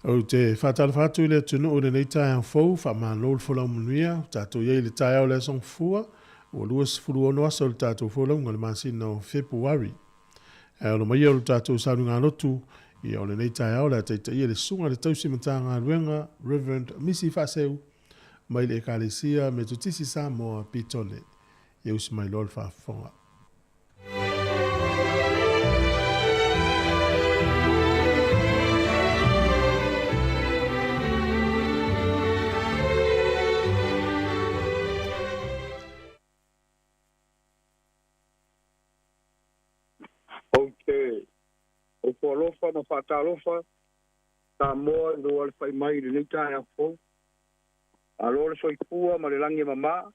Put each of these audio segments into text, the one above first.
Ou te faatalofa atu i le atunuu i lenei taeao fou, faamalo le folau manuia, ua tatou i ai i le taeao o le Aso Gafua, ua 26 aso o le tatou folauga i le masina o Fepuari. Ae alo maia o le tatou sauniga lotu, ia o lenei taeao o le a taitaia le Susuga i le Tausi Matagaluega, Reverend Misi Faaseu, mai le Ekalesia Metotisi Samoa, Petone. Ia usi mai loa le faafofoga. Ou te ofo alofa ma faatalofa Samoa i lou alafai mai i lenei taeao fou. Malo le soifua ma le lagi e mama.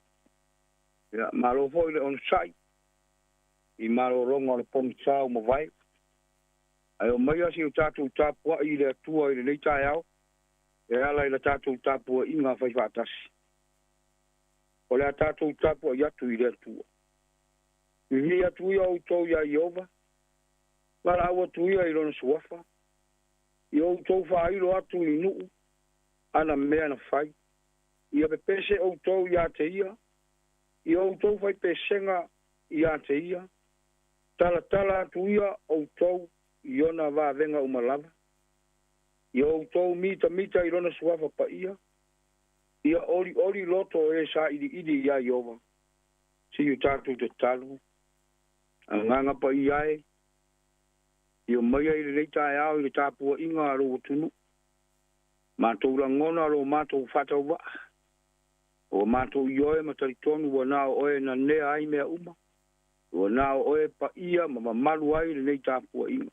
Ia, malo foi le onosai i malologa o le pogisa ua mavae. Ae omaia se i o tatou tapuai i le Atua i lenei taeao e ala i la tatou tapuaiga faifaatasi. O le a tatou tapuai atu i le Atua. Vivii atu ia outou iā Ieova, valaau atu ia i Lona suafa, ia outou faailo atu i nuu ana mea na fai. Ia pepese outou iā te ia, ia outou faipesega iā te ia, talatala atu ia outou i ona vavega uma lava. Ia outou mitamita i Lona suafa paia, ia olioli loto o e sailiili iā Ieova. Se i o tatou tatalo. Agaga Paia e, ia omaia i lenei taeao i le tapuaiga a lou atunuu. Matou lagona lo matou faatauvaa. Ua matou ioe ma talitonu ua na o oe nanea ai mea uma. Ua na o oe paia ma mamalu ai lenei tapuaiga.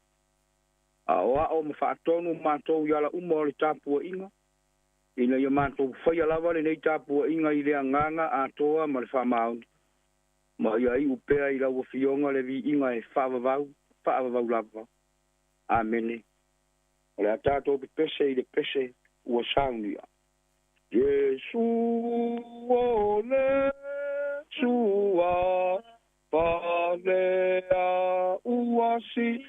Aoao ma faatonu matou i ala uma o le tapuaiga, ina ia matou faia lava lenei tapuaiga i le agaga atoa ma le faamaoni. Ma ia iu pea i lau Afioga le viiga e faavavau, faavavau lava. Amene. O le a tatou pepese i le pese ua saunia. Iesu o le sua falea ua sili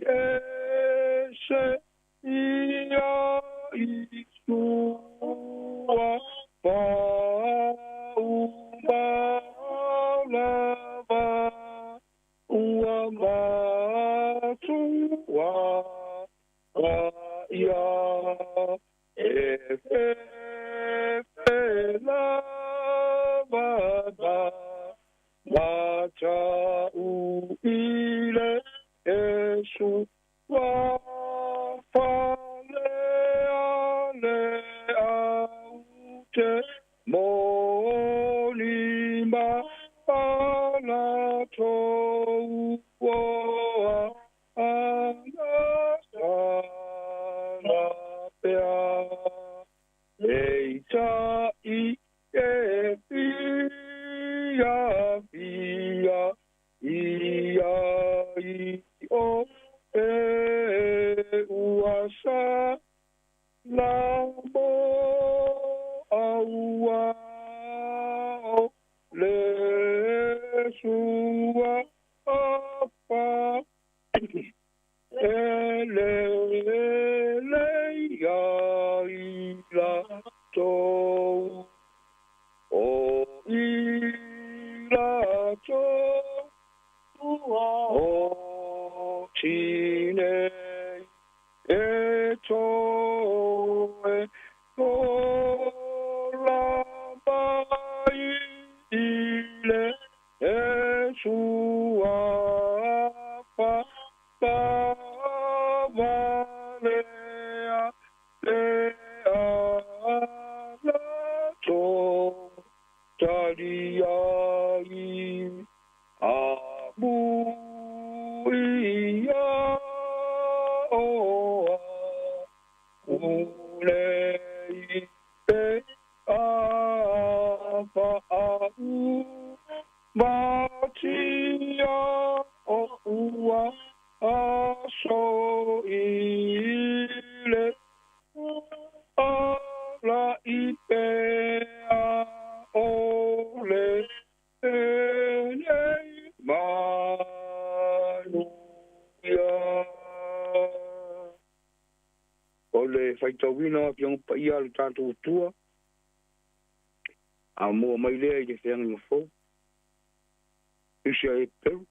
ese ia i sua fauma lava ua matua ia e fefe lava na matau i le Iesu falea le au te moni ma alatou oa ana sana pea. Peitai e fia fia ia i o e ua sa la mo aua o le sua apa e le le ia i la tou o i la tou o tine e toe ola mai i le Iesu fa pa valea le ala tou taliai amu ia oa ule i pe a fa a u matia o ua aso i le ala i pe a o le nei manuia. le faitauina o afioga paia a le tatou Atua a mua mai lea i le feagaiga fou. Tusi a Eperu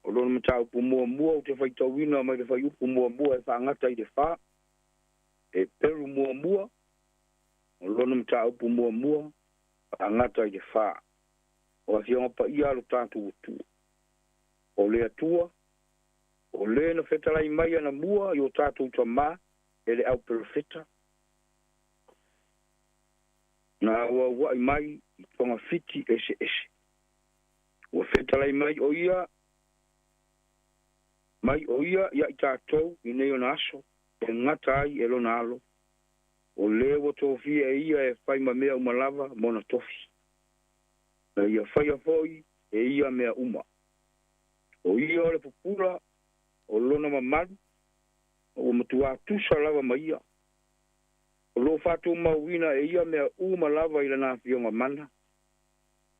o lona mataupu muamua ou te faitauina mai le fuaiupu muamua e faagata i le 4. Eperu muamua o lona mataupu muamua faagata i le 4. O afioga paia a lo tatou Atua. O le Atua o lē na fetalai mai anamua i o tatou tamā e le auperofeta na auaua'i mai i togafiti eseese. Ua fetalai mai o ia mai o ia ia i tatou i nei ona aso e gata ai e lona alo o lē ua tofia e ia e fai ma mea uma lava mona tofi. Na ia faia fo'i e ia mea uma. O ia o le pupula o lona mamalu ua matuā tusa lava ma ia. O loo faatumauina e ia mea uma lava i lana afioga mana.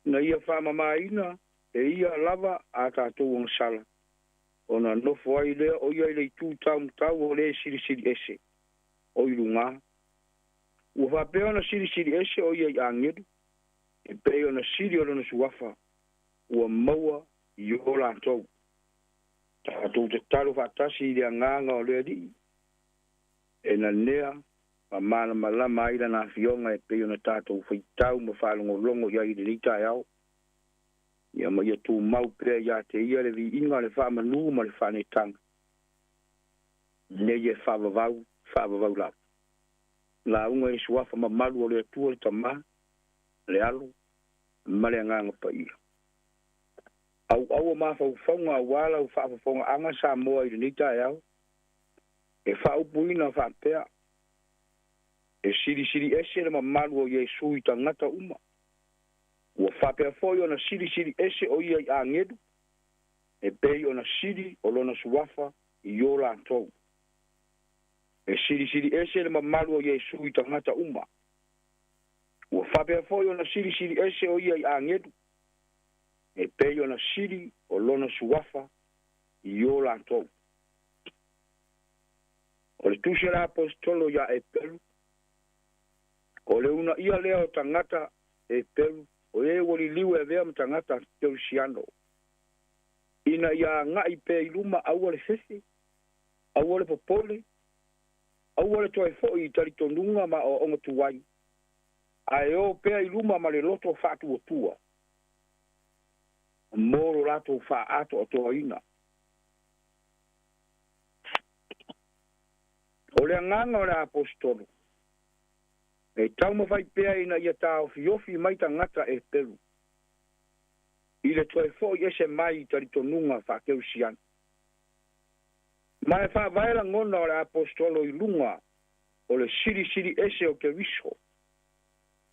Na ia faamamāina e ia lava a tatou agasala ona nofo ai lea o ia i le itu taumatau o lē silisili ese o i lugā. Ua faapea ona silisili ese o ia i agelu e pei ona sili o lona suafa ua maua i o latou. Tatou tatalo faatasi i le agaga o le Alii e nanea ma malamalama ai lana afioga e pei ona tatou faitau ma faalogologo i ai i lenei taeao. Ia ma ia tumau pea iā te ia le viiga le faamanū ma le faanetaga nei e faavavau faavavau lava. Lauga i suafa mamalu o le Atua le Tamā le Alo ma le Agaga Paia. Auau o mafaufauga auā lau faafofogaaga Samoa i lenei taeao e faaupuina faapea e silisili ese le mamalu o Iesu i tagata uma. Ua faapea foi ona silisili ese o ia i agelu e pei ona sili o lona suafa i o latou. E silisili ese le mamalu o Iesu i tagata uma. Ua faapea foi ona silisili ese o ia i agelu e pei ona sili o lona suafa i o latou. O le tusi a le aposetolo iā Eperu o le unaia lea o tagata Eperu o e ua liliu e avea ma tagata kerisiano ina ia aga'i pea i luma aua le fefe aua le popole aua le toe fo'i i talitonuga ma aoaoga tuai ae o pea i luma ma le loto faatuatua mo lo latou faaatoatoaina. O le agaga o le aposetolo e taumafai pea ina ia taofiofi mai tagata Eperu i le toe fo'i ese mai i talitonuga faakerisiano. Ma e faavae lagona o le aposetolo i luga o le silisili ese o Keriso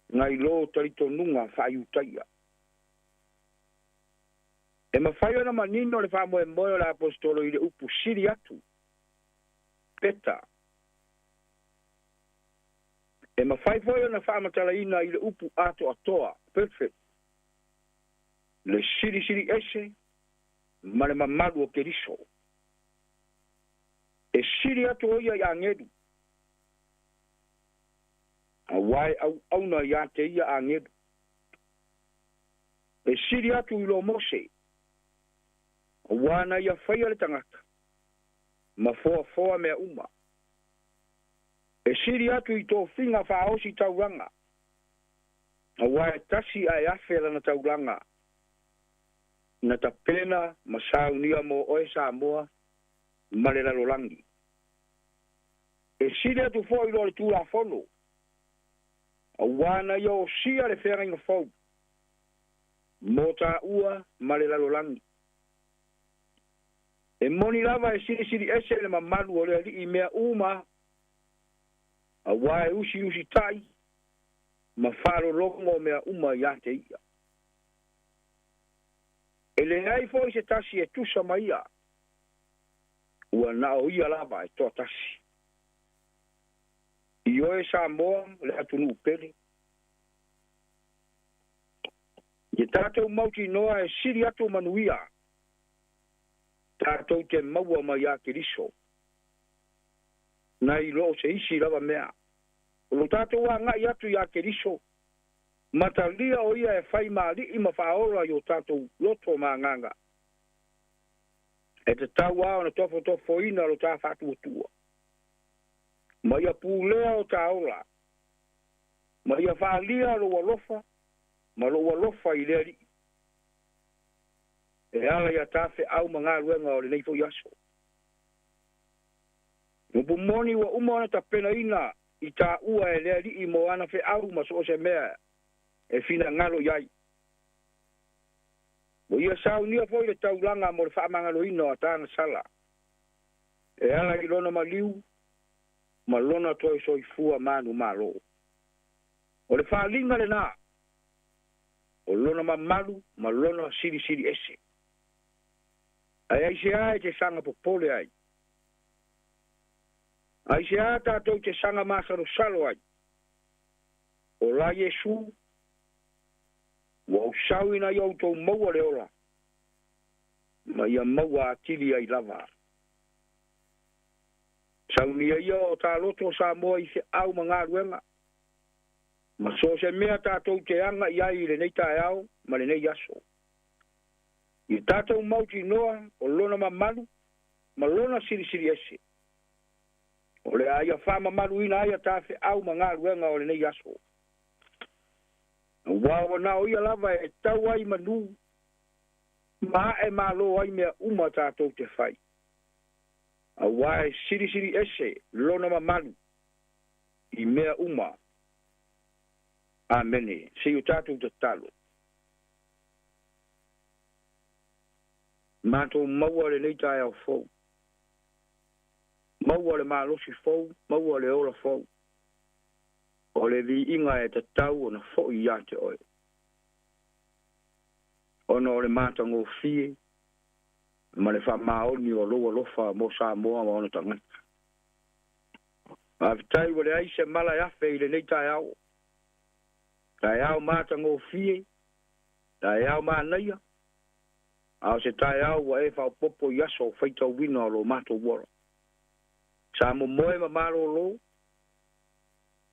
nai lō talitonuga faaiutaia. E mafai ona manino le faamoemoe o le aposetolo i le upu sili atu peta. E mafai foi ona faamatalaina i le upu atoatoa perfect le silisili ese ma le mamalu o Keriso. E sili atu o ia i agelu auā e auauna iā te ia agelu. E sili atu i lo Mose auā na ia faia le tagata ma foafoa mea uma. E sili atu i tofiga faaosi taulaga auā e tasi ae afe lana taulaga na tapena ma saunia mo oe Samoa ma le lalolagi. E sili atu fo'i lo le Tulafono auā na ia osia le feagaiga fou mo tāua ma le lalolagi. E moni lava e silisili ese le mamalu o le Alii i mea uma auā e usiusita'i ma faalologo mea uma iā te ia. E leai fo'i se tasi e tusa ma ia ua na o ia lava e toatasi. I oe Samoa le atunuu pele. Ia tatou mautinoa e sili atu manuia tatou te maua mai iā Keriso. Nai lo o se isi lava mea. O lo tatou aga'i atu iā Keriso, matalia o ia e fai maali'i ma faaola i o tatou loto ma agaga. E tatau lava ona tofotofoina lo ta faatuatua. Ma ia pulea o ta ola. Ma ia faalia lou alofa ma lou alofa i le Alii. E ala ia ta feau ma galuega o lenei foi aso. Upu moni ua uma ona tapenaina i taua e le Alii mo ana feau ma so o se mea e finagalo i ai. Ua ia saunia foi le taulaga mo le faamagaloina o atagasala. E ala i lona maliu ma lona toe soifua manumalo. O le faaliga lenā o lona mamalu ma lona silisili ese. Ae aiseā e te saga popole ai? Aiseā tatou te saga masalosalo ai? O la Iesu ua ou sau ina ia outou maua le ola, ma ia maua atili ai lava. Saunia ia o taloto o Samoa i feau ma galuega, ma so o se mea tatou te aga'i ai i lenei taeao ma lenei aso. Ia tatou mautinoa o lona mamalu ma lona silisili ese. O le a ia faamamaluina ai a ta feau ma galuega o lenei aso. Auā ua na o ia lava e tau ai manu ma a'e malo ai mea uma tatou te fai. Auā e silisili ese lona mamalu i mea uma. Amene. Se i o tatou tatalo. Matou maua lenei taeao fou. Maua le malosi fou, maua le ola fou. O le viiga e tatau ona fo'i iā te oe. Ona o le matagofie ma le faamaoni o lou alofa mo Samoa ma ona tagata. Faafetai ua leai se mala e afe i lenei taeao. Taeao matagofie, taeao manaia, a o se taeao ua e faaopoopo i aso faitauina o lo matou ola. Sa momoe ma malōlō,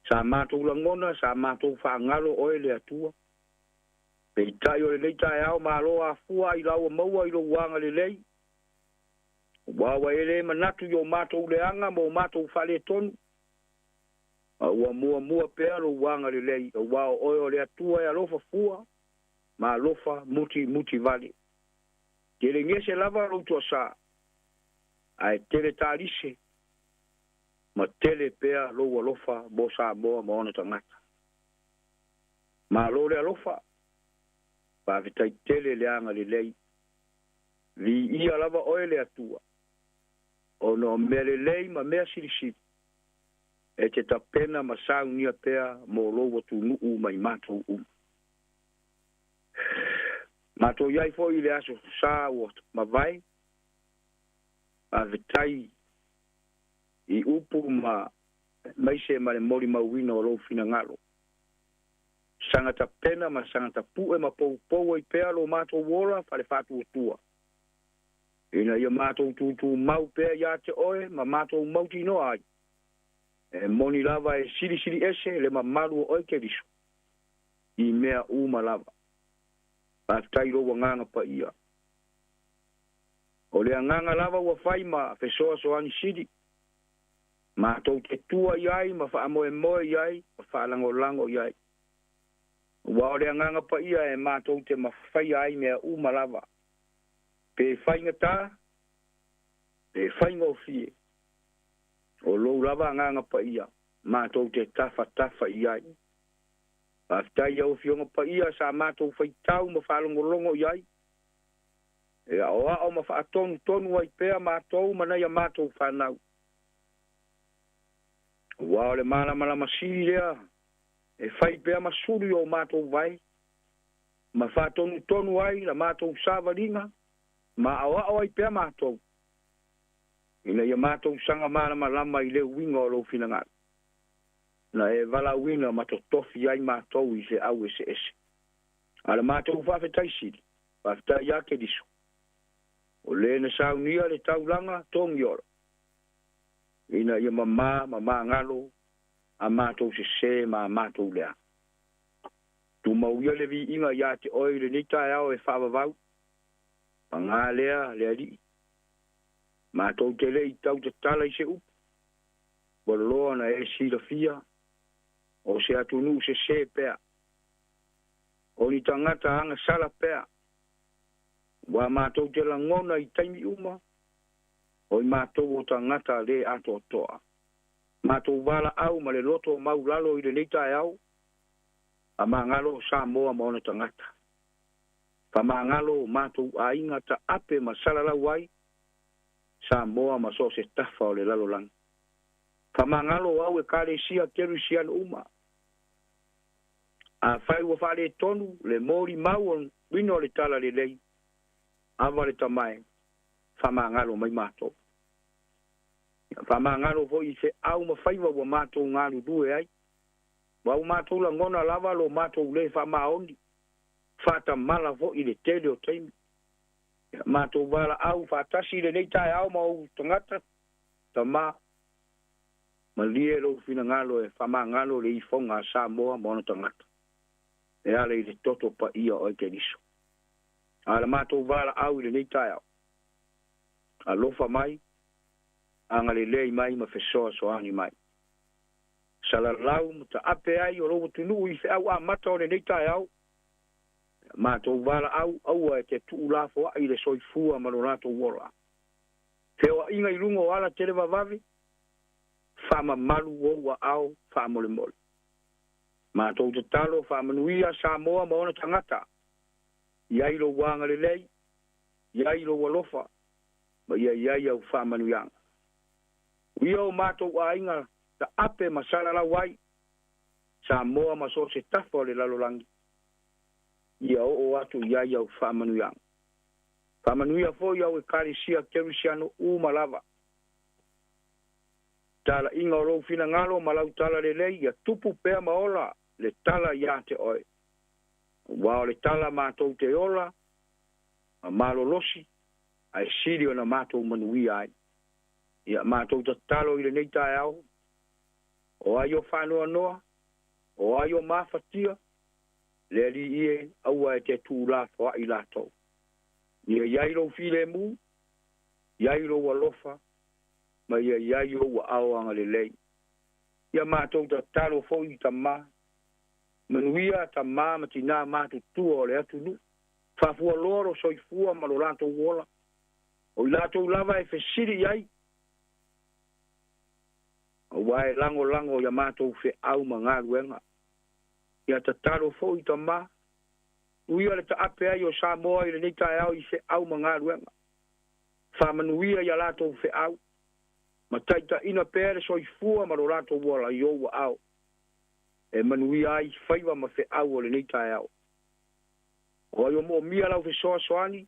sa matou lagona, sa matou faagalo oe le Atua. Peitai o lenei taeao malo afua ai lau maua i lou agalelei. Aua ua e le manatu i o matou leaga ma o matou faaletonu. A ua muamua pea lou agalelei, aua o oe o le Atua e alofa fua ma alofa mutimutivale. Tele gese lava lou toasā, ae tele talise ma tele pea lou alofa mo Samoa ma ona tagata. Malo le alofa, faafetai tele le agalelei. Viia lava oe le Atua, ona o mea lelei ma mea silisili, e te tapena ma saunia pea mo lou atunuu ma i matou uma. Matou i ai foi i le aso sa ua mavae, faafetai i upu ma maise ma le molimauina o lou finagalo. Saga tapena ma saga tapu'e ma poupou ai pea lo matou ola faale-faatuatua. Ina ia matou tutumau pea iā te oe ma matou mautinoa ai. E moni lava e silisili ese le mamalu o oe Keriso i mea uma lava. Faafetai lou agaga paia. O le agaga lava ua fai ma fesoasoani sili. Matou te tua i ai ma faamoemoe i ai ma faalagolago i ai. Aua o le agaga paia e matou te mafaia ai mea uma lava. Pe faigata, pe faigofie. O lou lava agaga paia, matou te tafatafa i ai. Faafetai i au afioga paia sa matou faitau ma faalogologo i ai. E aoao ma faatonutonu ai pea matou ma nai a matou fanau. Aua o le malamalama sili lea e fai pea ma sulu i o matou vai, ma faatonutonu ai la matou savaliga, ma aoao ai pea matou, ina ia matou saga malamalama i le uiga o lou finagalo. Na e valaauina ma totofi ai matou i feau eseese. A le matou faafetai sili, faafetai iā Keriso. O le na saunia le taulaga togiola. Ina ia mamā ma magalo a matou sesē ma a matou leaga. Tumau ia le viiga iā te Oe i lenei taeao e faavavau, pagā lea le Alii, matou te le i tautatala i se upu, ua loa ona e silafia, o se atunuu sesē pea, o ni tagata agasala pea, ua matou te lagona i taimi uma, o i matou o tagata lē atoatoa. Matou valaau ma le loto maulalo i lenei taeao, faamagalo Samoa ma ona tagata. Faamagalo o matou aiga taape ma salalau ai Samoa ma so o se tafa o le lalolagi. Faamagalo au Ekalesia Kerisiano uma. Afai ua faaletonu le molimau o uiga o le talalelei, ava le tamae, faamagalo mai matou. Faamagalo foi i feau ma faiva ua matou galulue ai. Ua ua matou lagona lava lo matou lē faamaoni, faatamala foi i le tele o taimi. Matou valaau faatasi i lenei taeao ma ou tagata, Tamā, malie lou finagalo e faamagalo le ifoga a Samoa ma ona tagata, e ala i le toto paia o Keriso. A la matou valaau i lenei taeao, alofa mai, agalelei mai ma fesoasoani mai. Salalau ma taape ai o lou atunuu i feau amata o lenei taeao, matou valaau aua e te tuulafoai le soifua ma lo latou ola. Feoaiga i luga o ala televavave, faamamalu ou aao faamolemole. Matou tatalo faamanuia Samoa ma ona tagata, i ai lou agalelei, i ai lou alofa, ma ia i ai au faamanuiaga. Uia o matou aiga taape ma salalau ai, Samoa ma so o se tafa o le lalolagi, ia oo atu i ai au faamanuiaga. Faamanuia foi au Ekalesia Kerisiano uma lava. Talaiga o lou finagalo ma lau talalelei, ia tupu pea ma ola le tala iā te Oe. Aua o le tala matou te ola ma malolosi, ae sili ona matou manuia ai. Ia matou tatalo i lenei taeao, o ai o faanoanoa, o ai o mafatia, le Alii e, aua e te tuulafoai latou. Ia i ai lou filemu, i ai lou alofa, ma ia i ai ou aao agalelei. Ia matou tatalo foi i tamā, manuia tamā ma tinā matutua o le atunuu, faafualoa lo soifua ma lo latou ola, o i latou lava e fesili i ai, aua e lagolago ia matou feau ma galuega. Ia tatalo foi tamā, uia le taape ai o Samoa i lenei taeao i feau ma galuega. Faamanuia ia latou feau, ma taitaiina pea le soifua ma lo latou ola i ou aao, e manuia ai faiva ma feau o lenei taeao. O ai o moomia lau fesoasoani,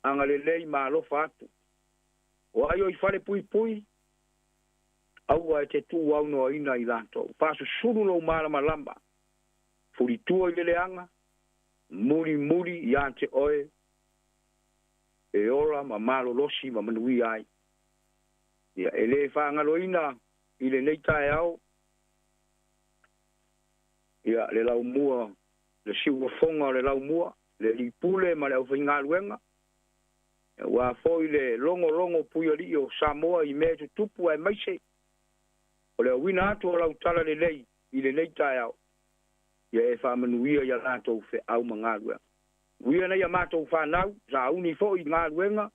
agalelei ma alofa atu. O ai o i fale puipui, aua e te tuuaunoaina i latou. Faasusulu lou malamalama, fulitua i le leaga, mulimuli iā te Oe, e ola ma malolosi ma manuia ai. Ia e lē faagaloina i lenei taeao, ia le laumua, le siuofoga o le laumua, le lipule ma le aufaigaluega, aua foi le logologo puialii o Samoa i mea e tutupu aemaise o le auina atu o lau talalelei i lenei taeao, ia e faamanuia ia latou feau ma galuega. Uia nei a matou fanau, sauni foi i galuega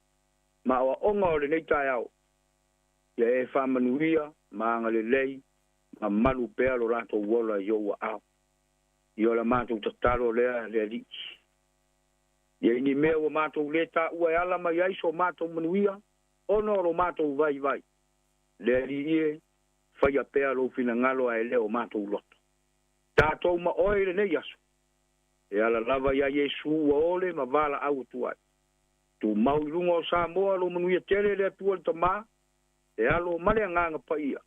ma aoaoga o lenei taeao, ia e faamanuia ma agalelei ma malu pea lo latou ola i ou aao. Ia o la matou tatalo lea le Alii. Ia i ni mea ua matou lē taua e ala mai ai so matou manuia, ona o lo matou vaivai. Le Alii e, faia pea lou finagalo ae le o matou loto. Tatou ma Oe i lenei aso, e ala lava iā Iesu ua ole ma valaau atu ai. Tumau i luga o Samoa lou manuia tele le Atua le Tamā, le Alo ma le Agaga Paia,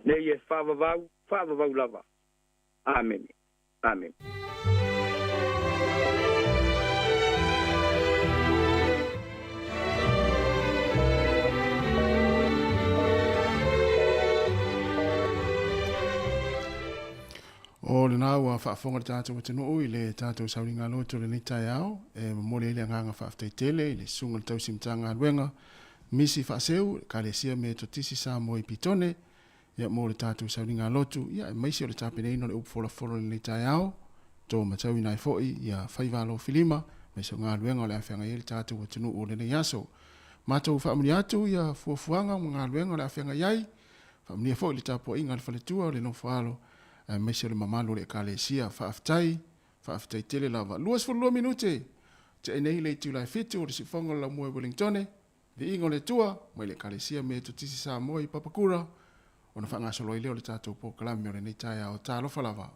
nei e faavavau, faavavau lava. Amene. Amene. O lena ua faafofoga le tatou atunuu i le tatou sauliga loto lenei taeao e momoli ai le agaga faafetai tele i le susuga i le tausi Matagaluega Misi Faaseu Ekalesia Metotisi Samoa i Pitone ia mo le tatou sauliga lotu ia aemaise o le tapenaina o le upu folafolo i lenei taeao to matauina ai foi ia faiva alofilima aemaise o galuega o le a feagai ai le tatou atunuu o lenei aso. Matou faamanuia atu ia fuafuaga ma galuega o le a feagai ai. Faamanuia foi le tapuaiga a le faletua o le nofoalo aemaise o le mamalu o le Ekalesia. Faafetai, faafetai tele lava. 22 minute tea nei le itula e 7 o le siufofoga o le laumua i Wellingtone. Viiga o le Atua mai le Ekalesia Metotisi Samoa i Papakura ona faagasolo ai lea o le tatou polokalame o lenei taeao. Talofa lava.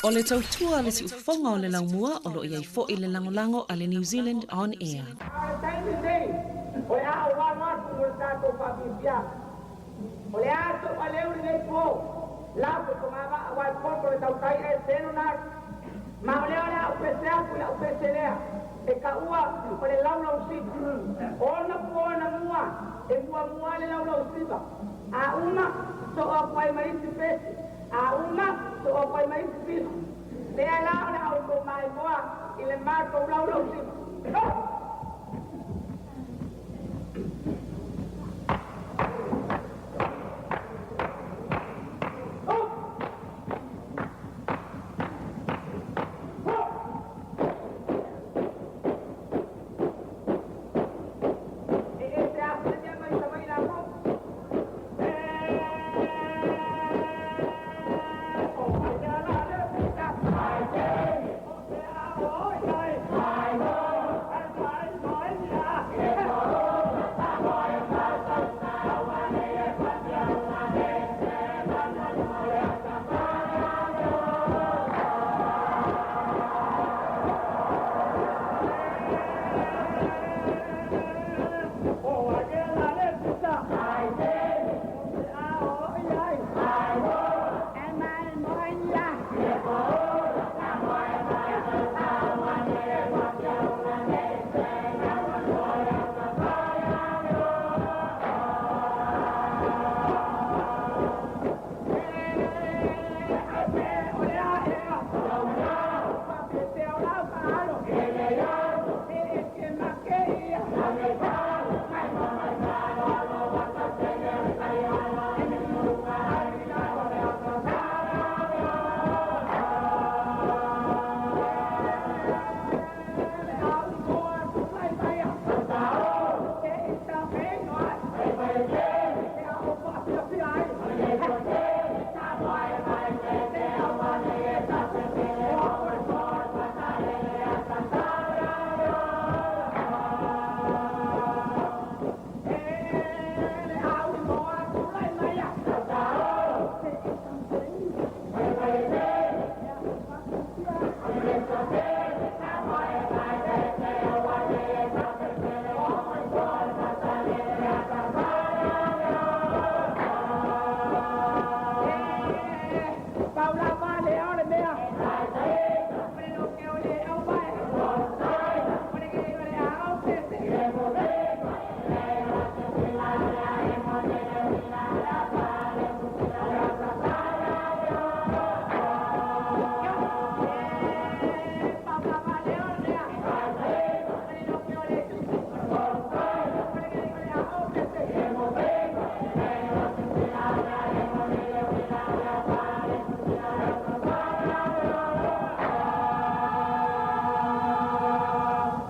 O le tautua le siufofoga o le laumua o loo iai fo'i le lagolago a le New Zealand On Air. A o le taimi lenei, o le a ou alo atu mo le tatou faafiafiaga. O le a toʻaleu lenei po, lau fetogava'a aua e poto le tautai ae selo na alu. Ma o lea o le a ou pese atu i la'u pese lea, e ta'ua o le laulausiva. Ono po na mua, e muamua le laulausiva. A uma, so'o atu ai ma isi pese. A uma, so'o atu ai ma isi pisi. Lea la o le a outou maimoa i le matou laulausiva. Oh! Oh! Oh! E ese afu le mea mai Savaii latou.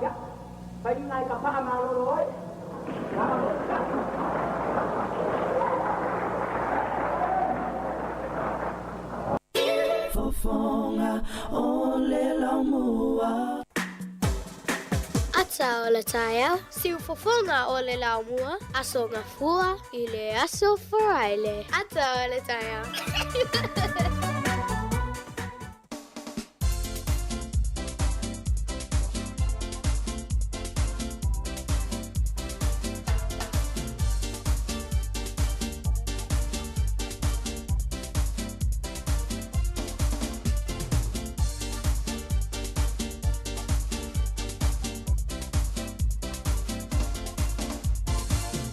Ia, faiga e ka faamalolo ai. Fofoga o le laumua. Ata o le taeao, siufofoga o le laumua, Aso Gafua i le Aso Faraile. Ata o le taeao.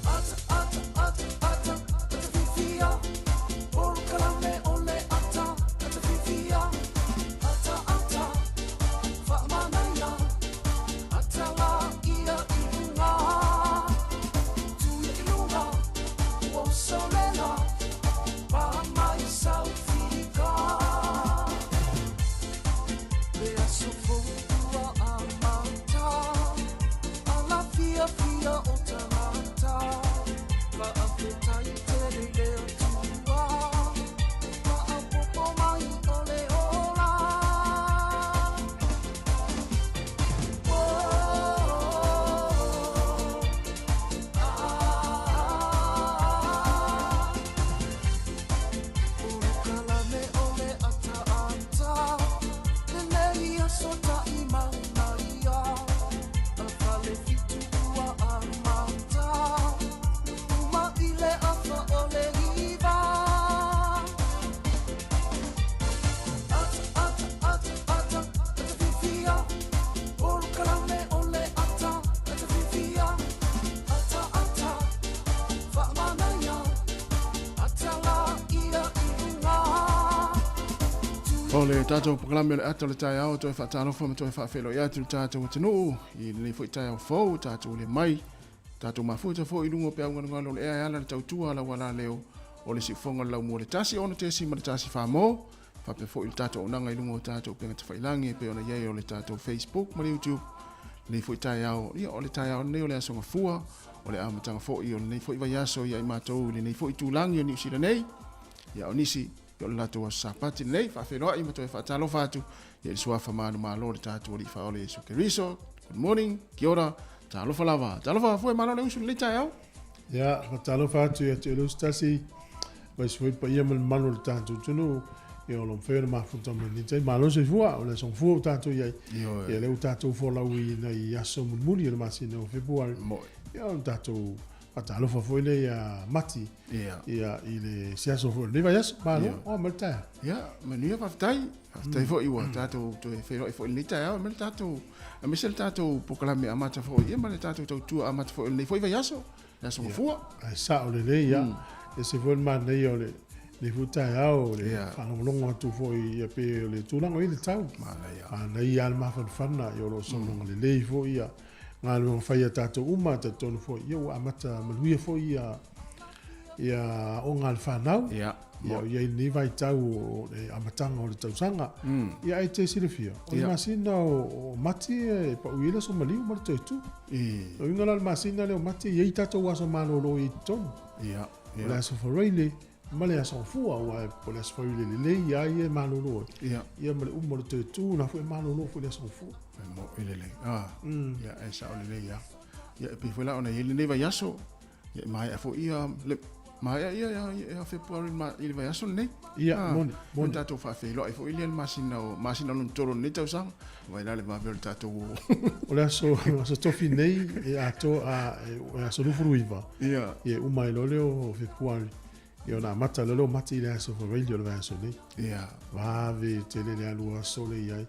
Ata, ata, ata, ata, ata fifia. Polokalame o le ata. O le tatou polokalame o le ata o le taeao toe faatalofa ma toe faafeiloai atu i le tatou atunuu i lenei foi taeao fou tatou le mai tatou mafuta foi i luga o peau galugalu o le ea e ala le tautua a lau alaleo o le siufofoga o le laumua le 1 6.1 Famo faapea foi le tatou auaunaga i luga o tatou upega tafailagi e pei ona i ai o le tatou Facebook ma le YouTube lenei foi taeao. Ia, o le taeao lenei o le Aso Gafua, o le amataga foi o lenei foi vaiaso ia i matou i lenei foi itulagi o Niu Sila nei. Ia, o nisi, ia o le latou aso Sapati lenei, faafeiloai ma toe faatalofa atu ia i le suafa manumalo o le tatou Alii Faaola Iesu Keriso. Good morning, kia ora, talofa lava. Talofa Gafua e malo le usu i lenei taeao. Ia, faatalofa atu ia te oe le usu tasi, aemaise foi le paia ma le mamalu o le tatou atunuu, ia o lo o mafai ona mafuta mai lenei taimi. Malo le soifua, o le aso Gafua ua tatou i ai, ia lea ua tatou folau i nai aso mulimuli o le masina o Fepuari, ia o le tatou faatalofa foi lea ia Mati, ia i le se aso foi o lenei vaiaso. Malo, oa mai le taeao. Ia, manuia faafetai. Faafetai foi ua tatou toe feiloai foi i lenei taeao, ma le tatou, aemaise le tatou polokalame amata foi, ia ma le tatou tautua amata foi o lenei foi vaiaso, le Aso Gafua. Ae sao lelei, ia. E ese foi le manaia o lenei foi taeao, o le faalogologo atu foi ia pe o le tulaga o i ai le tau. Manaia. Manaia lava le mafanafana, ia o lo o sologa lelei foi ia galuega fai a tatou uma, e talitonu foi ia ua amata manuia foi ia ia aoga a le fanau. Ia, ia o i ai lenei vaitau o le amataga o le tausaga. Ia ae te silafia, o le masina o Mati e pau i ai le aso maliu ma le toe tu. O uiga la o le masina lea o Mati e i ai tatou aso malolo i ai i totonu. Ia. O le aso Faraile ma le aso Gafua, aua o le aso Faraile lelei lava ia e malolo ai. Ia ma le uma o le toe tu, na foi e malolo foi le aso Gafua. E mo'i lelei. Ia, e sao lelei lava. Ia, e pei foi la ona i ai lenei vaiaso, Ia, e maea foi ia, le, maea ia, ia, ia Fepuari ma, i le vaiaso lenei. Ia, moni, moni. Tatou faafeiloai foi lea i le masina o, masina lona tolu o lenei tausaga. Vai la le vave o le tatou o. O le aso, aso tofi nei, e atoa, a, e aso 29. Ia. Ia, e uma ai loa lea o Fepuari. Ia, ona amata loa lea o Mati i le aso Faraile o le vaiaso nei. Ia. Vave tele le alu aso lea i ai.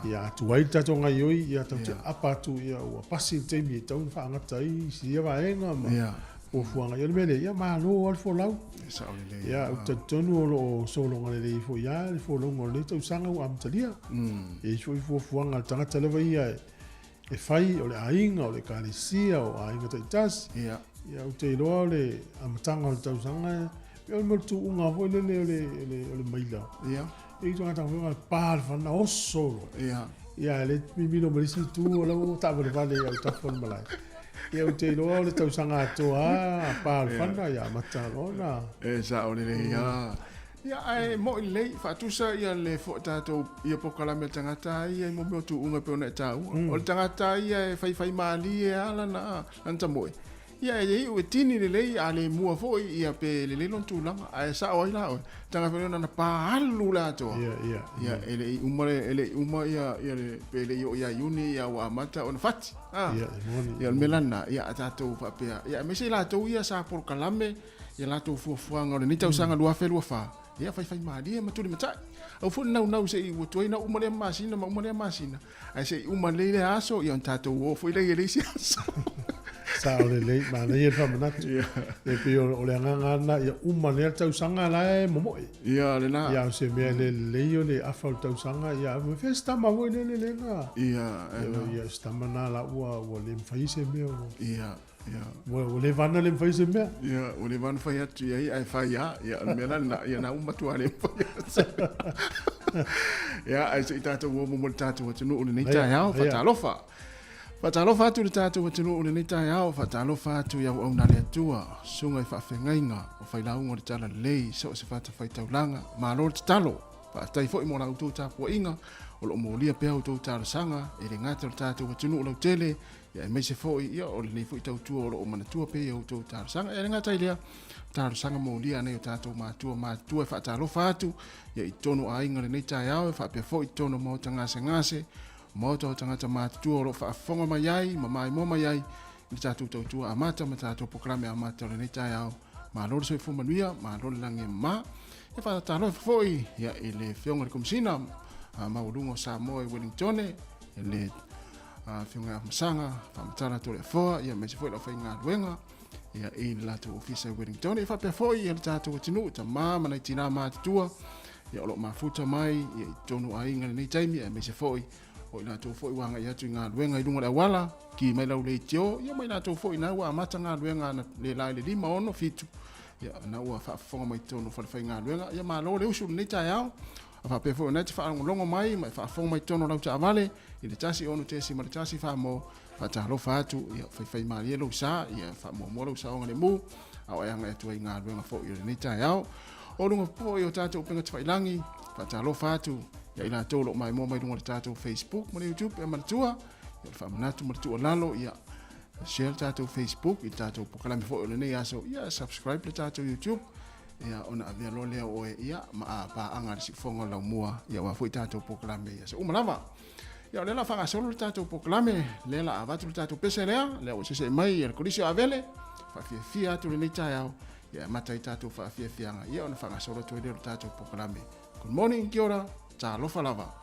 Ia, a tuai le tatou gaoioi, ia, tatou te apa atu, ia, ua pasi le taimi e tatau ona faagata ai si ia vaega ma Ia. fuafuaga. Ia, o le mea lea, ia, malo lava le folau. E sao lelei. Ia, ou te talitonu o lo o sologa lelei foi lava le folauga o lenei tausaga ua amatalia. E i ai foi fuafuaga a le tagata lava ia e fai, o le aiga, o le ekalesia, o aiga taitasi. Ia. Ia, ou te iloa o le amataga o le tausaga, e o le mea o le tuuga foi lele o le, o le, o le maila. Ia. E i tagata foi na pa le fana oso loa. Ia. Ia, le mimilo ma le isi itu o la ua taavalevale i autafa o le malae. Ia, ou te iloa o le tausaga atoa a pa le fana, ia amata loa ona. E sao lelei lava. Ia, ae mo'i lelei, faatusa ia le fo, tatou, ia polokalame a le tagata ia i mea o tuuga e pei ona e taua. O le tagata ia e faifai malie lava lana, lana tamoe, ia e iu e tini lelei, a le mua foi, ia pe lelei lona tulaga. Ae sao ai la oe, tagata foi lea na pa alu le atoa. Ia, ia. Ia, e le i uma le, e le i uma ia, ia le, pe le i oo ia Iuni, ia ua amata ona fati. A? Ia, e moni. Ia, o le mea la lena, ia a tatou faapea, ia aemaise i latou ia sa polokalame, ia latou fuafuaga o lenei tausaga 2024, ia faifaimalie ma tulimatai. Aua foi le naunau se i ua tuai na uma lea masina ma uma lea masina, ae se i uma lelei lea aso, ia ona tatou o foi lea i le isi aso. Sao lelei, manaia le faamanatu. E pei o le agaga lava lena, ia uma lea le tausaga la e momoe. Ia, lena. Ia, o se mea le lelei o le afa o le tausaga, ia, fea se tama foi lele lena. Ia, Ia, se tama na la ua le mafai se mea. Ia. Ia. Ua leva ana le mafai se mea. Ia, ua leva ana fai atu i ai, ae fai lava. Ia, o le mea la lena, ia na ua matua le mafai atu. Ia, ae se i tatou o mo le tatou atunuu i lenei taeao, faatalofa. Faatalofa atu i le tatou atunuu i lenei taeao, faatalofa atu i auauna a le Atua, susuga i faafeagaiga o failauga o le Talalelei, so o se fatafaitaulaga, malo le tatalo. Faafetai foi mo la outou tapuaiga, o lo o molia pea outou talosaga, e le gata o le tatou atunuu lautele, Ia aemaise foi ia o lenei foi tautua o lo o manatua pea i a outou talosaga. Ia e le gata i lea, talosaga molia a nai o tatou matua matutua e faatalofa atu ia i totonu o aiga i lenei taeao e faapea foi i totonu o maota gasegase, maota o tagata matutua o lo o faafofoga mai ai ma maimoa mai ai i le tatou tautua amata ma tatou polokalame amata o lenei taeao. Malo le soifua manuia, malo le lagi e mama. E faatalofa foi ia i le Afioga i le Komesina Maualuga o Samoa i Wellingtone, le Afioga ia Masaga, Faamatala Toleafoa, ia aemaise foi le aufaigaluega ia i le latou ofisa i Wellington. E faapea foi ia le tatou atunuu, tama ma nai tinā matutua, Ia o lo o mafuta mai ia i totonu o aiga i lenei taimi aemaise foi o i latou foi ua agai atu i galuega i luga o le auala, ki mai lau leitio, ia ma i latou foi na ua amata galuega na le la i le 5, 6, 7, ia na ua faafofoga mai totonu o falefaigaluega. Ia malo le usu i lenei taeao. A faapea foi o na e te faalogologo mai ma e faafofoga mai totonu o lau taavale i le 1 6.1 Samoa, faatalofa atu, ia faifaimalie lou sa, ia faamuamua lou saogalemu, a o e agai atu ai i galuega foi o lenei taeao. O luga foi o tatou upega tafailagi, faatalofa atu ia i latou o lo o maimoa mai luga o le tatou Facebook ma le YouTube. E manatua, ia le faamanatu ma le tuualalo, ia share le tatou Facebook i le tatou polokalame foi o lenei aso, ia subscribe le tatou YouTube, ia ona avea loa lea o oe ia ma a paaga i le siufofoga o laumua, ia aua foi tatou polokalame i aso uma lava. Ia o lea la faagasolo le tatou polokalame, lea la avatu le tatou pese lea, lea ua sese'e mai ia le Kolisi o Avele, faafiafia atu lenei taeao, ia amata ai tatou faafiafiaga, ia ona faagasolo atu ai lea o le tatou polokalame. Good morning, kia ora, talofa lava.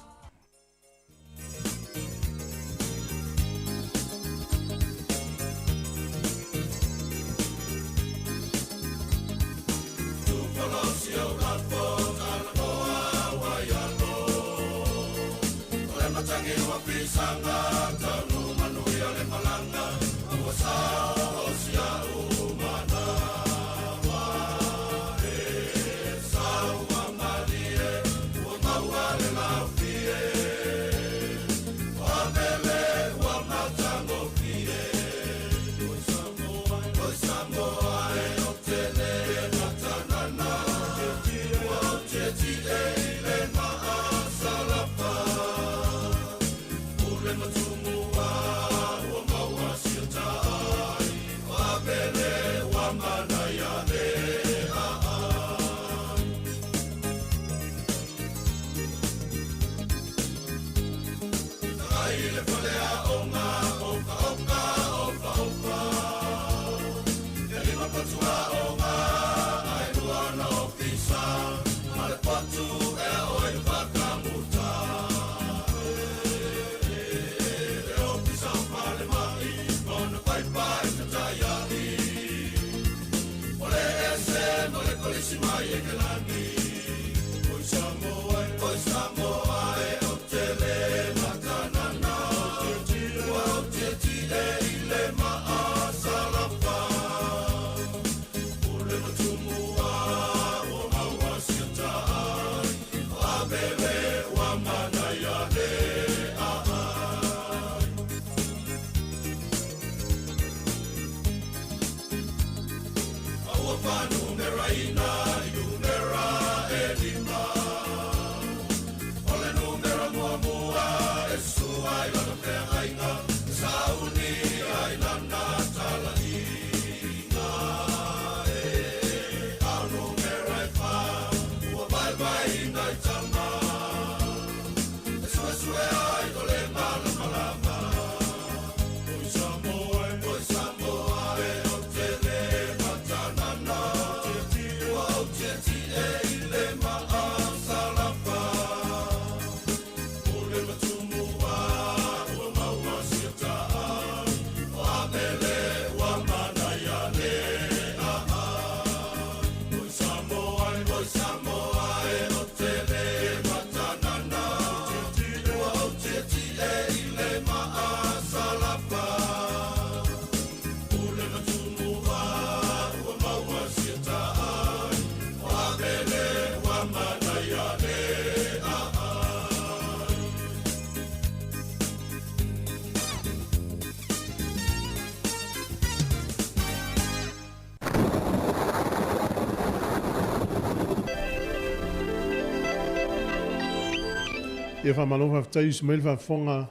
Ia faamalo faafetai usu mai le faafofoga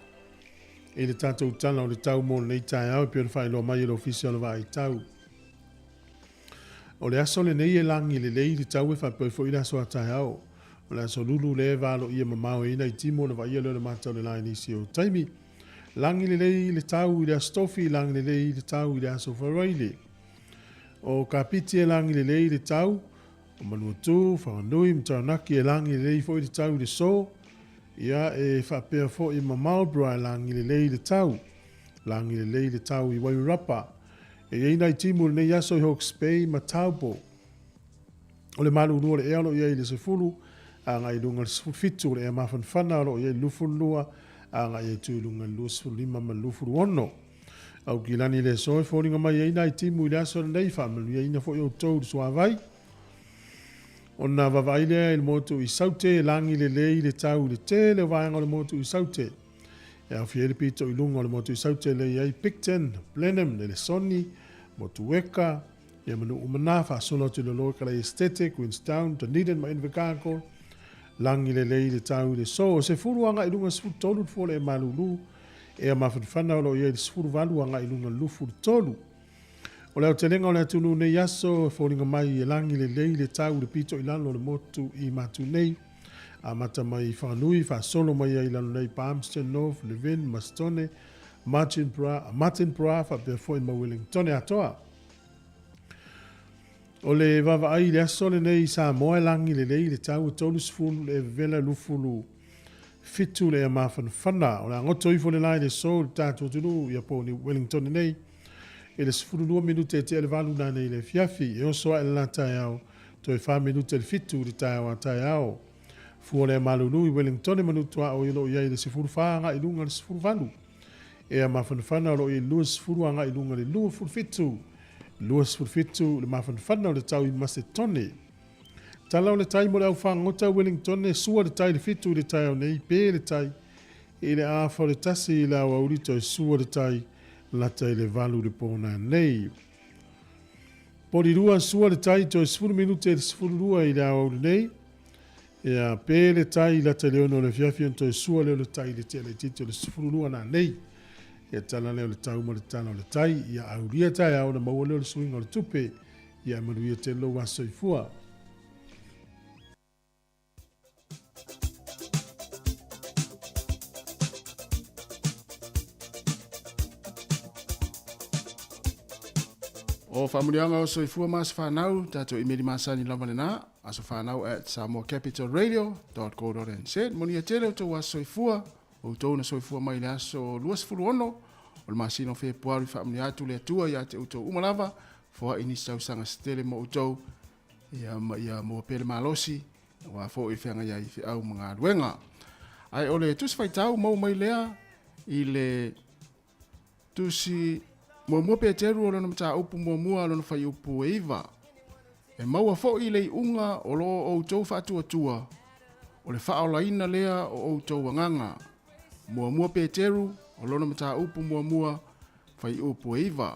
i le tatou tala o le tau mo lenei taeao e pei ona faailoa mai e le Ofisa o le Vaai Tau. O le aso lenei e lagi lelei le tau e faapea foi le aso a taeao. O le aso lulu lea e valoia mamao ai nai timu ona vaaia lea o le mata o le la i nisi o taimi. Lagi lelei le tau i le aso Tofi, lagi lelei le tau i le aso Faraile. O Kapiti e lagi lelei le tau, o Manuatū, Whanganui ma Taranaki e lagi lelei foi le tau i le so, ia e faapea foi ma Marlborough e lagi lelei le tau. Lagi lelei le tau i Wairarapa. E i ai nai timu o lenei aso i Hawke's Bay ma Taupo. O le malulu o le ea o lo o i ai i le 10 agai i luga o le 17, o le ea mafanafana o lo o i ai le 22 agai atu i luga i le 25 ma le 26. Aukilani i le aso e foliga mai ai nai timu i le aso lenei, faamanuiaina foi outou i le suavai. Ona vaavaai lea i le motu i Saute, lagi lelei le tau i le tele o vaega o le motu i Saute. E aofia ai le pito i luga o le motu i Saute lea i ai Picton, Blenheim, Nelesoni, Motueka, ia ma nuu uma na, faasolo atu i le Lower Kalai Esitete, Queenstown, Dunedin ma Invercargill. Lagi lelei le tau i le so, 10 agai i luga 13 le fua o le ea malulu, ea mafanafana o lo o i ai le 18 agai i luga 23. O le aotelega o le atunuu nei aso, e foliga mai e lagi lelei le tau i le pito i lalo o le motu i Matu nei. Amata mai i Whanganui, faasolo mai ai i lalo nei Palmerston North, Levin, Mastone, Martinborough, Martinborough faapea foi ma Wellingtone atoa. O le vaavaai i le aso lenei i Samoa e lagi lelei le tau e 30 le vevela 27 le ea mafanafana. O le a goto ifo le la i le aso i le tatou atunuu ia po o New Wellington nei i le 12 minute e tea le 8 nanei i le afiafi. E oso ae le la taeao toe 4 minute le 7 i le taeao a taeao. Fua le ea malulu i Wellington manu tuaoi o lo o i ai i le 14 agai i luga le 18. Ea mafanafana o lo o i ai le 20 agai i luga le 27. 27 le mafanafana o le tau i Masetone. Tala o le tai mo le au fagota Wellington sua le tai le 7 i le taeao nei pe le tai i le afa o le 1 i le aoauli toe sua le tai lata i le 8 le pō nei. Porirua sua le tai toe 10 minute i le 12 i le aoauli nei. Ia pe le tai i lata i le 6 o le afiafi ona toe sua lea o le tai i le tea laitiiti o le 12 nanei. Ia tala lea o le tau ma le tala o le tai. Ia aulia taeao ona maua lea o le suiga o le tupe. Ia e manuia tele lou aso soifua. O faamuliaga o soifua ma aso fanau, tatou imeli masani lava lena, asofanau at samoacapitalradio.co.nz. Manuia tele outou aso soifua, outou na soifua mai i le aso 26 o le masina o Fepuari, faamanuia atu le Atua ia te outou uma lava, foai nisi tausaga se tele mo outou, ia ma ia maua pea le malosi, aua foi feagai ai i feau ma galuega. Ae o le tusi faitau maua mai lea i le tusi muamua Peteru o lona mataupu muamua lona fuaiupu e 9. E maua foi le iuga o lo outou faatuatua, o le faaolaina lea o outou agaga. Muamua Peteru o lona mataupu muamua fuaiupu e 9.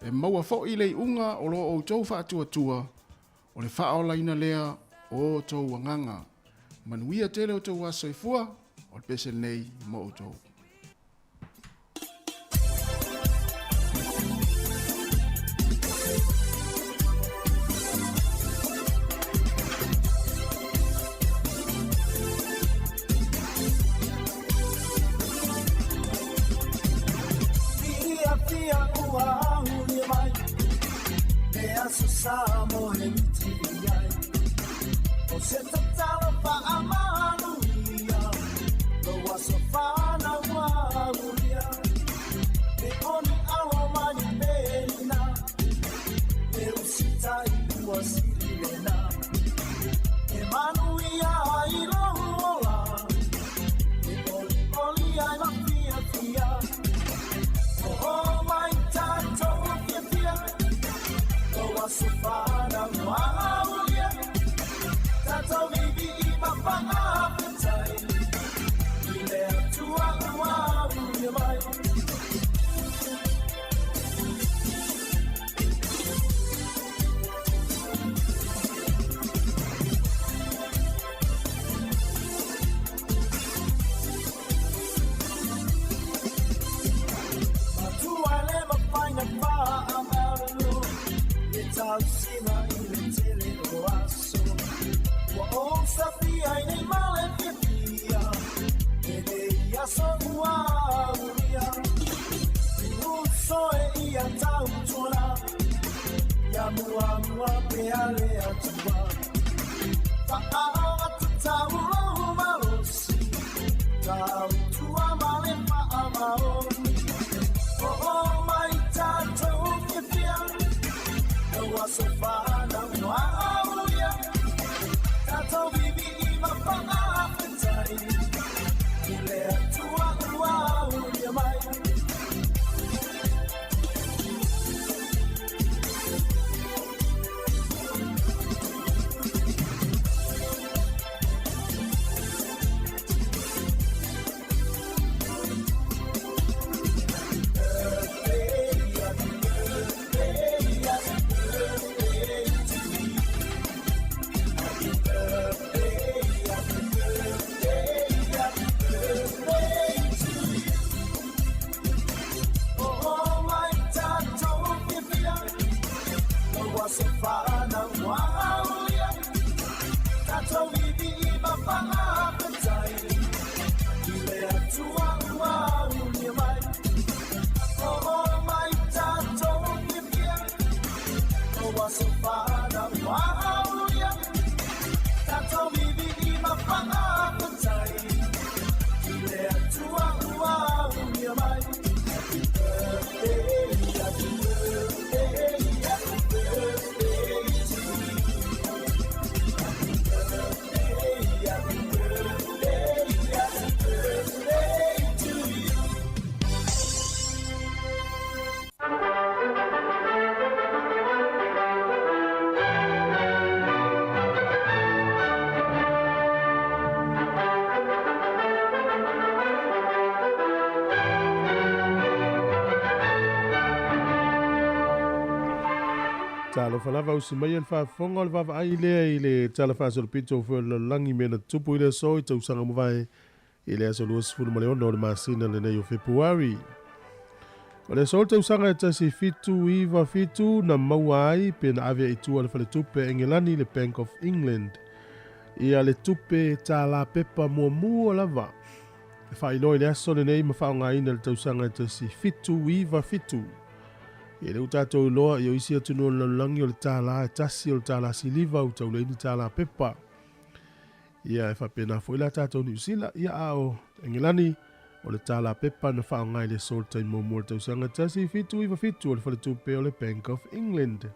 E maua foi le iuga o lo outou faatuatua, o le faaolaina lea o outou agaga. Manuia tele outou aso soifua, o le pese lenei mo outou. Fia ua auli mai Le aso sa mo he miti i ai O se tatalo faamanuia Lo aso whana ua aulia E oni alo mani pelina E usita i ua siri lena E manuia i lo ola E oli oli ai ma fia fia O mai tātou fia fia Lo aso whana ua aulia Tātou vivi i mawhangawhetai I le atua ua aulia mai. Matua le mafaina whaamaru E tau sina i le tele o aso Ua o safia i nei male fia E nei aso ua aulia I uso e ia tau tuna Ia mua mua pe ale atua Whaanga tau lohu malosi Tau tua male whaamaoni O mai tātou fia Lo aso whana ua aulia Tātou vivi i Talofa lava usi mai le faafofoga o le vaavaai lea i le tala faasolopito foi o le lalolagi mea na tupu i le aso i tausaga mavae i le aso 26 o le masina lenei o Fepuari. O le aso o le tausaga e 1797 na maua ai pe na ave i tua le faletupe a Engelani le Bank of England ia le tupe tālā pepa muamua lava e faailoa i le aso lenei ma faaaogaina i le tausaga e 1797. Ia lea ua tatou iloa i o isi atunuu o le lalolagi o le tālā e tasi o le tālā siliva ua tau leai ni tālā pepa. Ia e faapena foi la tatou Niu Sila, ia a o Engelani o le tālā pepa na faaaoga i le aso o le taimi muamua o le tausaga 1797 o le faletupe o le Bank of England.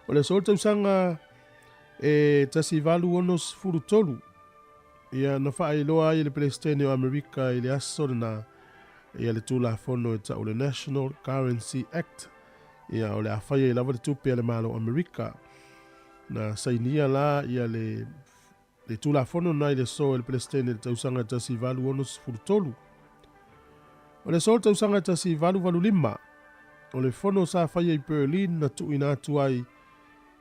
O le aso o le tausaga e 1863, ia na faailoa ai e le Peresetene o Amerika i le aso lena ia le Tulafono e tau le National Currency Act, ia o le a fai ai lava le tupe a le Malo o Amerika. Na sainia la ia le le Tulafono na i le aso e le Peresetene i le tausaga 1863. O le aso o le tausaga 1885, o le fono sa faia i Berlin na tuuina atu ai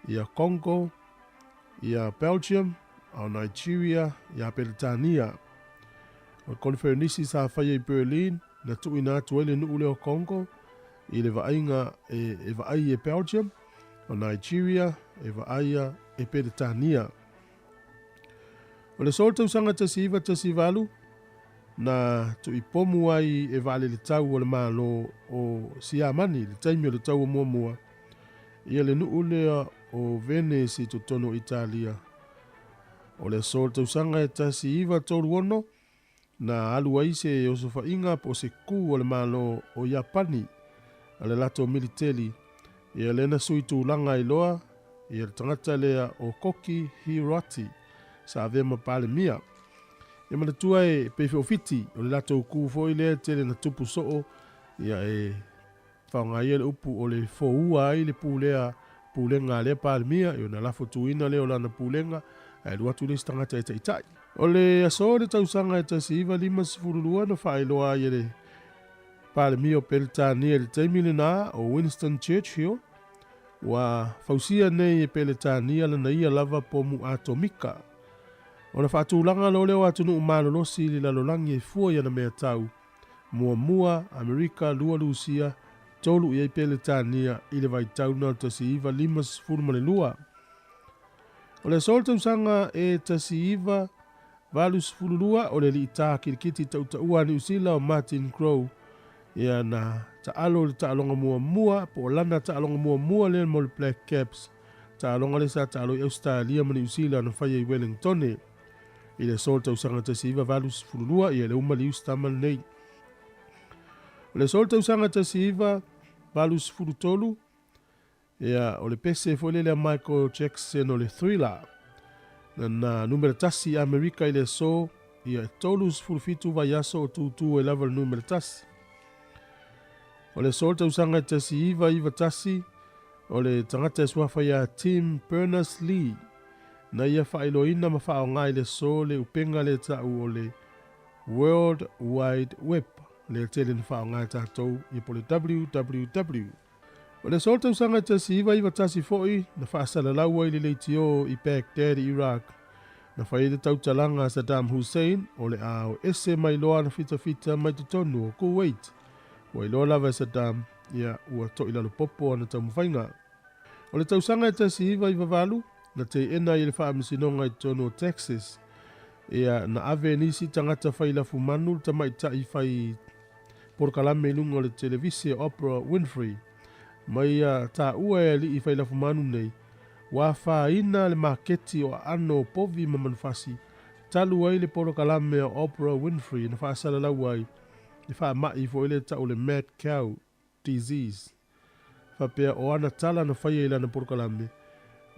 ia Congo, ia Belgium, a o Nigeria, ia Peretania. O le koneferenisi sa faia i Berlin na tuuina atu ai le nuu lea o Congo i le vaaiga e, e vaai e Belgium, o Nigeria e vaaia e Peretania. O le aso o le tausaga 1918, na tuuipomu ai e vaalele tau o le Malo o Siamani i le taimi o le taua muamua ia le nuu lea o Venice i totonu o Italia. O le aso o le tausaga e 1936, na alu ai se osofaiga po o se kū a le Malo o Iapani a le latou militeli, ia lea na sui tulaga ai loa ia le tagata lea o Koki Hiroati sa avea ma Palemia. Ia manatua e pei feofiti o le latou kū foi lea e tele na tupu soo ia e faaaoga le upu o le foua ai le pulea pulega a lea Palemia, i ona lafo tuina lea o lana pulega ae alu atu le isi tagata e taitai. O le aso o le tausaga e 1952 na faailoa ai e le Palemia o Peretania i le taimi lena o Winston Churchill ua fausia nei e Peretania lana ia lava pomu atomika. Ona faatulaga loa lea o atunuu malolosi i le lalolagi e fua i ana mea tau, muamua Amerika, lua Lusia, tolu i ai Peretania i le vaitau na o le 1952. O le aso o le tausaga e 1982 o le alii tā kirikiti tautaua a Niu Sila o Martin Crowe ia na taalo i le taaloga muamua po o lana taaloga muamua lea mo le Black Caps, taaloga lea sa taalo i Ausetalia ma Niu Sila na faia i Wellingtone i le aso o le tausaga 1982 ia le uma liusi tama lenei. O le aso o le tausaga 1983 ia o le pese foi lele a Michael Jackson o le Thriller na na numera tasi i Amerika i le aso ia e 37 vaiaso o tūtū ai lava le numera tasi. O le aso o le tausaga e 1991 o le tagata e suafa ia Tim Berners-Lee na ia faailoaina ma faaaoga i le aso le upega lea ta'u o le World Wide Web lea tele na faaaoga e tatou ia po o le WWW. O le aso o le tausaga e 1991 foi na faasalalau ai le leitio i Baghdad i Iraq na fai ai le tautalaga a Saddam Hussein o le a o ese mai loa ana fitafita mai totonu o Kuwait. Ua iloa lava e Saddam ia ua to'i lalo popo ana taumafaiga. O le tausaga e 1998 Na teena ai e le Faamasinoga i totonu o Texas, ia, na ave e nisi tagata fai lafumanu le tamaitai fai polokalame i luga o le televise Oprah Winfrey, ma ia taua e alii fai lafumanu nei, ua afaina le maketi o aano o povi ma manufasi, talu ai le polokalame a Oprah Winfrey na faasalalau ai le faamai foi lea tau o le mad cow disease. Faapea o ana tala na faia i lana polokalame,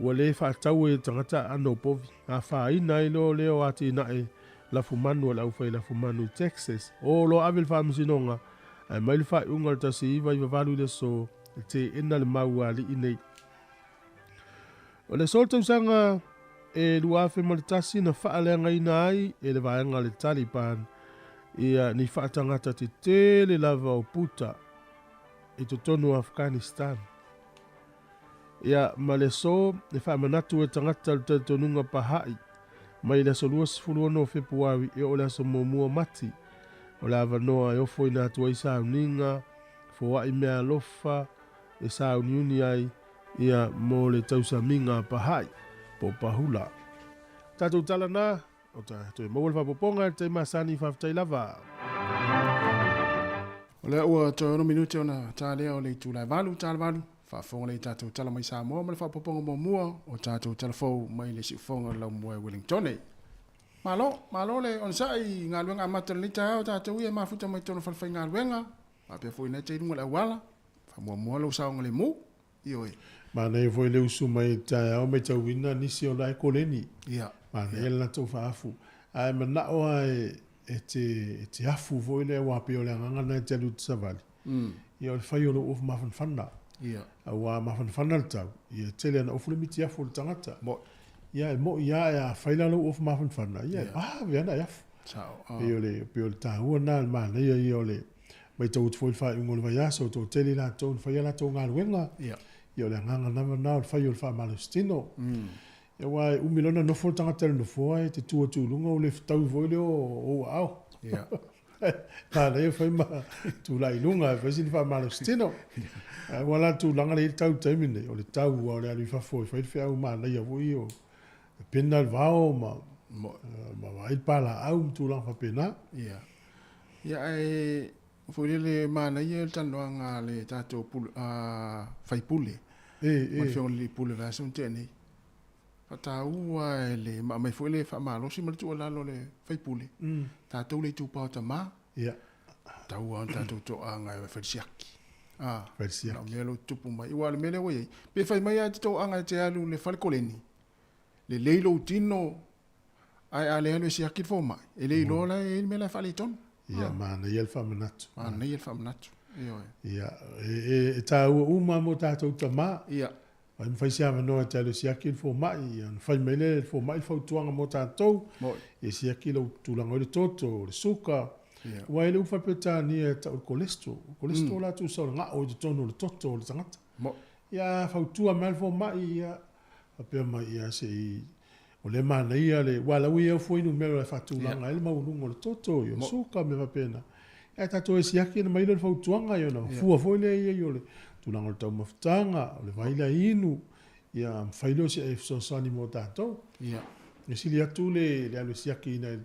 ua lē faataua i tagata aano o povi, afaina ai loa lea o atinae lafumanu a le aufai lafumanu i Texas. O loa ave i le Faamasinoga, ae mai le faaiuga o le 1998 i le aso, e teena le mau a alii nei. O le aso o le tausaga e 2001 na faaleagaina ai e le vaega a le Taliban ia ni faatagata tetele lava o puta i totonu o Afghanistan. Ia, ma le aso e faamanatu e tagata le talitonuga Baha'i mai le aso 26 o Fepuari e oo i le aso muamua o Mati, o le avanoa e ofoina atu ai sauniga, foai meaalofa e sauniuni ai ia mo le tausamiga Baha'i po o Bahula. Tatou tala na, o ta toe maua le faaopoopoga i le taimi masani, faafetai lava. O lea ua toe ono minute ona ta lea o le itula e valu, ta le valu, faafofoga lea i tatou tala mai Samoa ma le faaopoopoga muamua o tatou tala fou mai le siufofoga o le laumua e Wellingtone. Malo, malo le onosai i galuega amata o lenei taeao tatou ia e mafuta mai totonu o falefaigaluega, faapea foi na te i luga o le auala, faamuamua lou saogalemu. Ioe. Manaia foi le usu mai i le taeao maitauina nisi o la e koleni. Ia. Manaia le latou faafu. Ae manao lava e te, e te afu foi lea aua pei o le agaga lena e te alu i te savali. Ia o le fai o lou ofu mafanafana. Ia. Aua mafanafana le tau, ia e tele lava ina ofu le mitiafu o le tagata. Mo'i. Ia e mo'i lava ae a fai la lou ofu mafanafana, ia e vave lava ona e afu. Sao. Pei o le, pei o le taua lena, le manaia ia o le Matau atu foi i le faaiuga o le vaiaso, e toatele i latou na faia a latou galuega. Ia. Ia o le agaga lava lena o le fai o le faamalositino. Ia aua e umi loa ona nofo le tagata i le nofoa e te tu atu i luga ua le fetaui foi lea o ou aao. Ia. Manaia fai ma tulai i luga e fai sina faamalositino. Aua la le tulaga lea e i ai le tau i le taimi lenei, o le tau lava o le alu i fafo e fai le feau manaia foi o pena le vao ma vaai le palaau ma tulaga faapena. Ia. Ia ae foi lele manaia le talanoaga a le tatou pule, a faipule. E, Ma le afioga i le alii pule o le vaiaso na tea nei. Faataua e le ma aumai foi le faamalosi ma le tuualalo a le faipule. Tatou le itupa o tama. Ia. Tatau lava ona tatou toaga e fai le siaki. A. Fai le siaki. Na o mea o lo o tutupu mai. Aua o le mea lea ua i ai, pe fai mai lava e te toaga e te alu i le fale koleni, lelei lou tino, ae a le alu e siaki le fomai, e le iloa la e i ai le mea la e faaletonu. Ia, manaia le faamanatu. Manaia le faamanatu, ioe. Ia, e taua uma mo tatou tama. Ia. Ai mafai se avanoa e te alu e siaki le fomai, ia ona fai mai lea e le fomai le fautuaga mo tatou. Moi. Ia siaki lou tulaga o le toto, o le suka. Ia. Aua e le upu faa-Peretania e tau o le cholesterol. O le cholesterol la tusa o le gao i totonu o le toto o le tagata. Moi. Ia fautua mai le fomai, ia faapea mai, ia se i o lea e manaia le, aua o la ua i ai fuainumera e faatulaga ai le maualuga o le toto, o le suka ma mea faapena. Ae tatou e siaki ona aumai lea o le fautuaga, ia ona fua foi lea i ai o le tulaga o le taumafataga, o le vai la inu, ia mafai lea o se fesoasoani mo tatou. E sili atu le alu e siaki ina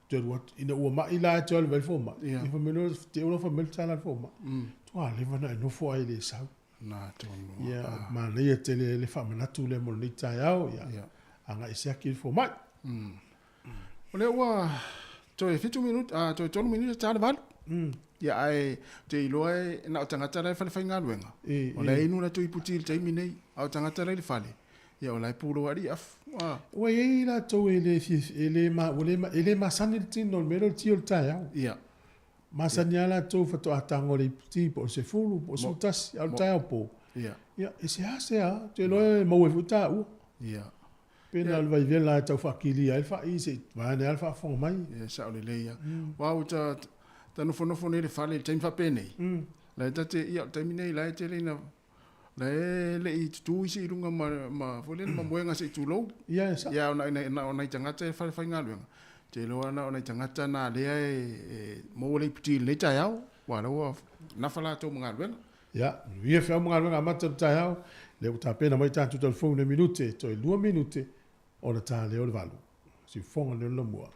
toe alu atu, ina ua mai la e toe alu mai le fomai, ia fai mai loa, te i ua fai mai le tala a le fomai, matua leva ona e nofo ae le sau. Na tonu. Ia, manaia tele le faamanatu lea mo lenei taeao, ia agai siaki le fomai. O lea ua toe 7 minute, toe 3 minute ta le 8. Ia ae te iloa e na o tagata la e fale faigaluega. O la e inu latou iputi i le taimi nei, a o tagata la i le fale, ia o la e pulo ali afu. Ua i ai latou e le e le ma, ua le, e le masani le tino o le mea lea o le ti o le taeao. Ia. Masani lava latou faatoa tago i le iputi po o le 10 po o le 11, a o le taeao po. Ia. Ia, e seasea lava, ou te iloa e maua ai foi taua. Ia. Pe na o le vaivela e tau faakilia ai le fai se i vaeane lava le faafofoga mai. Ia, sao lelei lava. Aua ua ta, ta nofonofo nei i le fale i le taimi faapenei, la e ta te, ia o le taimi nei la e tele ina, la e le i tutū isi i luga ma, ma foi lele ma moega se i tulou. Ia, e sao. Ia, ona ina, na o nai tagata e fale faigaluega. Ou te iloa na o nai tagata na lea e, e maua le iputi i lenei taeao, aua o la ua nafa latou ma galuega. Ia, manuia feau ma galuega amata o le taeao. Lea ua tapena mai tatou telefoni le minute, toe 2 minute ona ta lea o le 8. Siufofoga lea o le Laumua.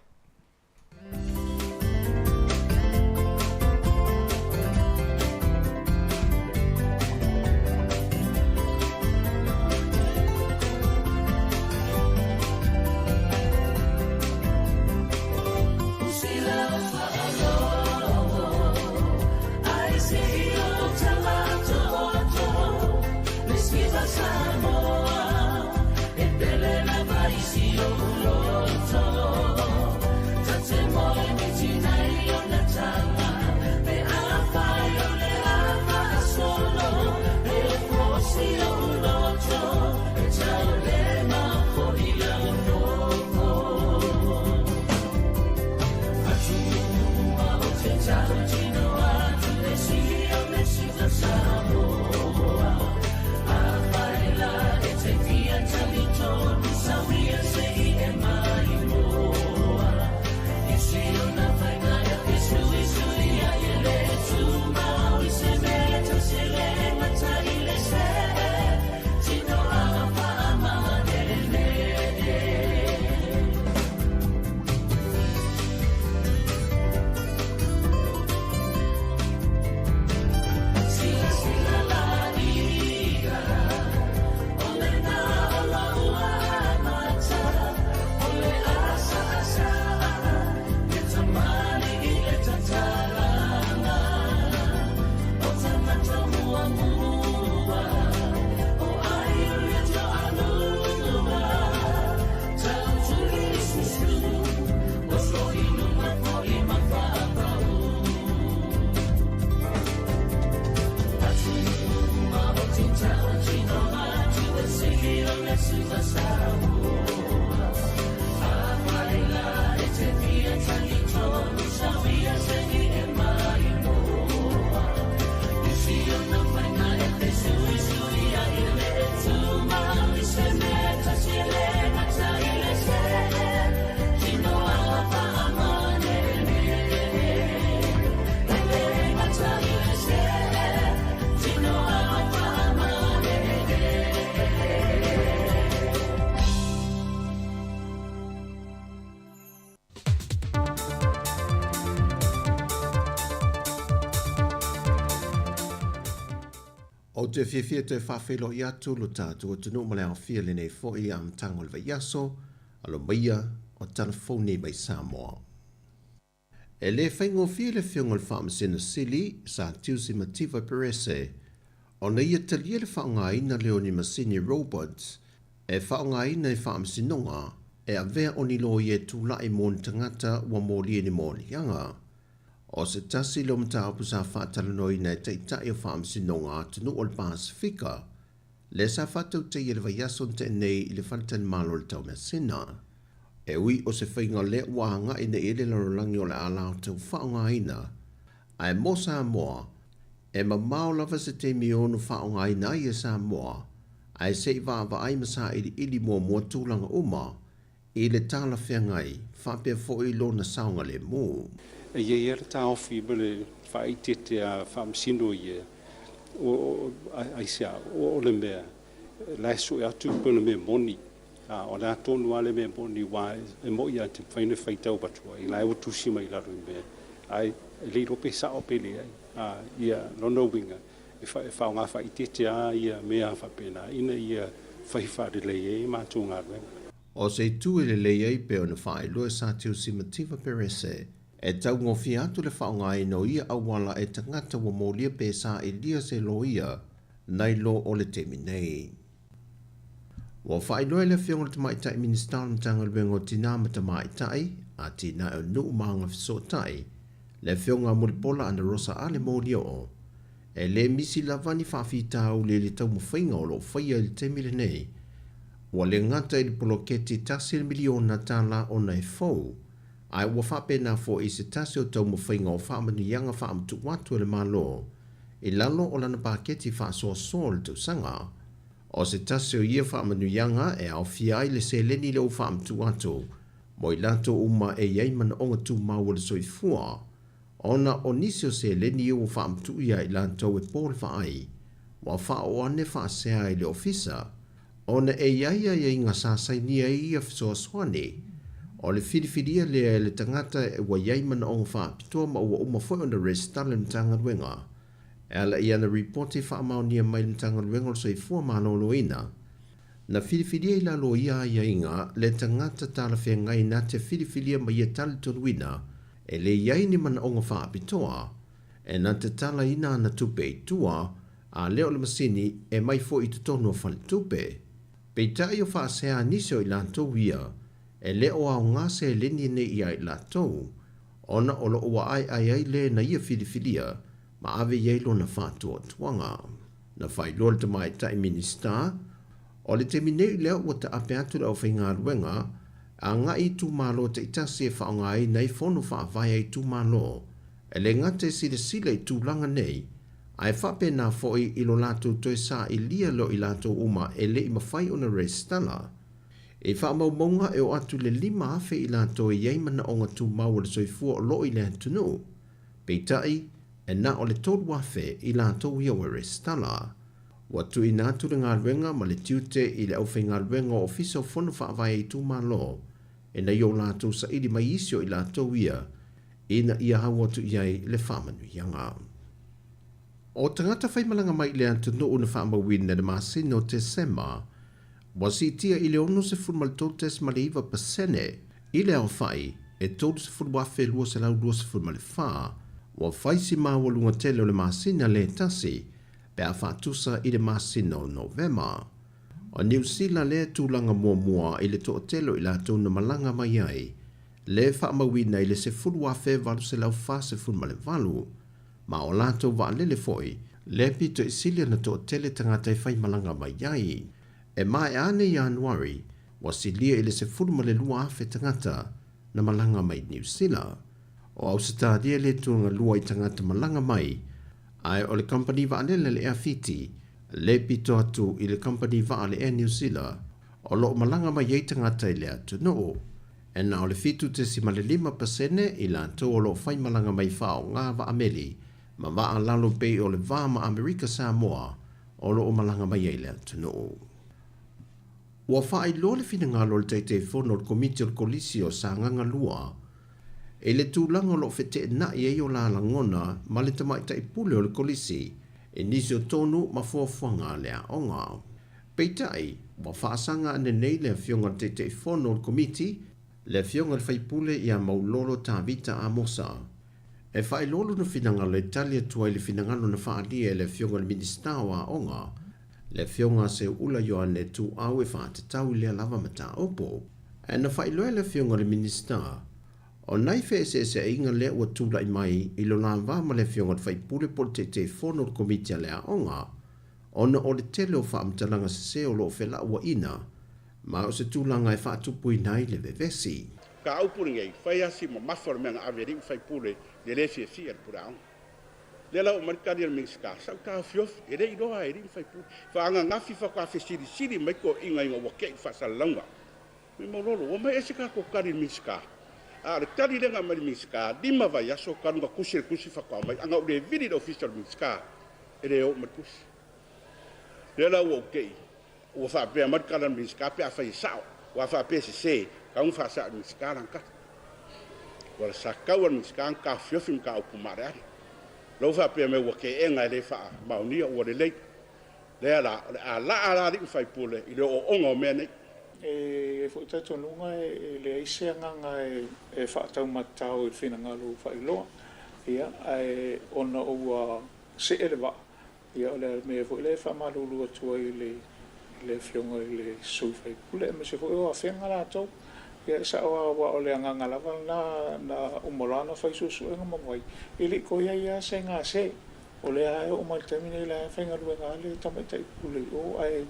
Ou te fiafia toe faafeiloai atu lo tatou atunuu ma le aofia i lenei foi amataga o le vaiaso, alo maia o talafou nei mai Samoa. E le faigofie le Afioga i le Faamasino Sili, Sir Tiusi Mativa Perese, ona ia talia le faaaogaina lea o ni masini robots e faaaogaina i faamasinoga e avea o ni loia e tulai mo ni tagata ua molia i ni moliaga. O se tasi lea o mataupu sa faatalanoaina e Taitai o Faamasinoga Atunuu o le Pasefika, lea sa faatautaia i le vaiaso na tea nei i le faletalimalo o le Taumeasina. E ui o se faiga lea ua agai nei i ai le lalolagi o le a latou faaaogaina, ae mo Samoa, e mamao lava se taimi e ono faaaogaina ai e Samoa, ae se i vaavaai ma sailiili muamua tulaga uma i le talafeagai faapea foi lona saogalemu. E i ai lava le taofi ma le faaeiteete a Faamasino ia, aisea, o le mea la e sue atu pe o le mea moni, a o le a tonu lava le mea moni, aua e moni lava e te mafai ona faitau atu ai, la e ua tusi mai i lalo i mea, ae e le iloa pe sao pe leai. A, ia, lona uiga, e faaaoga faaeiteete lava ia mea faapena ina ia fai faalelei ai a matou galuega. O se itu e lelei ai pei ona faailoa e Sir Tiusi Mativa Perese, e taugofie atu le faaaogaina o ia auala e tagata ua molia pe sailia se loia nai lo o le taimi nei. Ua faailoa e le Afioga i le Tamaitai Minisita o le Matagaluega o Tinā ma Tamaitai, Atinae o Nuu ma Agafesootai, le Afioga a Mulipola Anarosa Ale Molioo, e le misi lava ni faafitauli i le taumafaiga o lo o faia i le taimi lenei. Ua le gata i le poloketi $1 miliona ona e fou, ae ua faapena foi i se tasi o taumafaiga o faamanuiaga faamatuu atu e le Malo i lalo o lana paketi faasoasoa o le tausaga. O se tasi o ia faamanuiaga e aofia ai le seleni lea ua faamatuu atu mo i latou uma e i ai manaoga tumau o le soifua, ona o nisi o seleni ia ua faamatuu ia i latou e po le vaai. Ua faaoo ane faasea i le Ofisa, ona e i ai aiaiga sa sainia ai ia fesoasoani. O le filifilia lea e le tagata ua i ai manaoga faapitoa ma ua uma foi ona resitala i le Matagaluega. E ala i ana ripoti faamaonia mai i le Matagaluega o le Soifua Maloloina, na filifilia i lalo o ia aiaiga le tagata talafeagai na te filifilia ma ia talitonuina e le i ai ni manaoga faapitoa, e na te talaina ana tupe i tua, a lea o le masini e mai foi i totonu o faletupe. Peitai o faasea nisi o i latou ia, e le o aoga seleni nei ia i latou, ona o lo o ua aeae ai le na ia filifilia ma ave i ai lona faatuatuaga. Na faailoa le Tamaitai Minisita, o le taimi nei lea ua taape atu le aufaigaluega agai i itumalo taitasi e faaaogaina ai fono faavae a itumalo, e le gata e silasila i tulaga nei, ae faapena foi i lo latou toe sailia lea o i latou uma e le i mafai ona resitala. I faamaumauga e oo atu i le 5,000 i latou e i ai manaoga tumau o le soifua o lo o i le atunuu. Peitai, e na o le 3,000 i latou ia ua resitala. Ua tuuina atu le galuega ma le tiute i le aufaigaluega o Ofisa o Fono Faavae a Itumalo ina ia o latou saili mai isi o i latou ia ina ia au atu i ai le faamanuiaga. O tagata faimalaga mai i le atunuu na faamauina i le masina o Tesema ua siitia i le 63.9% i le aofai e 30,224 ua fai si maualuga tele o le masina lē tasi pe a faatusa i le masina o Novema. O Niu Sila lea tulaga muamua i le toatele o i latou na malaga mai ai, le faamauina i le 10,848, ma o latou vaalele foi lea pito i sili ona toatele tagata e faimalaga mai ai. E maea ane Ianuari, ua silia i le 12,000 tagata na malaga mai Niu Sila. O Ausetalia le tulaga lua i tagata malaga mai, ae o le kamupani vaalele le Air Fiti le pito atu i le kamupani vaa le Air New Zealand o lo o malaga mai ai tagata i le atunuu. E na o le 7.5% i latou o lo o faimalaga mai faaaoga vaameli ma vaa lalo pei o le va ma Amerika Samoa o lo o malaga mai ai le atunuu. Ua faailoa le finagalo o le Taitaifono o le Komiti o le Kolisi o Sagaga 2 i le tulaga o lo o feteenai ai o la lagona ma le tamaitai pule o le Kolisi i nisi o tonu ma fuafuaga a le aoga. Peitai, ua faasaga ane nei le afioga i le Taitaifono o le Komiti, le afioga i le faipule ia Maulolo Tavita Amosa, e faailoa lona finagalo e tali atu ai le finagalo na faaalia e le afioga i le Minisita o Aoga, le afioga a Seuula Ioane Tuuau e faatatau i lea lava mataupu. Ae na faailoa e le afioga i le Minisita, o nai feeseeseaiga lea ua tulai mai i lo la va ma le afioga i le faipule po o le Taitaifono o le Komiti a le Aoga, ona o le tele o faamatalaga sese o lo o felauaiina, ma o se tulaga e faatupuina ai le vevesi. Ka upu lenei, fai lava si mamafa o le mea na ave e alii ma faipule i le le fiafia i le pule aoga. Lea la ua aumai le tali a le Minisita, sa ou taofiofi, e le i iloa e alii ma faipule. Faananafi faatoa fesilisili mai toeaiina ina ua tei le faasalalauga. Mai Maulolo, ua omai ese tatou tali i le Minisita. A o le tali lea na aumai e le Minisita, 5 vaiaso talu ona tusi le tusi faatoa aumai. Ana ou le vili i le ofisa o le Minisita, e le oo mai le tusi. Lea la ua ou tei, ua faapea mai le tala a le Minisita pe afai e sao, aua a faapea e sese, tatau ona faasao e le Minisita lana tali. Ua sa tatau lava i le Minisita ona taofiofi mataupu maaleale. Lea ua faapea mai ua teena e le faamaonia, ua lelei. Lea la, o le a laa la alii ma faipule i le ooooga o mea nei. E i ai foi talitonuga e leai se agaga e faataumatatao i le finagalo faailoa, ia, ae ona ua see le vaa, ia, o le mea foi lea e faamalulu atu ai i le Afioga i le sui usufono, aemaise foi o Afega latou. Ia, e sao lava, aua o le agaga lava lena na uma loa ona fai suesuega ma vai, e le i toe i ai lava se gase. O lea lava e oo mai i le taimi nei, o la e faigaluega lava le tamaitai pule i o, ae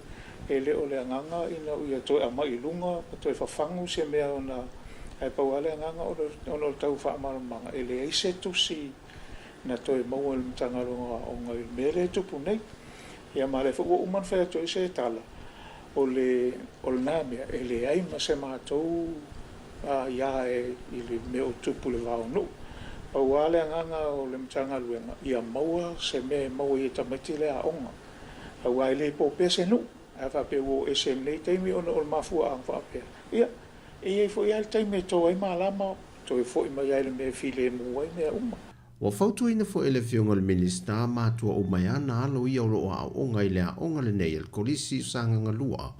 e le o le agaga ina ia toe aumai i luga ma toe fafagu se mea ona, ae pau lava le agaga ona o le tau faamalamalamaga, e leai se tusi na toe maua e le Matagaluega o Aoga i le mea lea e tupu nei. Ia ma o lea foi ua uma ona fai atu ai se tala, o le o lena mea, e leai ma se matou aia i le mea o tupu i le va o nuu. Pau lava le agaga o le Matagaluega, ia maua se mea e maua ai e tamaiti le aoga. Auā e le po pea se nuu, ae a faapea ua oo ese i lenei taimi ona o le mafuaaga faapea, ia, e i ai foi lava le taimi e to ai malama, toe foi mai lava i le mea e filemu ai mea uma. Ua fautuaina foi e le Afioga i le Minisita matua uma e ana alo ia o lo o aooga i le aoga lenei a le Kolisi o Sagaga 2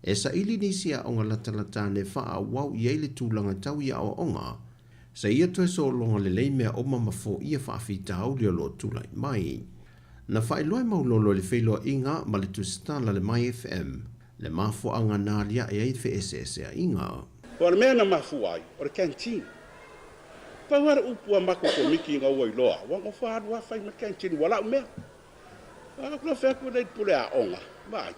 e saili nisi aoga latalata ane e faaauau i ai le tulaga tau i aoaoga seia toe sologa lelei mea uma ma foia faafitauli o lo o tulai mai. Na faailoa e Maulolo i le feiloaiga ma le tusitala le My FM le mafuaaga na aliae ai feeseeseaiga. O le mea na mafua ai, o le canteen. Pau lava le upu a matou komiti ina ua iloa, ua nofo alu lava fai mai le canteen, ua lau mea. A ou fai atu lea i le pule aoga, vaai,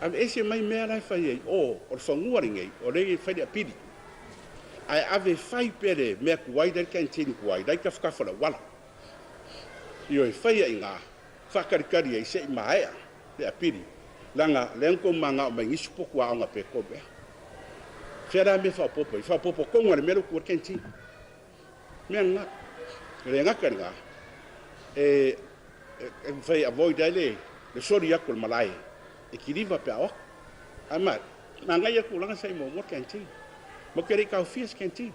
aveese mai mea la e fai ai, o, o le fanua lenei, o lea e fai le apili. Ae ave fai pea le mea tuai la e i le canteen tuai, la e i tafatafa o le auala. Ioe, fai ai i ina, faatalitali ai se i maea le apili, leaga lea na tou manao mai nisi potu aoga pe tolu ea. Fea la mea faaopoopo ai? Faaopoopo tonu lava i le mea lea ua tuua le canteen. Mea lena. E le gata i lena, e mafai e avoid ai le soli atu o le malae e kiliva pe a o atu. Ae manaia tulaga sa i muamua le canteen. Matou te le i taofia se canteen.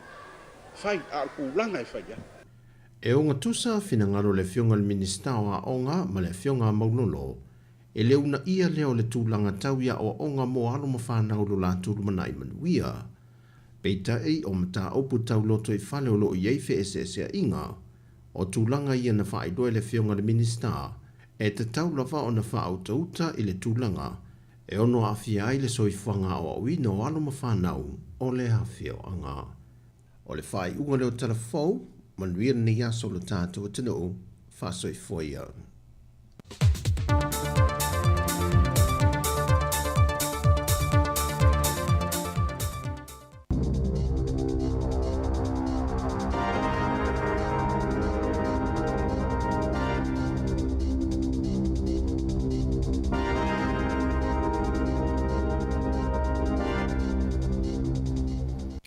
Fai, a o le tulaga e fai ai. E ogatusa finagalo o le Afioga i le Minisita o Aoga ma le Afioga a Maulolo e le uunaia lea o le tulaga tau i aoaoga mo alo ma fanau lo latou lumanai manuia. Peitai, o mataupu tau lotoifale o lo o i ai feeseeseaiga, o tulaga ia na faailoa e le Afioga i le Minisita, e tatau lava ona faautauta i le tulaga e ono aafia ai le soifuaga aoaoina o alo ma fanau o le afioaga. O le faaiuga lea o Tala Fou, manuia lenei aso o lo tatou atunuu, faasoifua ia.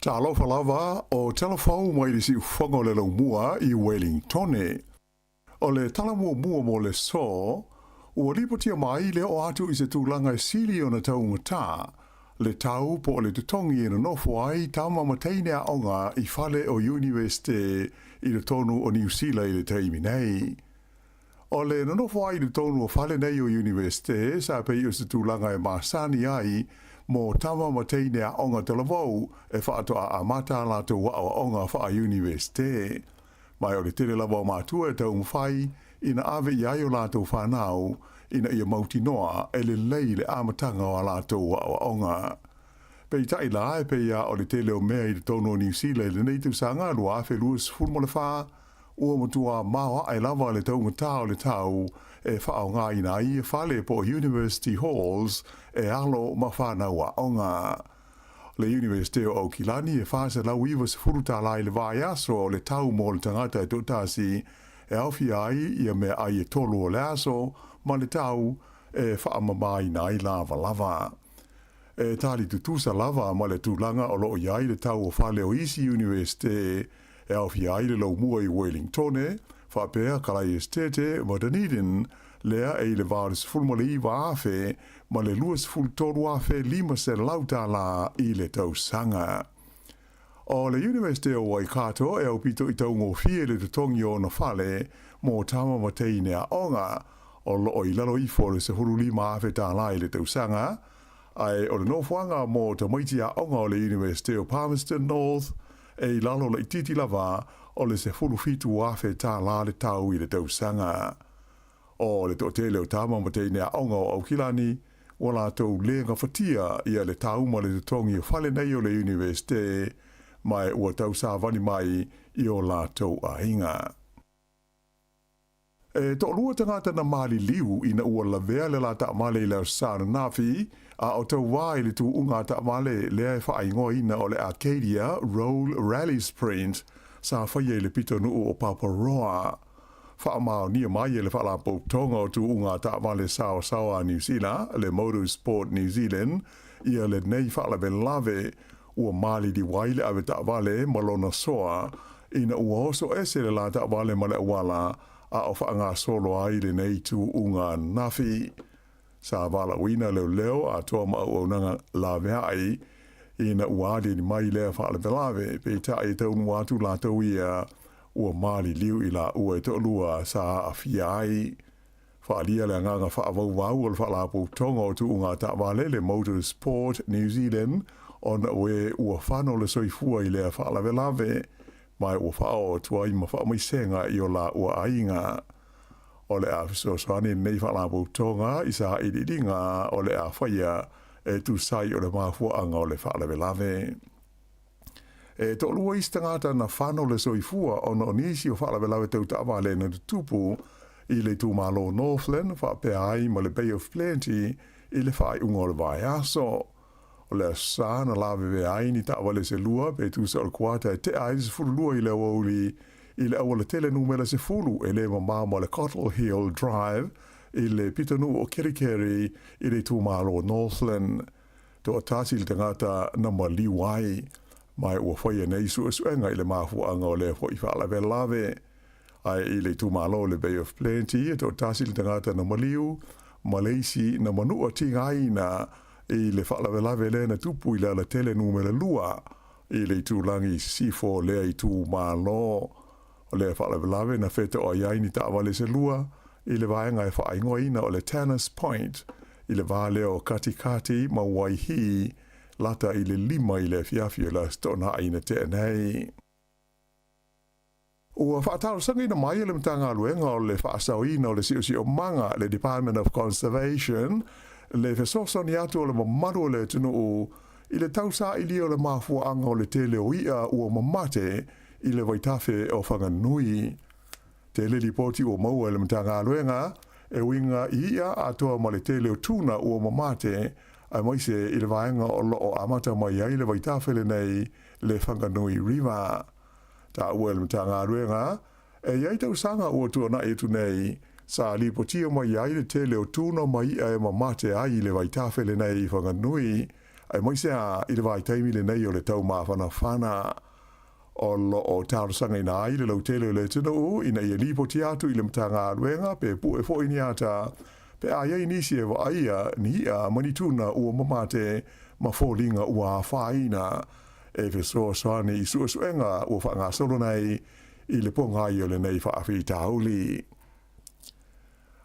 Talofa lava, o Talafou mai le siufofoga o le laumua i Wellingtone. O le tala muamua mo le so, ua lipotia mai le oo atu i se tulaga e sili ona taugata, le tau po o le totogi e nonofo ai tama ma teine aoga i fale o Iunivesite i totonu o Niu Sila i le taimi nei. O le nonofo ai i totonu o fale nei o Iunivesite sa pei o se tulaga e masani ai mo tama ma teine aoga talavou e faatoa amata a latou aoaoga faa-Iunivesite. Mai o le tele lava o matua e taumafai ina ave i ai o latou fanau ina ia mautinoa e lelei le amataga o a latou aoaoga. Peitai la, e pei lava o le tele o mea i totonu o Niu Sila i lenei tausaga 2024, ua matua maoae lava le taugata o le tau e faaaogaina ai ia fale po o University Halls e alo ma fanau aoga. Le Iunivesite o Aukilani e $490 tālā i le vaiaso o le tau mo le tagata e toatasi e aofia ai ia meaai e tolu o le aso ma le tau e faamamaina ai lavalava. E tali tutusa lava ma le tulaga o lo o i ai le tau o fale o isi Iunivesite e aofia ai le laumua i Wellingtone, faapea Kalaiesetete ma Dunedin, lea e i le $89,000 ma le $23,500 i le tausaga. O le Iunivesite o Waikato e aupito i taugofie le totogi o ona fale mo tama ma teine aoga, o lo o i lalo ifo o le $15,000 i le tausaga, ae o le nofoaga mo tamaiti aoga o le Iunivesite o Palmerston North e i lalo laitiiti lava o le $17,000 le tau i le tausaga. O le toatele o tama ma teine aoga o Aukilani, ua latou le gafatia ia le tau ma le totogi o fale nei o le Iunivesite, ma e ua tausavali mai i o latou aiga. E toalua tagata na maliliu ina ua lavea le la taavale i le Aso Sa ananafi, a o tauā i le tuuga taavale lea e faaigoaina o le Arcadia Roll Rally Sprint sa faia i le pitonuu o Paparoa. Faamaonia mai e le Faalapotopotoga o Tuuga Taavale Saosaoa a Niu Sila, le Motorsport New Zealand, ia lenei faalavelave ua maliliu ai le ave taavale ma lona soa ina ua oso ese le la taavale ma le auala. a o faagasolo ai lenei tuuga ananafi. Sa valaauina leoleo atoa ma auaunaga laveai ina ua aliali mai lea faalavelave, peitai e taunuu atu latou ia ua maliliu i laua e toalua sa aafia ai. Faaalia le agaga faavauvau o le Faalapotopotoga o Tuuga Taavale le Motor Sport New Zealand ona o e ua fano le soifua i lea faalavelave, ma ua faaoo atu ai ma faamaisega i o laua aiga. O le a fesoasoani lenei Faalapotopotoga i sailiiliga o le a faia e tusa ai o le mafuaaga o le faalavelave. E toalua isi tagata na fano le soifua ona o nisi o faalavelave tau taavale na tutupu i le itumalo Northland faapea ai ma le Bay of Plenty i le faaiuga o le vaiaso. O le Aso Sa na lavevea ai ni taavale se lua pe tusa o le kuata e tea ai le 12 i le aoauli i le aualatele numera 10 e le mamao ma le Cottle Hill Drive i le pitonuu o Kerikeri i le itumalo Northland. Toatasi le tagata na maliu ai, ma ua faia nei suesuega i le mafuaaga o lea foi faalavelave. Ae i le itumalo o le Bay of Plenty, e toatasi le tagata na maliu, ma le isi na manua tigaina i le faalavelave lea na tupu i le alatele numera 2 i le itulagi i sisifo o lea itumalo. O lea faalavelave na fetoai ai ni taavale se lua i le vaega e faaigoaina o le Tanners Point i le va lea o Katikati ma Waihī, lata i le 5 i le afiafi o le Aso Toonai na tea nei. Ua faatalosagaina mai e le Matagaluega o le Faasaoina o le Siosiomaga, le Department of Conservation, le fesoasoani atu o le mamalu o le atunuu i le tausaili o le mafuaaga o le tele o i'a ua mamate i le vaitafe o Whanganui. Tele lipoti ua maua e le Matagaluega e uiga i i'a atoa ma le tele o tuna ua mamate, aemaise i le vaega o loo amata mai ai le vaitafe lenei le Whanganui River. Taua e le Matagaluega, e i ai tausaga ua tuanai atu nei, sa lipotia mai ai le tele o tuna ma i'a e mamate ai i le vaitafe lenei i Whanganui, aemaise a i le vaitaimi lenei o le taumafanafana. O loo talosagaina ai le lautele o le atunuu ina ia lipoti atu i le Matagaluega pe pue foi ni ata pe a i ai nisi e vaaia ni i'a ma ni tuna ua mamate ma foliga ua afaina e fesoasoani i suesuega ua faagasolo nei i le pogai o lenei faafitauli.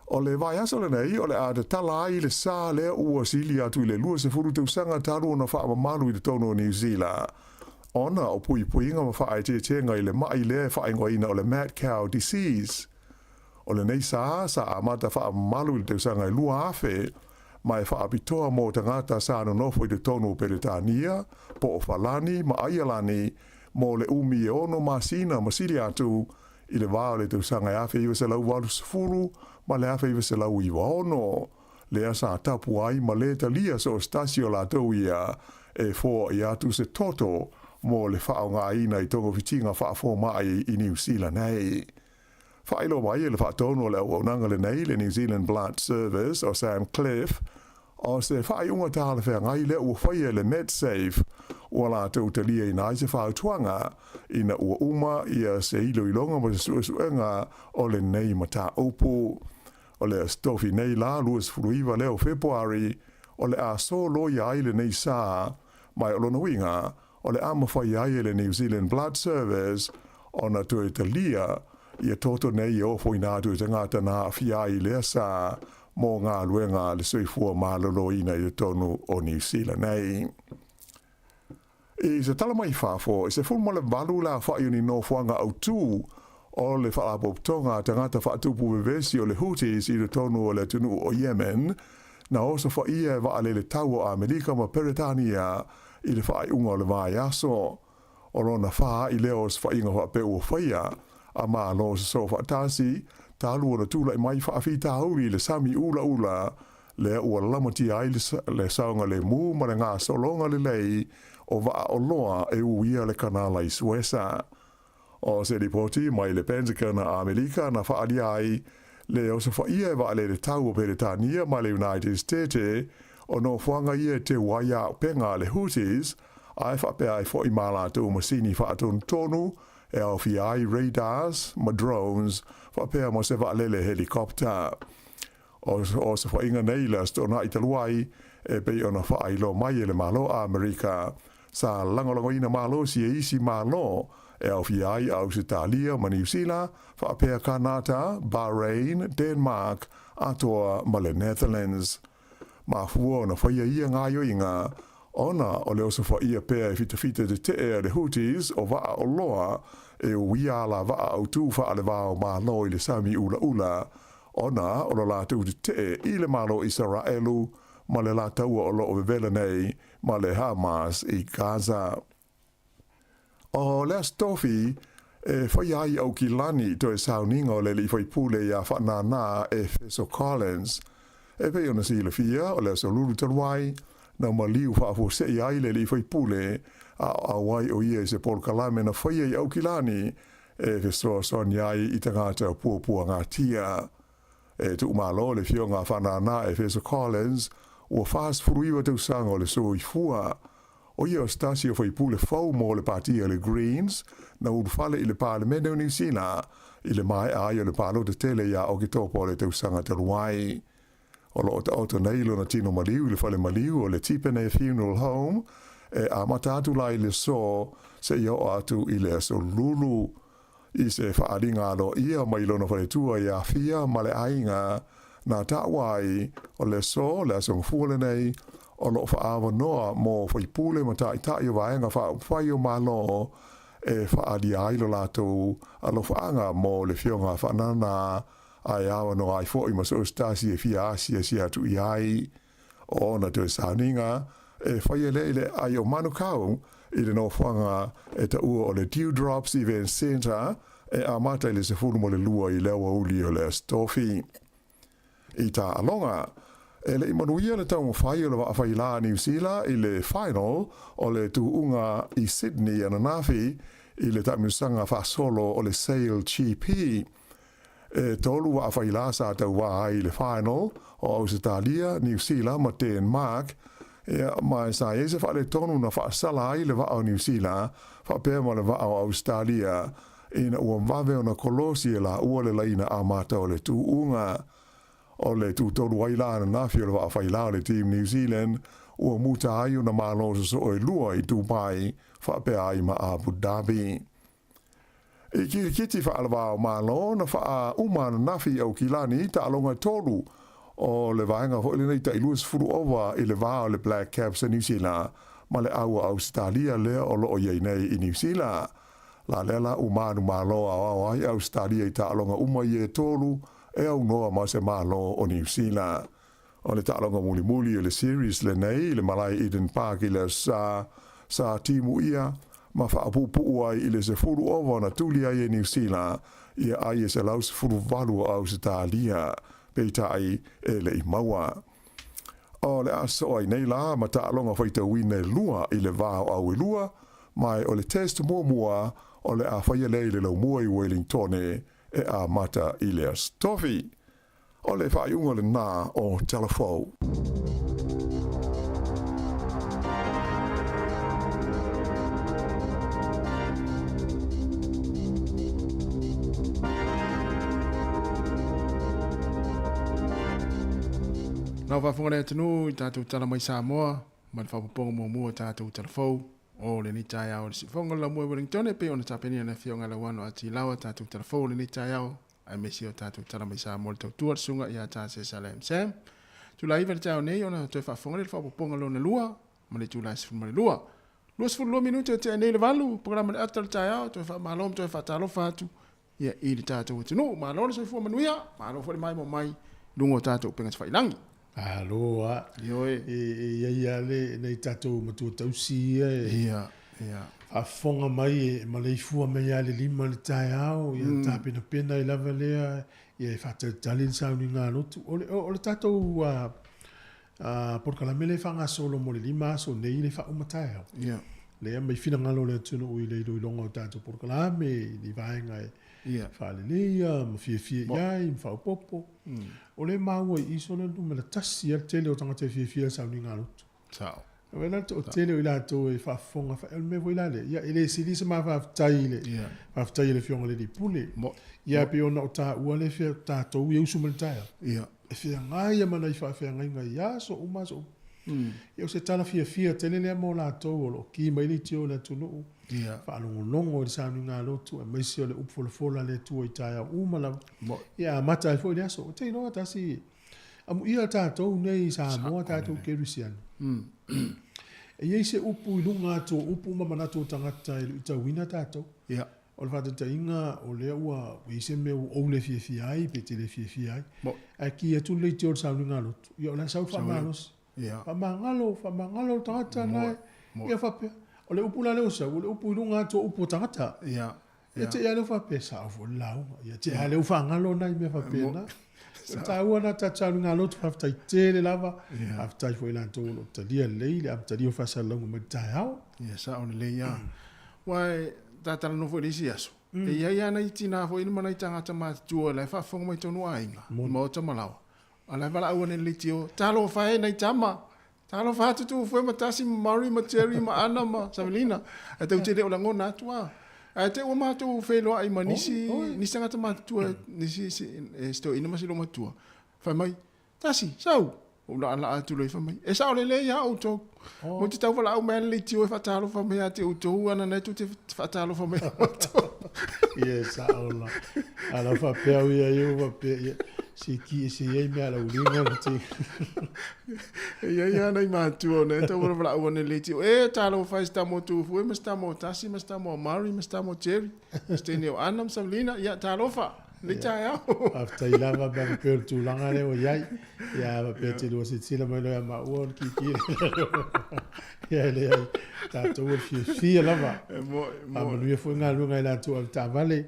O le vaiaso lenei o le a tatala ai le sa lea ua sili atu i le 20 tausaga talu ona faamamalu i totonu o Niu Sila ona o puipuiga ma faaeteetega i le mai lea e faaigoaina o le mad cow disease. O lenei sa sa amata faamamalu i le tausaga e 2000 ma e faapitoa mo tagata sa nonofo i totonu o Peretania, po o Falani ma Aialani mo le umi e 6 masina ma sili atu i le va o le tausaga e 1980 ma le 1996, lea sa tapu ai ma le talia so o se tasi o latou ia e foai atu se toto mo le faaaogaina i togafitiga faafoma'i i Niu Sila nei. Faailoa mai e le faatonu o le auaunaga lenei le New Zealand Blood Service o Sam Cliff, o se faaiuga talafeagai lea ua faia e le Medsafe ua latou taliaina ai se fautuaga ina ua uma ia se iloiloga ma se suesuega o lenei mataupu. O le Aso Tofi nei la 29 lea o Fepuari o le a soloia ai lenei sa, ma o lona uiga o le a mafai ai e le New Zealand Blood Service ona toe talia ia toto nei e ofoina atu i tagata na aafia ai i lea sa mo galuega a le soifua maloloina i totonu o Niu Sila nei. I se tala mai fafo, e 18 le aofai o ni nofoaga autū o le Faalapotopotoga a Tagata Faatupu Vevesi o le Houthis i totonu o le atunuu o Yemen, na osofaia e vaalele tau o Amerika ma Peretania i le faaiuga o le vaiaso. O lona faa'i lea o osofaiga faapea ua faia a Malo sosoo faatasi, talu ona tula'i mai faafitauli i le sami ulaula lea ua lamatia ai le saogalemu ma le gasologa lelei o vaa oloa e uia le kanala i Suesa. O se lipoti mai le Pentagon a Amerika na faalia ai le osofaia e vaalele tau o Peretania ma le United States o nofoaga ia e teu ai auupega a le Houthis, ae faapea ai foi ma latou masini faatonutonu. e aofia ai radars ma drones faapea ma se vaalele helicopter. O osofaiga nei i le Aso Toonai talu ai, e pei ona faailoa mai e le Malo o Amerika, sa lagolagoina malosi e isi Malo, e aofia ai Ausetalia ma Niu Sila, faapea Kanata, Bahrain, Denmark, atoa ma le Netherlands. Mafua ona faia ia gaoioiga, ona o le osofaia pea e fitafita tetee a le Houthis o vaa oloa e uia alavaa autū faale-va o Malo i le sami ulaula, ona o lo latou tetee i le Malo o Isaraelu ma le la taua o loo vevela nei ma le Hamas i Gaza. O le Aso Tofi e faia ai Aukilani toe sauniga o le alii faipule iā Faanana Efeso Collins. E pei ona silafia, o le aso lulu talu ai, na maliu faafuasei ai le alii faipule, a o auai o ia i se polokalame na faia i Aukilani e fesoasoani ai i tagata puapuagatia. E tuumalo le afioga a Faanana Efeso Collins, ua 49 tausaga o le soifua. O ia o se tasi o faipule fou mo le pāti a le Greens, na ulufale i le Palemene o Niu Sila i le maea ai o le palota tele iā Oketopa o le tausaga talu ai. O lo o taoto nei lona tino maliu i le fale maliu o le Tipene Funeral Home e amata atu la i le aso seia oo atu i le aso Lulu. I se faaaliga aloaia mai lona faletua i Afia ma le aiga na taua ai, o le aso, le Aso Gafua lenei, o lo o faaavanoa mo faipule ma taitai o Vaega Faaupufai o Malo e faaalia ai lo latou alofaaga mo le Afioga a Faanana ae avanoa ai foi ma so o se tasi e fia asiasi atu i ai. O ona toe sauniga e faia lea i le aai o Manukau i le nofoaga e taua o le Dewdrops Event Centre e amata i le 12 i le aoauli o le Aso Tofi. I taaloga, e le i manuia le taumafai o le vaafailā a Niu Sila i le final o le tuuga i Sydney ananafi i le taamilosaga faasolo o le Sail GP. E tolu vaafailā sa tauvā ai i le final o Ausetalia, Niu Sila ma Denmark, ia, ma sa i ai se faaletonu na faasala ai le vaa o Niu Sila faapea ma le vaa o Ausetalia ina ua vave ona kolosi e laua le laina amata o le tuuga. O le tutolu ai la ananafi o le vaafailā o le Team New Zealand ua muta ai ona malo sosoo e lua i Dubai faapea ai ma Abu Dhabi. I kirikiti faalavao Malo na faauma ananafi i Aukilani taaloga e tolu o le vaega foi lenei tai 20 ova i le va o le Black Caps a Niu Sila ma le au a Ausetalia lea o lo o i ai nei i Niu Sila. La lea la ua manumalo aoao ai Ausetalia i taaloga uma ia e tolu e aunoa ma se Malo o Niu Sila. O le taaloga mulimuli o le series lenei i le malae Eden Park i le Aso Sa, sa timu ia ma faapuupuu ai i le 10 ova na tuli ai e Niu Sila ia ai e 118 o Ausetalia, peitai e le i maua. O le a sosoo ai nei la ma taaloga faitauina e lua i le va o au e lua, ma o le test muamua o le a faia lea i le laumua i Wellingtone e amata i le Aso Tofi. O le faaiuga lenā o Tala Fou. Lau faafofoga le atunuu i tatou tala mai Samoa ma le faaopoopoga muamua o tatou tala fou o lenei taeao i le siufofoga o le laumua i Wellington e pei ona tapenaina e le Afioga Lauano A. T. Lawa tatou tala fou o lenei taeao aemaise o tatou tala mai Samoa le tautua le susuga ia Tasesa Lam Sam. Itula 9 i le taeao nei ona toe faafofoga lea i le faaopoopoga lona lua ma le itula e 12. 22 minute o tea nei le 8, polokalame le ata o le taeao, toe faamalo ma toe faatalofa atu ia i le tatou atunuu. Malo le soifua manuia, malo foi le maimoa mai i luga o tatou upega tafailagi. Malo a. Ioe. E i ai lava le, nai tatou matua tausi ia e. Ia, ia. Faafofoga mai e maleifua mai lava i le 5 i le taeao, ia tapenapena ai lava lea, ia e faatalitali le sauniga a lotu. O le, o le tatou polokalame lea e faagasolo mo le 5 aso nei le faauma taeao. Ia. Lea mai finagalo o le atunuu i le iloiloga o tatou polokalame, i ni vaega e faaleleia ma fiafia i ai ma faaopoopo. O lea e maua i i solo le numera tasi lava le tele o tagata e fiafia i le sauniga a lotu. Sao. Vaai la le toatele o i latou e faafofoga o le mea foi la lea, ia e le sili se ma faafetai i le faafetai i le Afioga i le Alii Pule. Ia e pei ona ou taua le fea tatou ia usu mai le taeao. E feagai lava ma nai faafeagaiga i aso uma aso uma. Ia o se tala fiafia tele lea mo latou o lo o ki mai leitio o le atunuu, faalogologo i le sauniga a lotu aemaise o le upu folafola a le Atua i taeao uma lava. Ia amata ai foi le aso. Ou te iloa tasi Amuia tatou nei i Samoa tatou kerisiano. E i ai se upu i luga atu o upu ma manatu o tagata e luitauina tatou. O le faataitaiga o lea ua i ai se mea ua ou le fiafia ai pe te le fiafia ai. Ae ki atu le leitio o le sauniga lotu, ia o la e sau le faamalosi. Faamagalo, faamagalo le tagata na e, ia faapea. O le upu la lea ua sau, o le upu i luga atu o upu o tagata. Ia te i lava lea ua faapea, sao foi le lauga. Ia te i lava lea ua faagalo nai mea faapena. O le taua lena tatou sauniga lotu, faafetai tele lava. Faafetai foi i latou o lo o talia lelei le amatalia o faasalalauga mai le taeao. Ia sao lelei lava. Aua e ta talanoa foi i le isi aso, e i ai lava nai tina foi ma nai tagata matutua o la e faafofoga mai totonu o aiga, maota ma laoa, a o la e valaau ane i le leitio, talofa e nai tama, Talofa atu Tuufue ma Tasi ma Murray ma Jerry ma Ana ma Savelina. Ae tou te le o lagona atu a. Ae te ua matou feiloai ma nisi nisi tagata matutua nisi e si toeaina ma si olomatua. Fai mai, Tasi, sau! Ou laalaa atu loa fai mai, e sao lelei lava outou. Ou te tau valaau mai lava le leitio e faatalofa mai ia te outou, ana na tou te faatalofa mai ia matou. Ia e sao la. A lau faapea au ia ia faapea ia si ki e si ai mea lau linga le ti. E i ai lava nai matua ona e tau valaau ane le leitio, e talofa e si tama o Tufue ma si tama o Tasi ma si tama o Murray ma si tama o Jerry, si teine o Ana ma Savelina, ia talofa, lenei taeao. Faafetai lava pe a faapea o le tulaga lea ua i ai. Ia a faapea te lua silasila mai loa ia maua o le kiki Ia e leai, tatou o le fiafia lava. E mo'i, mo'i. Faamanuia foi galuega i latou avetaavale.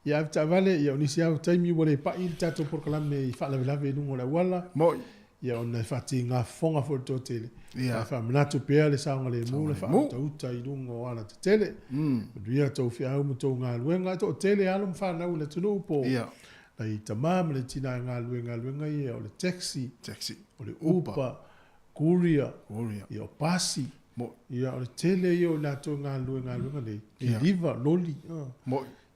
Ia avetaavale, ia o nisi lava o taimi ua le pa'i le tatou polokalame i faalavelave i luga o le auala. Mo'i. Ia ona e faatiga fofoga foi le toatele. Ia. Ae faamanatu pea le saogalemu, le faautauta i luga o alatetele. Manuia tou feau ma tou galuega. E toatele alo ma fanau i le atunuu po o nai tama ma nai tina e galulue i galuega ia o le taxi, taxi, o le Uber, courier, ia o pasi, ia o le tele ia o i latou e galulue i galuega nei, kiliva, loli.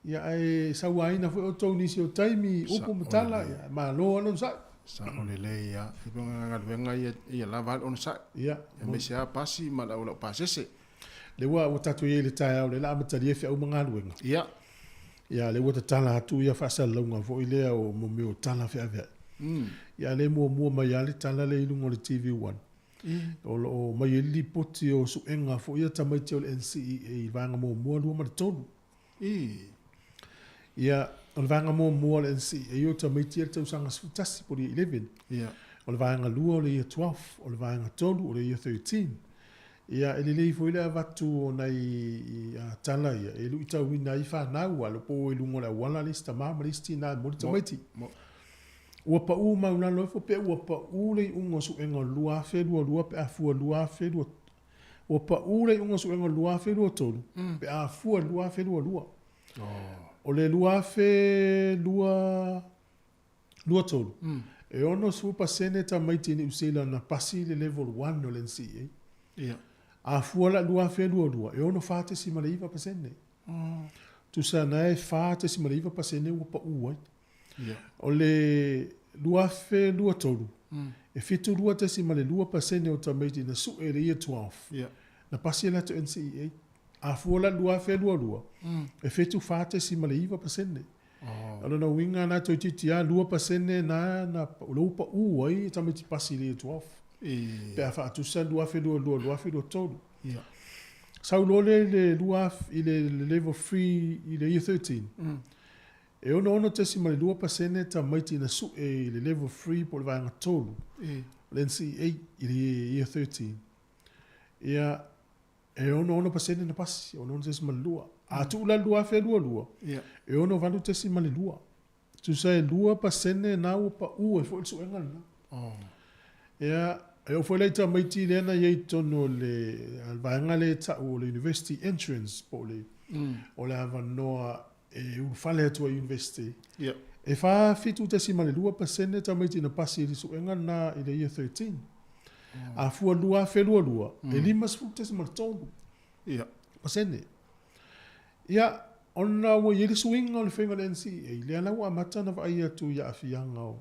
Ia ae sauaina foi outou i nisi o taimi, upu ma tala, ia malo lava le onosai. Sao lelei lava. E pei o galuega ia, ia lava lava le onosai. Ia. Aemaise lava pasi ma le au laupasese. Lea ua tatou i ai i le taeao lea o le a amatalia feau ma galuega. Ia. Ia lea ua tatala atu ia faasalalauga foi lea o mo mea o tala feaveai. Ia lea e muamua mai lava le tala lea i luga o le TV1. O lo o aumai ai le lipoti o suega foi ia tamaiti o le NCEA i vaega muamua, lua ma le tolu. Ia, o le vaega muamua o le NCEA o tamaiti ia le tausaga 11 po o le Year 11. O le vaega lua o le Year 12, o le vaega tolu o le Year 13. Ia, e lelei foi le avatu o nai tala ia e luitauina ai fanau, a o po i luga o le auala le isi tama ma le isi tina e momoli tamaiti. Ua pau maulalo ifo pe ua pau le iuga o suega o le 2022 pe a fua 2023. Ua pau le iuga o suega o le 2023 pe a fua i le 2022. O le 2023, e 60% tamaiti i Niu Sila na pasi le level 1 o le NCEA. A fua la i le 2022, e 64.9%. Tusa na e 4.9% ua pau ai. O le 2023, e 72.2% o tamaiti na sue i le Year 12, na pasi e latou NCEA. A fua la i le 2022, e 74.9%. O lona uiga na toeitiiti lava 2% na na o lea ua pau ai tamaiti pasi i le Year 12. Pe a faatusa le 2022 2023. Sau loa lea i le i le level 3 i le Year 13, E 66.2% tamaiti na sue i le Level 3 po o le Vaega 3 o le NCEA i le Year 13. Ia, e 66% na pasi, 66.2. A tuu la i le 2022, e 68.2. Tusa e 2% na ua pau ai foi le suega lena. Ia, e oo foi la i tamaiti lea na i ai i totonu o le vaega lea e tau o le University Entrance po o le, o le avanoa e ulufale atu ai i University. E 47.2% tamaiti na pasi i le suega lena i le Year 13. A fua 2022, e 50.3. Ia. Pasene. Ia, ona ua i ai le suiga o le faiga o le NCEA, lea la ua amata ona vaai atu i aafiaga o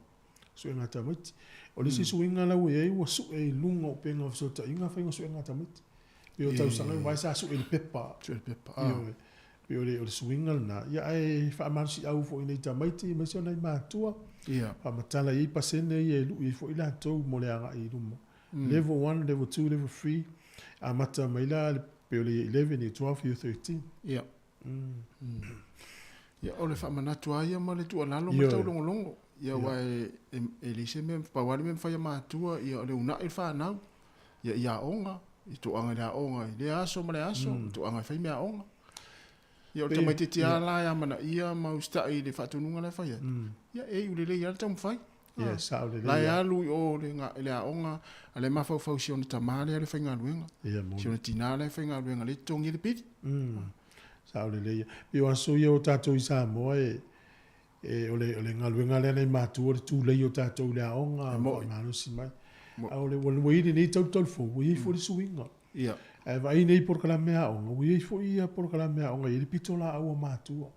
suega a tamaiti. O le isi suiga la ua i ai ua sue i luga o upega o fesootaiga faiga o suega a tamaiti. Pei o tausaga ua vaai sa sue i le pepa. Sue i le pepa. Ioe. Pei o le suiga lena. Ia ae faamalosiau foi i nai tamaiti aemaise o nai matua. Ia. Faamatala i ai pasene ia e lui ai foi latou mo le agai i luma. Level 1, level 2, level 3, amata mai la pei o le Year 11, Year 12, Year 13. Ia. Ia, o le faamanatu lava ia ma le tuualalo ma le taulogologo. Ia, aua e leai se mea, pau lava le mea e mafai e matua, ia o le uunai o le fanau, ia i aoga, i toaga i le aoga i lea aso ma lea aso, toaga e fai meaaoga. Ia o le tamaitiiti lava la e amanaia ma usitai i le faatonuga la e fai atu, ia e iu lelei lava le taumafai. Ia, e sao lelei La e alu i o i le aoga, a le mafaufau i si ona tamā lea e faigaluega, si ona tinā lea e faigaluega lea e totogi ai le pili. Sao lelei. Pei o aso ia o tatou i Samoa e o le galuega lea nai matua o le tulei o tatou i le aoga, faamalosi mai. A o le ua i ai lenei talu fou, ua i ai foi le suiga. Ae vaai nei polokalame aoga, ua i ai foi ia polokalame aoga e i ai le pitolaau a matua.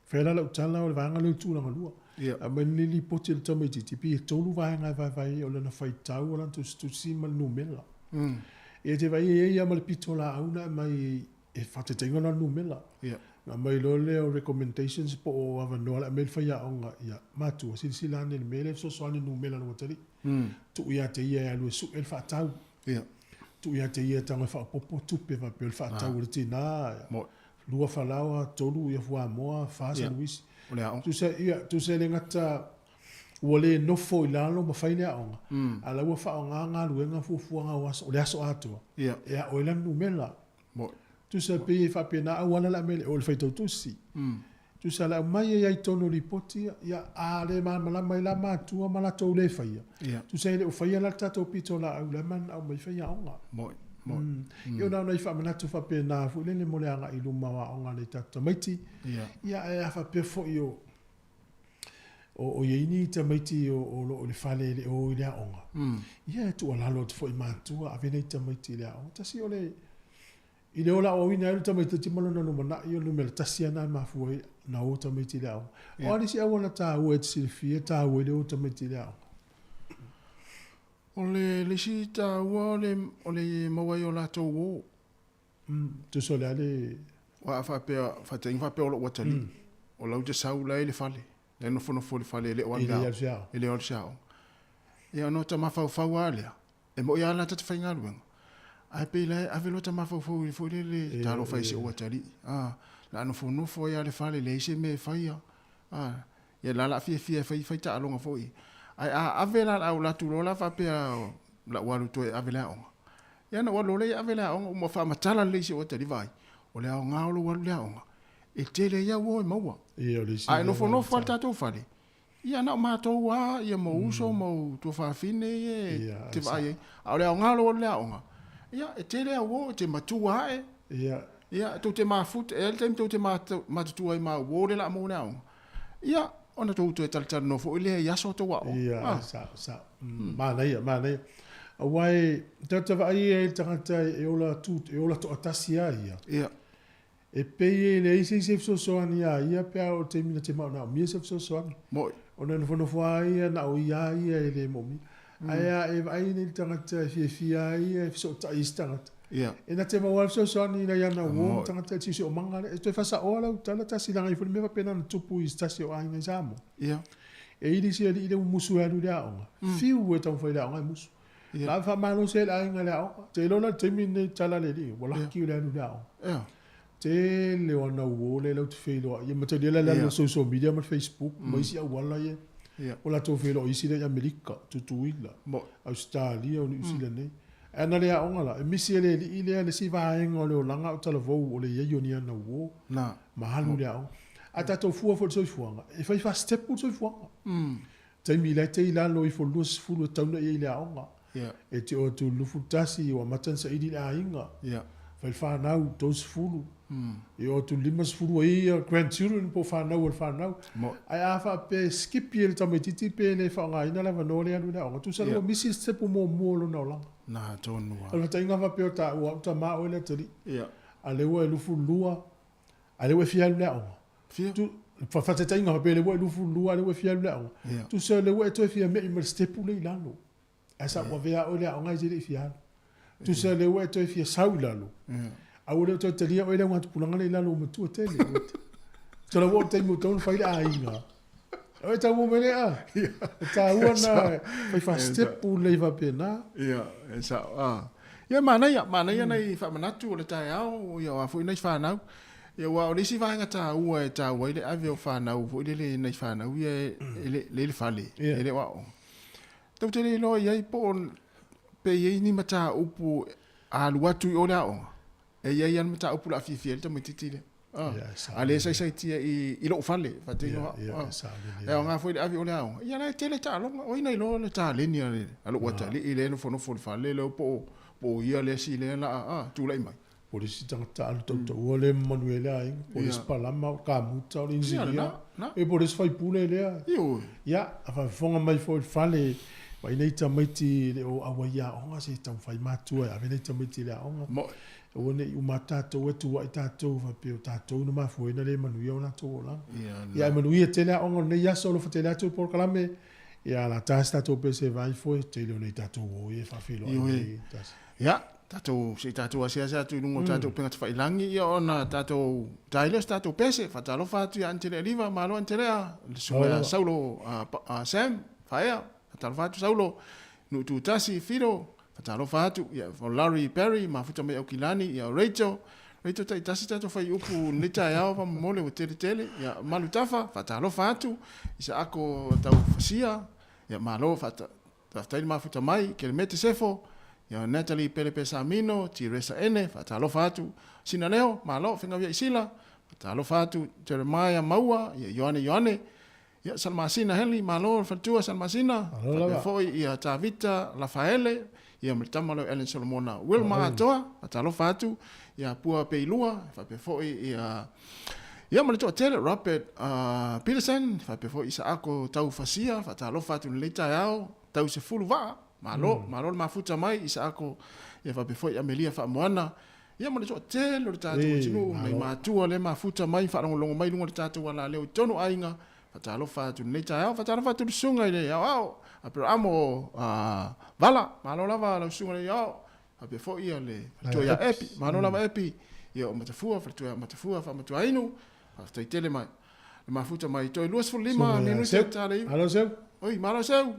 Fai la lau tala o le vaega lea o le tulaga lua. Aumai le lipoti a le tamaitiiti, pei e tolu vaega e vaevae ai, o lana faitau, o lana tusitusi ma le numera. Ia te vaai e i ai lava ma le pitolaau na aumai e faataitaiga o lana numera. Na aumai loa lea o recommendations po o avanoa le aumai le faiaoga, ia matua, silasila ane i le mea lea e fesoasoani i le numera a lou atalii. Tuu ia te ia e alu e sue le faatau. Tuu ia te ia e tago e faaopoopo tupe faapea o le faatau a le tina, lua falaoa, tolu ia fuamoa, fa sanuisi. O le aoga. Tusa, ia, tusa e le gata ua le nofo i lalo ma fai le aoga, a o la ua faaaoga galuega fuafuaga o aso, o le aso atoa, e ao ai lana numera. Tusa pei e faapena auala le aumai o le faitau tusi. Tusa le aumai ai i totonu o lipoti ia, ia a le malamalama ai la matua ma latou le faia, tusa e le o faia la le tatou pitolaau la e mananao mai faiaoga. Ia ona o nai faamanatu faapena foi lele mo le agai i luma o aoga a nai tatou tamaiti. Ia ae a faapea foi o i ai ni tamaiti o lo o i le fale e le o i le aoga, ia e tuualalo atu foi i matua, ave nai tamaiti i le aoga. Tasi o le, i le ola aoaoina ai o le tamaitiiti ma lona lumanai, o le numera tasi lava lena e mafua ai ona o tamaiti i le aoga. O a nisi auala taua e te silafia e taua ai le o tamaiti i le aoga? O le isi taua o le maua ai o latou o. Tusa o le a le... Aua a faapea, faataitaiga faapea o lou atalii, o lau te sau la e i le fale, la e nofonofo i le fale e le o alu i le aoga, e le o alu i se aoga. Ia ona ota mafaufau lava lea, e moni lava la ta te faigaluega, ae pei la e ave lota mafaufau i foi lele, talofa e i si ou atalii, a, la nofonofo ai lava i le fale e leai se mea e faia, a, ia la o le a fiafia e fai fai taaloga foi. Ae a ave la, a ou alu atu loa la faapea o le a ou alu toe ave i le aoga, Ia na ou alu loa lea e ave le aoga uma faamatala lelei i si ou atalii vaai, o le aoga o lou alu i le aoga, e tele ai au o e maua. Ia, o le isi Ae lea nofonofo lava vaega le tatou fale, ia na o matou lava ia ma ou uso ma ou tuafafine ia e Ia, te vaai ai. A o le aoga o lou alu i le aoga, ia e tele au o, e te matua ae. Ia. Ia, tou te mafuta, e i ai le taimi tou te matutua ai ma au o lea o le a maua le aoga. Ia, ona tou toe talatalanoa foi lea i aso o tou aoga. Ia, sao, sao. Manaia, manaia. Aua e tagata vaai ia i le tagata e ola tu, e ola toatasi lava ia. Ia. E pei e leai se isi e fesoasoani iā ia pe a oo i le taimi na te manaomia se fesoasoani. Moi. Ona e nofonofo lava ia na o ia lava ia e le moomia. Ae a e vaai nei i le tagata e fiafia ai ia e fesootai i isi tagata. Ia. E na te maua lava le fesoasoani i nai ana uo ma tagata i le siosiomaga lea. E toe faasaoa lau tala tasi leaga e i ai foi le mea faapena na tupu i se tasi o aiga i Samoa. Ia. E i ai le isi alii lea ua musu e alu i le aoga, fiu e taumafai i le aoga e musu. Ia. Na ave faamalosi ai le aiga i le aoga. Te iloa la i le taimi lenei tala a le alii, ua laki o le alu i le aoga. Ia. Tele o ana uo lea latou te feiloai ai, matalia la le alu i le social media ma le Facebook ma isi auala ia. Ia. Ua latou feiloai isi lea i Amerika, Tutuila, Moi. Ausetalia, o Niu Sila nei. Ae ana le aoga la, e misi e le alii lea le isi vaega o le olaga a o talavou o le i ai o ni ana uo Na. ma alu i le aoga. A tatou fua foi i le soifuaga, e fai faa-step le soifuaga. Taimi la e te i lalo ifo i le 20 e tatau ona i ai i le aoga. Ia. E te oo atu i le 21 ua amata ona saili le aiga. Ia. Fai le fanau, 30. I o atu 50 ai grandchildren po whanau o le whanau. Ai a wha pe skipi e le tamaititi pe le whaangaina le wanoa le alu le aoga. Tusa lua misi stepu mo mua lona olaga. Na tonu a. O le whatainga wha pe o ta ua uta maa oe le atali. A le ua e lufu lua, a le ua e fia alu le aoga. Fia? Whatetainga wha pe le ua e lufu lua, a le ua e fia alu le aoga. Tusa le ua e toe fia mei ma le stepu le i lalo. Ai sa ua vea oe le aoga i te le i fia alu. Tusa le ua e toe fia sau i lalo. A ua le toe talia oe le au tupulaga le i lalo o matua tele. Tala ua o taimi o taunu whai le aiga. Oe tau mo mele a. E tā ua na whai wha step u lei whapena. Ia, e sa, a. Ia, manaia, manaia nei whaamanatu o le tae ao, ia o a fui nei whanau. Ia ua o le isi vaega tāua e tāua i le ave o whanau, fo i le nei whanau, ia e le le fale, e le wao. Tau te le iloa i ai po o pe i ai ni mataupu a alu atu i o le aoga. E i ai a le mataupu la fiafia ai le tamaitiiti lea. A le saisaitia i lou fale, faatino au. E aoga foi le ave o le aoga. Ia la e tele taaloga. O ai na iloa le taleni a lou atalii lea e nofonofo i le fale lea po o ia le isi lea la a tulai mai. Po le isi tagata alu tautaua lea ma manuia ai le aiga, po le isi palama, o le kamuta, o le inisinia, e po le isi faipule lea. Ia, a faafofoga mai foi i le fale, vaai nei tamaiti le o auai aoga, se taumafai matua e ave nei tamaiti i le aoga. Aua ne i uma tatou e tuuai tatou faapea o tatou na mafuaina le manuia o latou olaga. Ia, ae manuia tele aoga o lenei aso, alofa tele atu i polokalame. Ia, la tasi tatou pese vai foe, tele o nei tatou o ia e faafeiloai nei tasi. Ia, tatou, se i tatou asiasi atu i luga o tatou upega tafailangi, ia ona tatou tai lea o se tatou pese, faatalofa atu ia Antelea Liva, malo Antelea, le susuga ia Saulo Sam, Faea, faatalofa atu Saulo, Nuututasi, Fido, faatalofa atu, ia o Larry Perry, mafuta mai Aukilani, ia o Rachel, Rachel taitasi tatou faiupu lenei taeao faamolemole ua tele tele, ia Malutafa, faatalofa atu, Isaako Taufasia, ia malo faafetai le mafuta mai, Kelemete Sefo, ia Natalie Pelepe Samino, Tiresa Ene, faatalofa atu, Sinaleo, malo, Fegauiai Sila, faatalofa atu, Jeremiah Maua, ia Ioane Ioane, ia Salmasina Henry, malo le faletua Salmasina, faapea foi ia Tavita Lafaele, ia ma le tama leo Ellen Solomona Wilma Atoa, faatalofa atu, ia Pua Peilua, faapea foi ia ia ma le toatele Robert Peterson, faapea foi Isaako Taufasia, faatalofa atu i lenei taeao, tau sefulu vaa, malo, malo le mafuta mai Isaako, ia faapea foi Amelia Faamoana, ia ma le toatele o le tatou atunuu, nai matua le mafuta mai, faalogologo mai i luga o le tatou alaleo i totonu o aiga, faatalofa atu i lenei taeao, faatalofa atu i le susuga i le aoao, Aperamo Vala, malo lava lau susuga i le aoao, faapea foi ia le faletua ia Epi, malo lava Epi, ia o Matafua, faletua ia Matafua, Faamatuainu, faafetai tele mai le mafuta mai toe 25 minute tale iu. Malo Seu. Oi, malo Seu.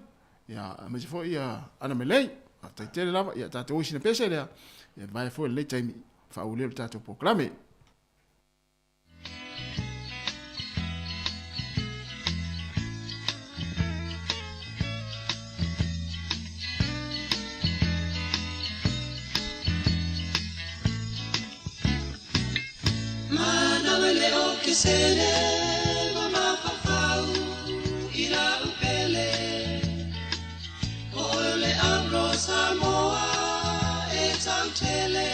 Ia, aemaise foi ia Ana Melei, faafetai tele lava, ia tatou oi sina pese lea, ia vaea foi lenei taimi faaulea o le tatou polokalame. Manawa le o ke sele ma mafafau i la upele O ole avro Samoa e tautele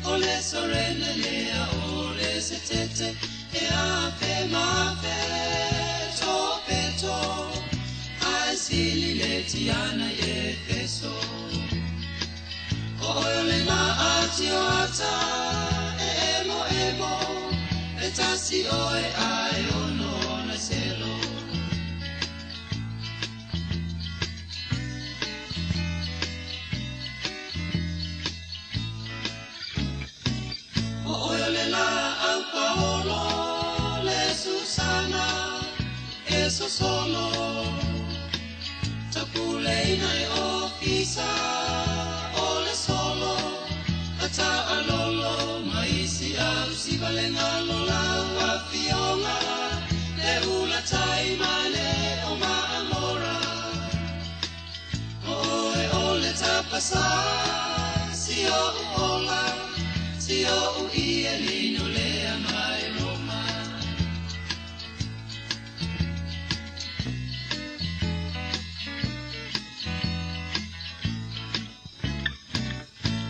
O le sorene lea o le setete E afe mafe to peto Ai sili le tiana i Efeso O ole la ati o ata e emo emo E tasi oe ai ono na selo O oe le la au Paolo le Susana e sosolo Tapuleina e ofisa o le solo Ata alolo maisi au sivalenga lola afionga Le ula taimane o maamora O oe o le tapasa si o ola Si o u ia lino lea mai Roma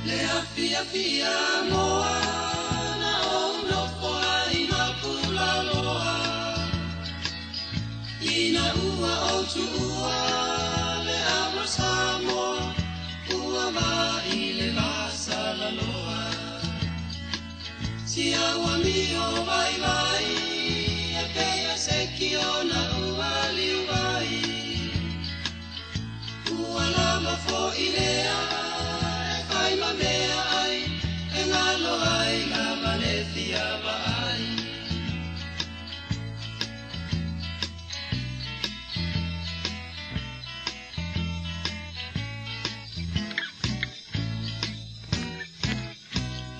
Le afia fia moa na o Suua le amo Samoa, ua vai le vasalaloa. Si aua mio vai vai, e peia se kiona ua liu vai. Ua lama fo i lea, e fai ma mea ai, e ngalo ai lava le fia vaai.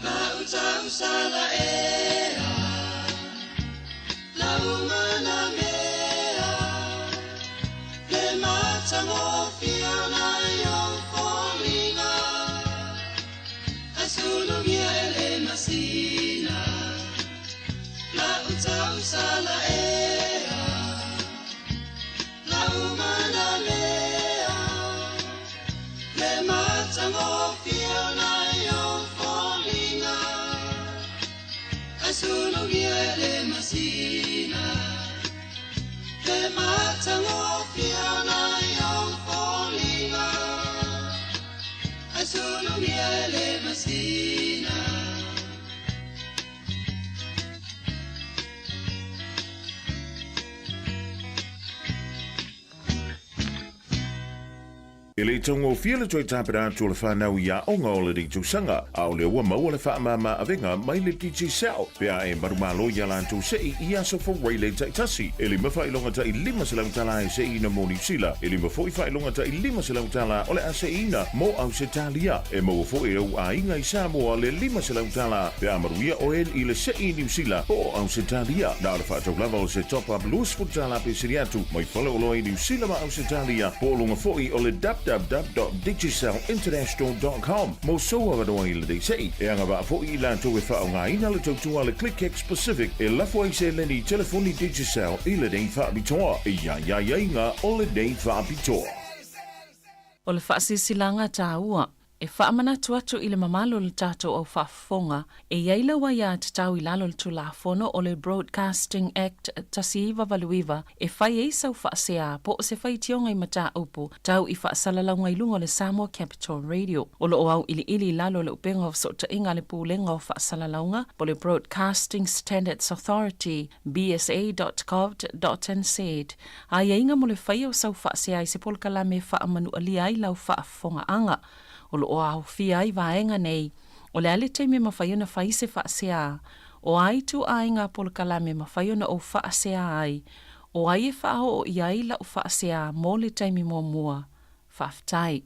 La utausala ea, la umana mea, le matagofie o nai ou foliga, ae sulugia e le masina. La utausala ea, la umana mea, le matagofie o nai ou foliga, ae sulugia e le masina. Le matagofie o nai ou foliga, ae sulugia e le masina. E le taugofie le toe tapena atu o le whanau i aoga o lenei tausaga, a o lea ua maua le faamama avega mai le Digicel, pe a e marumalo ia latou se'i i aso Friday taitasi. E 5 faailoga ta'i $500 e se'iina mo Niu Sila, e 5 fo'i faailoga ta'i $500 o le a se'iina mo Ausetalia. E maua fo'i e ou aiga i Samoa le $500 pe a manuia oe i le se'i i Niu Sila po o Ausetalia. Na o le faataulava o se top-up $20 pe sili atu mai faleoloa i Niu Sila ma Ausetalia po o luga fo'i o le www.digicelinternational.com mo sou avanoa i lenei se'i. E agavaa fo'i i latou e faaaogāina le tautua a le ClickX Pacific e lafo ai seleni i telefoni Digicel i lenei faapitoa. E ia aiaiga o lenei faapitoa. O le faasilasilaga taua e faamanatu atu i le mamalu o le tatou au faafofoga e i ai lau aiatatau i lalo o le Tulafono o le Broadcasting Act 1989 e fai ai sau faasea po o se faitioga i mataupu tau i faasalalauga i luga o le Samoa Capital Radio. O lo o auiliili i lalo o le upega o fesootaiga a le Pulega o Faasalalauga po o le Broadcasting Standards Authority, bsa.govt.nz, aiaiga mo le faia o sau faasea i se polokalame e faamanualia ai lau faafofogaaga. O lo o aofia ai vaega nei, o le a le taimi e mafai ona fai se faasea, o a ituaiga polokalame e mafai ona ou faasea ai, o ai e faaoo i ai lau faasea mo le taimi muamua. Faafetai.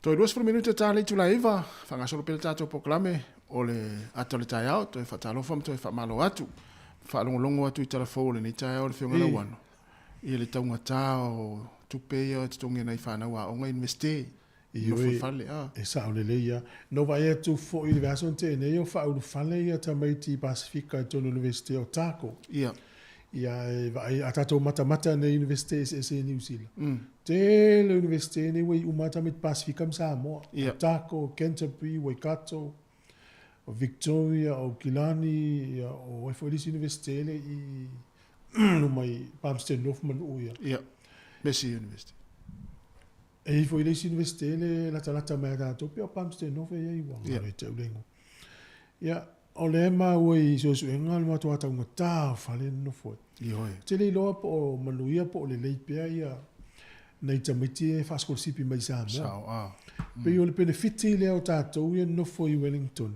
Toe 20 minute ta le itula e 9, faagasolo pea le tatou polokalame o le ata o le taeao, toe faatalofa ma toe faamalo atu. Faalogologo atu i tala fou o lenei taeao le Afioga Lauano, i le taugata o tupe ia e totogi e nai fanau aoga Iunivesite, nofo i fale. E sao lelei ia. Na ou vaai atu foi i le vaiaso na tea nei o faaulufale ia tamaiti Pasefika i totonu o le Iunivesite o Otago. Ia e vaai a tatou matamata nei i Iunivesite eseese i Niu Sila. Tele o Iunivesite nei ua iu uma lava tamaiti Pasefika ma Samoa. Otago, Canterbury, Waikato, o Victoria, o Aukilani, ia o ai foi le isi Iunivesite le i luma i Palmerston North ma Nuu ia. Ia. Massey University. E i foi le isi Iunivesite le latalata mai a tatou pei o Palmerston North e i ai ua ngalo ia te au le igoa. Ia, o lea e maua i suesuega le matua taugata o fale e nonofo ai. Ioe. Ou te le iloa po o manuia po o lelei pea ia nai tamaiti e faasikolasipi mai i Samoa. Sao, a. Pei o le penefiti lea o tatou ia nonofo i Wellington,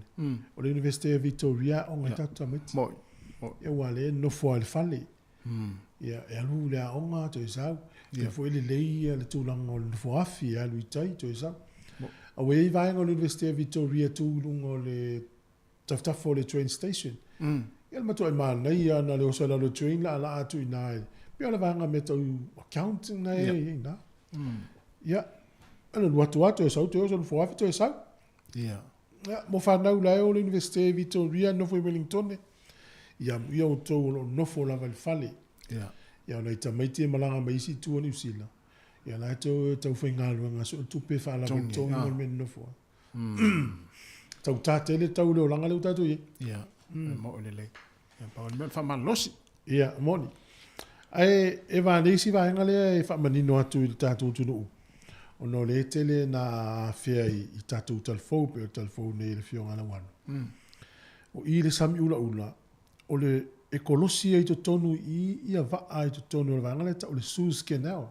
o le Iunivesite o Victoria e aoga ai tatou tamaiti. Moi. Moi. Ia aua o lea e nonofo lava i le fale. Ia, e alu i le aoga toe sau. Ia foi lelei ia le tulaga o le nofo afi, e alu i tai toe sau. A ua i ai vaega o le Iunivesite o Victoria e tu i luga o le tafatafa o le train station. Ia le matuai manaia na o le oso i lalo o le train laalaa atu i ina e pei o le vaega mea tau accounting na e i ai ina. Ia, e alu atu lava toe sau toe oso nofo afi toe sau. Ia. Ia, mo fanau la e o le Iunivesite Victoria nofo i Wellington, ia amuia outou o lo o nofo lava i le fale. Ia. Ia o nai tamaiti e malaga mai isi itu o Niu Sila, ia la e toe tau faigaluega sue tupe e faalava i le togi mo le mea e nonofo ai. Tautā tele tau le olaga lea ua tatou i ai. Ia, e moʻo lelei. Ia, pau o le mea o le faamalolosi. Ia, moni. Ae e va le isi vaega lea e faamanino atu i le tatou atunuu, ona o lea e tele na afea i tatou talafou, pei o le talafou nei i le Afioga ia Lauano. O i le sami ulaula, o le e kolosi ai i totonu i i ia vaa i totonu o le vaega lea e tau o le Suez Canal.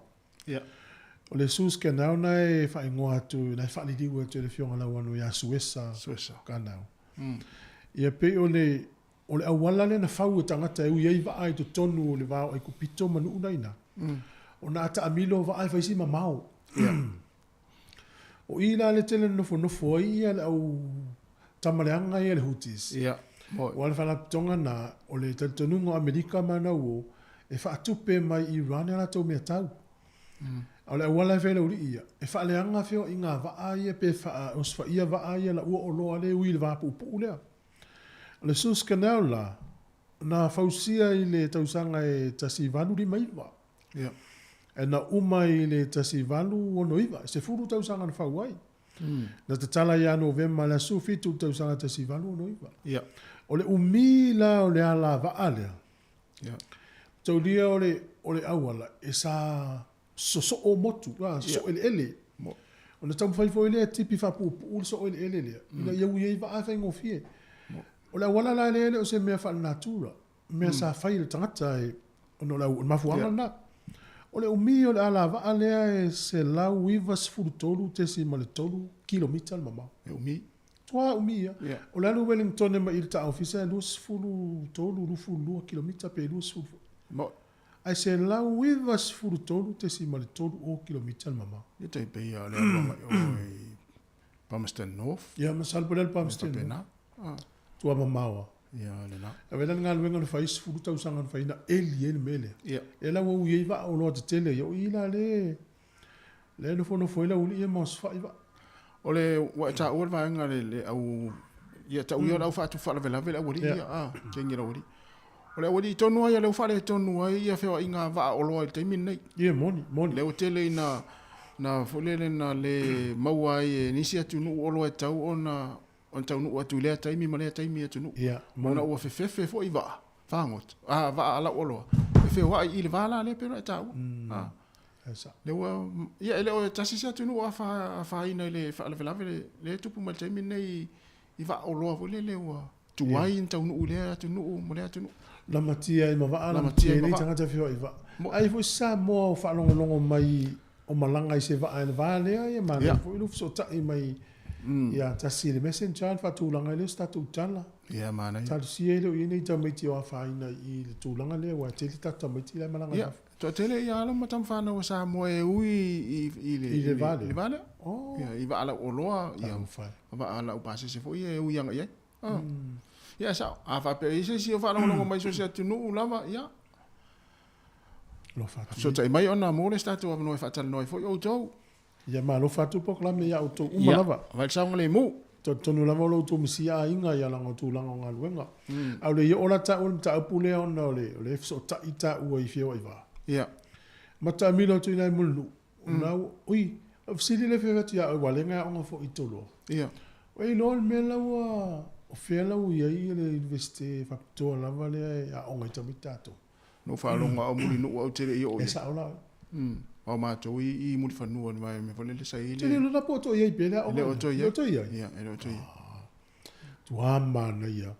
O le Suez Canal na e faaigoa atu, na e faaliliu atu e le Afioga Lauano ia Suesa Canal. Ia pei o le O le auala lea na fau e tagata e ui ai vaa i totonu o le va o Aikupito ma Nuu na i ina, ona a taamilo vaa e fai si mamao. O i la le tele na nofonofo ai ia le au tama leaga ia le Houthis. Aua o le faalapotopotoga lena, o le talitonuga o Amerika ma ana uo, e faatupe mai Iran a latou mea tau. A o le auala e fai e le aualii ia, e faaleaga feoaiga vaa ia pe faaosofaiga vaa ia laua oloa lea e ui i le va puupuu lea. O le Suez Canal la, na fausia i le tausaga e 1859. Ia. E na uma i le 1869, e 10 tausaga na fau ai. Na tatala ia Novema le aso 17 i le tausaga 1869. Ia. O le umi la o le alavaa lea, Ia. Taulia o le, o le auala e sa sosoo motu, a, sosoo eleele. Ona taumafai foi lea e tipi faapuupuu le soo eleele lea, ina ia ui ai vaa e faigofie. O le auala la lea e le o se mea faalenatura, mea sa fai e le tagata e, ona o le mafuaaga lena. O le umi o le alavaa lea e 193.3 kilomita le mamao. E umi. Matua umi ia. O le alu i Wellington mai i le ta ofisa e 23, 22 kilomita pe 20 foi. Ae 193.30 kilomita le mamao. Ia tai pei lava o le alu agai o i Palmerston North. Ia masalo po o le alu Palmerston North. Ah. Tua mamao lava. Ia lena. Ae vaai la le galuega na fai 10 tausaga na fai na eli ai le mea lea. Ia. Lea la ua ui ai vaa oloa tetele ia o i la lea lea e nofonofo ai le aualii ia ma osofai vaa. O le ua e taua le vaega le le au ia tau ia o le au faatupu faalavelave le aualii ia a kengi le aualii. O le aualii tonu lava ia lea ua faaletonu ai ia feoaiga vaa oloa i le taimi lenei. Ia moni, moni. Lea ua tele ina na foi lele na le maua ai e nisi atunuu oloa e tatau ona ona taunuu atu i lea taimi ma lea taimi i atunuu. Ia, moni. Ona ua fefefe foi vaa fagota, a vaa lau oloa e feoai i le va la lea pei ona e taua. A. Lea ua, ia e le o tasi se atunuu o afaina i le faalavelave lea e tupu mai i le taimi lenei i vaa oloa foi lele ua tuai ona taunuu i lea atunuu ma lea atunuu. Lamatia ai ma vaa, lamatia ai tagata feoai i vaa. Ai foi se Samoa o faalogologo mai o malaga i se vaa i le va lea, ia manaia foi lou fesootai mai ia tasi i le messenger ona faatulaga ai lea o se tatou tala. Ia manaia. Talosia e le o i ai nei tamaiti o afaina i le tulaga lea aua e tele tatou tamaiti la e malaga i fafo. Toatele ia alo ma tama fanau a Samoa e ui i le I le va lea. I le va lea. Oh. Ia, i vaa lau oloa, ia, vaa lau pasese foi ia e ui agai i ai. Oh. Ia, sao. A faapea i ai se isi o faalogologo mai so o se atunuu lava, ia. Alofa atu. Fesootai mai ona mo le isi tatou avanoa e faatalanoa ai foi outou. Ia ma alofa atu polokalame ia outou uma lava. Ia, vai le saogalemu. Talitonu lava o lo outou misia aiga ia laga o tulaga o galuega. A o le i oo la taua i le mataupu lea ona o le o lea e fesootai taua i feoai va. Ia. Ma taamilo atu i ina i Mulinuu. Na ua, ui, o le fesili lea e fia atu ia oe, aua o lea na e aoga foi i Toloa. Ia. Ua e iloa le mea la ua, o fea la ua i ai le Iunivesite faapitoa lava lea e aoga ai tamaiti tatou? Na ou faalogo lava o Mulinuu ae ou te le i oo i ai. E sao la oe. Aua o matou i i Mulifanua i le vaega foi lele sa i ai le. Te le iloa po o toe i ai pea le aoga. E le o toe i ai. E le o toe i ai? Ia, e le o toe i ai. Matua manaia.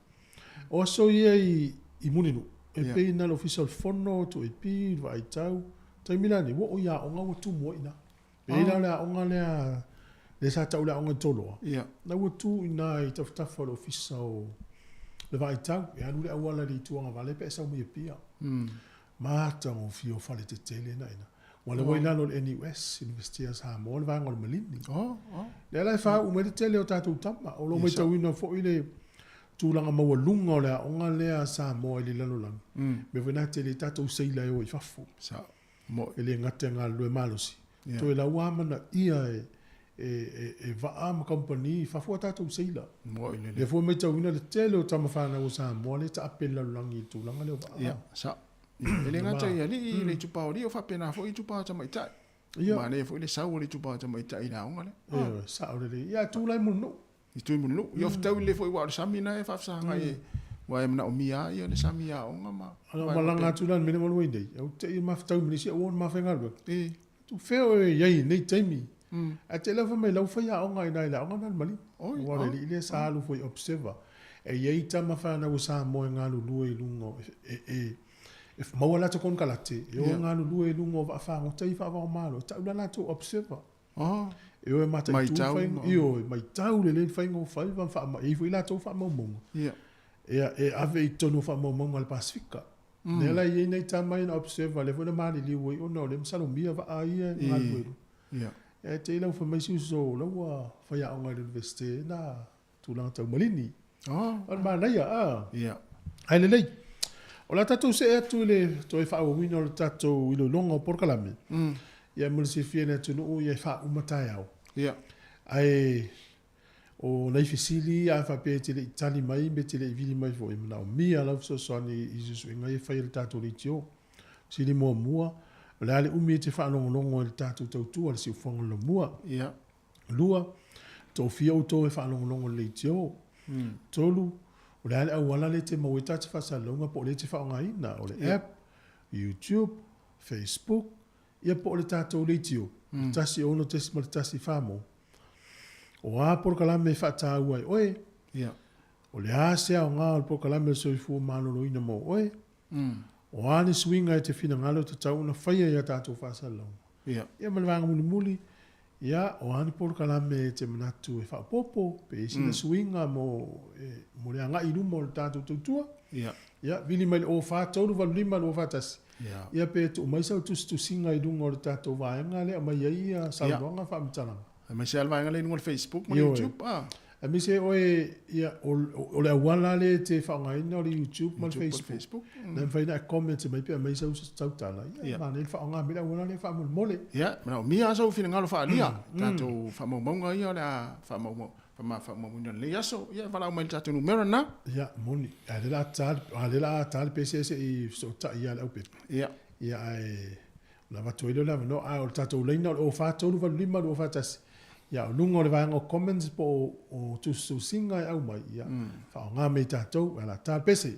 O aso ia i Mulinuu, e pei na o le Ofisa o le Fono, 2AP, le Vaaitau, taimi la nei, ua oo i aoga ua tumu ai i ina. E i ai la le aoga lea, lea sa tau le aoga i Toloa, la ua tu i ina i tafatafa o le Ofisa o le Vaaitau, e alu le auala i le itu agavale pe e sau mai Apia. Matagofie o fale tetele na ina. Ua lea ua i lalo o le NUS, University a Samoa, le vaega o le Maligi. Lea la e faauu mai le tele o tatou tama. O lo o matauina foi le tulaga maualuga o le aoga lea a Samoa i le lalolagi. Mea foi na tele ai tatou seila e o i fafo. E le gata e galulue malosi, toe la ua amanaia e vaa ma kamupani i fafo a tatou seila. Lea foi e matauina le tele o tama fanau a Samoa lea e taape i le lalolagi i le tulaga lea o vaa. Ia, sao. E le gata i alii, le itupa o alii, o faapena foi itupa o tamaitai. Manaia foi le sau o le itupa o tamaitai i le aoga lea. Ioe, sao lelei. Ia, tu la i Mulinuu. I tu i Mulinuu. Ia, o fetaui lelei foi aua o le sami lena e faafesagai e Ua e manaomia ai le sami aoga ma. Ana malaga atu la le mea lea ua i nei, au te i mafatau ma nisi au ona mafaigaluega. Tu fea o e iai i nei taimi. Ae te lea fai mai lau fai aoga i na i le aoga na le maligi. Ua le alii lea sa alu foi observer. E iai tama whanau o Samoa e galulue i luga o e e maua latou konekarate, e o e galulue i luga o vaa fagota i faavao malo, e tau la latou observer. E o e mataitu faiga, ioe, matau lelei le faiga o faiva ma faama, e i ai foi latou faamaumauga. Ia, e ave i totonu o faamaumauga a le Pasefika. Lea la e i ai nai tama ia na observe, lea foi na maliliu ai ona o lea e masalomia vaa ia e galulue i luga. Ae te i la ua fai mai si uso o la ua faiaoga i le Universite na tulaga tau malini. O le manaia, a. Ae lelei. O le a tatou see atu i le toe faaauauina o le tatou iloiloga o polokalame. Ia mo le silafia e le atunuu ia e faauma taeao. Ae o nai fesili ia a faapea e te le i tali mai pe te le i vili mai foi, e manaomia lau fesoasoani i suesuega ia e fai e le tatou leitio. Fesili muamua, o le a le umi e te faalogologo ai i le tatou tautua i le siufofoga o le Lomua? Lua, tofia outou e faalogologo i le leitio. Tolu, o le a le auala lea e te maua ai ta te faasalalauga po o lea e te faaaogaina, o le app, YouTube, Facebook, ia po o le tatou leitio, 16.1 Farmall. O a polokalame e faataua e oe? O le a se aoga o le polokalame o le soifua maloloina mo oe? O a ni suiga e te finagalo e tatau ona faia i a tatou faasalalauga? Ia ma le vaega mulimuli, ia, o a ni polokalame e te manatu e faaopoopo, pe i ai sina suiga mo, e, mo le agai i luma o le tatou tautua? Ia, vili mai le 04 385 241. Ia pe tuu mai sau tusitusiga i luga o le tatou vaega lea e aumai ai ia saunoaga ma faamatalaga. Aemaise lava le vaega lea i luga o le Facebook ma le YouTube. Aemaise oe, ia, o le auala lea e te faaaogaina o le YouTube ma le Facebook. Na e mafai ona e comment mai pe aumai sau tautala. Ia, manaia le faaaoga mai le auala lea faamolemole. Ia, manaomia lava sou finagalo faaalia i tatou faamaumauga ia o le a faamaumauina i lenei aso. Ia, valaau mai i le tatou numera lena. Ia, moni. A o lea o le a ta le pese se i fesootai ia le aupepa. Ia. Ia, ae ona avatu ai lea o le avanoa. A o le tatou laina o le 04 385 241. Ia, o luga o le vaega o comments po o tusitusiga e aumai, ia, faaaoga mai e tatou, ae o le a ta le pese.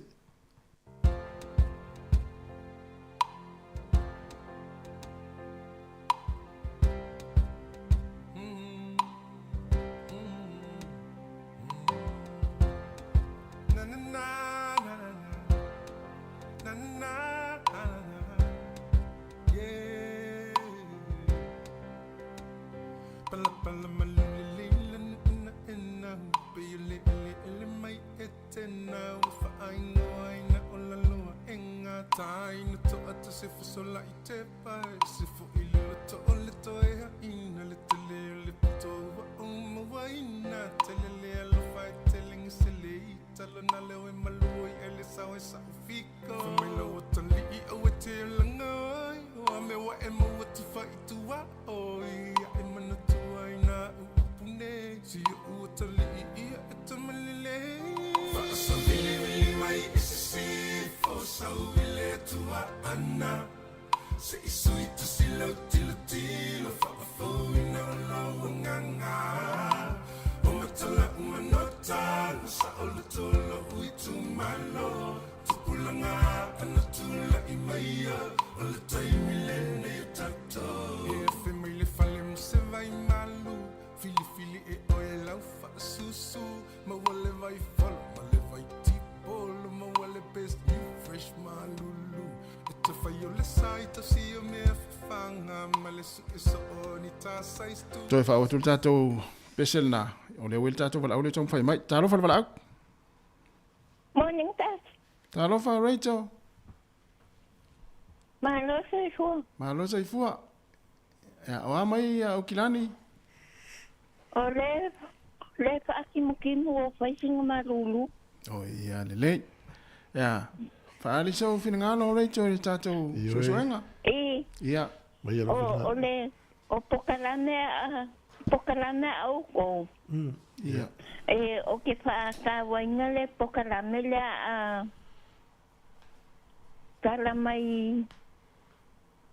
Toe faaauau atu le tatou pese lena, o lea ua i le tatou valaau lea e taumafai mai. Talofa le valaau. Morning, Dad. Talofa, Rachel. Malo soifua. Malo soifua. Ia, o a mai Aukilani? O le, le faakimukimū o fai sina malūlū. O ia lelei. Ia, faaali sou finagalo Rachel i le tatou suesuega. I. Ia. O, o le, o pokalame a, pokalame a oukou. Ia. E, o ke faatauaina le pokalame lea a tala mai,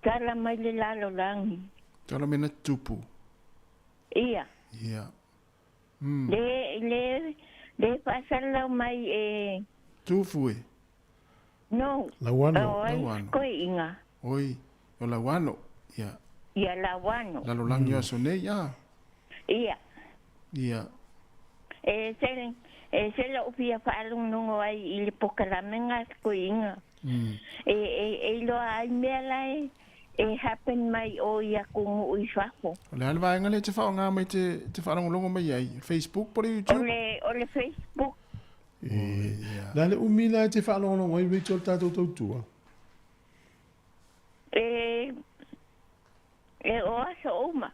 tala mai le lalolagi. Tala mai na tupu. Ia. Ia. Le, le, le faasalalau mai e. Tufu e. No. Lauano. O ai Lauano. koiga. Oi, o Lauano. Ia. Ia Lauano. Lalolagi o aso nei a. Ia. Ia. E se e se lou fia faalogologo ai i le polokalame ga koiga. E iloa ai mea lae e happen mai o i atunuu i fafo. O le a le vaega lea e te faaaoga mai te te faalogologo mai ai? Facebook po o le YouTube? O le Facebook. Le a le umi la e te faalogologo ai Rachel le tatou tautua? E e o aso uma.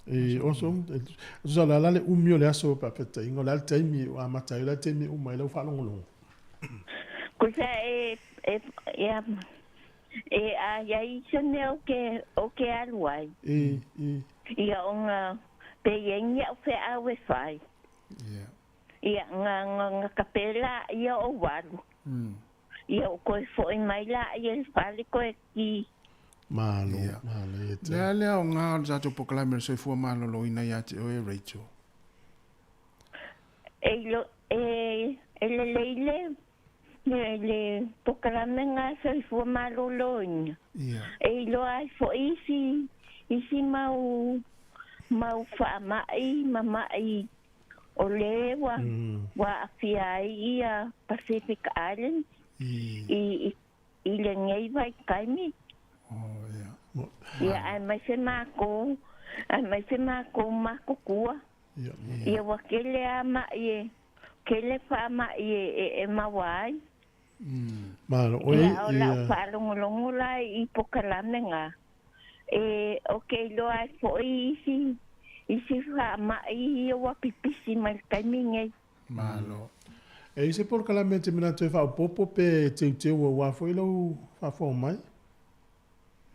E o aso uma. Tusa o le a la le umi o le aso pe a petaiga, o le a le taimi ua amata ai, o le a le taimi e uma ai lau faalogologo? Kusa e e ia e a iai se mea o ke o ke alu ai. E e. Ia ona pe iai ni au feau e fai. Ia. Ia nga nga nga kape la ia o walu. Ia o koe foi mai la ia le fale koe ki. Malo, malo e te. Le a le aoga o le tatou polokalame o le soifua maloloina ia te oe Rachel? E ilo e e lelei le le le polokalame ga soifua maloloina. Ia. E iloa ai foi isi isi mau mau faamai ma mai o le ua ua aafia ai ia Pacific Islands i i lenei vaitaimi. Ia aemaise makou, aemaise makou makutua. Ia ua tele a mai e, tele faamai e e maua ai. Malo, oi, Ia o lau ia. faalogologo la i polokalame ga, e o ke iloa ai foi isi isi faamai ia ua pipisi mai le taimi nei. Malo. E i se polokalame e te manatu e faaopoopo pe teuteu auā foi lau faafofoga mai?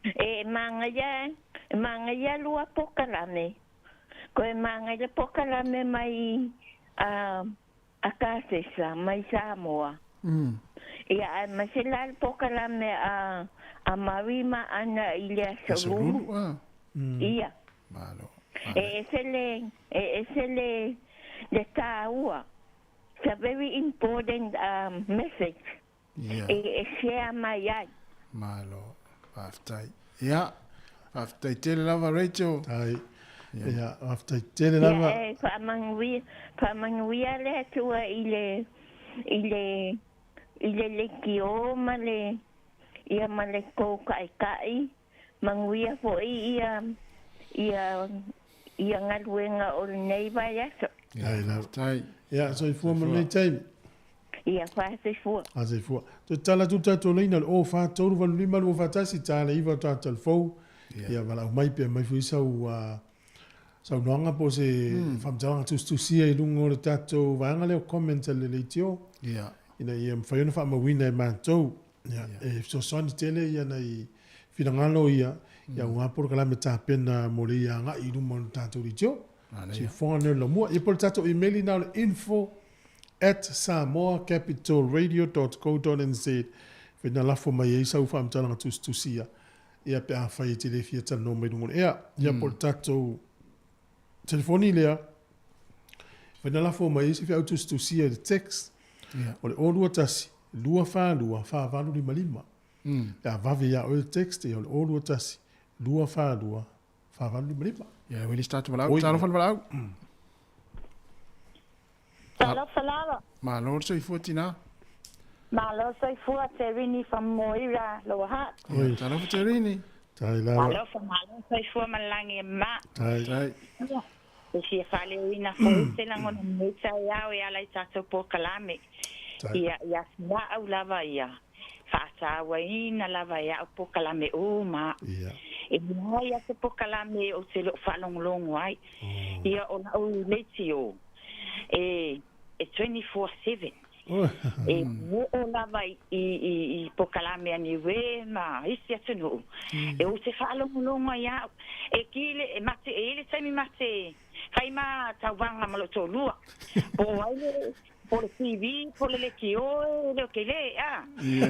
E magaia, e magaia lua polokalame. Koe magaia le polokalame mai a a Kasesa, mai Samoa. Ia aemaise la le polokalame a a Maui ma Ana i le aso Aso Lulu. Lulu, a. Ia. Malo. E ese le, e ese le, le tāua. It's a very important message Ia. e e share mai ai. Malo. Faafetai. Ia. Faafetai tele lava Rachel. Ai. Ia, faafetai tele lava. Ia e faamanuia, faamanuia le Atua i le, i le, i le leitio ma le, ia ma le kou kaʻikaʻi, manuia foi ia, ia, ia galuega o lenei vaiaso. Ai lava. Faafetai. Ia, soifua ma lenei taimi. Ia, faasoifua. Faasoifua. Toe tala atu tatou laina le 0 4 3 8 5 2 4 1 tala 9 o tatou talafou. Ia, valaau mai pe aumai foi sau saunoaga po o se faamatalaga tusitusia i luga o le tatou vaega lea o comment a le leitio. Ia. Ina ia mafai ona faamauina e matou. Ia, e fesoasoani tele ia nai finagalo ia, ia aua polokalame tapena mo le ia agai i luma o le tatou leitio. Siufoga lea o le laumua. Ia po o le tatou email ina o le info at samoacapitalradio.co.nz Fai na lafo mai ai sau faamatalaga tusitusia ia pe afai e te le fia talanoa mai luga o le ea. Ia po o le tatou telefoni lea, fai na lafo mai ai se feau tusitusia i le text, o le 021 242 4855. Pe a vave ia oe le text, ia o le 021 242 4855. Ia, ua le start valaau. Oi. Talofa le valaau. Talofa lava. Malo le soifua tina. Malo soifua Terini from Moira, Lower Hutt. Oi. Talofa Terini. Tai lava. Talofa malo soifua malagi e ma. Tai. Tai. E fia faaleoina foi se lagona lenei taeao e ala i tatou polokalame. Ia, ia siaau lava ia. Faatauaina lava e au polokalame uma. Ia. E leai a se polokalame ou te loo faalogologo ai. Ia o lau leitio e e 24/7. E oo lava i i i polokalame a Niue ma isi atunuu. E ou te faalogologo ai au. E ki le e mate e i le taimi mate fai ma tauvaga ma lou toalua. Po o ai le po le TV, po le leitio e le o ke le, a. Ia, e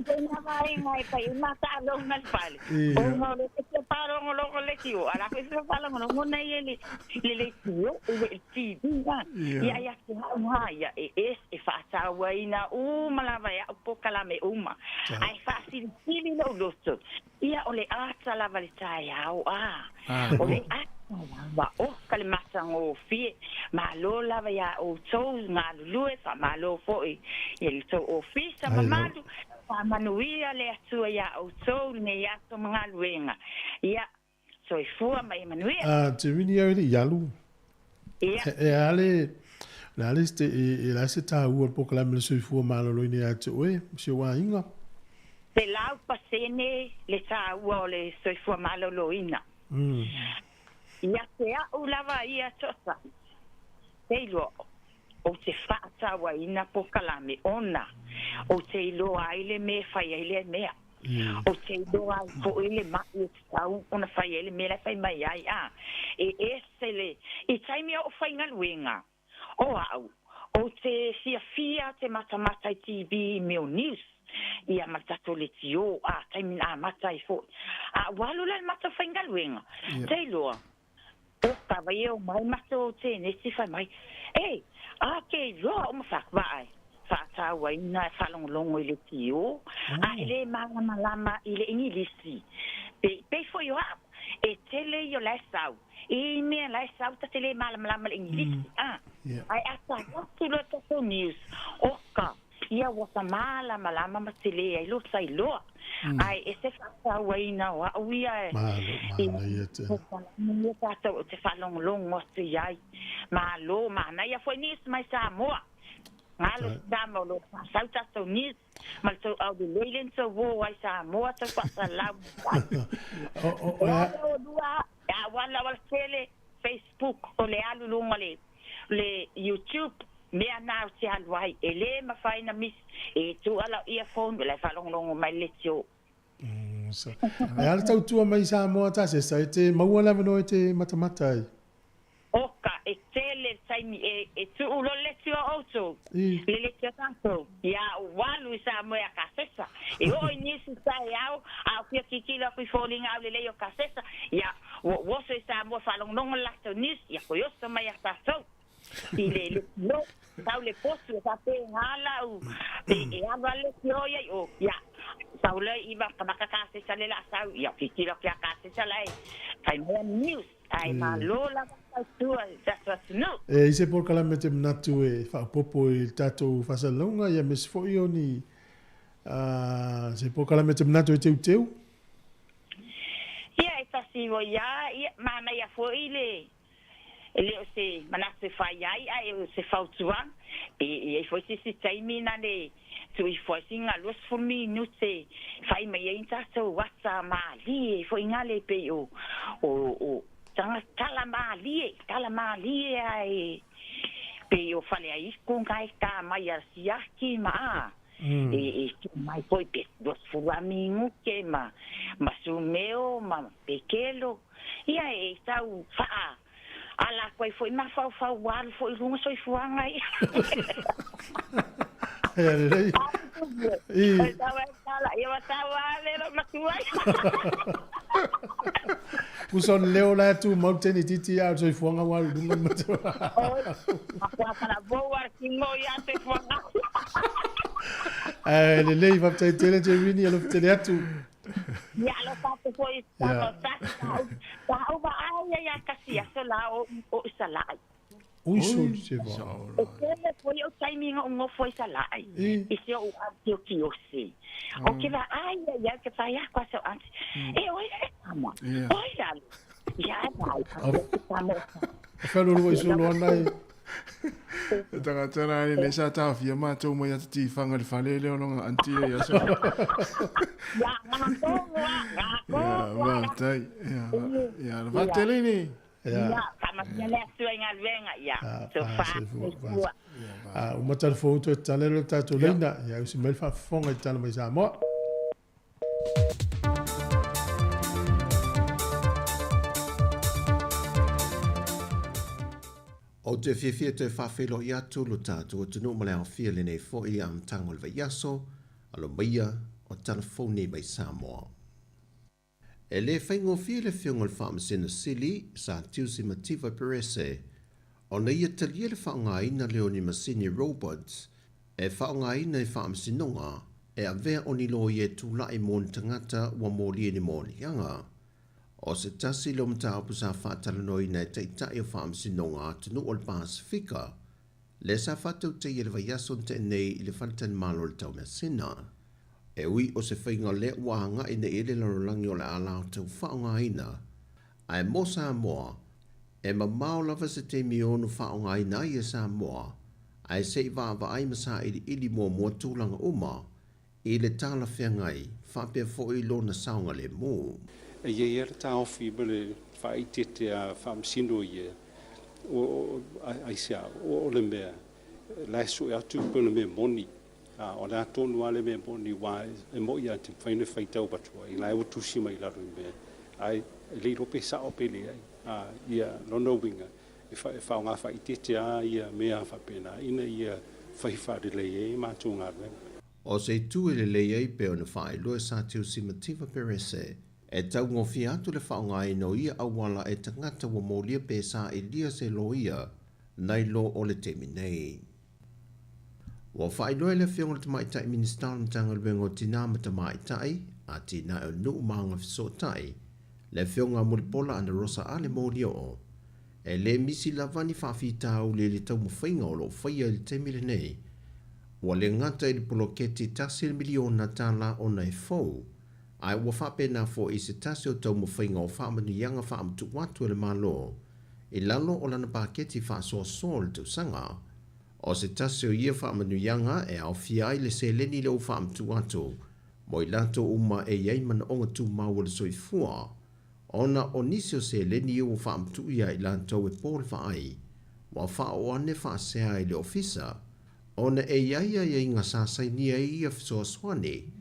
fai na vaega e fai ai ma taaloga le fale. Ona o le te fia Whaalongolongo le tio. Ala koe se whaalongolongo nei e le le tio, e le TV a. Ia ia te hau ha, ia e es, e whaataua ina uma lava e au pokalame uma. Ai whaasilisili lau loto. Ia o le ata lava le tai au a. O le ata lava o ka le matango fie. Malo lava ia o tau ngā lulue, wha malo foi. Ia le tau ofisa mamalu. Wha le atua ia o tau ne ia tau mga luenga. Ia, soifua mai manuia. Ah, te wini au le yalu. Ia. E ale, le ale ste e la se ta ua pokalame le soifua maloloina ia te oe, si o inga. Te lau pasene le ta ua o le soifua maloloina. Ia te au lava ia tosa. Te iloa o te whaatawa ina pokalame ona. O te iloa ai le mea whai ai le mea. O te iloa ai fo i le mai e te tau ona whai ai le mea lai whai mai ai a. E ese le, i taimi o whai ngaluenga. O au, o te fiafia te matamata i TV meo news. Ia matato le tio, a taimi a mata i fo. A walu la mata whai ngaluenga. Te iloa, o ka vai o mai mato o te neti whai mai. E, a ke iloa o mawhakwaai. Whaataua ina e whalongolongo i le tio. A ele malamalama i le ingilisi. Pe fo i oa, e tele i o lai sau. E mea lai sau ta tele malamalama le ingilisi. Ai ata watu lo tato news. Oka, ia wata malamalama ma tele ai lo sai loa. Ai e se whaataua ina o au ia e. Malo, mana ia te. Ia tātou o te whalongolongo atu iai. Malo, mana ia foi news mai Samoa. Ngalo tama lo sau tatou news ma tau au de leilen tau wo ai Samoa tau whasalau. O o lua a wala wala tele Facebook o le alu lunga le YouTube mea nā o te alu ai e le mawhai na mis e tu ala earphone le whalongolongo mai le tio. E ala tau tua mai Samoa ta se sa e te maua lava no e te matamata ai. Oka, e tele taimi e tuu lo le tio auto. Le le tio tātou. Ia walu i Samoa a kasesa. E o i nisi sa e au, a o pia kikila kui fōlinga au le lei o kasesa. Ia, woso i Samoa whalongonongo lato nisi, ia koyoso mai a tātou. I le le tio, tau le posu, sa pe ngala u. E awa le tio ia o, ia. Tau le iwa kamaka kasesa le la sau, ia kikila kia kasesa lai. Kai mea news. Ai malo lava tautua tatou atunuu. E i se polokalame te manatu e faapopo i tatou faasalasalauga ia me se fo'i o ni se polokalame te manatu e teuteu. Ia e tasi o ia, ia manaia fo'i le e le o se manatu e fai ai ai o se fautuaga. E ai foi se taimi na le tui foi singa 20 minute fai mai ai tatou wata malie foi ngale pe o o tanga tala malie ai pe o fale ai ko ngai ka mai a siaki ma e mai foi pe dos fulamingo ke ma sumeo ma pekelo ia e tau fa ala koe foi ma fau fau walu foi lunga soifuaga ia. E lelei. I. Tau e tala, ia wa tau a lelo matuai. Uso leo la tu mau teni titi a soifuaga walu lunga matua. Oi, makua kala voa kingo ia soifuaga. E lelei faafetai tele te wini alofa tele atu. Ia alofa atu foi ta'u va'ai ia kasi aso la o isalai. Ui so se va. O tele foi o taimi o ngofo isalai. I se o atiokiose. O ke va'ai ia ke fai ako aso anti. E oi le tama. Oi la. Ia vai. Tama. Whalolo i solo ana e. E tangata ni le sa tawhia mātou mai ata tiwhanga le whalele o longa anti e ia sa. Ia, ngā kōngua, ngā kōngua. Ia, wātai. Ia, la wātele ni. Ia, whamatia le atua i ngā luenga, ia. So whā, Umata le fōuto e talelo tātou leina. Ia, usi mai le whaafonga i tala mai Samoa. O te fiafia te whawhelo i atu lo tātou atunuu ma le aofia lenei fo'i a amataga o le vaiaso, alo maia o talafou nei mai Samoa. E le faigofie le Afioga i le Faamasino Sili, Sir Tiusi Mativa Perese, ona ia talia le faaaogaina lea o ni masini robots e faaaogaina i faamasinoga e avea o ni loia e tulai mo ni tagata ua molia i ni moliaga. O se tasi lea o mataupu sa faatalanoaina e Taitai o Faamasinoga a atunuu o le Pasefika, lea sa faatautaia i le vaiaso na tea nei i le faletalimalo o le Taumeasina. E ui o se faiga lea ua agai nei i ai le lalolagi o le a latou faaaogaina, ae mo Samoa, e mamao lava se taimi e ono faaaogaina ai e Samoa, ae se i vaavaai ma sailiili muamua tulaga uma i le talafeagai faapea foi lona saogalemu. E i ai lava le taofi ma le faaeteete a faamasino ia, o aisea, o le mea la e sue atu pei o le mea moni. A o le a tonu lava le mea moni aua e moni lava e te mafai ona faitau atu ai, la e ua tusi mai i lalo i mea, ae e le iloa pe sao pe leai. A, ia, lona uiga, e faaaoga faaeteete lava ia mea faapena ina ia fai faalelei ai a matou galuega. O se itu e lelei ai pei ona faailoa e Sir Tiusi Mativa Perese, e taugofie atu le faaaogaina o ia auala e tagata ua molia pe sailia se loia nai lo o le taimi nei. Ua faailoa e le Afioga i le Tamaitai Minisita o le Matagaluega o Tinā ma Tamaitai, Atinae o Nuu ma Agafesootai, le Afioga a Mulipola Anarosa Ale Molioo, e le misi lava ni faafitauli i le taumafaiga o lo o faia i le taimi lenei. Ua le gata i le poloketi $1 miliona ona e fou, ae ua faapena foi i se tasi o taumafaiga o faamanuiaga faamatuu atu e le Malo i lalo o lana paketi faasoasoa o le tausaga. O se tasi o ia faamanuiaga e aofia ai le seleni lea ua faamatuu atu mo i latou uma e i ai manaoga tumau o le soifua, ona o nisi o seleni ia ua faamatuu ia i latou e po le vaai, ua faaoo ane faasea i le ofisa, ona e i ai aiaiga sa sainia ai ia fesoasoani.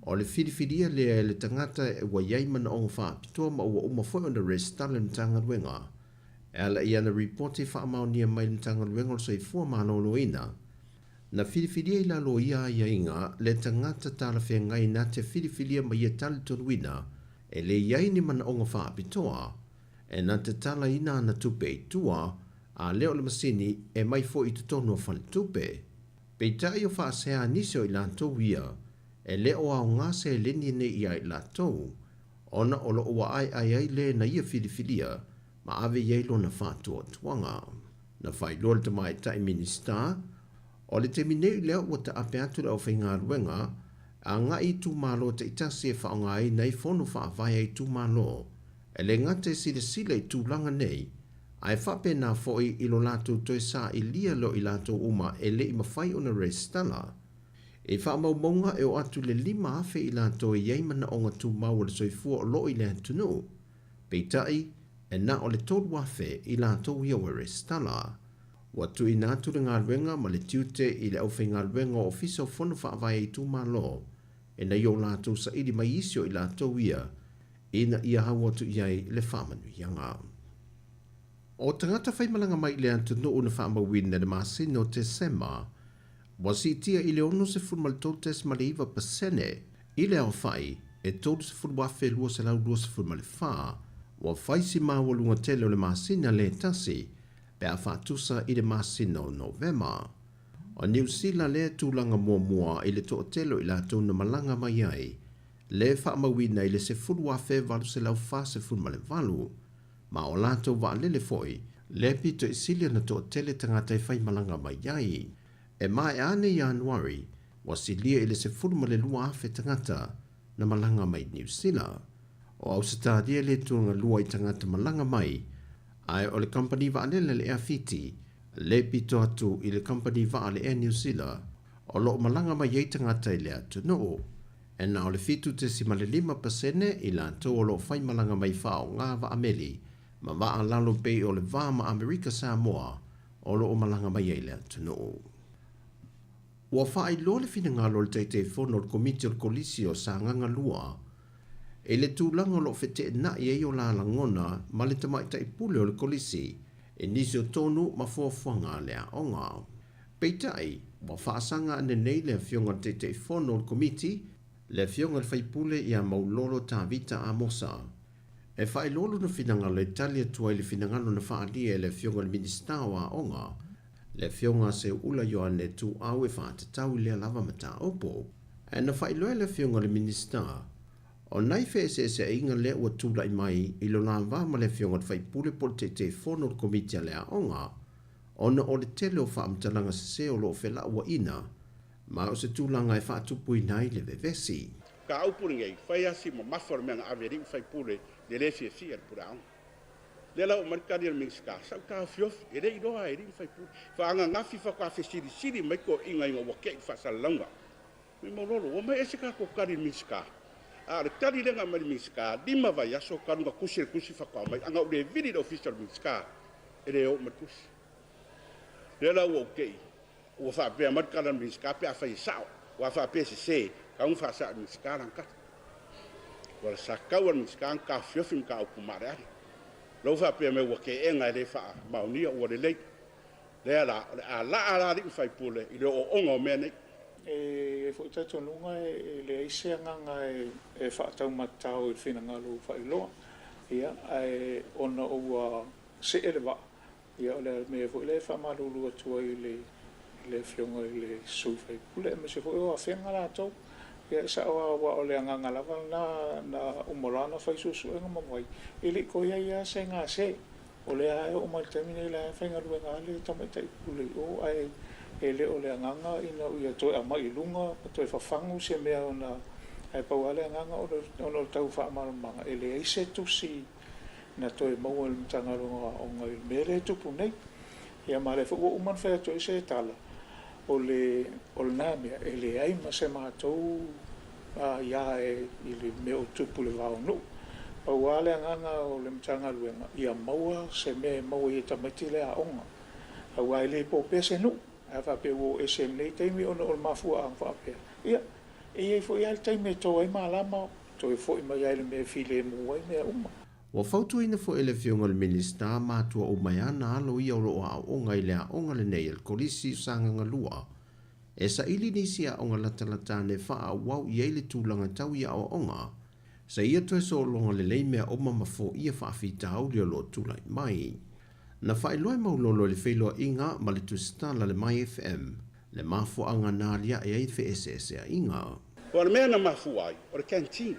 O le filifilia lea e le tagata ua i ai manaoga faapitoa ma ua uma foi ona resitala i le Matagaluega e ala i ana ripoti faamaonia mai i le Matagaluega o le Soifua Maloloina. Na filifilia i lalo o ia aiaiga le tagata talafeagai na te filifilia ma ia talitonuina e le i ai ni manaoga faapitoa, e na te talaina ana tupe i tua, a lea o le masini e mai foi i totonu o faletupe. Peitai o faasea nisi o i latou ia, e le o aoga seleni nei ia i latou, ona o lo o ua aeae ai le na ia filifilia ma ave i ai lona faatuatuaga. Na faailoa le Tamaitai Minisita, o le taimi nei lea ua taape atu le aufaigaluega agai i itumalo taitasi e faaaogaina ai fono faavae a itumalo, e le gata e silasila i tulaga nei, ae faapena foi i lo latou toe sailia lea o i latou uma e le i mafai ona resitala. I faamaumauga e oo atu i le 5,000 i latou e i ai manaoga tumau o le soifua o lo o i le atunuu, peitai, e na o le 3,000 i latou ia ua resitala. Ua tuuina atu le galuega ma le tiute i le aufaigaluega o Ofisa o Fono Faavae a Itumalo ina ia o latou saili mai isi o i latou ia ina ia hau atu i ai le faamanuiaga. O tagata faimalaga mai i le atunuu na faamauina i le masina o Tesema ua siitia i le 63.9% i le aofai e 30,224, ua fai si maualuga tele o le masina lē tasi pe a faatusa i le masina o Novema. O Niu Sila lea tulaga muamua i le toatele o i latou na malaga mai ai, le faamauina i le 10,848, ma o latou vaalele foi lea pito i sili ona toatele tagata e faimalaga mai ai. E maea ane Ianuari, ua silia i le 12,000 tagata na malaga mai Niu Sila. O Ausetalia le tulaga lua i tagata malaga mai, ae o le kamupani vaalele le Air Fiti le pito atu i le kamupani vaa le Air New Zealand o lo o malaga mai ai tagata i le atunuu. E na o le 7.5% i latou o lo o faimalaga mai faaaoga vaameli ma vaa lalo pei o le va ma Amerika Samoa o lo o malaga mai ai le atunuu. Ua faailoa le finagalo o le Taitaifono o le Komiti o le Kolisi o Sagaga 2 i le tulaga o lo o feteenai ai o la lagona ma le tamaitai pule o le Kolisi i nisi o tonu ma fuafuaga a le aoga. Peitai, ua faasaga ane nei le Afioga i le Taitaifono o le Komiti Le afioga i le faipule ia Maulolo Tavita Amosa. E faailoa lona finagalo e tali atu ai i le finagalo na faaalia e le afioga i le Minisita o Aoga, le afioga a Seuula Ioane Tuuau e faatatau i lea lava mataupu. Ae na faailoa e le afioga i le Minisita, o nai feeseeseaiga lea ua tulai mai i lo la va ma le afioga i le faipule po o le Taitaifono o le Komiti a le Aoga, ona o le tele o faamatalaga sese o lo o felauaiina ma o se tulaga e faatupuina ai le vevesi. Ka upu lenei, fai asi mamafa o le mea na ave e alii ma faipule le le fiafia i le pule aoga. Lea la ua aumai le tali a le Minisita, sa ou taofiofi, e le iloa e alii ma faipule. Faanangafi faatoa fesilisili mai toeaiina ina ua tei i le faasalalauga. Mai Maulolo, ua omai ese tatou tali i le Minisita. A o le tali lea na aumai e le Minisita, 5 vaiaso talu ona tusi le tusi faatoa aumai. A na ou le vili i le ofisa o le Minisita, e le oo mai le tusi. Lea la ua ou tei, ua faapea mai le tala a le Minisita pe afai e sao, aua a faapea e sese, tatau ona faasao e le Minisita lana tala. Ua sa tatau lava i le Minisita ona taofiofi mataupu maaleale. Lea ua faapea mai ua teena e le faamaonia, ua lelei. Lea la, o le a laa la alii ma faipule i le ooooga o mea nei. E i ai foi talitonuga e leai se agaga e faataumatatao i le finagalo faailoa, ia, ae ona ua see le vaa, ia, o le mea foi lea e faamalulu atu ai i le i le Afioga i le sui usufono aemaise foi o Afega latou. Ia, e sao lava aua o le agaga lava lena na uma loa ona fai suesuega ma vai, e le i toe i ai lava se gase. O lea lava e oo mai i le taimi nei, o la e faigaluega lava le tamaitai pule i o, ae e le o le agaga ina ia toe aumai i luga ma toe fafagu se mea ona, ae pau lava le agaga ona o le tau faamalamalamaga, e leai se tusi na toe maua e le Matagaluega o Aoga i le mea lea e tupu nei. Ia ma o lea foi ua uma ona fai atu ai se tala, o le o lena mea, e leai ma se matou aia i le mea o tupu i le va o nuu. Pau lava le agaga o le Matagaluega, ia maua se mea e maua ai e tamaiti le aoga, aua e le po pea se nuu. A faapea ua oo ese i lenei taimi ona o le mafuaaga faapea, ia, e i ai foi lava le taimi e to ai malama, toe foi mai lava i le mea e filemu ai mea uma. Ua fautuaina foi e le Afioga i le Minisita matua uma e ana alo ia o lo o aooga i le aoga lenei a le Kolisi o Sagaga 2 e saili nisi aoga latalata ane e faaauau i ai le tulaga tau i aoaoga seia toe sologa lelei mea uma ma foia faafitauli o lo o tulai mai. Na faailoa e Maulolo i le feiloaiga ma le tusitala a le My FM le mafuaaga na aliae ai feeseeseaiga. O le mea na mafua ai, o le canteen.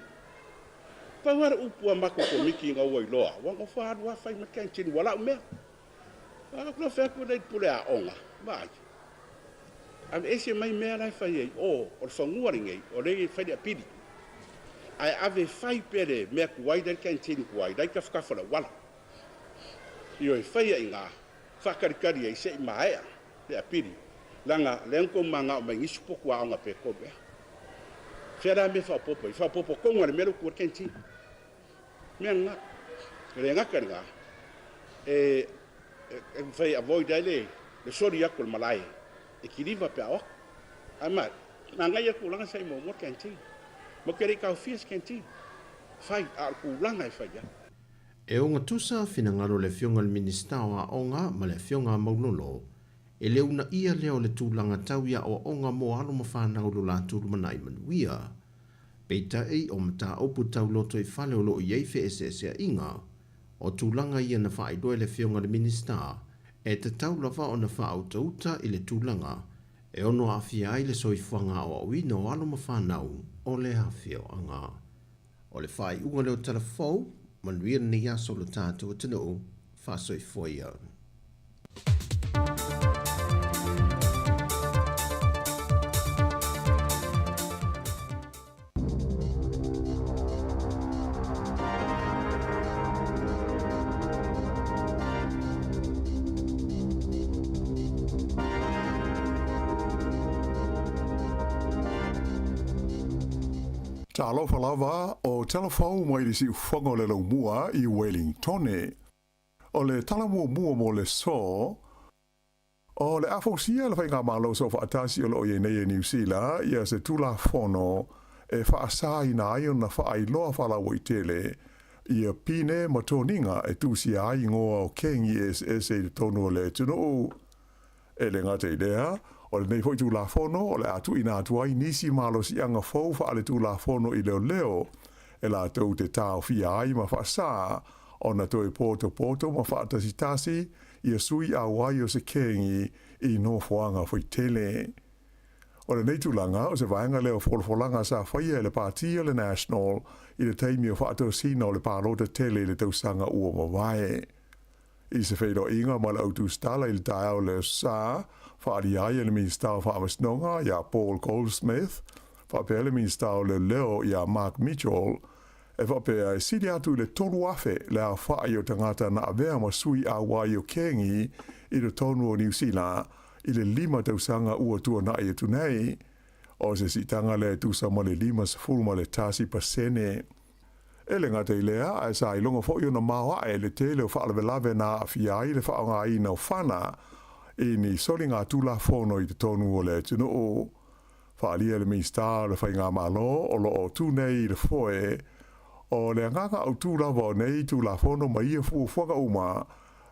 Pau lava le upu a matou komiti ina ua iloa, ua nofo alu lava fai ma le canteen, ua lau mea. A ou fai atu lea i le pule aoga, vaai, aveese mai mea la e fai ai, o, o le fanua lenei, o lea e fai le apili. Ae ave fai pea le mea tuai la e i le canteen tuai, la e i tafatafa o le auala. Ioe, fai ai i ina, faatalitali ai se i maea le apili, leaga lea na tou manao mai nisi potu aoga pe tolu ea. Fea la mea faaopoopo ai? Faaopoopo tonu lava i le mea lea ua tu ai le canteen. Mea lena. E le gata i lena, e mafai e avoid ai le soli atu o le malae e kiliva pe a o atu. Ae manaia le tulaga sa i muamua le canteen. Matou te le i taofia se canteen. Fai, a o le tulaga e fai ai. E ogatusa finagalo o le Afioga i le Minisita o Aoga ma le Afioga a Maulolo e le uunaia lea o le tulaga tau i aoaoga mo alo ma fanau lo latou lumanai manuia. Peitai, o mataupu tau lotoifale o lo o i ai feeseeseaiga, o tulaga ia na faailoa e le Afioga i le Minisita, e tatau lava ona faautauta i le tulaga e ono aafia ai le soifuaga aoaoina o alo ma fanau o le afioaga. O le faaiuga lea o Tala Fou, manuia lenei aso lo tatou atunuu, faasoifua ia. Talofa lava, o tala fou mai le siufoga o le laumua i Wellingtone. O le tala muamua mo le so, o le a fausia e le Faigamalo Soofaatasi o lo o i ai nei e Niu Sila ia se Tulafono e faasāina ai ona faailoa faalauaitele ia pine ma toniga e tusia ai igoa o kengi eseese i totonu o le atunuu. E le gata i lea, O lenei foi Tulafono o le a tuuina atu ai nisi malosiaga fou faaletulafono i leoleo e latou te taofia ai ma faasā ona toe potopoto ma faatasitasi ia sui auai o se kengi i nofoaga faitele. O lenei tulaga o se vaega lea o folafolaga sa faia e le Pati o le National i le taimi o faatosina o le palota tele i le tausaga ua mavae. I se feiloaiga ma le au tusitala i le taeao o le Aso Sa, faaalia ai e le Minisita o Faamasinoga ia Paul Goldsmith faapea le Minisita o Leoleo ia Mark Mitchell e faapea e sili atu i le 3,000 le aofai o tagata na avea ma sui auai o kengi i totonu o Niu Sila i le 5 tausaga ua tuanai atu nei. O se siitaga lea e tusa ma le 51%. E le gata i lea, ae sa iloga foi ona maoae le tele o faalavelave na aafia ai le faaaogaina o fana i ni soliga tulafono i totonu o le atunuu. Faaalia e le Minisita o le Faigamalo o lo o tu nei i le foe, o le agaga autu lava o nei Tulafono ma ia fuafuaga uma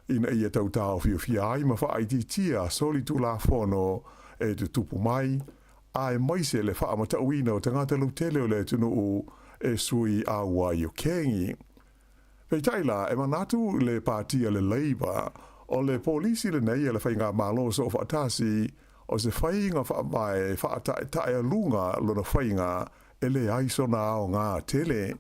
ina ia tau taofiofia ai ma faaitiitia solitulafono e tutupu mai, aemaise le faamatauina o tagata lautele o le atunuu e sui auai o kengi. Peitai la, e manatu le Pati a le Labour, o le polisi lenei a le Faigamalo Soofaatasi, o se faiga faavae faataetaealuga lona faiga e leai sona aoga tele.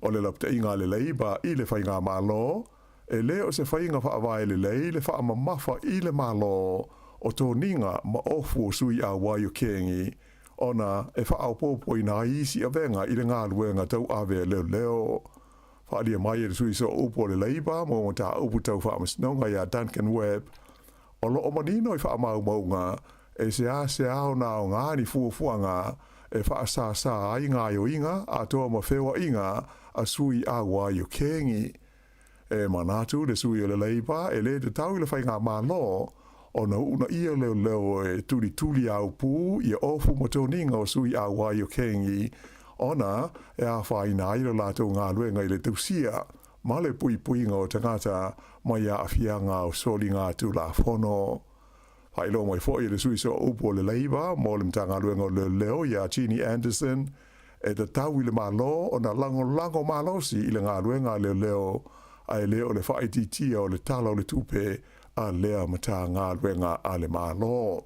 O le lapataiga a le Labour i le Faigamalo, e le o se faiga faavae lelei le faamamafa i le Malo o toniga ma ofu o sui auai o kengi, ona e faaopoopoina ai isi avega i le galuega tauave a leoleo. Faaalia mai e le sui sooupu o le Labour mo mataupu tau faamasinoga ia Duncan Webb, o lo o manino i faamaumauga e seasea ona aoga ni fuafuaga e faasāsā ai gaoioiga atoa ma feoaiga a sui auai o kengi. E manatu le sui o le Labour e le tatau i le Faigamalo ona uunaia leoleo e tulituli aupū ia ofu ma toniga o sui auai o kengi ona e afaina ai lo latou galuega i le tausia ma le puipuiga o tagata mai aafiaga o soliga tulafono. Faailoa mai foi e le sui sooupu o le Labour mo le Matagaluega o Leoleo ia Ginny Anderson, e tatau i le Malo ona lagolago malosi i le galuega a leoleo ae le o le faaitiitia o le Tala o le Tupe a lea Matagaluega a le Malo.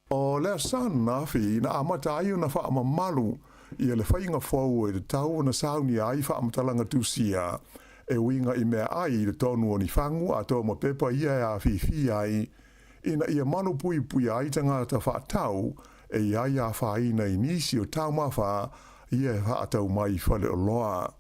O le aso ananafi na amata ai ona faamamalu ia le faiga fou e tatau ona saunia ai faamatalaga tusia e uiga i meaai i totonu o ni fagu atoa ma pepa ia e afifi ai ina ia malupuipuia ai tagata faatau e i ai afaina i nisi o taumafa ia e faatau mai i faleoloa.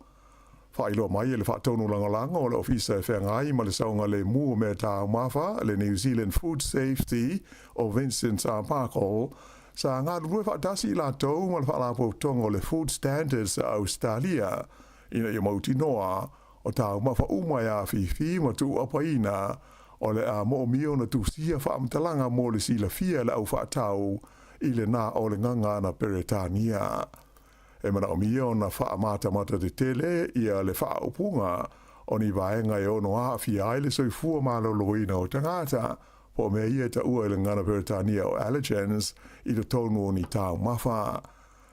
Faailoa mai e le Faatonu Lagolago o le Ofisa e Feagai ma le Saogalemu o Mea Taumafa, le New Zealand Food Safety, o Vincent Arbuckle, sa galulue faatasi i latou ma le Faalapotopotoga o le Food Standards a Ausetalia ina ia mautinoa o taumafa uma e afifi ma tuuapaina o le a moomia ona tusia faamatalaga mo le silafia e le au faatau i lena o le gagana Peretania. E manaomia ona faamatamata tetele ia le faaupuga o ni vaega e ono aafia ai le soifua maloloina o tagata, po o mea ia e taua i le gagana Peretania o allergens i totonu o ni taumafa.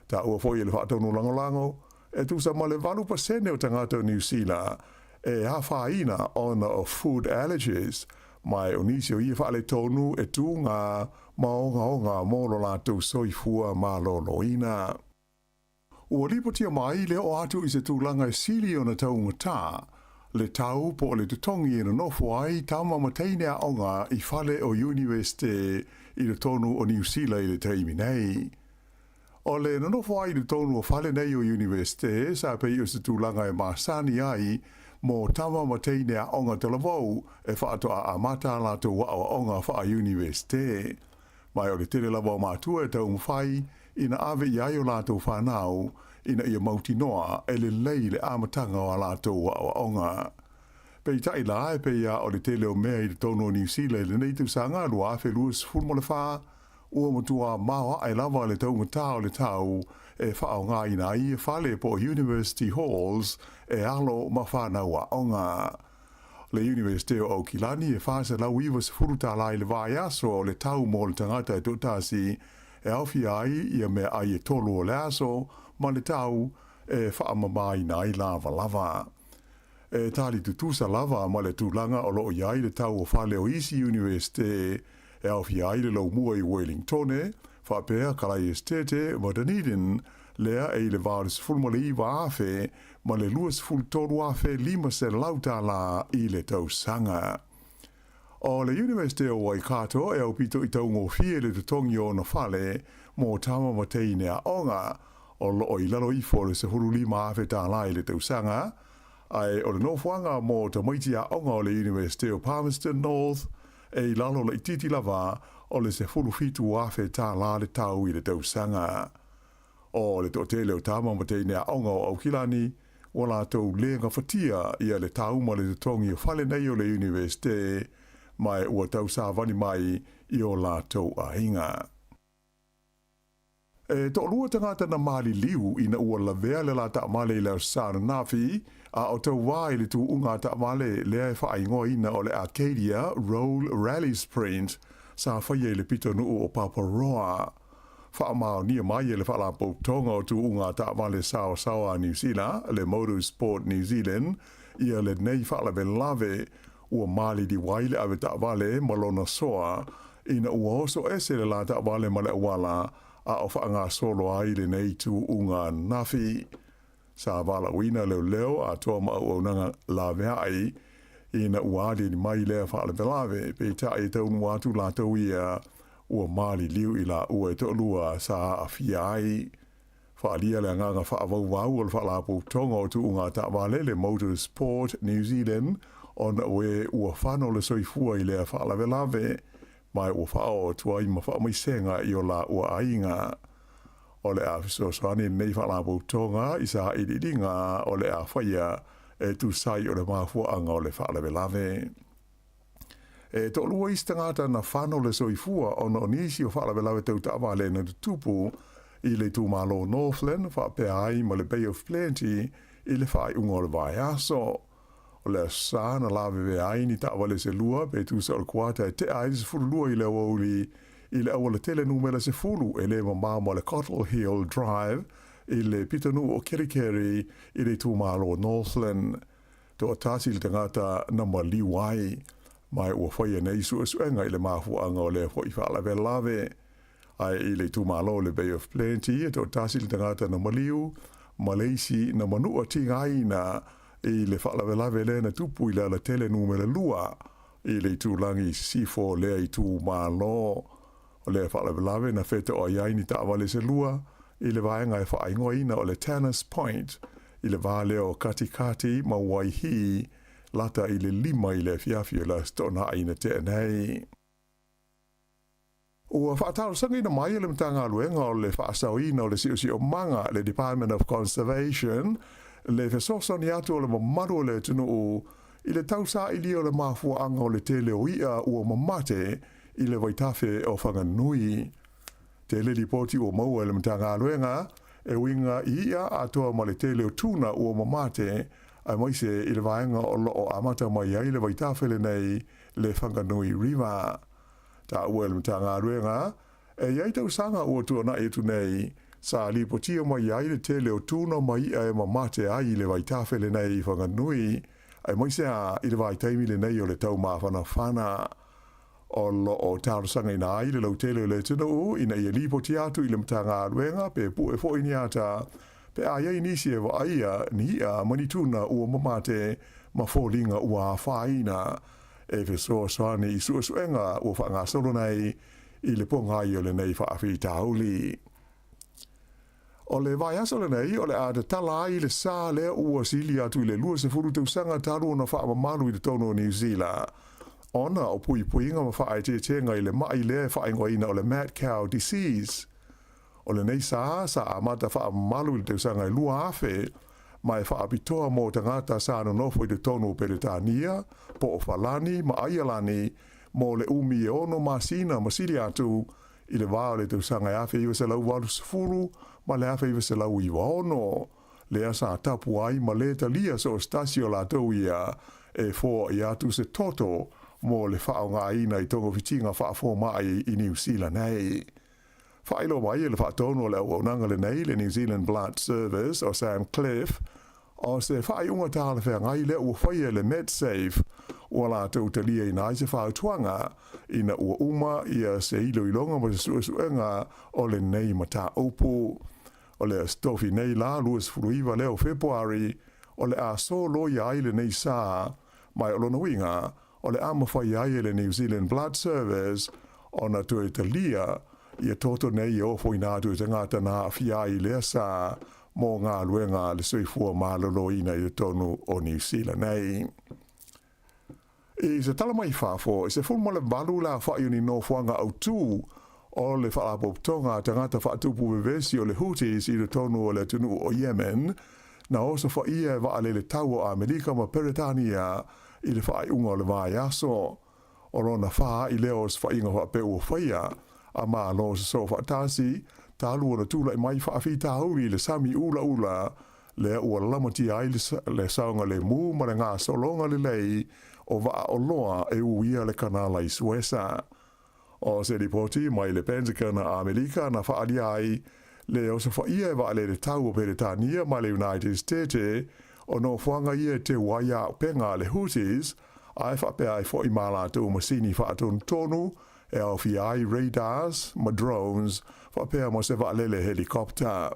Taua foi e le Faatonu Lagolago, e tusa ma le 8% o tagata o Niu Sila e afaina ona o food allergies, ma o nisi o ia faaletonu e tuga ma ogaoga mo lo latou soifua maloloina. Ua lipotia mai le oo atu i se tulaga e sili ona taugatā le tau po o le totogi e nonofo ai tama ma teine aoga i fale o Iunivesite i totonu o Niu Sila i le taimi nei. O le nonofo ai i totonu o fale nei o Iunivesite sa pei o se tulaga e masani ai mo tama ma teine aoga talavou e faatoa amata a latou aoaoga faa-Iunivesite. Mai o le tele lava o matua e taumafai ina ave i ai o latou fanau ina ia mautinoa e lelei le amataga o a latou aoaoga. Peitai la e pei lava o le tele o mea i totonu o Niu Sila i lenei tausaga 2024, ua matua maoae lava le taugatā o le tau e faaaogaina ai ia fale po o University Halls e alo ma fanau aoga. Le Iunivesite o Aukilani e $490 tālā i le vaiaso o le tau mo le tagata e toatasi e aofia ai ia meaai e tolu o le aso ma le tau e faamamāina ai lavalava. E tali tutusa lava ma le tulaga o lo o i ai le tau o fale o isi Iunivesite e aofia ai le Laumua i Wellingtone, faapea Kalaiestete ma Dunedin, lea e i le va o le $19,000 ma le $23,500 tālā i le tausaga. O le Iunivesite o Waikato e aupito i taugofie le totogi o ona fale mo tama ma teine aoga, o lo o i lalo ifo o le $15,000 tālā i le tausaga, ae o le nofoaga mo tamaiti aoga o le Iunivesite o Palmerston North e i lalo laitiiti lava o le $17,000 tālā le tau i le tausaga. O le toatele o tama ma teine aoga o Aukilani, ua latou le gafatia ia le tau ma le totogi o fale nei o le Iunivesite, ma e ua tausavali mai i o latou aiga. E toalua tagata na maliliu ina ua lavea le la taavale i le Aso Sa ananafi, a o tauā i le tuuga taavale lea e faaigoaina o le Arcadia Roll Rally Sprint sa faia i le pitonuu o Paparoa. Faamaonia mai e le Faalapotopotoga o Tuuga Taavale Saosaoa a Niu Sila, le Motorsport New Zealand, ia lenei faalavelave ua maliliu ai le ave taavale ma lona soa ina ua oso ese le la taavale ma le auala a o faagasolo ai lenei tuuga ananafi. Sa valaauina leoleo atoa ma auaunaga laveai ina ua aliali mai lea faalavelave, peitai e taunuu atu latou ia ua maliliu i laua e toalua sa aafia ai. Faaalia le agaga faavauvau o le Faalapotopotoga o Tuuga Taavale le Motorsport New Zealand ona o e ua fano le soifua i lea faalavelave, ma ua faaoo atu ai ma faamaisega i o laua aiga. O le a fesoasoani lenei Faalapotopotoga i sailiiliga o le a faia e tusa ai o le mafuaaga o le faalavelave. E toalua isi tagata na fano le soifua ona o nisi o faalavelave tau taavale na tutupu i le itumalo Northland faapea ai ma le Bay of Plenty i le faaiuga o le vaiaso. O le Aso Sa na lavevea ai ni taavale se lua pe tusa o le kuata e tea ai le 12 i le aoauli i le auala tele numera 10 e le mamao ma le Cottle Hill Drive i le pitonuu o Kerikeri i le itumalo Northland. Toatasi le tagata na maliu ai, ma ua faia nei suesuega i le mafuaaga o lea foi faalavelave. Ae i le itumalo o le Bay of Plenty, e toatasi le tagata na maliu, ma le isi na manua tigaina i le faalavelave lea na tupu i le alatele numera 2 i le itulagi i sisifo o lea itumalo. O lea faalavelave na fetoai ai ni taavale se lua i le vaega e faaigoaina o le Tanners Point i le va lea o Katikati ma Waihī, lata i le 5 i le afiafi o le Aso Toonai na tea nei. Ua faatalosagaina mai e le Matagaluega o le Faasaoina o le Siosiomaga, le Department of Conservation, le fesoasoani atu o le mamalu o le atunuu i le tausailia o le mafuaaga o le tele o i'a ua mamate i le vaitafe o Whanganui. Tele lipoti ua maua e le Matagaluega e uiga i i'a atoa ma le tele o tuna ua mamate aemaise i le vaega o lo o amata mai ai le vaitafe lenei le Whanganui River. Taua e le Matagaluega, e i ai tausaga ua tuanai atu nei, sa lipotia mai ai le tele o tuna ma i'a e mamate ai i le vaitafe lenei i Whanganui, aemaise a i le vaitaimi lenei o le taumafanafana. O lo o talosagaina ai le lautele o le atunuu ina ia lipotia atu i le Matagaluega pe pue foi ni ata pe a i ai nisi e vaaia ni i'a ma ni tuna ua mamate ma foliga ua afaina e fesoasoani i suesuega ua faagasolo nei i le pogai o lenei faafitauli. O le vaiaso lenei o le a tatala ai le sa lea ua sili atu i le 20 tausaga talu ona faamamalu i totonu o Niu Sila, ona o puipuiga ma faaeteetega i le mai lea e faaigoaina o le mad cow disease. O lenei sa sa amata faamamalu i le tausaga e 2000 ma e faapitoa mo tagata sa nonofo i totonu o Peretania, po o Falani ma Aialani mo le umi e 6 masina ma sili atu i le va o le tausaga e 1980 ma le 1996, lea sa tapu ai ma le talia so o se tasi o latou ia e foaʻi atu se toto mo le faaaogāina i togafitiga faafomaʻi i Niu Sila nei. Faailoa mai e le faatonu o le auaunaga lenei le New Zealand Blood Service o Sam Cliff, o se faaiuga talafeagai lea ua faia e le Medsafe ua latou taliaina ai se fautuaga ina ua uma ia se iloiloga ma se suesuega o lenei mataupu. O le Aso Tofi nei la 29 lea o Fepuari o le a soloia ai lenei sa, ma o lona uiga o le a mafai ai e le New Zealand Blood Service ona toe talia ia toto nei e ofoina atu i tagata na aafia ai i lea sa mo galuega a le soifua maloloina i totonu o Niu Sila nei. I se tala mai fafo, e 18 le aofaʻi o ni nofoaga autū o le faalapotopotoga a tagata faatupu vevesi o le Houthis i totonu o le atunuu o Yemen, na osofaia e vaalele taua o Amerika ma Peretania i le faaiuga o le vaiaso. O lona fā i lea o osofaʻiga faapea ua faia a Malo sosoo faatasi, talu ona tulaʻi mai faafitauli i le sami ulaula lea ua lamatia ai le saogalemu ma le gasologa lelei o vaa oloa e uia le Kanala i Suesa. O se lipoti mai le Pentagon a Amerika na faaalia ai le osofaia e vaalele taua o Peretania ma le United States o nofoaga ia e teu ai auupega a le Houthis, ae faapea ai foʻi ma latou masini faatonutonu e aofia ai radars ma drones faapea ma se vaalele helicopter.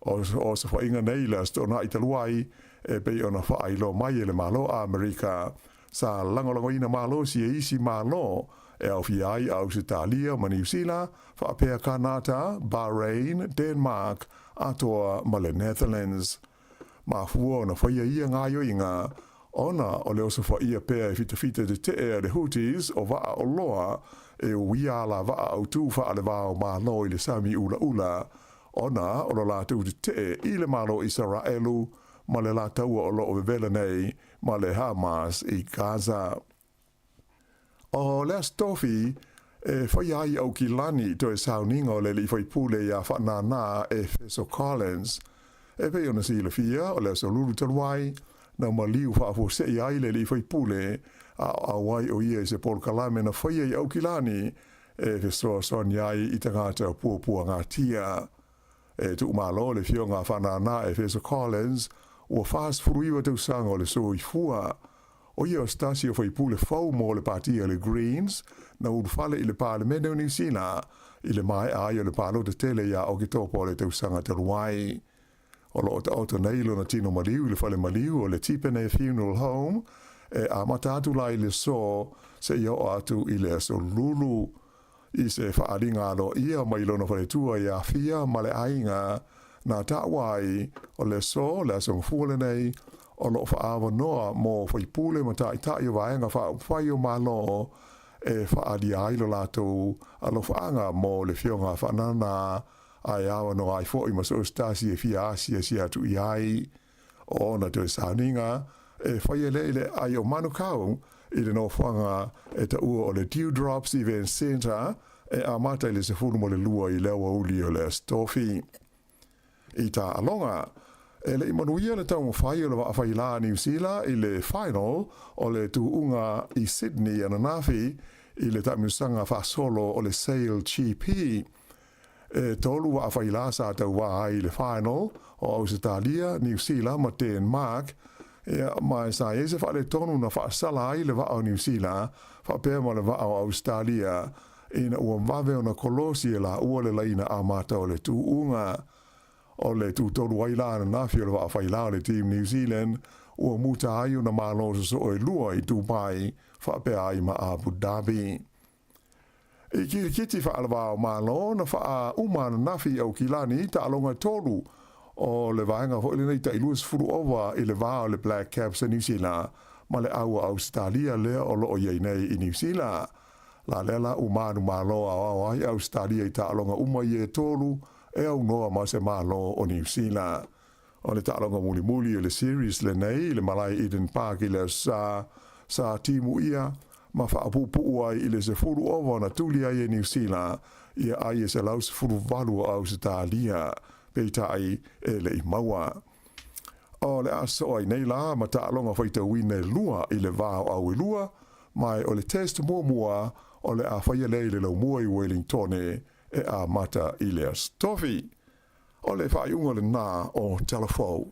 O osofaʻiga nei le Aso Toonai talu ai e pei ona faailoa mai e le Malo a Amerika sa lagolagoina malosi e isi Malo e aofia ai Ausetalia ma Niu Sila, faapea Kanata, Bahrain, Denmark, atoa ma le Netherlands. Mafua ona faia ia gaoioiga ona o le osofaia pea e fitafita tetee a le Houthis o vaa oloa e uia alavaa autū faalevā o Malo i le sami ulaula ona o lo latou tetee i le Malo o Isaraelu ma le la taua o loo vevela nei ma le Hamas i Gaza. O le Aso Tofi e faia ai Aukilani toe sauniga o le alii faipule iā Faanana Efeso Collins. E pei ona silafia, o le aso Lulu talu ai, na maliu faafuaseʻi ai le alii faipule, a o auai o ia i se polokalame na faia i Aukilani e fesoasoani ai i tagata puapuagatia. E tuumalo le afioga a Faanana Efeso Collins, ua 49 tausaga o le soifua. O ia o se tasi o faipule fou mo le patia le Greens, na ulufale i le Palemene o Niu Sila i le maea ai o le palota tele iā Oketopa o le tausaga talu ai. O loo taoto nei lona tino maliu i le fale maliu o le Tipene Funeral Home e amata atu la i le aso seia oo atu i le aso Lulu. I se faaaliga aloaia mai lona faletua iā Fia ma le aiga na taua ai o le aso, le Aso Gafua lenei, o loo faaavanoa mo faipule ma taitai o Vaega Faaupufai o Malo e faaalia ai lo latou alofaaga mo le afioga a Faanana ae avanoa ai foʻi ma so o se tasi e fia asiasi atu i ai. O ona toe sauniga e faia lea i le aai o Manukau i le nofoaga e taua o le Dewdrops Event Centre e amata i le 12 i le aoauli o le Aso Tofi. I taaloga, e le i manuia le taumafai o le vaafailā a Niu Sila i le final o le tuuga i Sydney ananafi i le taamilosaga faasolo o le Sail GP. E tolu vaafailā sa tauvā ai i le final o Ausetalia, Niu Sila ma Denmark, ia, ma e sa i ai se faaletonu na faasala ai le vaa o Niu Sila faapea ma le vaa o Ausetalia ina ua vave ona kolosi e laua le laina amata o le tuuga. O le tutolu ai la ananafi o le vaafailā o le Team New Zealand ua muta ai ona malo sosoo e lua i Dubai faapea ai ma Abu Dhabi. I kirikiti faalavā o Malo na faauma ananafi i Aukilani taaloga e tolu o le vaega foi lenei tai 20 ova i le va o le Black Caps a Niu Sila ma le aua Ausetalia lea o loo i ai nei i Niu Sila. La lea la ua manumalo aoao ai Ausetalia i taaloga uma ia e tolu e aunoa ma se Malo o Niu Sila. O le taaloga mulimuli o le series lenei i le malae Eden Park i le Aso Sa, sa timu ia ma faapuupuu ai i le 10 ova na tuli ai e Niu Sila ia ai e 118 o Ausetalia, peitai e le i maua. O le a soo ai nei la ma taaloga faitauina e lua i le va o Auelua, ma o le test muamua o le a faia lea i le laumua i Welingtone e amata i le Aso Tofi. O le faaiuga lenā o Tala Fou.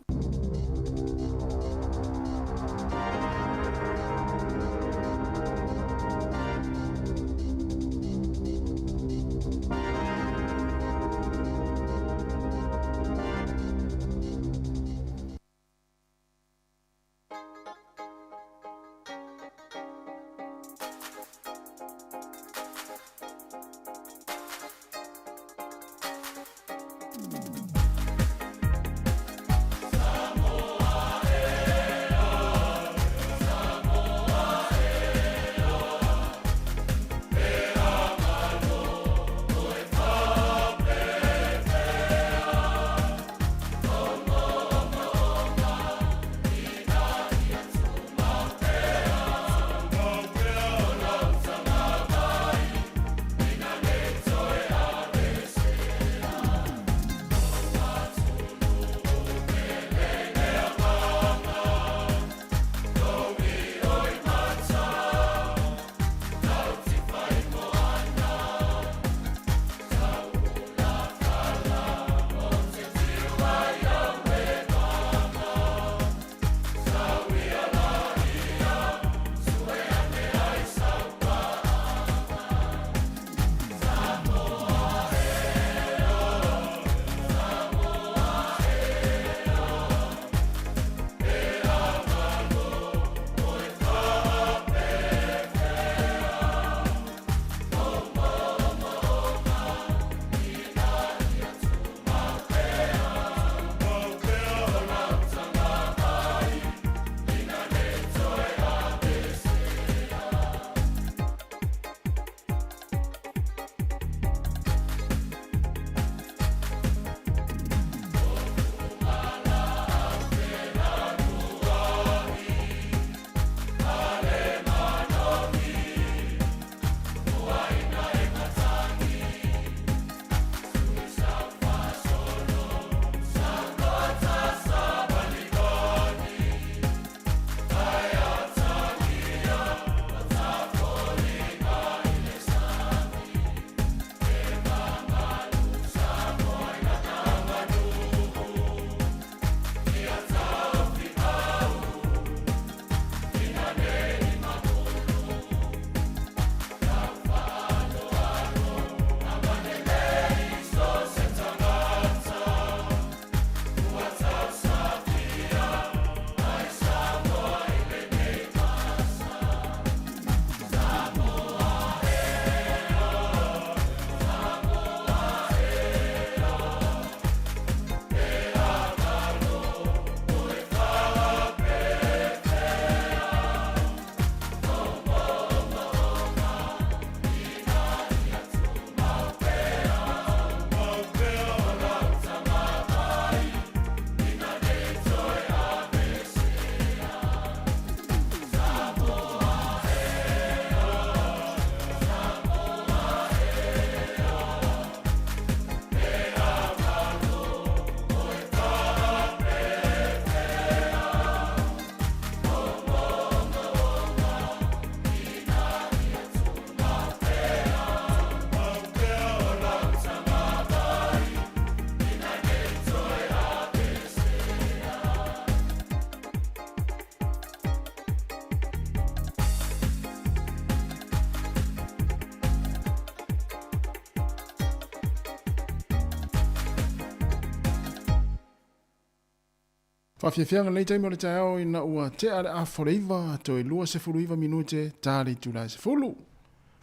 Faafiafiaga lenei taimi o le taeao ina ua tea le afa o le 9 toe 29 minute ta le itula e 10.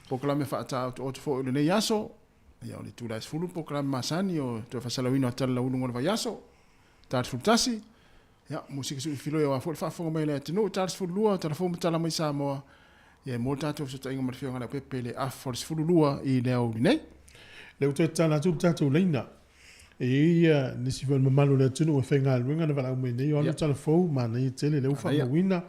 Polokalame faataotooto foi o lenei aso, ia o le itula e 10 polokalame masani o toe faasalauina o tala lauuluga o le vaiaso. Ta le 11, ia musika sui filoi aua foi le faafofoga mai a le atunuu. Ta le 12, tala fou ma tala mai Samoa. Ia e mo le tatou fesootaiga ma le Afioga Leaupepe i le afa o le 12 i le aoauli nei. Lea ua toe tatala atu le tatou laina. E i ai ia nisi foi o le mamalu o le atunuu e faigaluega na valaau mai nei, o alu tala fou, manaia tele, lea ua faamauina.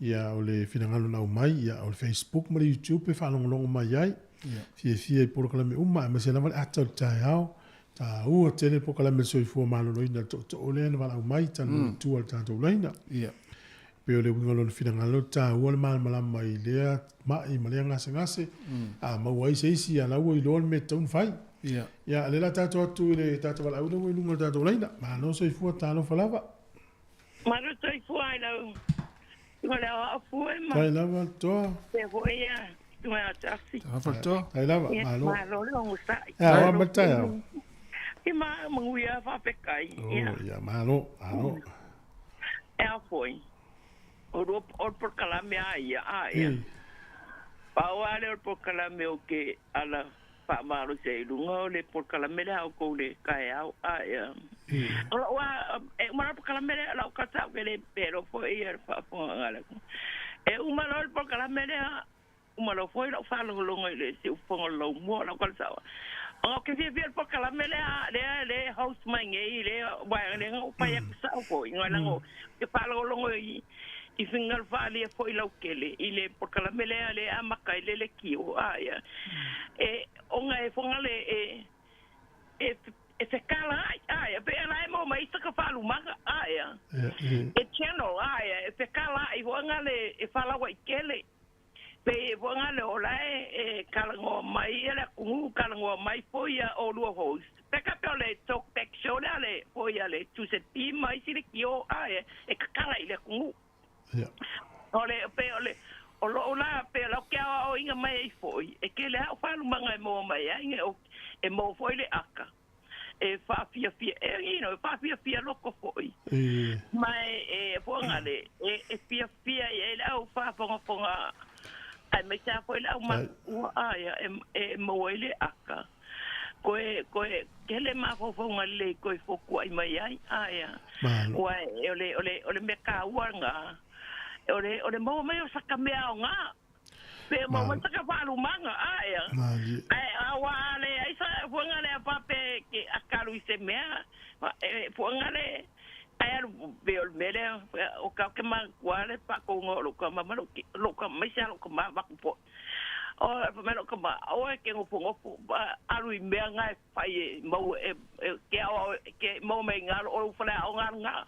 Ia o le finagalo na aumai, ia o le Facebook ma le YouTube e faalogologo mai ai. Fiafia i polokalame uma, aemaise lava le ata o le taeao. Taua tele polokalame o le soifua maloloina i le tootoo lea na valaau mai talu i tua i le tatou laina. Ia. Pei o le uiga o lona finagalo, taua le malamalama i lea mai ma lea gasegase, a maua ai se isi, a la ua iloa le mea e tatau ona fai. Ia. Ia, lea la tatou atu i le tatou valaau lea ua i luga o le tatou laina. Malo soifua, talofa lava. Malo soifua i lau susuga le aoao fue ma. Tai lava le toa. Faapea foi ia susuga ia Tasi. Talofa le toa. Tai lava, malo. Malo le onosai. Ia, oa mai le taeao. Ia ma manuia faafetai. Oh, ia, malo, malo. E a foi, o lua o le polokalame a ia, a ia. Pau lava lea o le polokalame ou te ala faamalosi ai i luga o le polokalame lea a outou i le taeao, a ia. O lou a, e uma loa le polokalame lea, o lau tala ou te le pelo foi ia le faafofoga a le atunuu. E uma loa le polokalame lea, Uma loa foi lou faalogologo i le siufofoga o le laumua o lau kalesao. Ona ou te fiafia i le polokalame lea, lea le host mai nei, le vaega lea na ou fai atu sao foi, leaga ou te faalogologo i i finagalo faaalia foi lautele i le polokalame lea lea e amata ai le leitio a ia. E ona e foga le e e e fekala ai a ia pe ala e maua mai saka faalumaga a ia. E channel a ia e fekala ai foga le e faalauaitele. Pei e foga le ola e talanoa mai ia le atunuu, talanoa mai foi ia olua host. Pe ka pe o le talk back show lea le foi a le Giuseppe ma isi leitio a e tatala i le atunuu. O le pe o le o lou la pe o lau ke aoaoina mai ai foi, e tele lava au faalumaga e maua mai ai, e maua foi le aka. E faafiafia e you know, e faafiafia loko foi. Ma e foga le e fiafia i ai le au faafogafoga aemaise lava foi le au matua aia e maua ai le aka. Koe koe tele mafaufauga lelei koe fotuai mai ai aia. Ua e o le o le o le mea taua lena o le o le maua mai o saka mea aoga. Pe maua mai saka faalumaga aia. Ae aua a leai sa fuaga lea faapea e akalu i se mea e fuaga le ae alu pe o le mea lea o ka ke manatua le faatouga o lou tama ma lou lou tama aemaise lava lou tama avatu foi. O fai mai lou tama, aua e te nofonofo alu i mea na e fai e maua e ke aoao ke maua mai i ina o lou faleaoga lena.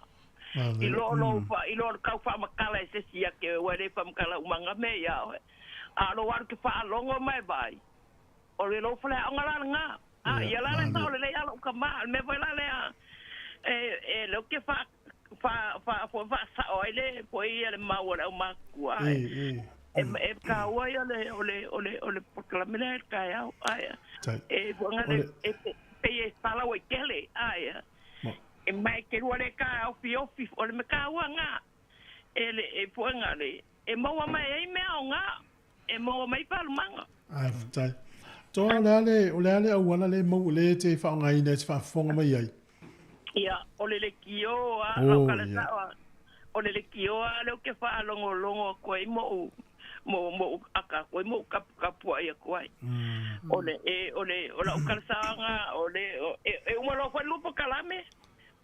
I lo lou i lo le tau faamatala e se isi ia te oe, ua le faamatala uma mea ia oe. A o lou alu ke faalogo ma e vaai, o le lou faleaoga la lena. A ia la le sao lelei a lou tama, o le mea foi la lea e leo ke faa faa faa faasao ai le foi ia le mau a le aumatutua. E taua ia le o le o le o le polokalame lea i le taeao. Ae e fuaga le e pei e faalauaitele ae E mai ke lua le ka ofiofi o le mea taua nga e le e puega le e maua mai ai mea o nga e maua mai faalumaga. Ae faafetai. Toa o le a le o le a le auala le mau le te faaaogaina e te faafofoga mai ai? Ia, o le lekiō a lau kala sao a o le lekiō a lea ou te faalogologo atu ai moʻu mo moʻu aka atu ai moʻu tapuai atu ai. O le e o le o lau talosaga o le e e uma loa foi le lua polokalame,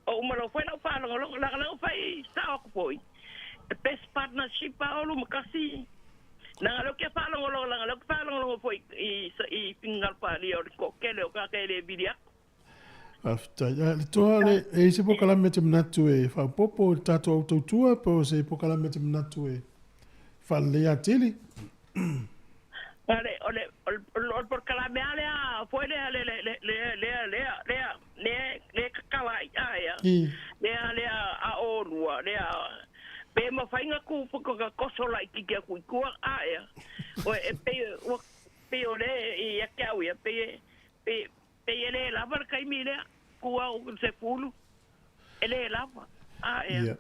o uma loa foi lau faalogologo leaga lea ua fai sao atu foi e best partnership a Olo ma Kasi. Leaga lea ou te faalogologo leaga lea ou te faalogologo foi i i finagalo faaalia o le toatele o tagata e le vili atu. Faafetai. Le toa, le, e i ai se polokalame e te manatu e faaopoopo i le tatou au tautua po o se polokalame e te manatu e faaleleia atili? O le, o le, o le, o le polokalame lava lea foi lea, le, le, le, le, lea, lea, lea, lea, lea e tatala ai ae, lea, lea a olua, lea, pe mafai ona tu, ona toso laitiiti atu i tua ae, o, e pei, ua, pei o lea ia te au ia, pei e, pei, Pei e le lava le taimi lea, tu au i le 10, e le lava. A ea. Ia.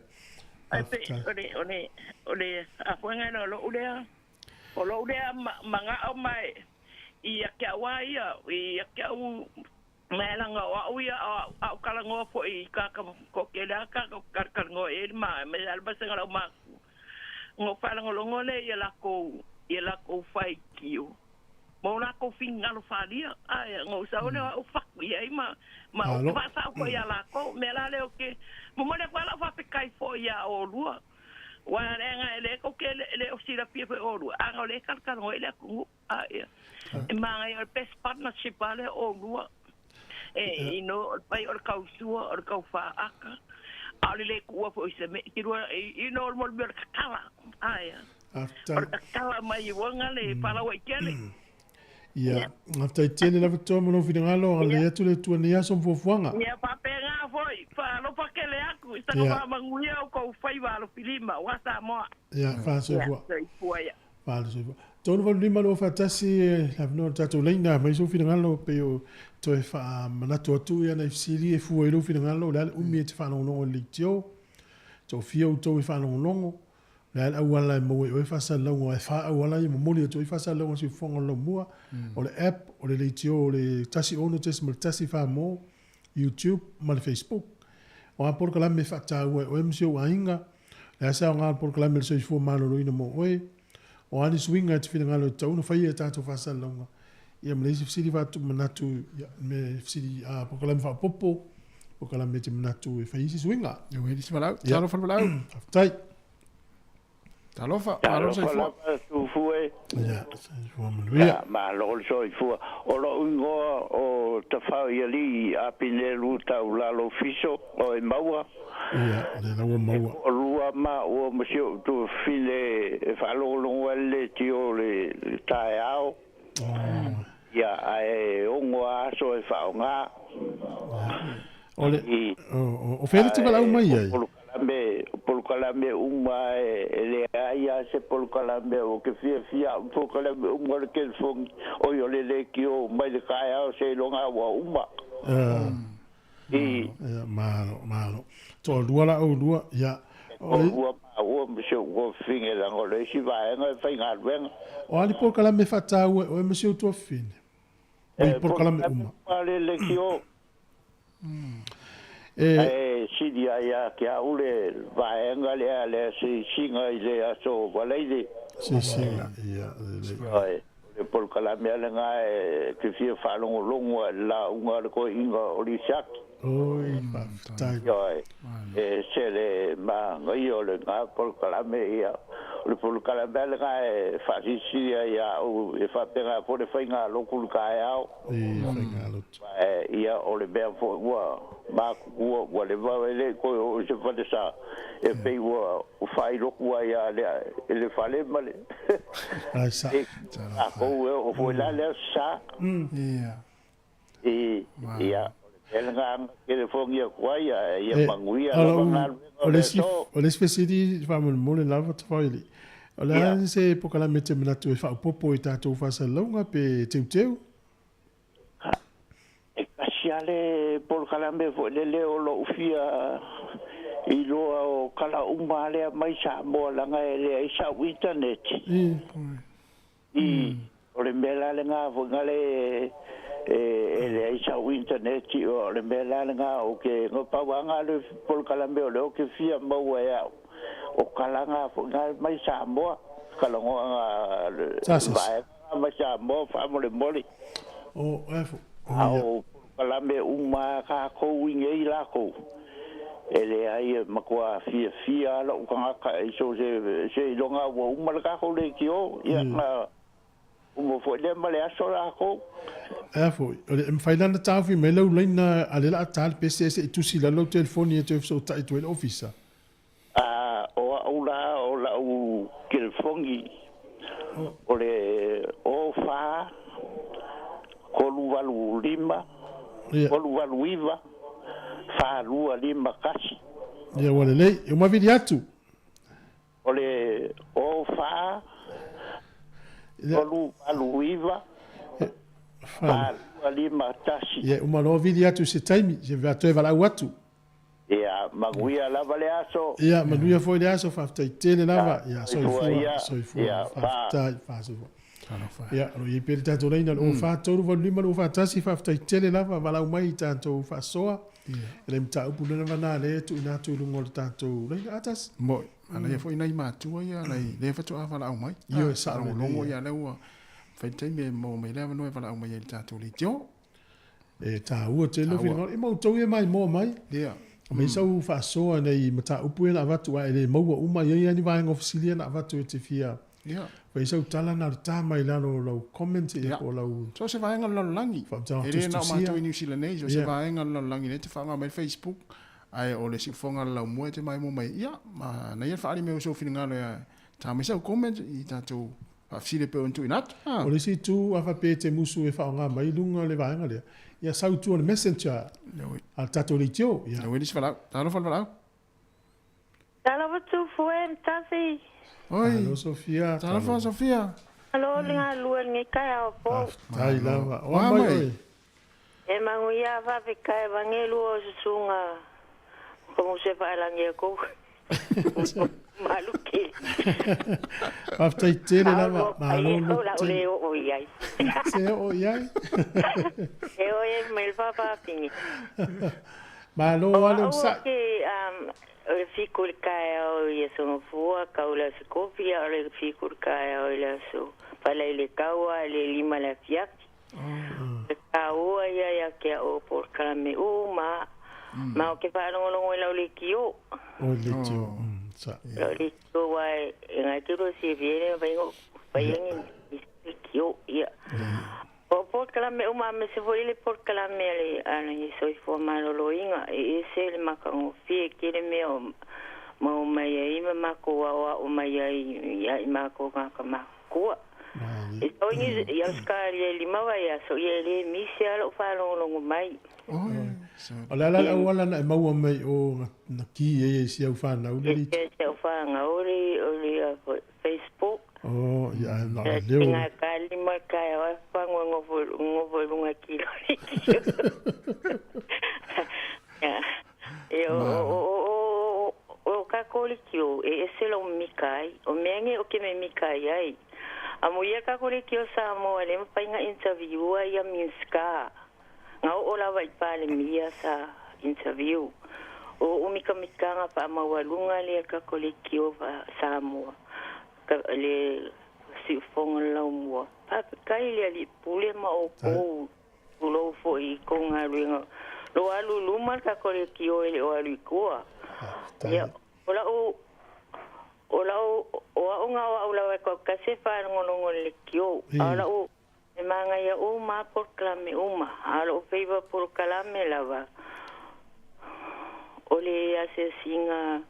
Ai pe, o le, o le, o le afuega ena o lou lea, o lou lea manao mai ia te au a ia, ia te au mai laga o au ia, a ou talanoa foi i tagata toatele lava tagata ou te talatalanoa i ai ma, ma le vasega o le aumatua. Ona ou faalogologo lea i a latou, i a latou faitio. Ma o latou finagalo faaalia, ae ona ou sau lea o au fatu i ai ma, ma ou te faasao foi iā latou. O le mea la lea ou te momoli atu ai lau faafetai foi iā olua, aua leaga e le tou te le o silafia foi olua, ana o lea e talatalanoa ai le atunuu, a ia, e manaia o le best partnership lava lea o olua. E ino o le pai o le kausua o le kaufaaka a o le lē kuua foʻi se meʻi kilua ino o le molimea o le tatala aia o le tatala mai uaga le palauaʻi tele. Ia, faafetai tele lava toa ma lou finagalo, agalelei atu le Atua i lenei aso ma fuafuaga. Ia faapena foi, faalofa tele atu i saga faamanuia o tou faiva alofilima aua Samoa. Ia, faasoifua. Soifua ia. Faale soifua. 385 241 le avanoa o le tatou laina mai sou finagalo pei o toe faamanatu atu ia nai fesili e fua i lou finagalo o le a le umi e te faalogologo i le leitio. Toafia outou e faalogologo. O le a le auala e maua ai oe faasalalauga aua e fa auala ia e momoli atu ai faasalalauga a Siufofoga o le Laumua, o le app, o le leitio o le 16.1 Samoa, YouTube ma le Facebook. O a polokalame e faataua e oe ma si ou aiga? O le a se aoga o le polokalame o le soifua maloloina mo oe? O a ni suiga e te finagalo e tatau ona faia i a tatou faasalalauga? Ia ma le isi fesili faatupu-manatu, ia, me fesili, a, polokalame faaopoopo, polokalame e te manatu e fai ai se suiga. Ia, ua i ai nisi valaau. Talofa le valaau. Faafetai. Talofa, malo le soifua. Talofa lava Tufu e. Ia, soifua manuia. Ia, malo le soifua. O lou igoa o Tafaoialii Apinelu Taulalo Fiso o e maua. Ia, o lea la ua maua. E toalua maua ma si ou tuafafine e faalogologo ai le leitio o le taeao. Ia, ae ono aso e faaaoga. O le, o fea le te valaau mai ai? O polokalame uma e leai lava se polokalame ou te fiafia au i polokalame uma o le telefoni, oi o le leitio mai le taeao seiloga ua uma. I. Ia, malo, malo. Toalua la oulua, ia. Toalua maua ma si ou tuafafine leaga o le isi vaega e faigaluega. O a ni polokalame e faataua e oe ma si ou tuafafine? Mai polokalame uma. Polokalame uma le leitio. Ae sili ai ia te au le vaega lea le asiasiga i le aso Valeile. Asiasiga, ia, lelei. Ioe, o le polokalame lava lena e te fia faalogologo ai i le lauga a le toeaina o Lisaki. Oi, faafetai. Ioe, e ese le manaia o lena polokalame, ia, o le polokalame lava lena e faasilisili ai ia au e faapena foi le faigalotu i le taeao. I faigalotu. Ia, o le mea foi ua matutua, ua leva e le i toe oo i se falesa, e pei ua faailotu ai lava i le fale ma le. Ai sa. Tatou e oo foi la le aso sa. I, ia, o le mea lena na telefoni atu ai, ae ia manuia lava galuega o le aso. O le isi fesili faamolemole lava Tafaili, o le a se polokalame e te manatu e faaopoopo i tatou faasalalauga pe teuteu? E tasi lava le polokalame foi lele o lou fia iloa o tala uma lea mai Samoa leaga e leai sau internet. I, o le mea la lena foi na le e leai sau internet o le mea la lena ou te no pau lava na le polokalame o lea ou te fia maua e au o tala na foi na mai Samoa talanoaga vaega mai Samoa faamolemole. O, e fo. A o polokalame uma a tatou i nei latou, e leai e matua fiafia lava lou tagata i so o se seiloga ua uma le tatou leitio, ia na uma foi lea ma le aso latou. Ea foi, o le mafai la ona taofi mai lau laina a lea o le a ta le pese se i tusi i lalo lau telefoni e toe fesootai atu ai le ofisa. A o au la o lau telefoni o le o fa tolu valu lima tolu valu iva fa lua lima tasi. Ia ua lelei. E uma vili atu. O le o fa tolu valu iva fa lua lima tasi. Ia uma loa vili atu i se taimi, se toe valaau atu. Ia, manuia lava le aso. Ia, manuia foi le aso, faafetai tele lava. Ia, soifua, soifua, faafetai, faasoifua. Ia, o lo o i ai pea le tatou laina o le 04 385 241, faafetai tele lava, valaau mai i tatou faasoa. E le mataupu lena vana lea e tuuina atu i luga o le tatou laina. Atas? Moi, manaia foi nai matua ia, nai lea faatoa valaau mai. Ioe, sao lelei. Faalogologo ia lea ua fai le taimi e maua mai ai le avanoa e valaau mai ai i le tatou leitio. E taua tele lou finagalo. E ma outou ia maimoa mai. Ia. Aumai sau faasoa nei mataupu ia na avatu ae le maua uma. E i ai lava ni vaega o fesili ia na avatu e te fia. Ia. Fai sau tala na o le tā mai lalo o lau comment ia po o lau. So se vaega o le lalolagi. Faamatalaga E le na o tusitusia. matou i New Zealand nei, so se Ia. vaega o le lalolagi nei e te faaaoga mai le Facebook, ae o le siufofoga o le laumua e te maimoa mai. Ia, manaia le faaali mai o sou finagalo e tā mai sau comment i tatou faafesili e pei ona tuuina atu. O le isi itu, a faapea e te musu e faaaoga mai i luga o le vaega lea, ia sau i tua o le messenger a le tatou leitio. Ia. Ua i le isi valaau. Talofa le valaau. Talofa Tufue Mtasi. Oi. Alo Sofia. Talofa Sofia. Alo le galue i lenei taeao fou. Faafetai lava. O a mai oe? E manuia faafetai vagelu o susuga ko Faelagi kou. Malu tele. Faafetai tele lava. Malo Malo la tele. le o i ai. Se o i ai. E o e mai le faafafine. Malo ale O onosai. ke o le fiku le taeao i aso Gafua, kau le aso Kofi, a o le fiku le taeao i le aso Fala i le taua le 5 le afiafi. Le taua ia ia ke o polokalame uma. Ma o ke faalogologo i lau leitio. O le leitio. Sa. Lau leitio wa e ngai te ro si viene vai ngo vai ngi leitio ia. O polokalame uma me se foi le polokalame le ana i soifua malōlōina e ese le makagofie ke le mea o mau mai ai ma makou aoao mai ai ia i makou tagata makuakua. E tau i i Australia i lima vaiaso ia e lē misi a lou faalogologo mai. O le ala le auala na e maua mai o na ki e i si au whanau le E leitio. se se o whanga o le o le Facebook. O, ia, na E leo. tinga ka lima ka e wa whango ngofo lunga kilo. Ya. E o o o o o ka koli kio e ese lo mika ai. O mea nge o ke me mika ai ai. A mo ia ka koli kio sa mo le mapainga interview ai ia minska. Nga o lava i pale mia sa interview. O umikamikanga pa maualuga le ka koli kio fa Samoa. Ka le siufoga le laumua. Faafetai le alii pule ma oukou tulou fo'i i kou galuega. Lo alu i luma le kakolekio e le o alu i tua. Ia, o la'u o la'u o a'uga o a'u lava e kaukasi e faalogologo i le lekio. A o la'u e magaia uma a polokalame uma. A o lo'u feiva polokalame lava. O le asiasiga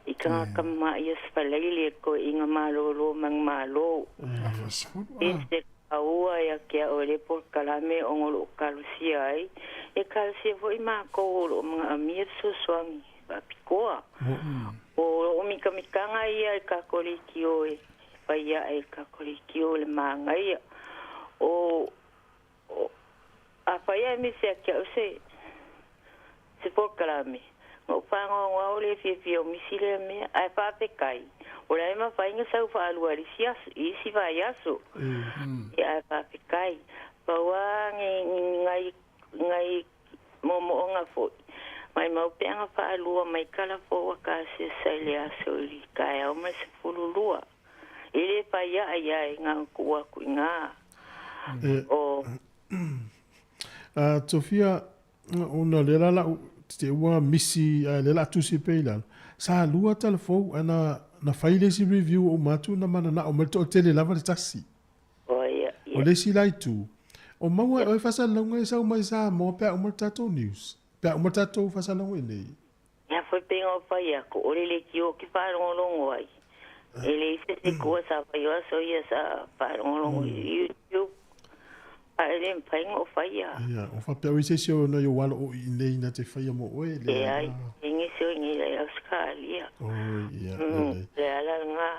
i tagata ia sefalaili e toe'iga malōlō magumālō. E se kaua ia ke a'o le polokalame ona o lo'o kalosia ai. E kalosia fo'i makou o lo'o maga'amia fesoasoani fa'apikoa. O lo'o mikamikaga ia i kakolikio e fai a'e i kakolikio le magaia. O a fai ae misi ake a'o se se polokalame. Ga'u fāgaogao le fiafia o misi lea mea ae faafekai. O le ae mafaiga sau faalua i le isi aso i isi vaiaso. Ia ae faafekai. Pau a gai gai moomooga fo'i. Mai mau peaga faalua mai kalafoua kasiasa i le aso i le taeao ma le 12. E lē fai a'a ia e gaku'u aku igā. O Sofia, ona le la lau te ua misi le la tusi pe i lalo. Sa lua telefou ana na fai le isi review o matu na mana na o mai to tele lava le tasi. O ia O le isi la itu. O maua o e fasalauga e sau mai Samoa pe a uma le tatou news. Pe a uma le tatou fasalauga i nei. Ia foi pega o fai aku o le leitio ke faalogologo ai. E le isi se kua sa fai o aso ia sa faalogologo i YouTube. A e le mafaiga o faia. Ia, o faapea o isi o na i walo o i nei na te whaia mo oe le. E ai, e ngisi o ngi le Australia. O, ia, Le ala ngā.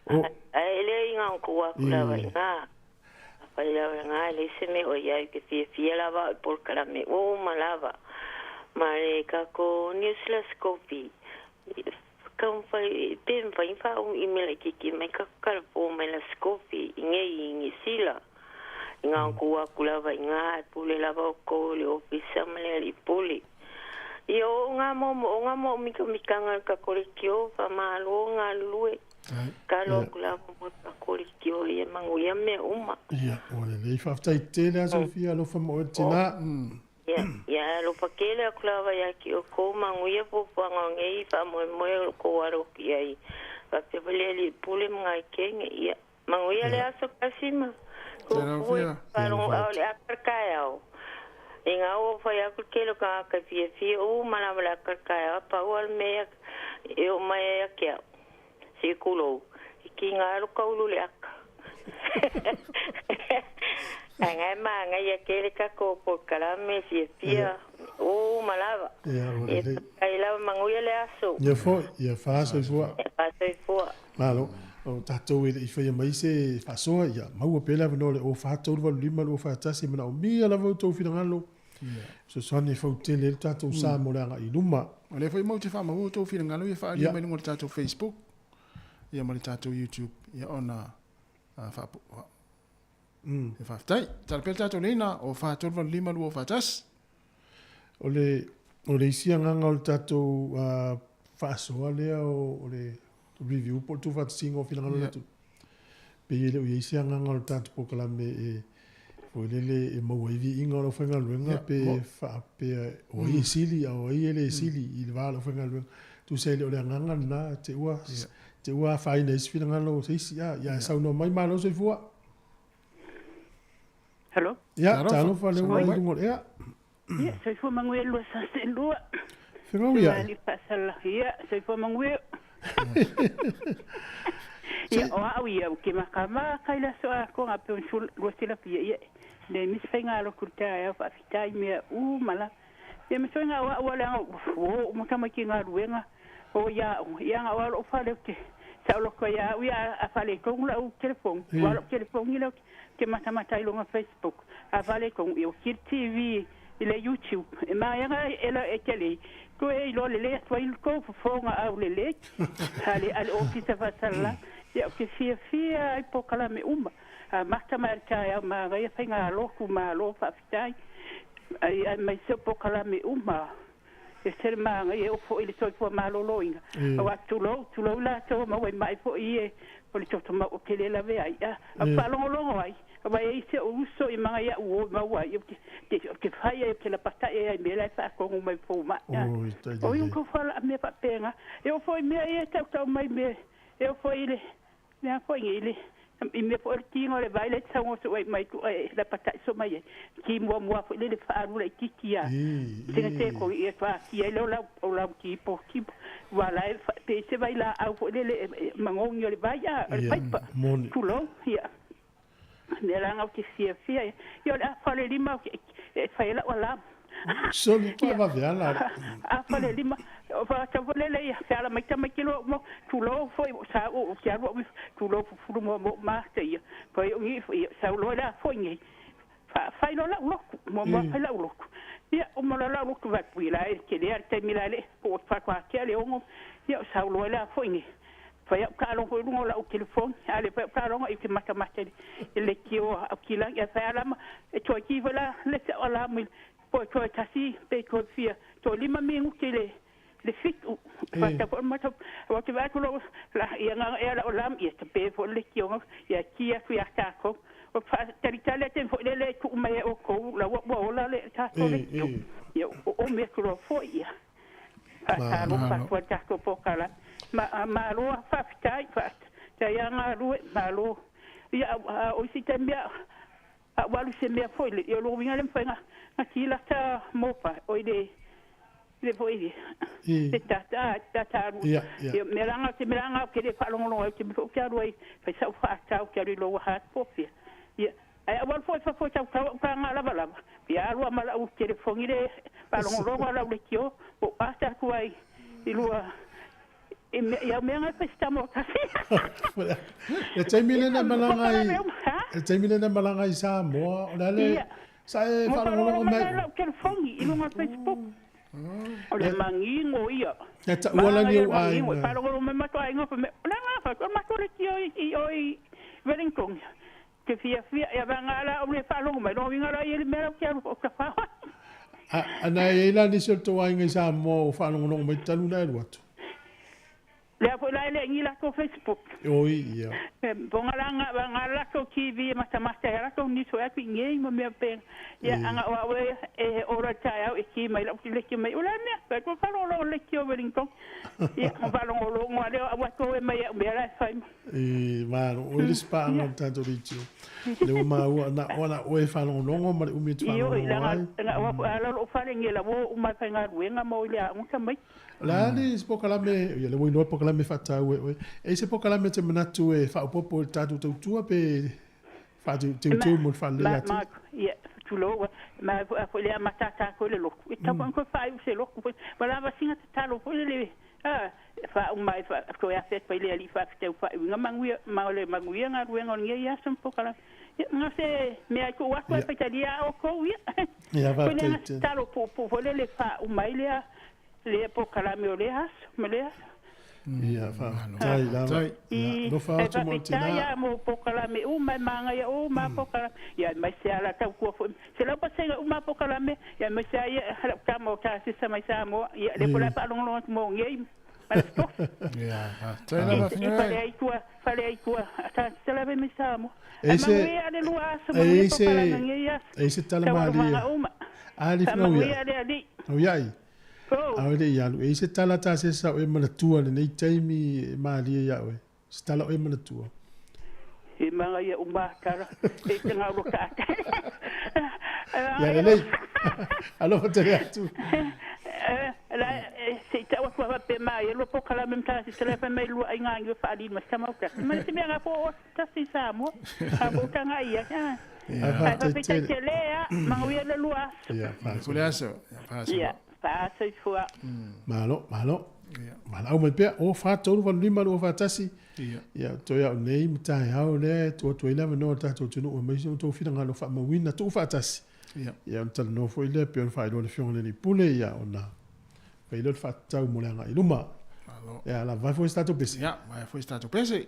O, A e le i ngā kua aku lava i ngā. A fai lava ngā le se me o ia i ke fia fia lava o polokalame o ma lava. Ma le kako newsletter kopi. Ka mwhai, pe mwhai wha o email i kiki mai ka kalafo mai la skofi i ngei i ngi sila. I ngā kua aku lava i ngā e pule lava o kou le ofisa ma le ali pule. Ia o ngā momo, o ngā mo mika mikanga ka kore kio, wha malo ngā lue. Ka lo aku lava mo ka kore kio ia mangu ia mea uma. Ia, o le lei whaaftai tele a Sofia, alofa mo oe tina. Ia, ia alofa tele atu lava ia te outou manuia fuafuaga o nei faamoemoe o lo tou alo atu i ai. Faapea foi le Alii Pule ma nai teine. Ia, manuia le aso kasi ma Tupu e faalogo a o le aka le taeao. I ngā ua whai aku te tele o tagata e fiafia uma lava le aka le taeao, a pau lava le mea e oo mai ai ia te au, se i tulou, i tiga lava lou taulu i le aka. Ae na e manaia tele tatou polokalame fiafia uma lava. Ia, ua Ia lelei. faafetai lava, manuia le aso. Ia foi, ia faasoifua. Ia faasoifua. Malo. O tatou e le i faia mai se faasoa, ia maua pea le avanoa o le 04 385 241 e manaomia lava outou finagalo. Fesoasoani e fautele ai le tatou sa mo le agai i luma. O lea foi matou te faamaua outou finagalo ia faaalia mai luga o le tatou Facebook ia ma le tatou YouTube ia ona faapu Ia faafetai. Tala pea le tatou leina o 4 3 8 5 2 4 1. O le isi agaga o le tatou faasoa lea o le review po o le tuufaatasiga o finagalo o le atunuu, pei e le o i ai se agaga o le tatou polokalame e foi lele e maua ai viiga o le aufaigaluega pe faapea o ai e sili a o ai e le sili i le va o le aufaigaluega. Tusa e le o le agaga lena te ua te ua afaina ai se finagalo o se isi. Ia saunoa mai malo soifua. Hello. Ia, talofa lea ua i luga o le ea. Ia, soifua manuia lua sa se lua. Fegau ia. Ali faasala. Ia, soifua manuia. Ia, o au ia, o ke makama kai la so a ko ngape un sul lua sila pia ia. Le mis whainga alo kurta e whaafita i mea u mala. Ia me soinga o au ale anga o o ma ki ngā ruenga. O ia o ia nga o alo whale o te sa o loko ia au ia a whale kongu la u telefon. O alo telefon i lau te matamata i lunga Facebook. A whale kongu i o kiri TV i le YouTube. E maianga e la e tele. Ko e ilo le le atua i ko fofonga au le le. Ale ale ofisa whasala. Ia o ke fia fia ai pokala me uma. A mata mai tae au magai whainga aloku ma alo whaafitai. Ai ai mai se pokala me uma. E sere maanga e ofo i le soifua malōlōina. Auā tulou, tulou latou ma ua mai foʻi e o le toto mau o ke lē lave ai a a faalogologo ai auā e ai se o uso i maga iaʻu o maua ai ou te ou te fai ai ou te lapataʻi ai i mea la e faatogu mai fomaʻi a o iu kou falaʻa mea faapega e oo foi mea ia e tautau mai mea e oo foi i le mea foi i le i mea foi o le tiga o le vai le taugoso ai mai tu e lapataʻi so mai ai ki muamua foi le le faalu laitiiti a tegatē ko i e faatia ai le o lau o lau tipo tipo ua la e pe se vai laau foi lele magogi o le vai a o le paipa tulou ia mea laga ou te fiafia ia o le afa o le lima e fai ai lau alamu. Soli pa vave ala. Afa le lima o fa foi lele ia fe ala mai tama ke lo mo tulou foi o sa o ke alu o tulou fufulu mo mo ma te ia foi o ngi foi sa lo la foi ngi fa fai lo la loku mo mo fai la loku ia o mo la la loku va pui la e ke le al te mi la le po fa kwa ke le ongo ia o sa lo la foi ngi fai au ka longo i lunga o lau telefoni a le fai au ka longo i te matamata i le kio au ki langi a fai alama e toe ki foi la le se o la mui po e toe tasi pe toe fia toe lima minuti le le fitu fa ta ko mata wa te va ko la ia nga e la o lam ia te pe fo le kio ia ki atu ia ta ko o fa tali tali te fo le le ku mai o ko la wa wa ola le ta ko le kio ia o me ko fo ia Faatalofa atu ai tatou pōkala. Ma, malo a faafetai, faafetai a galue, malo. Ia, o isi taimi a, a ua alu se mea foi le, ia o lona uiga le mafai na, na kilata mopa, oi le, le foi le, le tata, tata alu. Ia, ia. Ia, mea la te mea la ou te le faalogologo ai, ou te mea foi ou te alu ai, fai sau faatau, ou te alu i lou hard copy. Ia, ae ou alu foi i fafo i tautau au taga lavalava, ia alu lava ma lau telefoni le faalogologo a lau leitio, po o ata atu ai i lua i mea i au mea na e fai se tama o tasi. Le taimi lena e malaga ai, le taimi lena e malaga ai i Samoa, o le a le, sa e faalogologo mai? Mo lau telefoni i luga o Facebook. O le manino ia. Ia taua la ni ou aiga. Faalogologo mai matou aiga fai mai, o le a nga fai, o le matou leitio i o i Wellington. Te fiafia ia vanga la o le faalogo mai lona uiga la ia le mea la ou te alu ou tafao ai. A, ana e i ai la nisi o le tou aiga i Samoa o faalogologo mai talu ona e alu atu? Lea foi la ele ngi la ko Facebook. Oi ia. Bonga la nga nga la ko TV mata mata ya ko ni so ya ki ngi mo me pe. Ya anga wa we e ora ta ya e ki mai la ki le ki mai ula me pa ko fa lo le ki o Wellington. Ya on va lo lo ngo le wa ko e mai me la fai. E ma o le spa nga tanto ritio. Le o ma ua na ona o e fa lo longo ma le umi tu fa. Io la nga wa la lo fa le ngi la wo uma fa nga ruenga mo ile a unga mai. La le se pokalame ia le woino pokalame fatau e e se pokalame te manatu e faaopopo i le tatou tautua pe faateuteu mo le faalelei atu. Ia tulou ma fo le matata ko le loku e tau ko fa se loku wala va singa tatalo fo le a fa mai fa ko ya fet pa le ali fa te fa nga manguia ma le manguia nga ruenga ngi ya sem pokala nga se me ai ko wa ko pa italia o ko ia ia va te talo po po le le fa mai le le pokalame o le as me le as ia fa tai la no fa atu mo tina ia mo pokalame o mai manga ia o ma pokalame ia mai se ala tau ko fo se la pasenga o ma pokalame ia mai se ia la ka mo ka se sa mai sa mo ia le pola pa long long mo ngi ma sto ia tai la fa fale ai tua ta se la me sa mo e se e se tala mali ali fa ia ia Aole ia lu e se tala ta se sa e manatua le nei taimi malie ia oe. Se tala e manatua. E manga ia uma tala e te ngā roka ata. Ia lelei. Alofa tele atu. La se te wa kwa pe mai e lo pokala mem ta se tele mai lu ai ngā ngi fa ali ma sama ka. Ma se mea ngā po o ta si sa mo. A bo ta ngā ia. Ia fa te tele a manga ia le lua. Ia fa. Kuleaso. Ia fa. Ia. Fa'asoifua. Malo, malo. Malo mai pea, o 4 3 8 5 2 4 1. Ia, toi au nei, matai au le, tua tua ila manoa tātou tunu, mai se tō whiranga lo whaamauina, tō whaatasi. Ia, on tala no foi le, pe on whaeroa le whionga le pule, ia, ona whaeroa le whaatau mo le anga i luma. Ia, la vai foi se tātou pese. Ia, vai foi se tātou pese.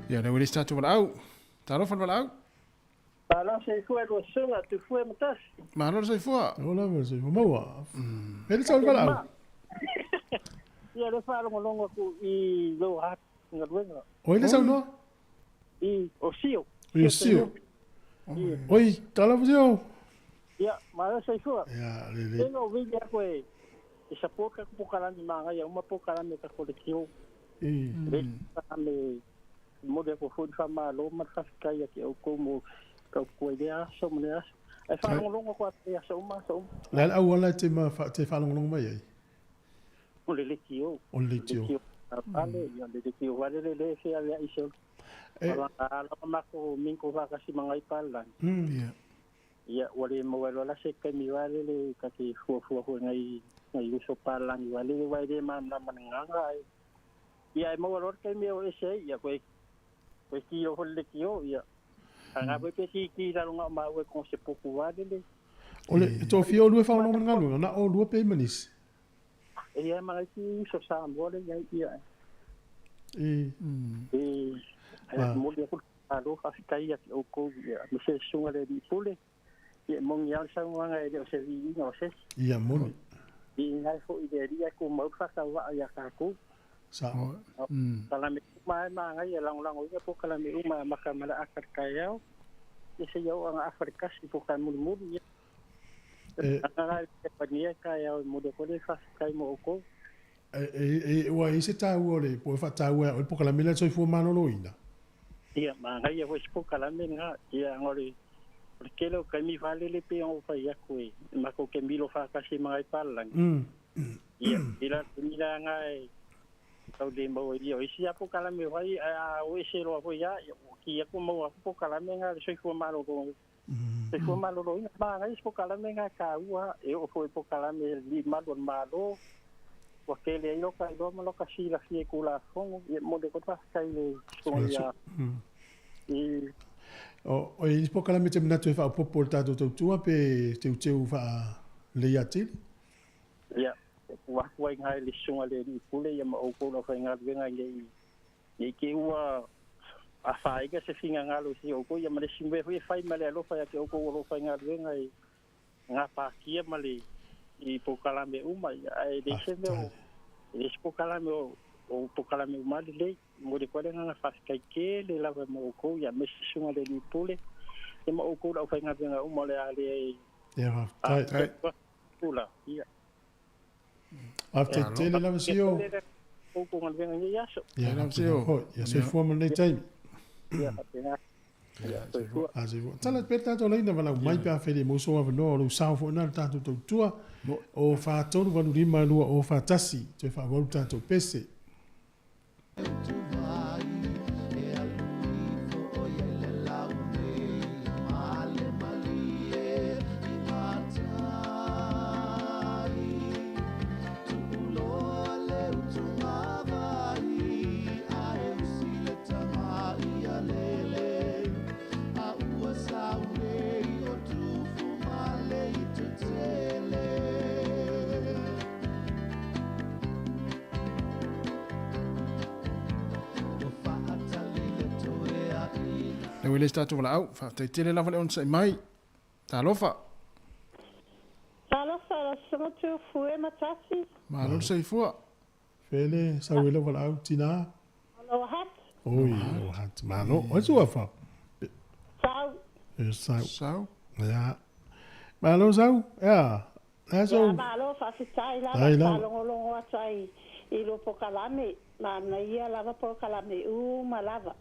Ia, le uelisi tātou walau. Talofa le walau. Malo soifua lua suga, tufua matasi. Malo le soifua. Ola le soifua maua. Ele sau le walau. Ia, le whaalongolongo aku i lo hat ngaluenga. Oi le sau noa? I o sio. I o sio. Oi, talofa sio. Ia, malo soifua. Ia, le le. Teno vili ako e support ka pokalani manga ia uma pokalani ka kolekio. I. Le me mo de ko foi fa malo ma fa kai ke o como ka ko idea so mo ne e fa longo ko ia so ma so la la wala te ma fa te fa longo mai ai o le lekio o le lekio ale ia le lekio vale le le se ale iso la la ma ko minko va ka si mangai pala ia ia wale mo wala se ka mi vale le ka te fu fu fu ngai ngai uso pala ni vale le vai ma na manganga ia mo wala ka mi o ese ia ko ko ki o le kio ia anga pe ki ki la longa ma o kon se poku vale le o le to fio lu fa longa ngalu na o lu pe manis e ia ma ki so sa mo le ia ia e e mo le ko alo fa kai ia o ko ia me se sunga le di pule ia mo ngi al sa nga e o se vi no se ia mo i ngai fo i le ia ko mo fa sa wa ia ka ko sa kala me ma ma ngai lang lang ia po kala me uma maka mala akar kayao ia se ia ang Afrika si po ka mul ia e pa ni kayao mo de ko le fa kai mo ko e wa i se tau o le po fa tau o po kala me le soifua maloloina ia ma ngai ia po kala me nga ia ngori O le tele o taimi faalele pei ona ou fai atu e matou te milo faatasi ma nai palalagi. Ia, i la taimi la e tau le maua ai ia o isi lava polokalame fai ae a o ese loa foi lava, ia ua ki atu maua atu polokalame na a le soifua malolo soifua maloloina. Manaia se polokalame na e taua e oo foi i polokalame e limalu o le Malo ua tele ai loka iloa ma loka silafia i Tulafono. Ia, e momoli atu ai le faafetai i le susuga ia i O i isi polokalame e te manatu e faaopoopo i le tatou tautua pe teuteu faalelei atili? Ia, e tuu atu ai i ina i le susuga i le Alii Pule ia ma outou le aufaigaluega ne i te i ua afaina se finagalo i si outou, ia ma le isi mea foi e fai ma le alofa ia te outou o lo o faigaluega i gapatia ma le i polokalame uma, ia, ae leai se mea o e leai se polokalame o polokalame uma lava lelei. Momoli atu ai le agaga faafetai tele lava mo outou, ia aemaise susuga i le Alii Pule, ia ma outou le aufaigaluega uma o le a le Ia, faafetai. Pula, ia. Faafetai tele lava Sio. Outou galuega i lenei aso. Ia, faapena foi. Ia soifua ma lenei taimi. Ia, faapena. Ia, soifua. A soifua. Tala atu pea le tatou laina valaau mai pe afai e le maua sou avanoa o lou sao foi lena i le tatou tautua o 4 3 8 5 2 0 4 1 toe faaauau le tatou pese. Lea ua i le isi tatou valaau. Faafetai tele lava le onosai mai. Talofa. Talofa lau susuga Tuifue ma Tasi. Malo le soifua. Fele sau ai lau valaau tina. Aloha hat. Oi, aloha hat. Malo. Oi suafa. Sau. E sau. Sau. Ia. Malo sau. Ia. La sau. Ia, malo faafetai lava. Ai lava. Faalogologo atu ai i lou polokalame. Manaia lava polokalame uma lava.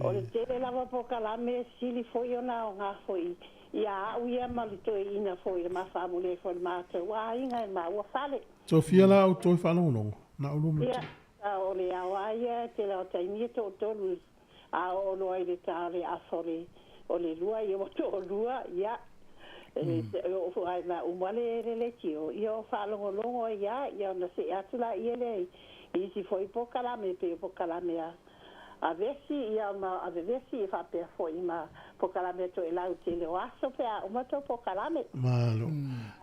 O le tele lava o polokalame e sili foi ona aoga foi ia au ia ma le toeaina foi le mafaamuli ai foi le matou aiga e maua fale. Sofia la au toe faalogologo na ulu ma Ia, a o le ao lava ia e tele o taimi e toatolu a oo loa i le ta o le afa o le o le lua ia ua toalua, ia, e oo foi lava ina uma le le leitio, ia o faalogologo ai lava, ia ona see atu laia lea i isi foi polokalame pei o polokalame a a vesi, ia ma a vevesi e faapea foi ma polokalame a toelau tele o aso pe a uma tou polokalame. Malo.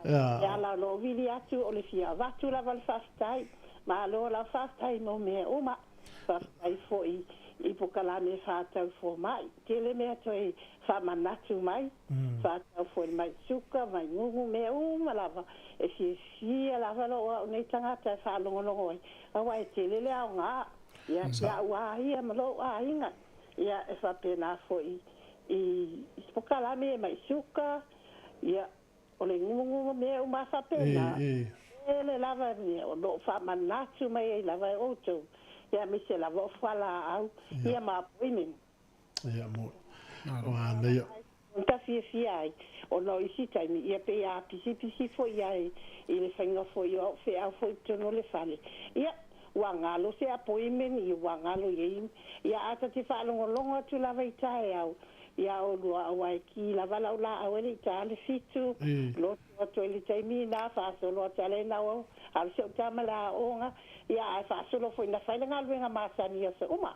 Ia. E ala o lou vili atu o le fia avatu lava o le faafetai. Malo lava faafetai mo mea uma. Faafetai foi i polokalame faatau fomai. Tele mea toe faamanatu mai. Faatau foi le mai suka, mai gugu, mea uma lava. E fiafia lava lou au nei tagata e faalogologo ai, aua e tele le aoga. Ia te au lava ia ma lou aiga, ia e faapena foi i polokalame e mai suka, ia o le gugu ma mea uma lava faapena. Tele lava mea o lo o faamanatu mai ai lava e outou, ia aemaise lava o fualaau, ia ma appointment. Ia mo. O manaia. Ta fiafia ai, ona o isi taimi, ia pei a pisipisi foi ai i le faiga foi o au feau foi i totonu o le fale. Ia, ua galo se apoimen, ia ua galo i ai, ia a ta te faalogologo atu lava i taeao, ia oulua aua e ki lava lau laau e le i ta le 7, lotu atu ai le taimi na, faasolo atu ai le nau alu si ou tama i le aoga, ia ae faasolo foi na fai le galuega masani i aso uma.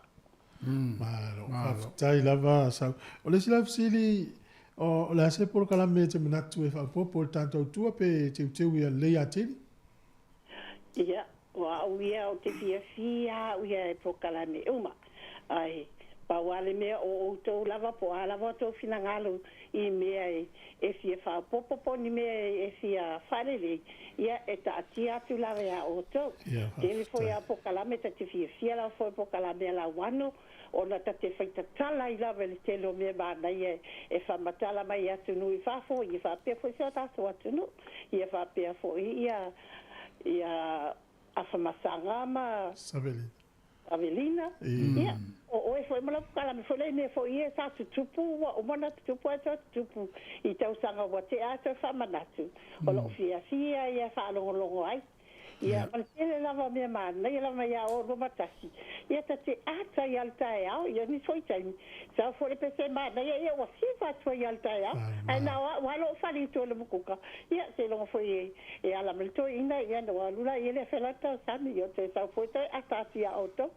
Malo, faafetai lava Sau. O le isi la fesili, o le a se polokalame e te manatu e faaopoopo i le tatou tua pe teuteu ia lelei atili? Ia, o au ia ou te fiafia au ia e polokalame uma. Ae pau lava le mea o outou lava po o a lava outou finagalo i mea e fia faaopoopo po o ni mea e fia faalelei, ia e taatia atu lava ia outou. Tele foi a polokalame ta te fiafia lava foi i polokalame a Lauano ona ta te faitatala ai lava i le tele o mea manaia e faamatala mai i atunuu i fafo, ia faapea foi si o tatou atunuu, ia faapea foi ia afamasaga ma Savelina. Avelina. Ia, o oe foi ma lau pokalame foi lea i mea foi ia sa tutupu ua uma ona tutupu ae toe tutupu i tausaga ua tea ae toe faamanatu. O lou fiafia ia e faalogologo ai. Ia, ma le tele lava o mea manaia lava mai ia oulua ma tasi. Ia ta te ata ai lava i le taeao, ia nisi foi taimi, sau foi le pese manaia, ia ua siva atu ai lava i le taeao. Ae na o au lava lou fali i tua i le mukuka, ia seiloga foi e ala mai le toeaina, ia ona ua alu laia lea fela le tausami, ia toe sau foi toe ata atu ia outou.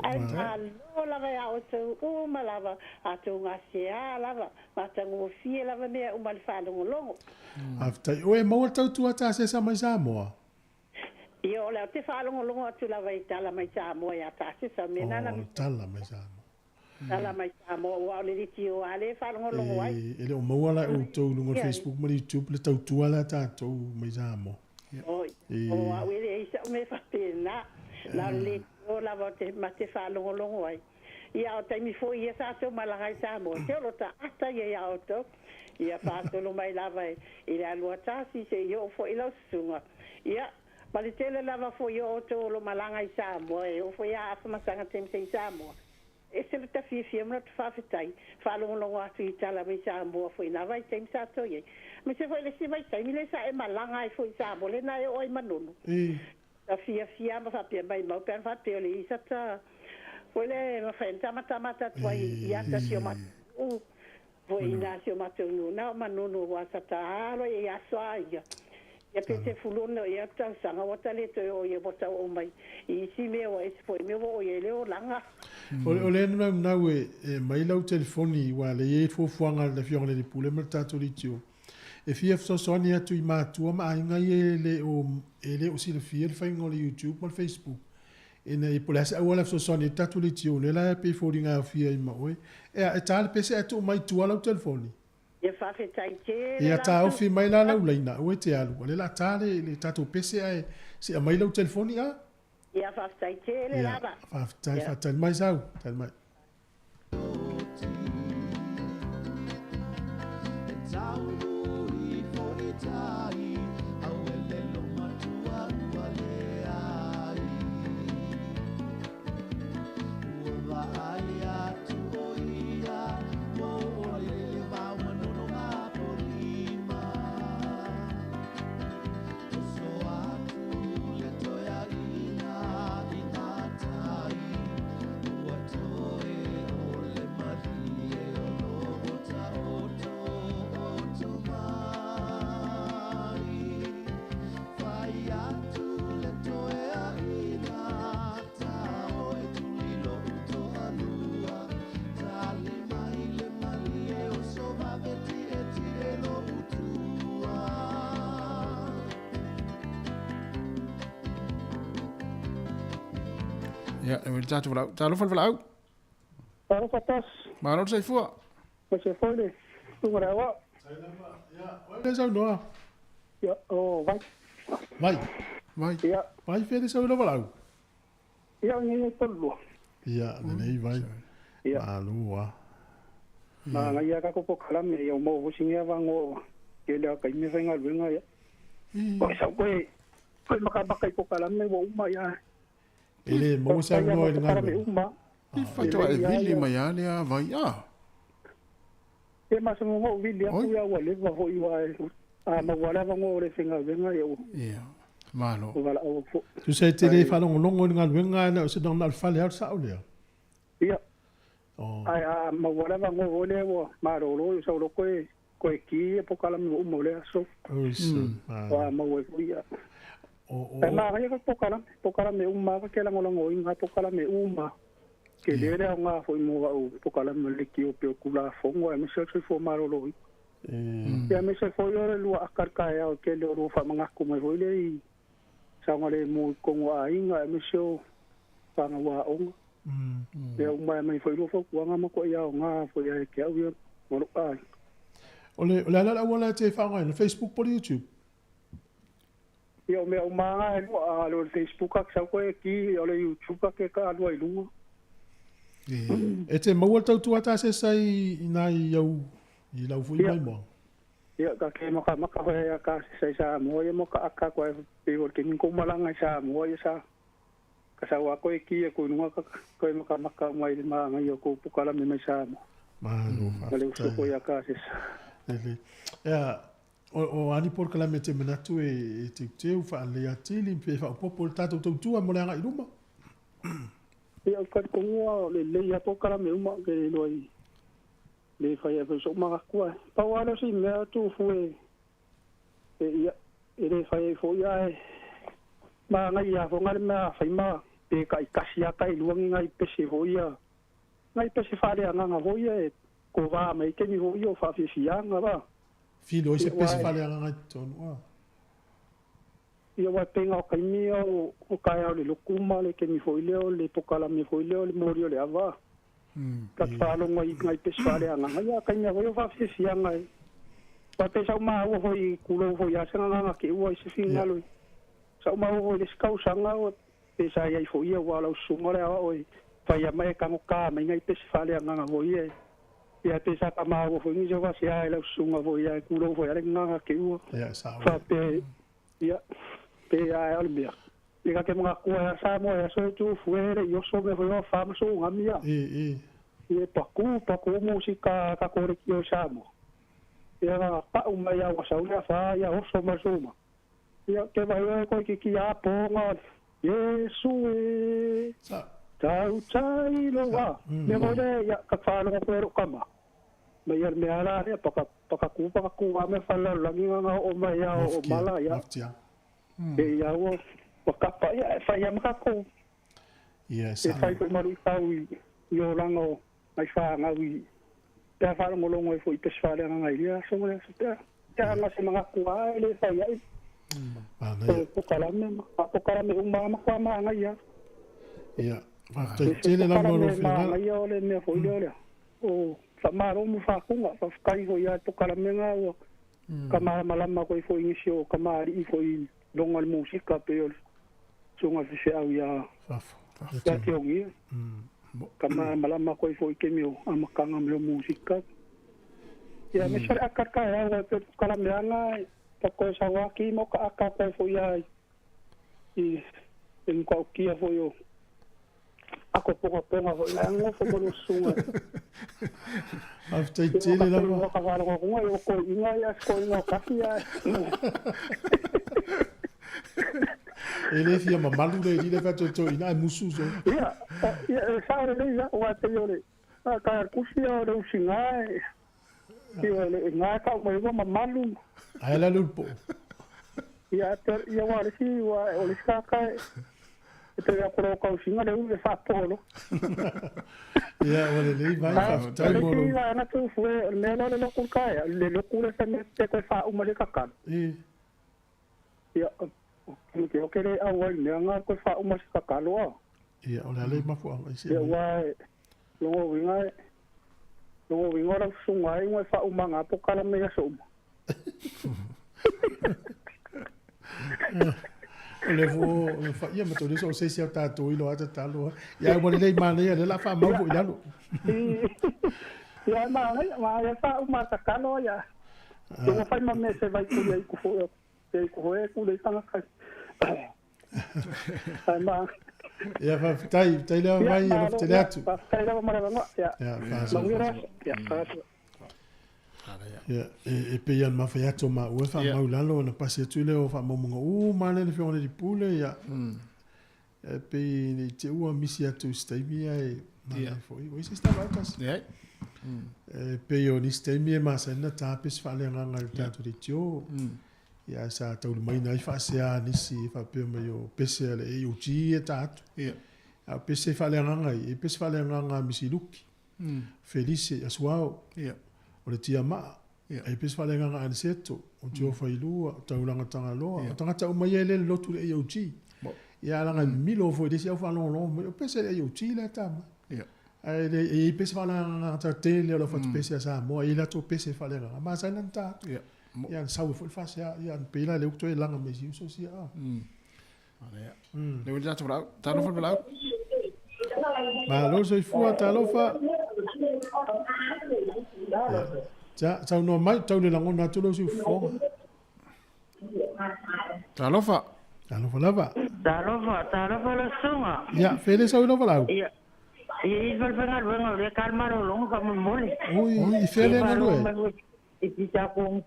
Ae malo lava ia outou uma lava, a outou gasea lava, matagofie lava mea uma i le faalogologo. Faafetai. Ua e maua le tautua tasesa mai Samoa? Ia, o lea ou te faalogologo atu lava i tala mai Samoa ia Tasesa, o mea na na. Oh, tala mai Samoa. Tala mai Samoa, aua o le leitio lava lea e faalogologo ai. E le o maua la e outou i luga o le Facebook ma le YouTube le tautua lea a tatou mai Samoa. Oi, o au e leai sa'u mea faapena, na o le leitio lava ou te ma te faalogologo ai. Ia, a o taimi foi ia sa outou malaga ai Samoa, se o lo ta ata ia iā outou. Ia faasolo mai lava i le alu a tasi seia oo foi i lau susuga. Ia, ma le tele lava foi o outou o lo malaga i Samoa, e oo foi a Afamasaga taimi se i Samoa. Ese lo ta fiafia ma lo ta faafetai, faalogologo atu i tala mai Samoa foi i na vaitaimi sa tou i ai. Aemaise foi le isi vaitaimi lea sa e malaga ai foi i Samoa, lea na e oo ai i Manono. Ta fiafia ma faapea mai mau pe ana faapea o le isa ta foi lea e mafai ona tamatamata atu ai i ata si o matou nuu foi i ina si o matou nuu na o Manono aua sa ta alo ai i aso a ia. Ia pe 16 ea tausaga ua ta le toe oo ia ua tau oo mai i isi mea ua ese foi mea ua oo i ai le olaga. O lea na naunau e aumai lau telefoni aua lea e i ai le fuafuaga a le Afioga i le Alii Pule ma le tatou leitio e fia fesoasoani atu i matua ma aiga ia e le o silafia le faiga o le YouTube ma le Facebook ina ia po o le a se auala e fesoasoani ai le tatou leitio lea la e pei e foliga e aofia ai ma oe. Ea, e ta le pese ae tuu mai i tua lau telefoni. Ia faafetai tele Ia taofi mai la lau laina, aua e te alu, o lea o le a ta le tatou pese ae se i aumai lau telefoni a. Ia faafetai tele lava. Ia, faafetai, faatali mai sau, tali mai. Ia, e le tatou valaau. Talofa le valaau. Talofa tasi. Malo le soifua. Ma se foi le susuga le aoao. Oi le saunoa. Ia, o Vai. Vai. Vai. Ia. Vai fea le sau i lau valaau. Ia, o nei tolu lua. Ia, lelei Vai. Ia. Malo a. Manaia ka ko kalame ia mo vosi ngia vango ke le ka ime faigaluega ia. O sau koe koe makamaka i pokalame ua uma ia. E le maua se avanoa i le galuega. I faatoa e vili mai a lea vai a. E masomo ou vili atu ia ua leva foi ua a maua le avanoa o le faigaluega ia ua. Ia. Malo. Ua valaau foi. Tusa e te le faalogologo i le galuega ae na o se na o le fale lava le sao lea. Ia. Oh. Ae a maua le avanoa foi lea ua malolo i sau loa koe koe ki ia pokalame ua uma o lea aso. Oi sa. Ua maua ai foi ia. Ae manaia ka pokalame, pokalame uma ka ke lagolagoina pokalame uma. Tele le aoga foi mo au pokalame o le leitio pei o Tulafono aemaise o le soifua maloloina. Ia aemaise foi o le lua aka le taeao tele o lua faamanatu mai foi lea i saogalemu i totonu o aiga aemaise o fanau aoga. Ia uma e aumai foi lua fautuaga ma matuai aoga foi ia te au ia ma lou aiga. O le a la le auala e te faaaogaina, Facebook po o le YouTube? Ia o mea uma lava e lua, a o le Facebook a sau koe ki, o le YouTube a ke ka alua i luga. E te maua le tautua tasesa i nai au i lau foi maimoaga? Ia, ka ke makamaka foi ia ka sesa i Samoa ia mo ka aka koe pe o le taimi kou malaga i Samoa ia sa Ka sau a koe ki e koe nunga ka koe maka maka mai le maanga i o kou pokalame mai Samoa. Malo, Ma le uso faafetai. koe ia Kasesa. Lelei. Ia, o, o ani polokalame e te manatu e, e teuteu faalelei atili pe faaopoopo i le tatou tautua mo le agai i luma? Ia, o le talitonua o lelei a pokalame uma ke le iloa i le fai ai foi so'u magatua e. Pau lava lea o si mea tufu e, e ia, e le fai ai fo'i ae magaia foga le mea fai ma pe ta'itasi a ta'ilua ni nai pese fo'i ia, nai pese faaleagaga foi ia e kovā mai ai taimi fo'i ia o faafiafiaga va. Filo ai se Ia pese uae faaleagaga i totonu a. Ia uae peiga o taimi ia o taeao i le lotu ma le taimi foi lea o le pokalame foi lea o le moli o le ava. Ta te faalogo ai i nai pese faaleagaga ia taimi lava foi o faafiafiaga e. Aua pei sa ou maua foi i tulou foi ia se gagaga keʻua i se finagalo i sa ou maua foi i le isi tausaga ua pe sa i ai foi ia aua o lau susuga le aoao e faia mai e tagotā mai nai pese faaleagaga foi ia e. Ia pe sa faamaua foi nisi o faasea i lau susuga foi ia e tulou foi ia le gagaga keʻua Ia, sao. faapea ia pe ae o le mea. Ia ka te magatua ia Samoa ia so e tufu e le i oso mea foi o afa ma sugami ia. Ia e paku, paku musika ka koleki o Samoa. Ia ka pa'u mai ia ua sau le afa ia oso ma suma. Ia te vai oe koe ki ki a ponga Iesu e tautai loa. Mea foi le ia ka whaalongo koe ro kama. Mai ia le mea la lea paka paka ku paka ku a mea whalalolagi nga nga o mai ia o mala ia. E ia ua ua kapa ia e whai ia makakou. Ia E sa. whai koe maru i tau i i olaga o nai whaangau i pea whaalongolongo e foi i pesi whaaleagaga i lia aso ma le aso pea. Pea anga se magaku a e le whai ai. O pokalame ma a pokalame uma ma kwa maanga ia. Ia, E faafetai se tele lava mo lou pokalame finagalo. maanga ia o le mea foi lea o lea. O whamaro mo whakunga, whawhakai hoi a pokalame ngā ua ka malamalama koe foi nisi o kamari'i foi i longa le musika pe o le suga fefe'au iā iā Teogia. Ka malamalama koe foi kemi o amakaga me o musika. Ia me sore aka ka au pe kalameanga pa koe sauaki mo ka aka koe foi ia i i ngaukia foi o ako ponga ponga foi la ngo fo mo sunga. Faafetai tele lava. Ka wala ko ngai o ko inga ia ko inga kafi ia. E le fia mamalu le i le faatoatoina ae musu so. Ia, ia e sao le ia o te iole. A ka kusi o le usinga e. Ia le nga ka mai o mamalu. Ae la le po. Ia te ia wa le si wa o le sa ka e te ia koro ka usinga le u e fa polo. Ia ua lelei vai faafetai mo lou. Ia na tu fue le le le ku ka ia le le ku le sa me te ko fa uma le ka ka. Ia ke o ke le au ai mea ngā koe wha uma se kakalo a. Ia, o le ale mafuaga i se. Ia ua e, longo winga e, longo winga ora sunga ai ngā wha uma ngā pokala me aso uma. O le fo, o le fa, ia ma tō leso o se isi au tātou i lo ata talo. Ia, ua lelei manaia, le la wha mau fo i lalo. Ia, ma, ma, ia wha uma kakalo ia. Ia whai ma me se vai kuri ai kufo, e ku e ku le tanga kai. Ai ma. Ia faafetai, faafetai lava mai, ia alofa tele atu. Faafetai lava ma le avanoa. Ia. Ia, faasau. Manuia le aso. Ia, faasau. Ia, e pei ona mafai atu o maua e faamau lalo ona pasi atu lea o faamaumauga uma lea le Afioga i le Pule, ia. E pei nei te ua misi atu i se taimi ae manaia foi. Ua i se isi tala tasi. E pei o nisi taimi e masani na tā pesi faaleagaga i le tatou leitio. Ia sa taulimaina ai faasea a nisi e faapea mai o pese a le AOG e tā atu. A o pese faaleagaga ai, e pese faaleagaga a Misi Luki, Felise, Asuao, o le Tiamaa, e pese faaleagaga a Aniseto, o Tio Failua, o Taulaga Tagaloa, o tagata uma ia e le lotu le AOG. Ia alaga milo foi le isi au faalogologo mai, o pese le AOG la e tā mai. Ae le e i pese faaleagaga ta tele o le fatu pese a Samoa, e i latou pese faaleagaga, masani ona tā atu. Ia na sau e foi le faasea, ia na pei la le uku toe laga mai si uso sia a. Le ua tatou valaau, talofa le valaau. Malo soifua, talofa. Ia, saunoa mai, tau le lagona atu lou siufofoga. Talofa. Talofa lava. Talofa, talofa lo susuga. Ia, fele sau lau valaau? Ia, ia i falefaigaluega o lea kalemalologa faamolemole. Ui, i fele galue? I pita ko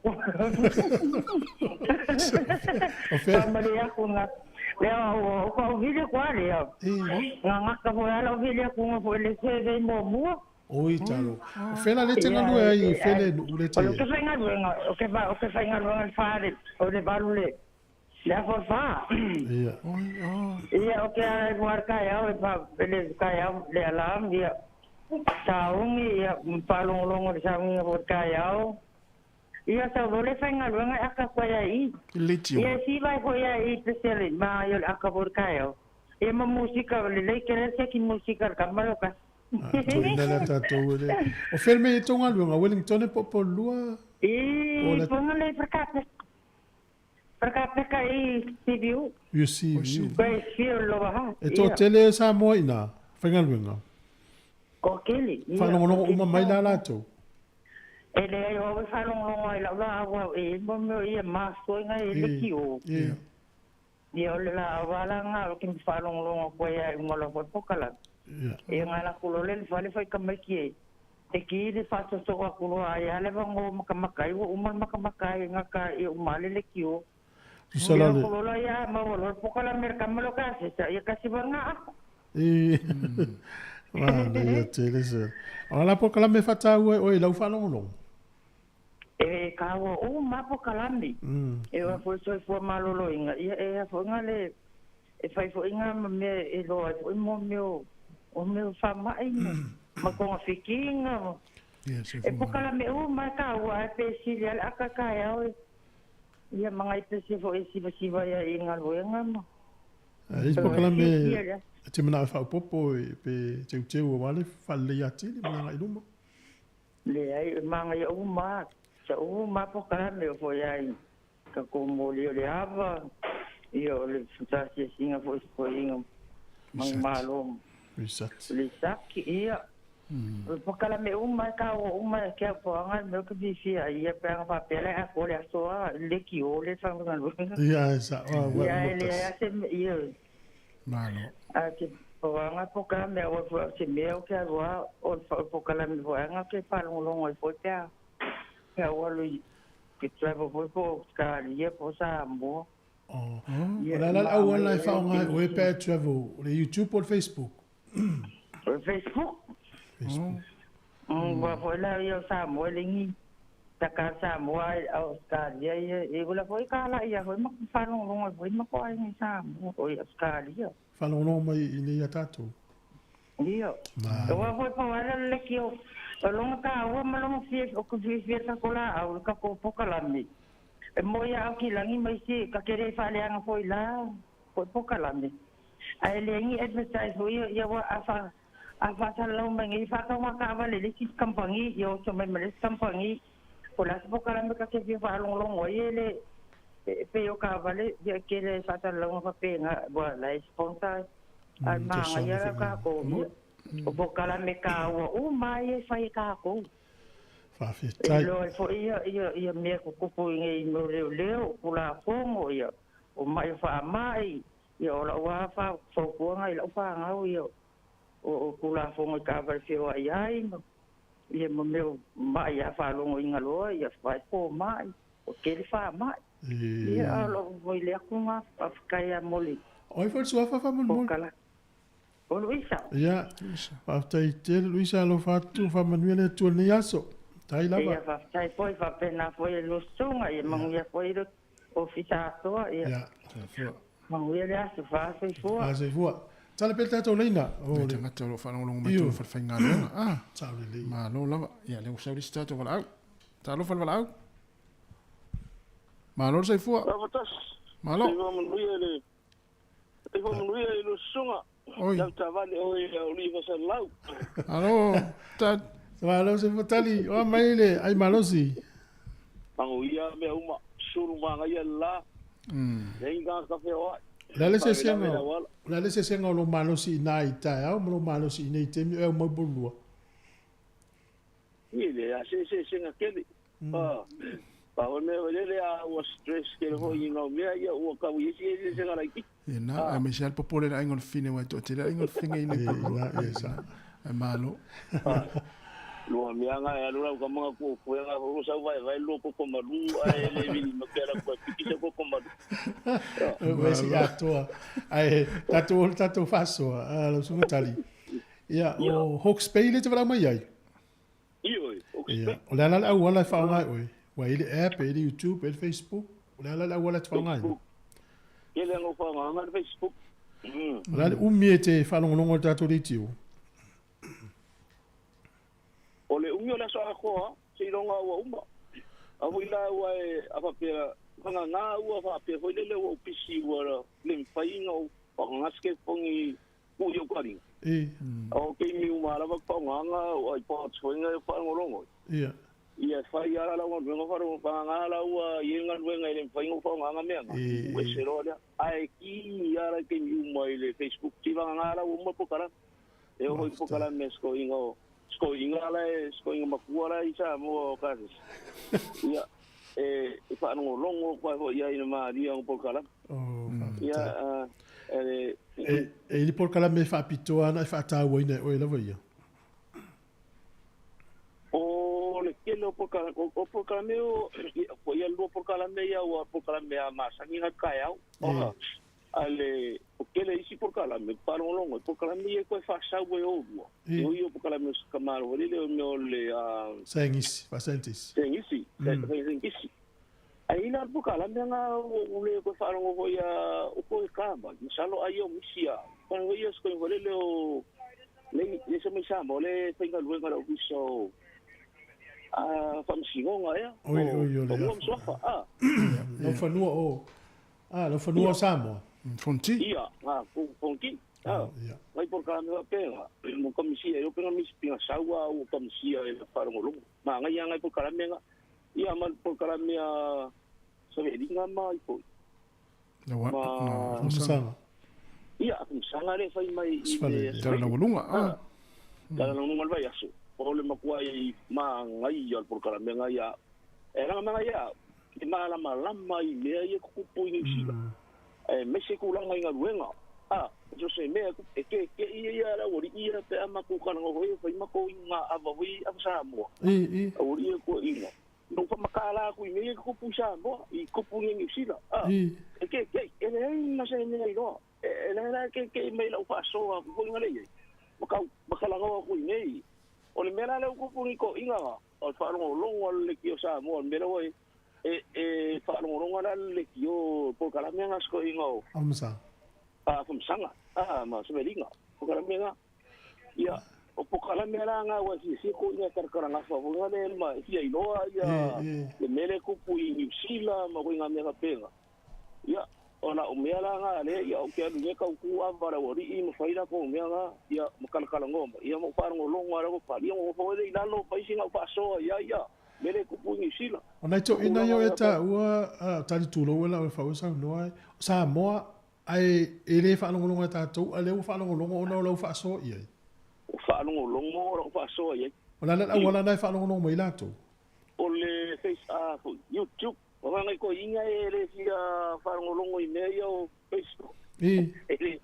O fele? Faamalie aku ga lea o kauvili koa lea. Gagaka foi ala uvili akuga foi le survey muamua. Oi talo. O fela le te galue ai i fele nuu le te O le ke faigaluega o ke o ke faigaluega le fa le o le valu le le aso fa. Ia. Ia o ke ala i mua kaeao e pa le kaeao le alarm ia saogi ia faalogologo le saogiga foi le kaeao. Ia sau loa le faigaluega e aka koa ia i. Litio. Ia siva ai foi ia i pesele ma ia le aka foi le kaeao. Ia ma musika lelei kele seki musika le kama lo kasi. Toina le tatou le. O fele me i tō galuega Wellington e po lua. I O le ponga le whakapeka. Whakapeka i CVU. UCVU. Koe whio loa ha. E tō tele Samoa ina faigaluega. Ko kele. Ia, Whaalongolongo o uma mai la latou. E le ai o e whalongolongo ai lau la awa e mo meo ia masoinga e le ki o. Ia. Ia o le la awa la ngā o ki whalongolongo koe ia unga foi pokala. Ia. E ngā la kulo le whale whai ka mai ki e. Te ki le whātoto a kulo ai ale wango makamakai o uma makamakai ngā ka i umale le ki o. Tusa la Ia le. kulo la ia maua lo pokala merka malo ka se ia kasi wanga ako. E. Wa na ia tele se. O la po kala me whataua o e lau whaalongolongo. E ka ua o ma pokalame. E wa foi soi fua malolo inga. Ia e a foi ngā le e fai foi ngā ma mea e loa ai foi mo meo o meo whamai ma konga fikinga. Ia, se E pokalame o ma ka ua e pe sili ale aka ka e au e. Ia manga i pese foi e siva siva ia i ngā luenga ma. E po kala me Ia, ia. te mana e whaopopo e pe teu teu o wale whalele ia tele mana ngai luma. Le ai manga ia o ma. Sa o ma pokalame o foi ai. Ka ko moli o le ava. Ia o le futasi singa foi foi inga. Mang malo. Risat. Le saki ia. O pokalame o mai ka o o mai ke po anga me ke fifia ia pe anga papele a ko le asoa le ki o le fanga luenga. Ia e sa wa wa Ia le motas. a se ia Malo. a te po anga pokalame o fo se me o ke aloa o pokalame fo anga ke palongolongo i foi pea. Pea o lo ke travel foi po ka ia po sa mo. O la la au la e whaonga o e pe travel o le YouTube o le Facebook. O Facebook. Facebook. Wa foi la ia sa mo le ngi. Ta ka sa mo ai Australia ia e ula foi ka la ia foi ma palongolongo foi ma ko ai ni sa mo o Australia. Whaalongolongo mai i nei a tātou. Ia. Ma. Wa foi pa wala le ki o o longa ka ua ma longa fie o ku fie fie ka kola au ka ko pokalame. E mo ia au ki langi mai si ka kere whale anga foi la foi pokalame. Ai le ngi advertise foi ia ia wa afa afa sa lau mai ngi whaka waka awa le le si kampangi ia o so mai ma le kampangi. O la se pokalame ka ke fie whalonglongo i le e pe o ka wale ia ke le whata lau nga whapenga wa la e sponsor ai manga ia la ka ko ia. O pokalame ka ua o mai e whai ka ko. E Whawhetai. loa foi ia ia ia mea kukupu i ngei mo leo leo kula fongo ia. O mai wha mai ia o la ua wha whaukuanga i lau whangau ia. O kula fongo i ka wale whioa i ai ma. Ia mo meo mai a whalongo i ngaloa ia whai po mai. O kere wha mai. Ia a lo voi le aku ngā whakaia moli. Oi foi sua wha whamon Pokala. O Luisa. Ia. Whaftai tele Luisa alo whatu whamanuia le tua nei aso. Tai lava. Ia whaftai foi whapena foi e lusunga ia manguia foi le ofisa atoa ia. Ia. Manguia le aso whaasoi fua. Whaasoi fua. Tala pele tātou leina. O Le le. tangata o lo whaalongolongo mai Io. tō whalewhaingaluega. Ah. Sao le lei. Malo lava. Ia, le usau lisi tātou walaau. Talofa le walaau. Malo le saifua. Lava tasi. Malo. Te whamanuia le te whamanuia i lusunga. Oi. Lau tavale oi au li wasalau. Alo. Ta. Malo se fatali. O mai le ai malosi. Manguia mea uma suru manga ia la. Le inga ka whea La le se senga. La le se senga o lo malosi i nā i tai au, ma lo malosi i nei temi e au mau bolua. I le a se se senga kele. Ah. Pa o mea lele a ua stress ke le hoi ngau mea ia ua kau i esi esi se ngala iki. Ia na, a me se al popole la ingo fine wa to tele ingo fine i le na, ia sa. Ai malo. Lua mea nga e alu lau ka manga ku ku nga ru sa vai vai lu ko ko malu ai le vili ma ke la ko piki se ko ko malu. Ua si atoa. Ai, tatou o tatou faasoa, lau susuga Tali. Ia, o Hawke's Bay le te walau mai ai. Ioe, Hawke's Ia, o le ala le auala e whaonga ai oe. Ua i le app, e i le YouTube, e i le Facebook. O le ala le auala e te whaonga ai. Ke le ngo whaonga anga le Facebook. O le ala umi e te whaalongolongo o le tatou leitio. O le umi o le aso akoa, se iloga ua uma. A foi la ua e a faapea, whanganga ua faapea foi lele ua upisi ua le mawhainga o whangaske pongi ku i o karinga. E. O ke mi uma lava whaonganga o iPods foi ngai whaongolongo. Ia. Ia whai ala la ua nuenga wharo whanganga la ua i nga nuenga i le mawhainga o whaonganga mea nga. E. Ua se roa lea. Ai ki ala ke mi uma i le Facebook. Ti whanganga la ua uma pokala. E o hoi pokala me sko inga o. Sko inga la e, sko inga makua la i sa mua o kasis. Ia, e whaanongolongo kwa hoi ia ina maaria o pokala. Oh, Ia, e... E i le pokala me whaapitoa ana e whaataua ina e oe lava ia. O le kele o pokala, o pokala me o, ko ia lua pokala me ia ua pokala me a masangi nga kai au. Ale, o kele isi pokala me, parongolongo, pokala me ia koe whaasau e o ua. E ui o pokala me o sakamaro, wale le o me o le... Saengisi, whaasentisi. Saengisi, saengisi. Ai ina pokala me nga o le koe whaarongo hoi a o koe kama, masalo ai o misia. Whango ia skoe wale le o... Le se mai sa mo le whainga luenga la ofisa o... A whamsingonga ea. Oi, oi, o le... O mswafa, a. Lau whanua o... Ah, lau whanua o Samoa. Fonti. Ia, fonti. Ngai por ka mea pēnga. Mo kamisia, e openga misi pinga saua o kamisia e la wharongolongo. Ma ngai ia ngai por ka mea. Ia ma por ka mea sa veringa mai poi. Ma Msanga. Ia, msanga le whai mai i le... Tala na walunga, ah. Tala na walunga vai aso. O le makua i ma ngai ia por ka mea ngai ia. E ranga mea ia, e ma lama i mea ia kukupu i New Zealand. E mese ku langa i ngā ruenga. A, so se mea, e ke ia ia la ori ia pe ama ku karanga hoi, whai mako i ngā awa hoi awa Samoa. E. A ori ia kua inga. No wha makala ku i mea ia kupu Samoa, i kupu i New Zealand. A, e ke, e le hei masa e mea i roa. E le hei ke mei lau whaasoa ku hoi ngā lei. Makalanga ku i mei. O le mea la leo kupu ni ko inga nga. O le whaalongolongo le ki o Samoa, le mea leo e e whaalongolongo la le ki o pokala mea ngā sko inga o. Amsa. A, whamsanga. A, ma semeringa. Pokala mea ngā. Ia, o pokala mea la ngā wa si ko inga karakara ngā wha. Ngā le ma, hia iloa, ia, le mele kupu i New Zealand, ma ko inga mea ngā penga. Ia, o na o mea la ngā le, ia, o ke alu ngeka uku awara o rii, ma whaira ko mea ngā, ia, ma kalakala ngoma. Ia, ma whaalongolongo ara ko pali, ia, ma whaere i lalo, paisi ngā whaasoa, ia, ia. Mele kupu i New Zealand. O nei tō ina iau e tā ua tali tūlou e lau e whau sau noa e. Samoa, ai e le whaalongolongo e tātou, a le ua whaalongolongo o nau lau whaasoa i ai. O whaalongolongo o lau whaasoa i ai. O la la awala nai whaalongolongo mai lātou? O le face, YouTube. O ngai ko inga e le fia whaalongolongo i mea ia o Facebook. E. E le,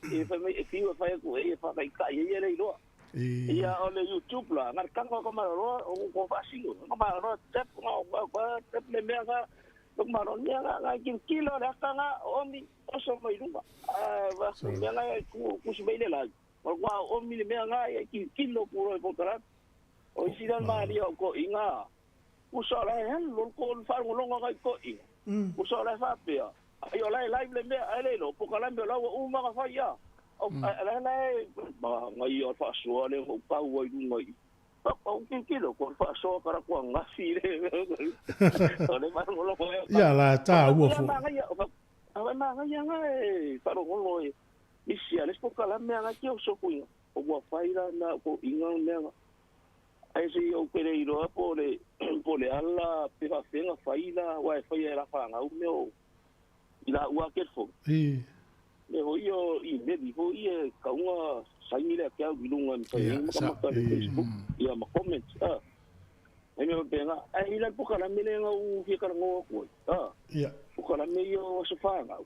e whai mai, e fiwa whai aku e whakaikai e ia le iloa. Ia o le YouTube la, ngar kanga ko maroa o ko fasingo, ko maroa tep ko tep le mea nga, ko maroa mea nga nga kilo le kanga omi oso mai lunga. A va mea nga ku si mai le la. O kwa omi le mea nga e kilo ku ro ko tara. O isi la maria ko inga. Ku so la han lo ko fa lo nga ko inga. Ku so la fa pea. Ai o la live le mea ai le lo po kala me la o uma nga fa ia. O la la ma ngai o fasoa le o pau ai lunga i. O ke kilo ko fasoa kara ko ngasi le. O le ma lo ko. Ia la ta ua fo. A ma ngai ngai fa lo lo e. Misia le po kala me nga ki o so ku inga. O wa faira na ko inga me nga. Ai se o kere i roa po le ala pe fa fenga faila wa e faia la fa nga u me o. I la ua ke fo. E. Le hoi o i meri hoi e kaunga saini le kia wilunga ni whai maka maka le Facebook ia ma comment. Ai me penga ai la pokalame le nga u fia kalango ko. Ah. Ia. Pokalame yo aso whangau.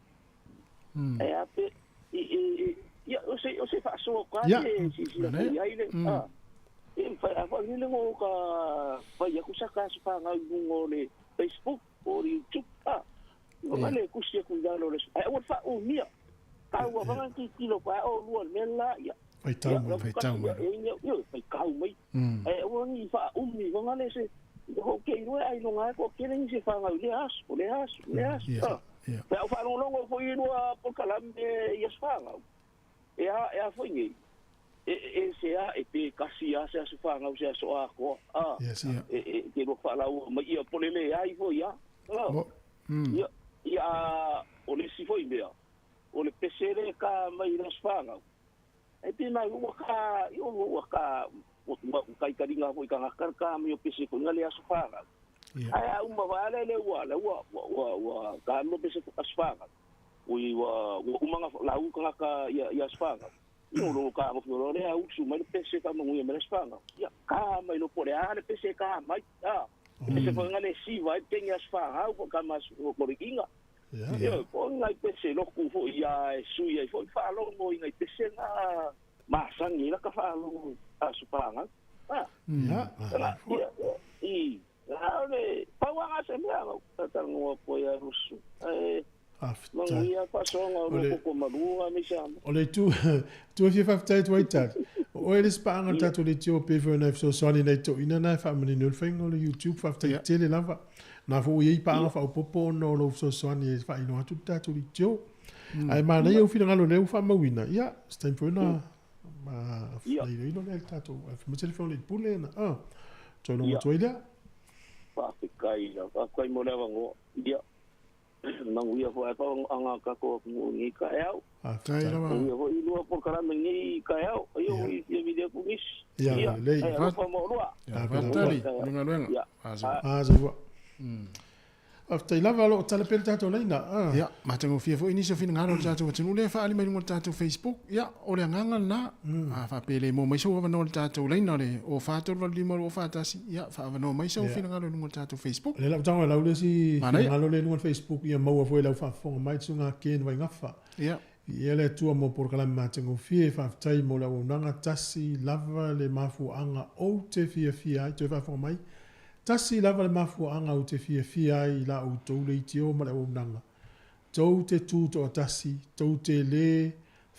E ape i ia o se whaasoa ka e si si la ai le. Ah. E fa fa ni le ngo ka fa ya ku saka aso whangau ngo le Facebook o YouTube. Ah. O le kusi ku ngalo le. Ai o fa o mia. Ka ua wanga ki kilo pa o lua me la ia. Faitau mai. Faitau mai. Ia faitau mai. E ua ni fa umi wanga le se ho ke ro ai no ngai ko ke ni se whangau le as, o le as, le as. Ia. Pe o whalongo fo i lua pokalame i as whangau. E a fo ngi. E se a e pe kasi a se aso whangau se aso a ko. Ah. E ke ro whalau mai ia pole le ai fo ia. Ia ia o le si fo i mea. O le pesere ka mai las whangau. E te mai ua ka, i o ua ka, ua kai karinga fo i ka ngakar ka mai o pese ko ngale aso whangau. Ai a uma wale le ua, le ua, ua, ua, ka no pese ko aso whangau. Ui ua, ua umanga lau ka ngaka ia aso whangau. I o lo ka mo fioro le au su mai le pese ka manguia mai aso whangau. Ia ka mai lo pore a le pese ka mai, a. Pese ko ngale siwa i pengi aso whangau ko ka mas ko le inga. Ia, ko ngai pese loku fo ia e sui ai fo i whaalongo i ngai pese ngā masangi la ka whaalongo a supanga. Ah. Ia. Ia, i, le, pauanga se mea ngau, tatangoa po ia rusu. E, manguia whasonga o loko ko marua me se ama. O le tu, tu e fia whaftai tu aitari. O e le spaanga tātou le tio pe whanau so soni nei tō ina nai whaamani nui whainga o le YouTube whaftai tele lava. Nā fo i paanga whaopopo no lo so soni e whaino atu tātou le tio. Ai mana ia uwhina ngalo leo whamauina. Ia, stain whena ma whaino le tātou. Ai whamutele whaone i pule na. Ah, tō no motu ai lea. Whawhikai la, whawhikai mo lewa ngoa. Ia. Manguia fo ai pa anga kako ngi ka eau. Tai rawa. Manguia fo i lua pokalame ngi ka eau. Aio i fia video ku ngis. Ia, lei. Ia, fa mo lua. Fatali, lunga luenga. Azo. After lava lo tala pele tātou leina. Ia, matango fia fo inisi o fina ngaro tātou atunu le whaali mai lunga tātou Facebook. Ia, o le anganga na. A whapele mo mai sau avanoa le tātou leina le o whātoru lima o whātasi. Ia, whaavanoa mai sau fina ngaro lunga tātou Facebook. Le lau tango lau le si fina ngaro le lunga Facebook ia maua fo e lau whaafonga mai tsunga ken vai ngawha. Ia. Ia le tua mo porokalame matango fia e whaafitai mo lau nanga tasi lava le mafu anga o te fia fia ai te whaafonga mai. Tasi lava le mafuaanga o te fia fia ai la o tau le itio ma le auaunaga. Tou te tū toa tasi, tou te le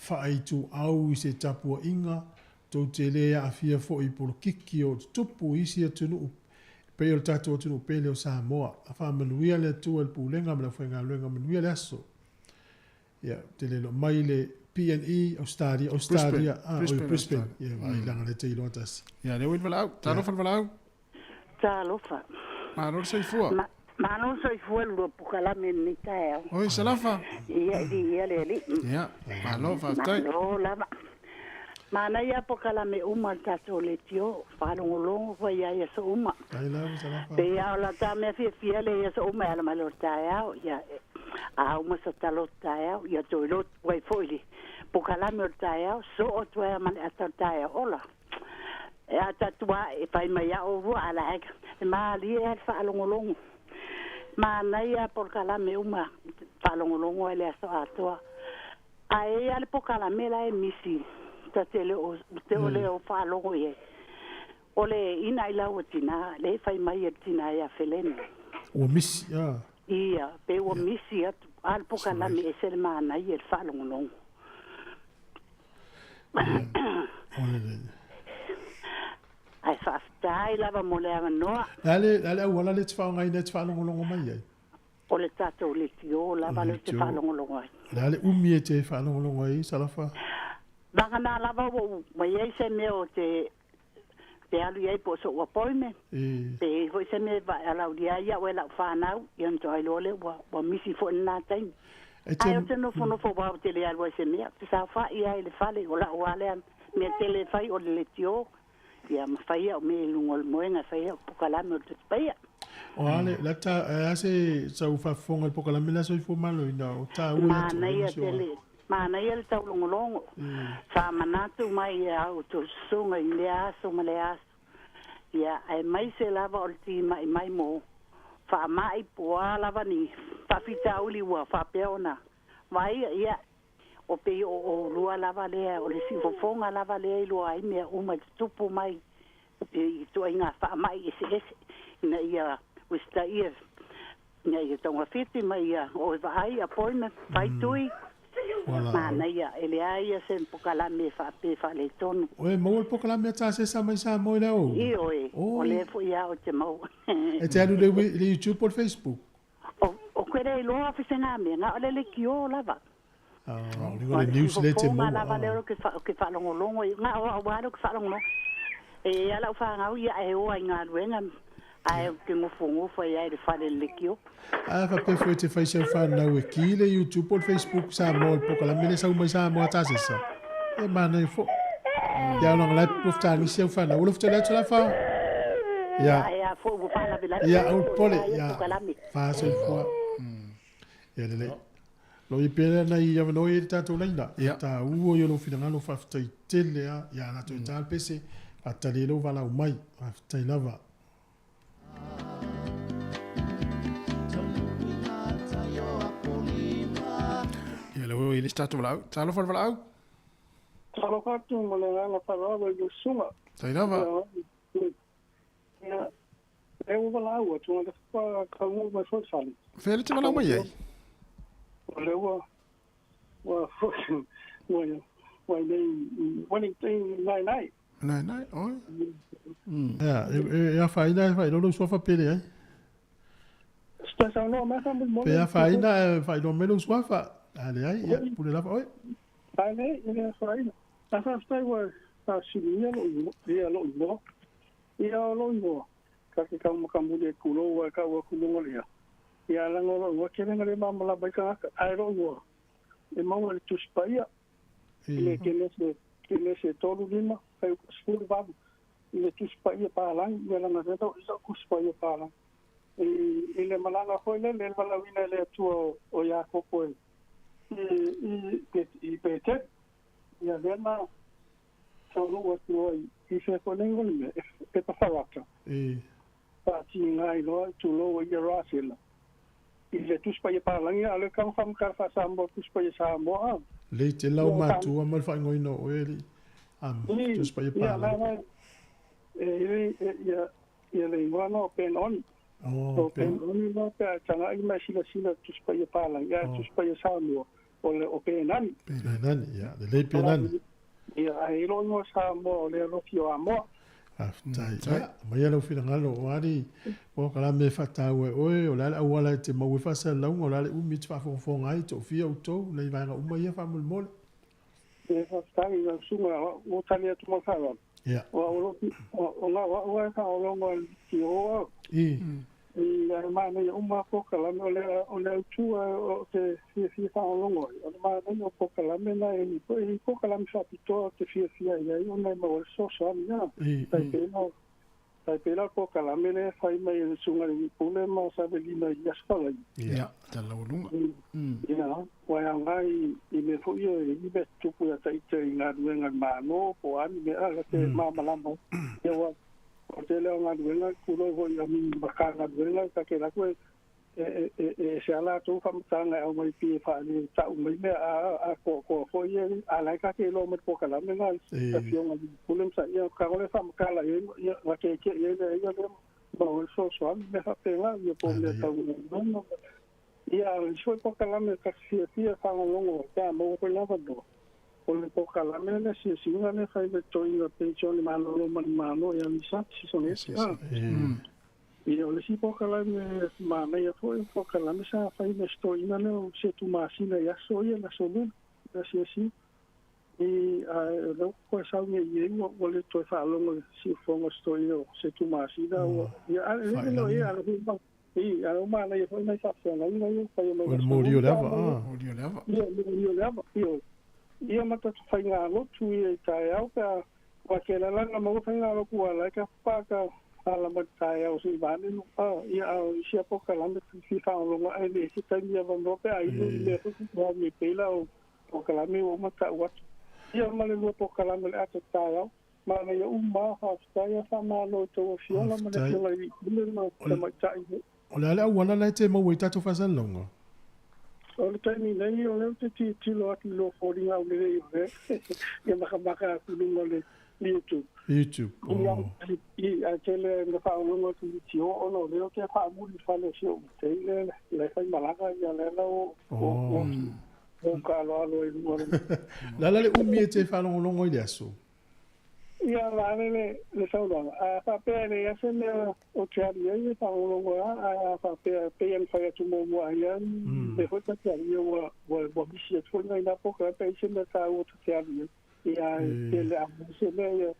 whaaitu au i se tapua inga, tou te le a fia fo i polokiki o te tupu isi atunuu, pe o le tātou atunuu pele o Samoa. A wha manuia le atua le pūlenga ma le whainga luenga manuia le aso. Ia, te le lo mai le PNE, Australia, Australia, Brisbane, Brisbane. Ia, vai langa le te iloa tasi. Ia, le uil walau, talofa walau. Talofa. Malo soifua. Malo soifua lua pokalame ni taeao. Oi, salafa. Ia, ia le ali. Ia, malo whaftai. Malo lava. Mana ia pokalame uma le tātou le tio, whalongolongo fwa ia ia so uma. Tai lava, salafa. Pe ia o la tā mea fia fia le ia so uma ala mai lo taeao, ia a uma sa talo taeao, ia toi lo wai fo ili. Pokalame o taeao, so o tuea mane ata taeao ola. E a tatua e pai mai au hua ala heka. E maali e whaalongolongo. Mana ia pokalame uma whaalongolongo ele aso atoa. A e ale pokalame la e misi. Ta te le o te ole o whaalongo ie. Ole ina ila o tina, le whai mai e tina ia felene. Ua misi, ia. Ia, pe ua misi atu. Ale pokalame e sele mana ia le whaalongolongo. Ole le. Ai whaftai lava mo le avanoa. Ale au ala le te whaongai nei te whaalongolongo mai ai. O le tātou le tio lava le te whaalongolongo ai. Le umi e te whaalongolongo ai, salafa. Vanga nā lava o mai ai se mea o te alu iai po so ua poime. Te hoi se mea vai alau ria ia o e lau whanau, ia nto ai lole ua misi fo nā taimi. Ai o te nofonofo wau te le alu ai se mea. Te sa wha ia i le whale o lau alea mea te le whai o le tio. Ia mawhaia o me lungo le moenga whaia o pokalame o te paia. O ale, la ta, ase sa ufafonga le pokalame la soifua malo ina o tā ua atu. Mana ia tele, mana ia le taulongolongo. Wha manatu mai ia au tō sunga i le aso ma le aso. Ia aemaise lava o le timaimai mo faamaʻi poā lava ni faafitauli ua faapea ona vaia ia o pei o oulua lava lea o le siufofoga lava lea i lua ai mea uma i tutupu mai i ituaiga faamaʻi eseese ina ia usitaia ina ia taugafiti ma ia o e vaai appointment faitui manaia e leai ia se pokalame e faapea faaletonu. Oe maua le pokalame a tasesa mai Samoa i le aoauli? Ioe, o lea foi lava ou te maua. E te alu i le YouTube po o le Facebook? O koe le iloa fesegamea, na o le lekiō lava. Ah, o le news lea e te maua. lava lea o ke faalogologo, na o au lava lea ou te faalogologo. E i ai lava lau fanau ia e o ai i galuega ae ou te nofonofo ai lava i le fale i le lekiō. A faapea foi e te fai si au fanau e ki le YouTube po o le Facebook Samoa i le pokalame lea e sau mai Samoa tasesa, e manaia foi. Ia ona la e lofotagisi au fanau. Ua lofotele atu la fa. Ia. Ia au pole. Ia. Fa soifua. Ia lelei. Lo i pea lea nai avanoa i le tatou laina. Ia. Taua ia lou finagalo faafetai tele a. Ia latou e ta le pese. Faatali ai lou valaau mai. Faafetai lava. Ia le oi le tatou valaau. Talofa le valaau. Talofa atu ma le agaga faaaloalo i lou susuga. Tai lava. Ia, e ua valaau atu na le faataunuu mai foi le fale. Fea le te valaau mai ai? O lea ua ua ua ua nei i Wellington naenae. Naenae, oi. Ia, e afaina e faailoa lou suafa pe leai. Pe saunoa mai faamolemole. Pe afaina e faailoa mai lou suafa. A leai, ia, pule lava oe. A leai, e le afaina. Ae faafetai ua faasiligia lou igoa, ia lou igoa. Ia o lou igoa, ta te taumakamuli e tulou ai kau aku luga o le ea. Ia leaga o lou igoa tele na le malamalama ai tagata, ae lou igoa e maua i le Tusi Paia, i le Kenese, Kenese 3, 5, fuaiupu 18, i le Tusi Paia Palangi, ia leaga lea o i lau Tusi Paia Palangi. I, i le malaga foi lele, le valaauina e le Atua o, o Iakopo e, i, i, i Petelu, ia lea na taunuu atu ai i fea foi nei o le mea, e Epafarata. Faatiga ai loa tulou ai ia Rasela i le Tusi Paia Palangi, a o le kau whamakara wha-Samoa, Tusi Paia Samoa, a. Lei te lau matua ma le faaigoaina o oe alii. Am, Tusi Paia Palangi. Ia, e, ia, ia le igoa na o Ben Oni. Oh, O Ben Oni la pe a taga'i mai silasila Tusi Paia Palangi, a Tusi Paia Samoa, o le o Penani. Penani, ia, lelei Penani. Ia, ae i lou igoa Samoa o le alofi o Amoa. Faafetai. Ia, aumaia lou finagalo o ali, o ka la mea e faataua e oe, o le a le auala e te maua ai faasalalauga, o le a le umi e te faafogafoga ai, toafia outou, nai vaega uma ia faamolemole. Ia, faafetai i lau susuga, ua tali atu ma le faaaloalo. Ia. O au o lou, o na o au lava e faaologo i le o au. I. I ae manaia uma polokalame o le o le autu o te fiafia faalogologo ai. O le manaia o polokalame na e i polokalame faapitoa ou te fiafia i ai ona e maua ai le fesoasoani a. Tai pei la tai pei la o le polokalame lea e fai mai e le Susuga i le Alii Pule ma Savelina i Aso Faraile. Ia, tala laualuga. Ia, ua e aoga i i mea foi ia e i mea tutupu ia ita i galuega a le Malo po o a ni mea la te malamalama ai. Ia ua O le tele o galuega, tulou foi i ami Matagaluega, ta te alu atu e ese lava latou faamatalaga e aumai pei e faale-tau mai mea a atoatoa foi ia, a o la e ta te iloa mai le polokalame lena i le Afioga i le Pule ma Saia, tago lea faamatala i ai, ia, na tietie i ai le ia lea ma maua ai le fesoasoani, mea faapena, ia po o mea tau galuega. Ia, a o le isi foi polokalame ta te fiafia e faalogologo ai pe a maua foi le avanoa, O le polokalame lea siasiga lea fai le totogiina penisione malolo ma le Malo ia Lisa Sisoleti a. Ia o le isi polokalame manaia foi o le polokalame sa fai le totogiina lea o Setu masina i aso ia le aso Lulu le asiasiga. I a o lea ua toe sau nei i ai ua ua le toe faalogo i le siufofoga o se toeaina o Setu masina ua ia a le le ia a le i a o manaia foi nai faafeagaiga ia ua fai mai O le moli o le ava a. Moli o le ava. Ia moli o le ava ioe. Ia ma tatou faigalotu ia i taeao pe a aua ke lala na maua faigalotu ua ala ai ka pa ka ala mai le taeao se i vane no a ia a o isi a polokalame fia faalogologo ae le se taimi avanoa pe a inu i mea foi ua alu i pei la o polokalame ua uma ta'u atu. Ia ma le lua polokalame o le ata taeao. Manaia uma faafetai a faamālo i tou afioga ma le afioga i le ma tamaitai. O le a le auala la e te maua i tatou faasalalauga? O le taimi nei o lea ou te tilotilo atu i lou foliga aulelei o lea ia makamaka atu i luga o le YouTube. YouTube. Oh. I ae tele na faaologo atu i tio ona o lea ou te faamuli i le fale o si ou matei lea la e faimalaga ia lea la ua ou taaloalo ai i luga o le. O le a la le umi e te faalogologo ai i le aso? Ia la le le saunoaga. A faapea e leai lava se mea ou te alu i ai e faalogologo lava, ae a faapea e pei ona fai atu muamua ai lava, lea foi ta te alu, ia ua ua misi atu foi nai na polokalame pe i ai se mea taua ta te alu i ai. Ia ae pe le a maua se mea ia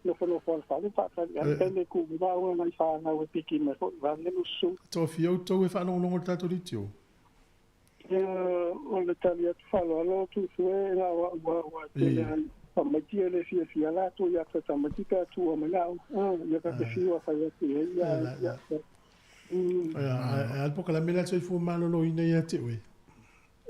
nofonofo i le fale faatali ai le taimi e tu mai au nai fanau e piki mai foi vaeane le usu. Toafia outou e faalogologo i le tatou leitio? Ia, o le tali atu faaaloalo Tutu e na o a'u a ua tele ai tamaiti e le fiafia latou ia te tamaiti pe a tuua mai la au ia ta te fiu a fai atu i ai ia ia. Ia, ae a le polokalame lea a le Soifua Maloloina ia te oe?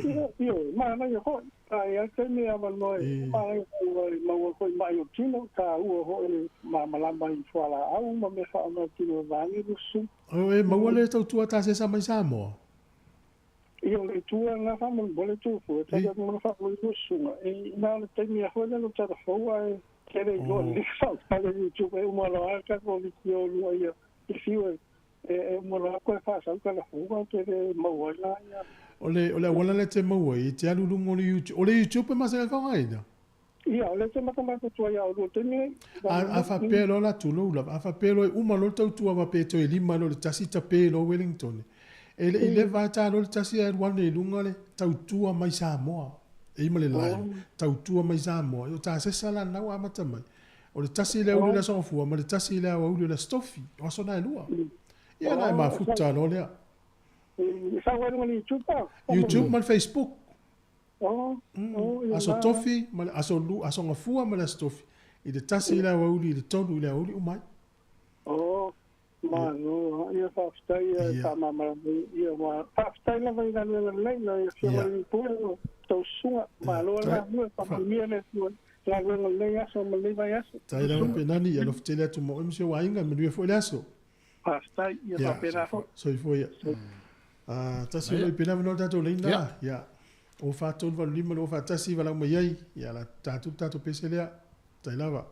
Ia, ioe, manaia foi, a i ai le taimi e avanoa e manaia foi ua maua foi ma'i o le tino, taua foi le malamalama i fualaau ma mea faaaoga i le tino vaeane le usu. E maua le tautua tasesa mai Samoa? Ia, o le itu lena faamolemole Tupu, e tali atu ma le faamolemole Susuga, e na o le taimi lava foi lea o le tala fou ae tele iloa lelei faaaoga le YouTube e uma loa lava le tatou leitio lua ia e fiu e uma loa toe faasau tala fou ae te le maua ai la ia. O le o le auala lea e te maua ai, e te alu i luga o le YouTube. O le YouTube e masani ai faaaogaina? Ia, o lea te matamata atu ai ia oulua i le taimi nei. A faapea loa la tulou lava, a faapea loa e uma loa le tautua faapea e toe 5 loa i le tasi tape loa Wellington. E le i leva lava ta loa le tasi ae alu ane i luga le tautua mai Samoa. E i ma le live, tautua mai Samoa. O tasesa la lena ua amata mai. O le tasi i le aoauli o le Aso Gafua ma le tasi i le aoauli o le Aso Tofi. O aso na e lua. Ia la e mafuta loa lea. E sau ai luga o le YouTube a? YouTube ma le Facebook. Aso Tofi ma le aso lu, aso Gafua ma le Aso Tofi. I le tasi i le aoauli i le tolu i le aoauli uma ai. Oh, malo. Ia faafetai ia faamalamalama ia ua faafetai lava i galuega lelei lau Afioga i le Pule ma tou susuga. Malo le galulue, faamanuia le Atua i galuega o lenei aso ma lenei vaiaso. Tai lava Penani, ia alofa tele atu ma oe ma si ou aiga, manuia foi le aso. Faafetai, ia faapena foi. Soifua ia. Tasi o loi pena avanoa le tatou laina. Ia. O 4 3 8 5 2 4 1 valaau mai ai. Ia la tatou tatou pese lea. Tai lava.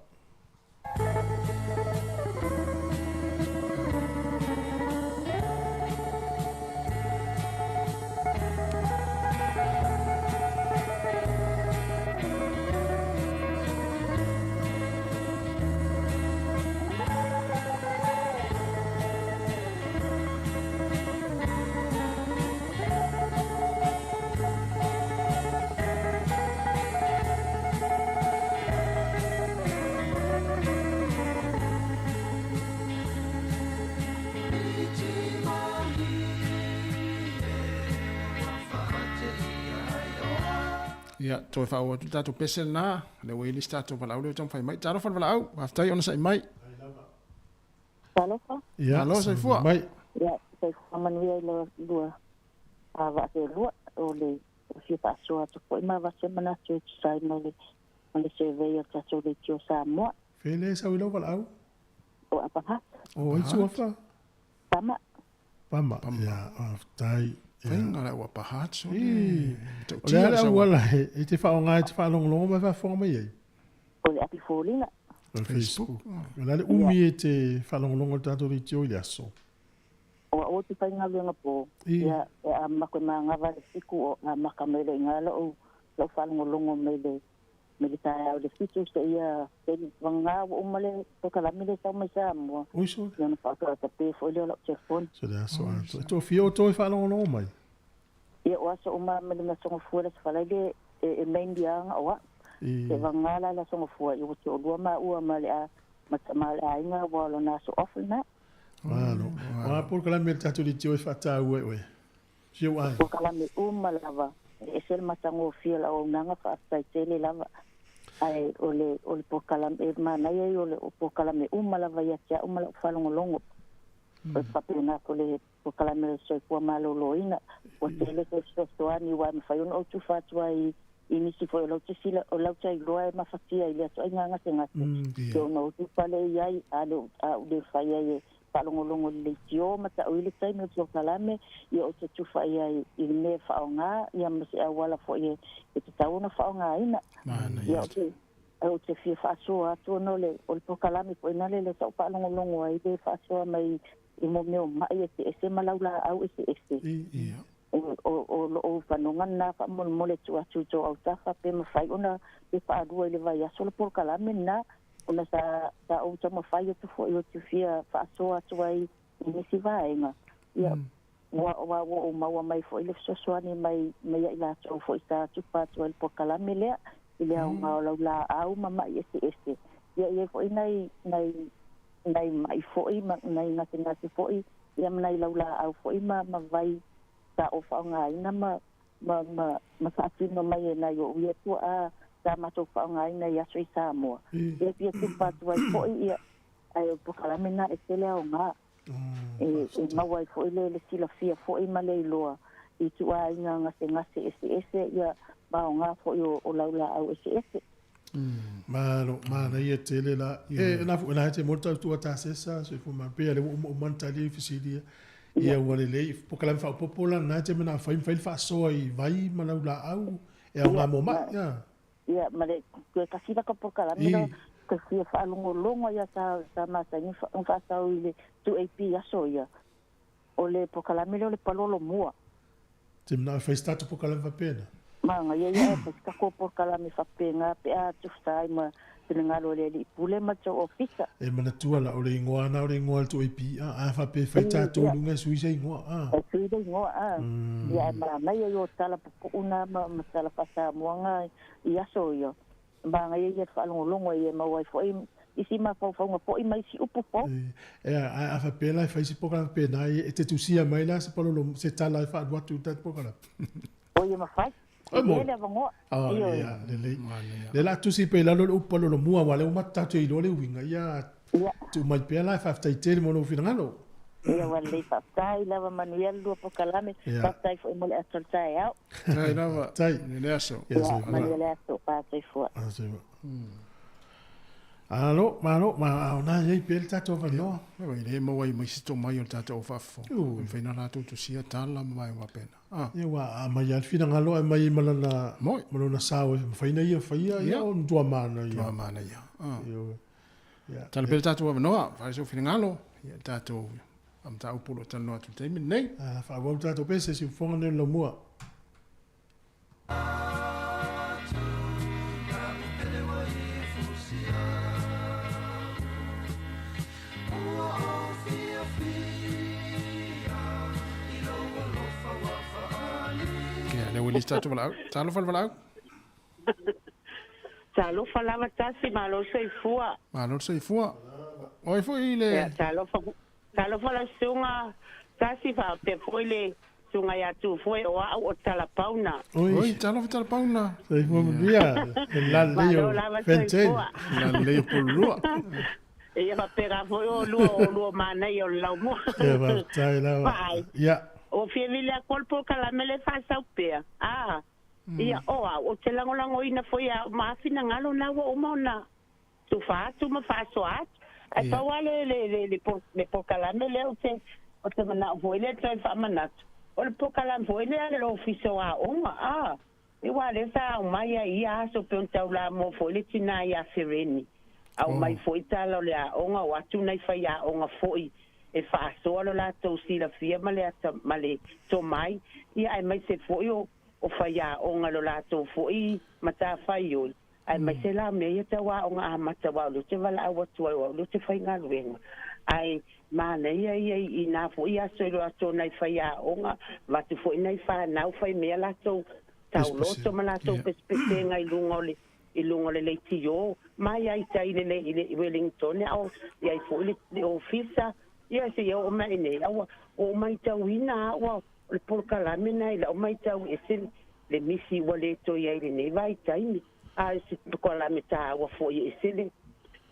Ia, toe faaauau atu le tatou pese lena, lea ua i ai le isi tatou valaau lea ua taumafai mai. Talofa le valaau, faafetai ona sa'i mai. Talofa. Ia, Malo, soifua. Mai. Ia, soifua manuia i le lua vaa selua o le fia faasoa atu foi ma avatu se manatu e tusa ai ma le ma le survey a le tatou Leitio Samoa. Fea lea e sau i lau valaau? O Upper Hutt. O ai suafa? Pama. Pama. Ia, faafetai. Faiga la ua Upper Hutt. O le O le a le auala e te faaaoga e te faalogologo ma e faafofoga mai ai? O le api foliga. O le Facebook. O le a le umi e te faalogologo i le tatou leitio i le aso? O au ou te faigaluega po, ia e amako e magava le 7 o amaka mai loa i ina lou lou faalogologo mai le mai le taeao i le 7 seia vagana ua uma le polokalame lea e sau mai Samoa. Oi sole. Ia ona faatoa tape foi lea o lau telefoni. So le aso atoa. E toafia outou e faalogologo mai? Ia o aso uma mai le Aso Gafua le Aso Faraile e mainly lava ona o au. Se vagana la le Aso Gafua ia ua toalua maua ma le ma le aiga ua o lona aso off lena. Malo. O a polokalame a le tatou leitio e faataua e oe? Si ou aiga. Polokalame uma lava e ese le matagofie o le auaunaga faafetai tele lava. Ae o le o le polokalame e manaia ia o le polokalame uma lava ia te au ma lau faalogologo. O le faapena atu o le polokalame o le soifua maloloina. Ua tele se fesoasoani aua e mafai ona ou tufa atu ai i nisi foi o lau te sila o lau tailoa e mafatia i le atoaiga gasegase e ona ou tupale i ai a le a u le fai ai e faalogologo i le leitio ma ta'u i le taimi o polokalame ia o te tufa i ai i le mea faaaogā ia ma se auala fo'i e tatau ona faaaogāina ia o te ou te fia faasoa atu ona o le o le polokalame fo'i nale le sa'u faalogologo ai le faasoa mai i mo mea o ma'i eseese ma laulaau eseese o loo fanoga lena faamolemole tuu atu i tou autafa pe mafai ona pe faalua i le vaiaso le polokalame lena ona sa sa ou taumafai atu fo'i ou te fia faasoa atu ai i nisi vaega ia ua ua ua ou maua mai fo'i le fesoasoani mai mai ai latou fo'i sa tupa atu ai le polokalame lea i le aoga o laulaau ma ma'i eseese ia i ai fo'i nai nai nai ma'i fo'i ma nai gasegase fo'i ia ma nai laulaau fo'i ma ma vai sa ou faaaogāina ma ma ma ma faatino mai e nai o'u ia tua'a sa matou faaaogāina i aso i Samoa. Ia fia tupa atu ai fo'i ia ae o polokalame na e tele aogā e e maua ai fo'i le le silafia fo'i ma le iloa i ituaiga gasegase eseese ia ma aogā fo'i o o laulaau eseese. Malo, manaia tele la. E na fu na te mo tau tua tasesa so fu ma pe le o o man tali fisilia. Ia ua lelei polokalame faaopoopo la na te mana fai fai faasoa i vai ma laulaau e aogā mo ma'i ia. Ia ma le toe tasi la ka polokalame la ka fia faalogologo ia sa sa masani faasau i le 2AP aso ia. O le polokalame lea o le palolo mua. Te manao e fai se tatou polokalame faapena. Manaia ia e fai se tatou polokalame faapena pe a tusa ai ma finagalo o le Alii Pule ma le tou ofisa. E manatua la, o le igoa na o le igoa o le 2AP a, a faapea e fai tatou i luga e sui se igoa a. E sui le igoa a. Ia ae manaia i o tala pupuu na ma tala faa-Samoa na i aso ia. Manaia ia le faalogologo ai e maua ai foi isi mafaufauga foi ma isi upu fou. Ea, ae a faapea la e fai se polokalame faapena, e te tusia mai la se palolo, se tala e faalu atu i le tatou polokalame. Oi e mafai. E i ai le avanoa. Ah, ia, lelei. Lea la tusi pea i lalo le upu palolo mua, aua o lea ua matou tatou iloa le uiga, ia, tuu mai pea la, faafetai tele mo lou finagalo. Ia, ua lelei faafetai lava, manuia le lua polokalame, faafetai foi mo le aso o le taeao. Tai lava, Tai. Manuia le aso. Ia, manuia le aso, pa soifua. Malo, malo, ma o na iai pea le tatou avanoa. Ia, e le maua ai mai se tomai o le tatou au faafofoga. E mafai ona latou tusia tala ma vaega faapena. Ah. Ia, ua aumai lava le finagalo ae aumai ma lana, ma lona sao e mafai ona ia faia, ia, o le matua manaia. Matua manaia. Ah. Ia. Tala pea le tatou avanoa, fai sou finagalo, ia tatou a mataupu o lo o talanoa atu i le taimi lenei. Ah, faaauau le tatou pese, siufofoga nei o le laumua. Ia, lea ua lisi tatou valaau. Talofa le valaau. Talofa lava tasi, malo le soifua. Malo le soifua. O ai foi le... Ia, talofa, talofa lau susuga Tasi, faapea foi le susuga ia Tufoe, o au o Talapauna. Oi, talofa Talapauna. Soifua manuia, le lalelei o Fenton. Lalelei o Pululua. Ia faapena foi o lua o lua manaia o le laumua. Ia, faafetai lava. Ia. Ua fia vili atu le polokalame lea e faasau pea. A, ia, o au, ou te lagolagoina foi a ma finagalo na ua uma ona tufa atu ma faasoa atu. Ae pau lava le, le, le, le, le polokalame lea ou te, ou te manao foi lea e toe faamanatu, o le polokalame foi lea a le Ofisa o Aoga, a, aua lea sa aumai ai ia aso pei ona taulamua foi le tina ia Fereni, aumai foi tala o le aoga, o atu nai faiaoga foi e faasoa lo latou silafia ma le ata, ma le tomai, ia aemaise foi o, o faiaoga lo latou foi matafaioi, aemaise la mea ia tau aoga amata, aua o lea ou te valaau atu ai, o au lea ou te faigaluega. Ae manaia ia i nā foi aso i lo atu o nai faiaoga, avatu foi nai fanau fai mea latou tauloto ma latou pesepesega i luga o le i luga o le leitio, mai ai tai i le i le Wellington, a o i ai foi le, le ofisa, ia seia oo mai nei, a ua ou matauina lava ua o le polokalame lena i lau matau e ese le misi ua le toe i ai i lenei vaitaimi, a o se polokalame taua foi e ese le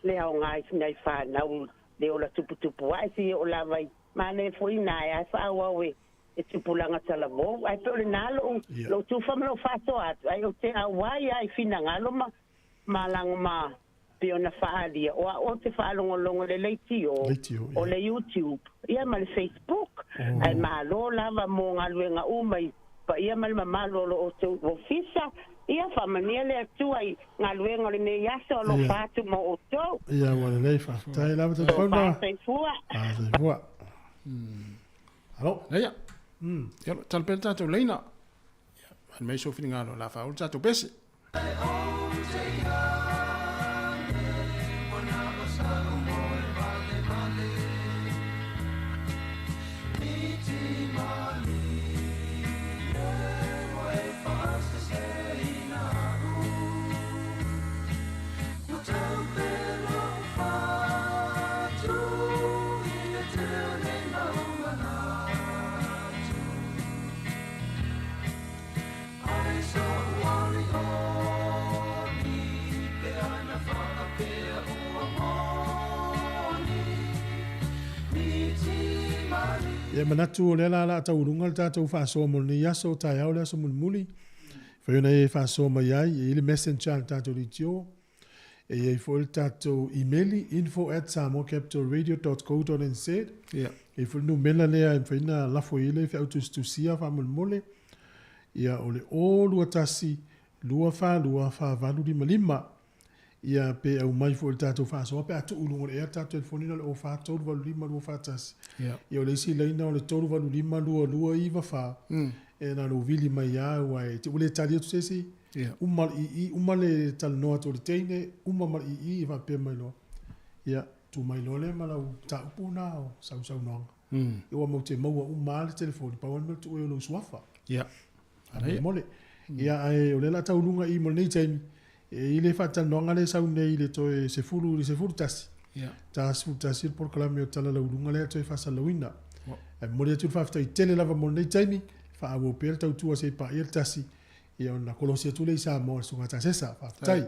le aoga i nai fanau le ola tuputupu ae seia oo lava i manaia foi ina e ae faaauau e e tupulaga talavou ae pe o lenā lo'u lo'u tufa ma lo'u fa'asoa atu ae ou te auai ai finagalo ma malago ma pe ona fa'alia o a'u ou te fa'alogologo le leitio o le YouTube ia ma le Facebook ae malo lava mo galuega uma i paia ma le mamalu o lo outou ofisa ia faamanuia le Atua i galuega o lenei aso alofa atu mo outou. Ia ua lelei faafetai lava Talifauna. Soifua. Soifua. Alo. Ia. Ia tala pea le tatou leina. Ia, fai mai sou finagalo o le a faaulu le tatou pese. Ia manatu o lea la la tauluga le tatou faasoa mo lenei aso, taeao le aso mulimuli. Fai ona e faasoa mai ai, e i le messenger a le tatou leitio, e i ai foi le tatou imeli, info@samoacapitalradio.co.nz. Ia. E i ai foi le numera lea e mafai ona lafo i ai le feau tusitusia faamolemole. Ia, o le 021 242 4855. Ia, pe aumai foi i le tatou faasoa pe a tuu i luga o le ea le tatou telefoni na o le 04 385 241. Ia. Ia, o le isi laina o le 385 2294. E na o lou vili mai lava aua e te ua le tali atu se isi. Ia. Uma le ii, uma le talanoa atu o le teine, uma ma le ii e faapea mai loa, ia, tu mai loa lea ma lau mataupu na o sausaunoaga. Ia ua matou te maua uma lava le telefoni, pau lava le mea o le tuu ai o lou suafa. Ia. Faamolemole. Ia, ae o lea o le a tauluga i i mo lenei taimi, e i ai le faatalanoaga lea e sau nei i le toe 10 i le 11. Ia. Ta 11 le polokalame o Tala Lauuluga lea e toe faasalalauina. Ae momoli atu le faafetai tele lava mo lenei taimi, faaauau pea le tautua se i paia le tasi, ia ona kolosi atu lea i Samoa i le Susuga Tasesa. Faafetai.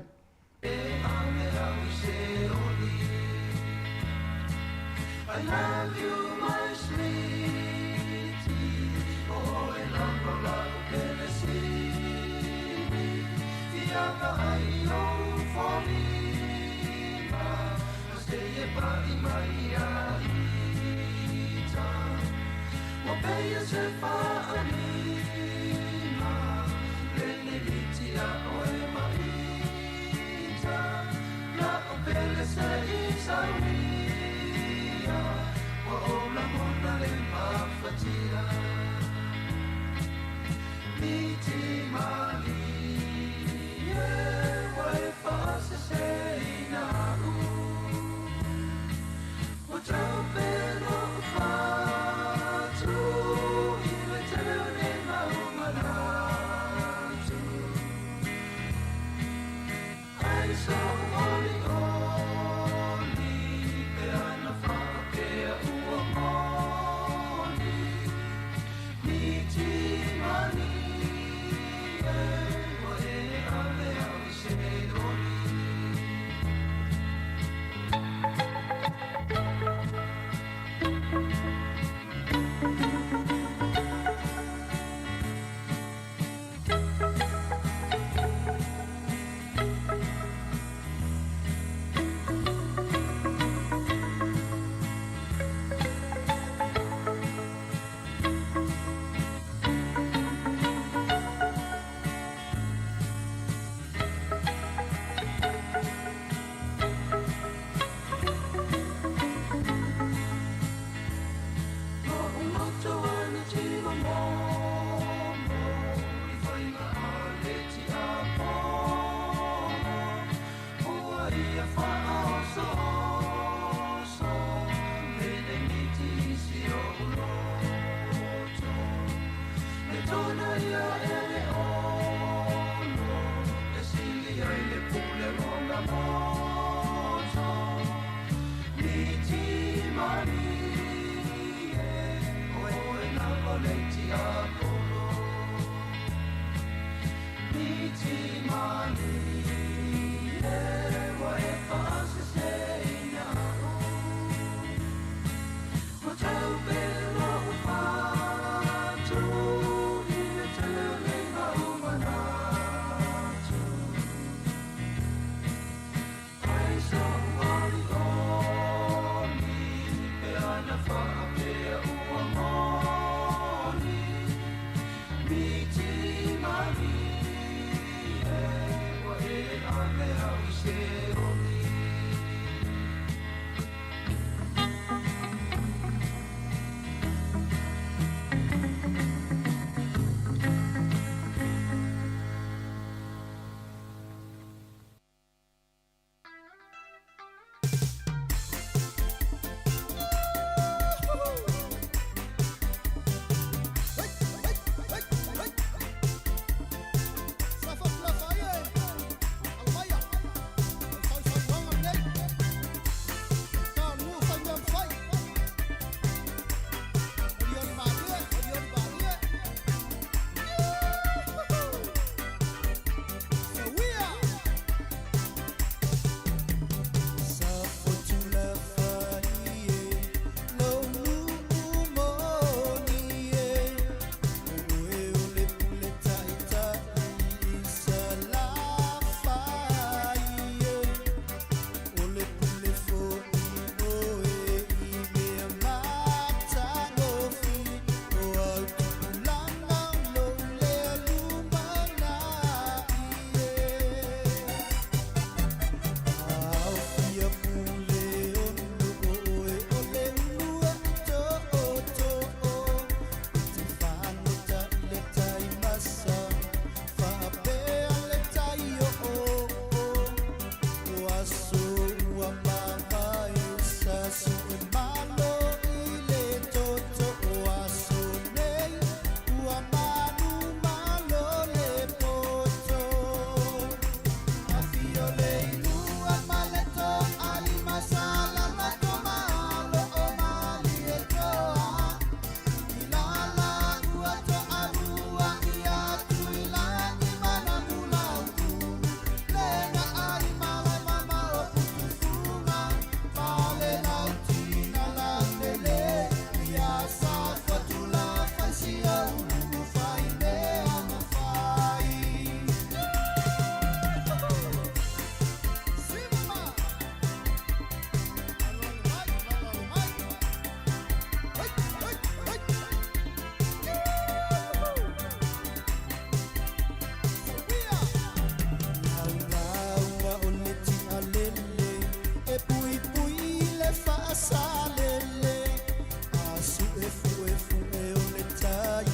fuefu'e o le tai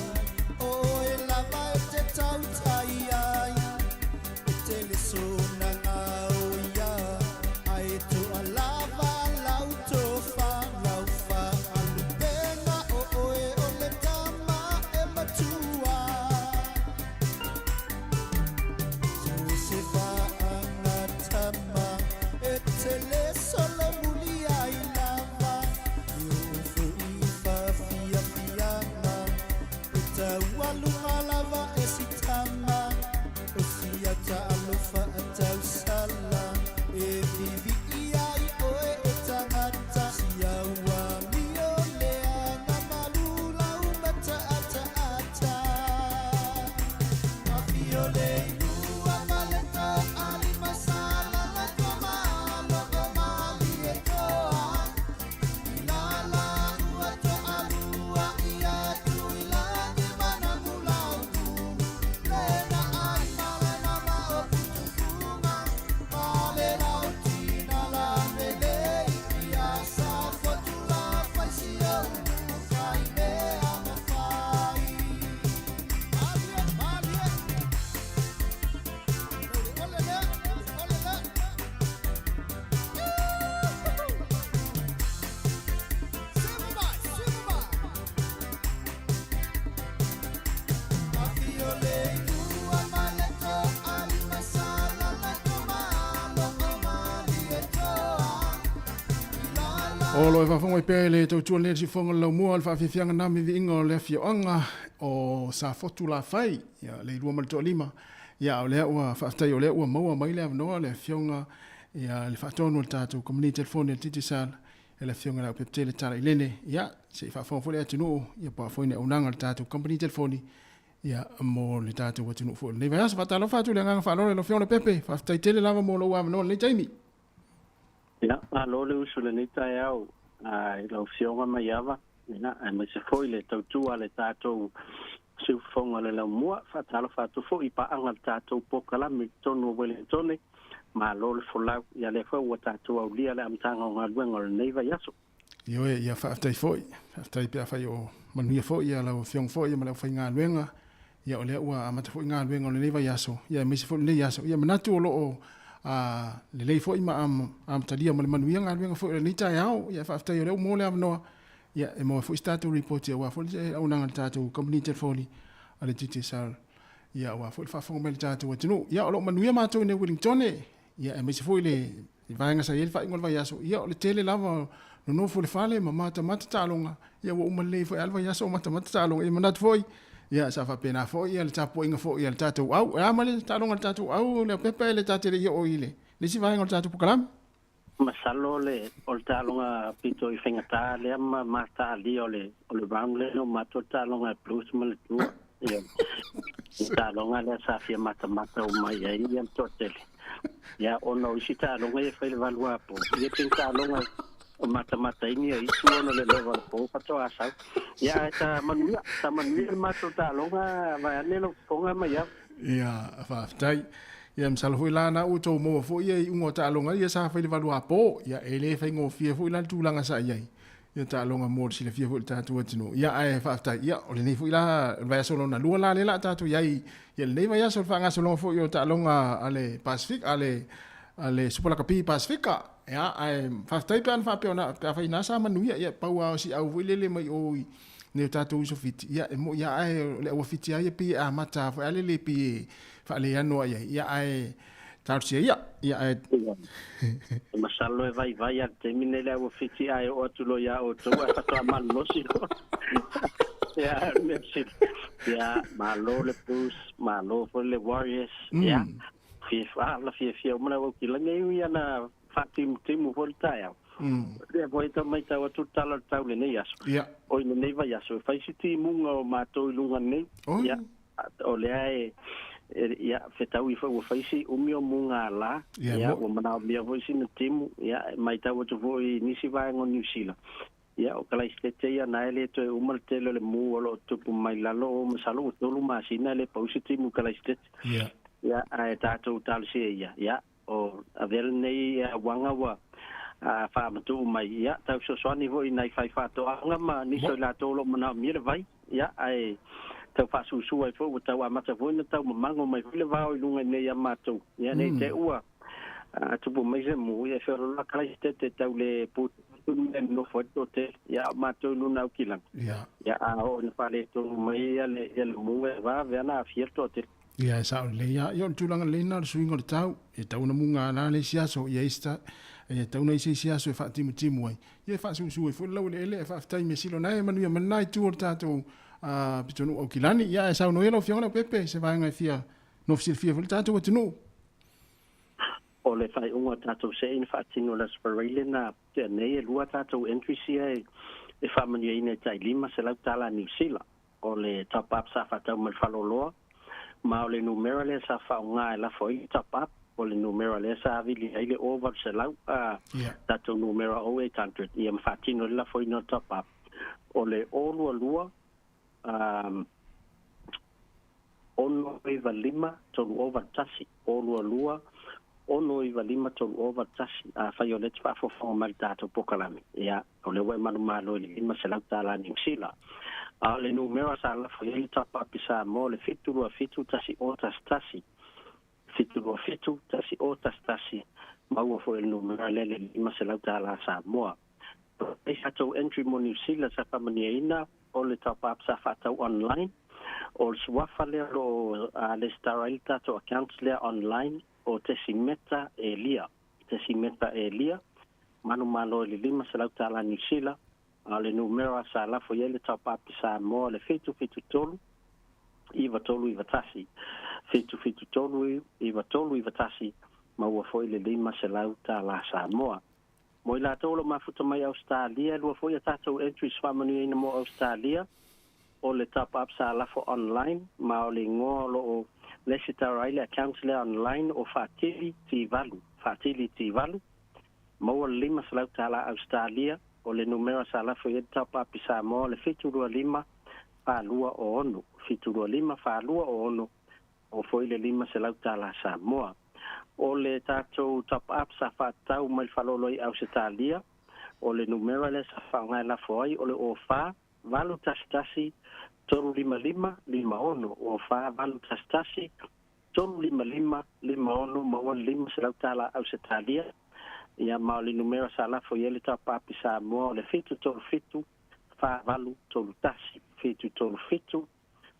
o oe lava e te tautai ai e te le sonaga o ia ae to'alava lau tofa lau fa'alupega o oe o le tama e matua so se fa'agatama e te le solomuli ai lava e oo fo'i faafiafiaga e taualuga lava e sitama o siata alofa atausala e vivii ai oe e tagata siaua mio leaga malu lau mata'ata'ata afio le ilua ma le to'alimasala la tomalo o malie toa ilala ua to'alua ia tuilagi manamulautu lena ai malena ma o putufuga ma le lautina la melei ia sa fotula faisio ulu faimea mafai. Malie, malie. Ole le, ole le. Afio le ilua ma le to'alimasala la tomalo o malie toa. O lo e faafofoga mai pea i le tautua lenei le siufofoga o le laumua o le faafiafiaga na viiviiga o le afioaga o Safotu Lafai, ia, le ilua ma le toalima. Ia, o lea ua faafetai o lea ua maua mai le avanoa le afioga ia le faatonu o le tatou kamupani telefoni a le Digicel, ia le afioga i le Aupepetele Talailele. Ia, se i faafofoga foi le atunuu, ia po o a foi ni auaunaga a le tatou kamupani telefoni, ia, mo le tatou atunuu foi o lenei vaiaso. Faatalofa atu i le agaga faaaloalo i lau afioga Leaupepe, faafetai tele lava mo lou avanoa i lenei taimi. Ia, malo le usu i lenei taeao i lau Afioga Maiava, ia, aemaise foi le tautua a le tatou siufofoga o le laumua. Faatalofa atu foi i paaga a le tatou polokalame i totonu o Ueligitone. Malo le folau, ia lea foi ua tatou aulia le amataga o galuega o lenei vaiaso. Ioe, ia faafetai foi, faafetai pe afai o manuia foi ia lau Afioga foi ia ma le aufaigaluega, ia o lea ua amata foi galuega o lenei vaiaso, ia aemaise foi lenei aso. Ia manatu o lo o lelei foi ma amatalia ma le manuia galuega foi o lenei taeao. Ia faafetai o lea ua maua le avanoa, ia e maua foi se tatou ripoti aua foi le auaunaga a le tatou kamupani telefoni a le Digicel, ia aua foi le faafofoga mai a le tatou atunuu. Ia o lo o manuia matou i nei Wellingtone, ia aemaise foi le vaega sa i ai le faaiuga o le vaiaso, ia o le tele lava o nonofo i le fale ma matamata taaloga, ia ua uma lelei foi lava le vaiaso o matamata taaloga. Ia manatu foi, ia sa faapena foi ia le tapuaiga foi a le tatou au. E a ma le taaloga a le tatou au, Leaupepe, le ta te le i oo i le isi vaega o le tatou polokalame? Masalo le o le taaloga pito i faigata lea ma mataalia o le o le round lea na uma atu o le taaloga a Blues ma le Drua. Ia, le taaloga lea sa fia matamata uma i ai ia le toatele. Ia, ona o isi taaloga ia e fai i le 8 apo, ia pei ni taaloga o matamataina ia itu ona o le leva o le po faatoa sau. Ia, ae sa manuia, sa manuia le matou taaloga vaeane lau fofoga Maiava. Ia, faafetai. Ia, masalo foi la na ua outou maua foi ia iuga o taaloga ia sa fai i le 8 apo. Ia, e le faigofie foi la le tulaga sa i ai ia taaloga mo le silafia foi i le tatou atunuu. Ia, ae faafetai. Ia, o lenei foi la, o le vaiaso lona lua la lea la a tatou i ai ia lenei vaiaso le faagasologa foi o taaloga a le Pacific, a le, a le Super Lakapi Pasifika. Ia, ae faafetai pe ana faapea ona, pe afai na sa manuia, ia, pau lava o si au foi lele mai o i nei o tatou uso Fiti, ia, e moi lava ae o le aua Fiti lava ia pei e amata lava foi a le le pei e faaleano ai ai, ia, ae talosia ia, ia, ae. E masalo e vaivai lava i le taimi nei le aua Fiti ae oo atu loa ia outou ae faatoa malolosi loa. Ia, o le mea sili. Ia, malo le Blues, malo foi le Warriors, ia, fia, la fiafia uma le au aukilagi, e ui ana faatimutimu foi le taeao. Lea foi e tau matau atu le tala o le tau i lenei aso. Ia. O i lenei vaiaso, e fai si timuga o matou i luga nei. Oi. Ia, o lea e, e ia, fetaui foi ua fai si umi o mugala. Ia, Ia, mo- ua manaomia foi sina timu. Ia, e matau atu foi i nisi vaega o Niu Sila. Ia, o Kalaisitete ia na e le toe uma le tele o le mu o lo o tupu mai lalo o masalo ua 3 masina e le pau se timu i Kalaisitete. Ia. Ia, ae tatou talosia ia. Ia, o avea lenei auaga ua Faamatuu mai, ia, tau fesoasoani foi i nai faifaatoaga ma nisi o i latou o lo o manaomia le vai, ia, ae tau faasusu ai foi ua tau amata foi ona tau mamago mai foi le vao i luga iinei ia matou, ia, ne i te i ua tupu mai se mu, ia, e feoloolo lava Kalaisitete tau le putu atu le mea e nonofo ai le toatele, ia, a o matou i luna aukilagi, ia, a oo ina faaletonu mai le mu, e vave lava ona aafia le toatele. Ia e sao lelei lava. Ia o le tulaga lelei lena o le suiga o le tau, e tatau ona mugala le isi aso, ia isi e tatau ona i se isi aso e faatimutimu ai, ia e faasusu ai foi le laueleele ae faafetai i measili o lena e manuia mai lena itu o le tatou pitonuu Aukilani. Ia ae saunoa ia lau Afioga Leaupepe i se vaega e fia nofo silafia foi le tatou atunuu. O le faaiuga o tatou se'i na faatino i le Aso Faraile na tea nei, e lua tatou entries ia e faamanuiaina i tai $500 Niu Sila. O le top up sa faatau mai le faleoloa, ma o le numera lea sa faaaoga e lafo ai le top up, o le numera lea sa vili ai le 0800, a tatou numera 0800, ia ma faatino ai le lafoina o le top up. O le 022 695 3081, 022 695 3081. Afai o lea e te faafofoga mai i le tatou polokalame, ia, O lea ua e manumalo i le $500 Niu Sila. A o le numera sa lafo i ai le top up i Samoa o le 727 1011, 727 1011, maua foi e le numera lea le $500 Samoa. O le tatou entry mo Niu Sila sa faamanuiaina o le top up sa faatau online, o le suafa lea o lo o lesitala ai le tatou account lea online o Tesimeta Elia. Tesimeta Elia, manumalo i le $500 Niu Sila, a o le numera sa lafo i ai le top-up i Samoa o le 773 9391, 773 9391, maua foi le $500 Samoa. Mo i latou o lo o mafuta mai Ausetalia, e lua foi a tatou entries faamanuiaina mo Ausetalia, o le top up sa lafo online, ma o le igoa o lo o lesitara ai le account lea online o Faatili T8, Faatili T8, maua le $500 Ausetalia, o le numera sa lafo i ai le top up i Samoa o le 725 426, 725 426, maua foi le $500 Samoa. O le tatou top up sa faatatau mai le faalolo i Ausetalia, o le numera lea sa faaaoga e lafo ai o le 04 811 355 56 o 4 811 355 56 maua le $500 Ausetalia. Ia ma o le numera sa lafo i ai le top-up i Samoa o le 737 4831 737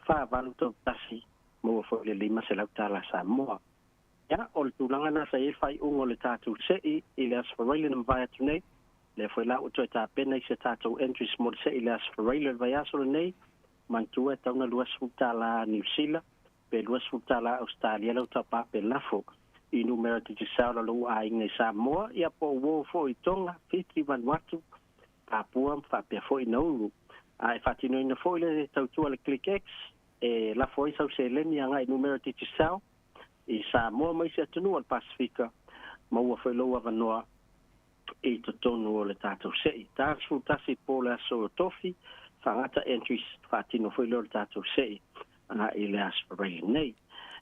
4831 maua foi le $500 Samoa. Ia, o le tulaga lena sa i ai le faaiuga o le tatou se'i i le Aso Faraile na mavae atu nei. Lea foi la ua toe tapena i se tatou entries mo le se'i i le Aso Faraile o le vaiaso lenei. Manatua e tatau ona $20 Niu Sila pe $20 Ausetalia lau tapa pe lafo i numera Digicel a lou aiga i Samoa, ia po o uo foi i Tonga, Fiti, Vanuatu, Papua ma faapea foi Nauru. A e faatinoina foi le tautua a le ClickX e lafo ai sau seleni agai i numera Digicel i Samoa ma isi atunuu o le Pasefika, maua foi lou avanoa i totonu o le tatou se'i. Ta 11 po le aso tofi, faagata entries, faatino foi lea o le tatou se'i i le Aso Faraile nei.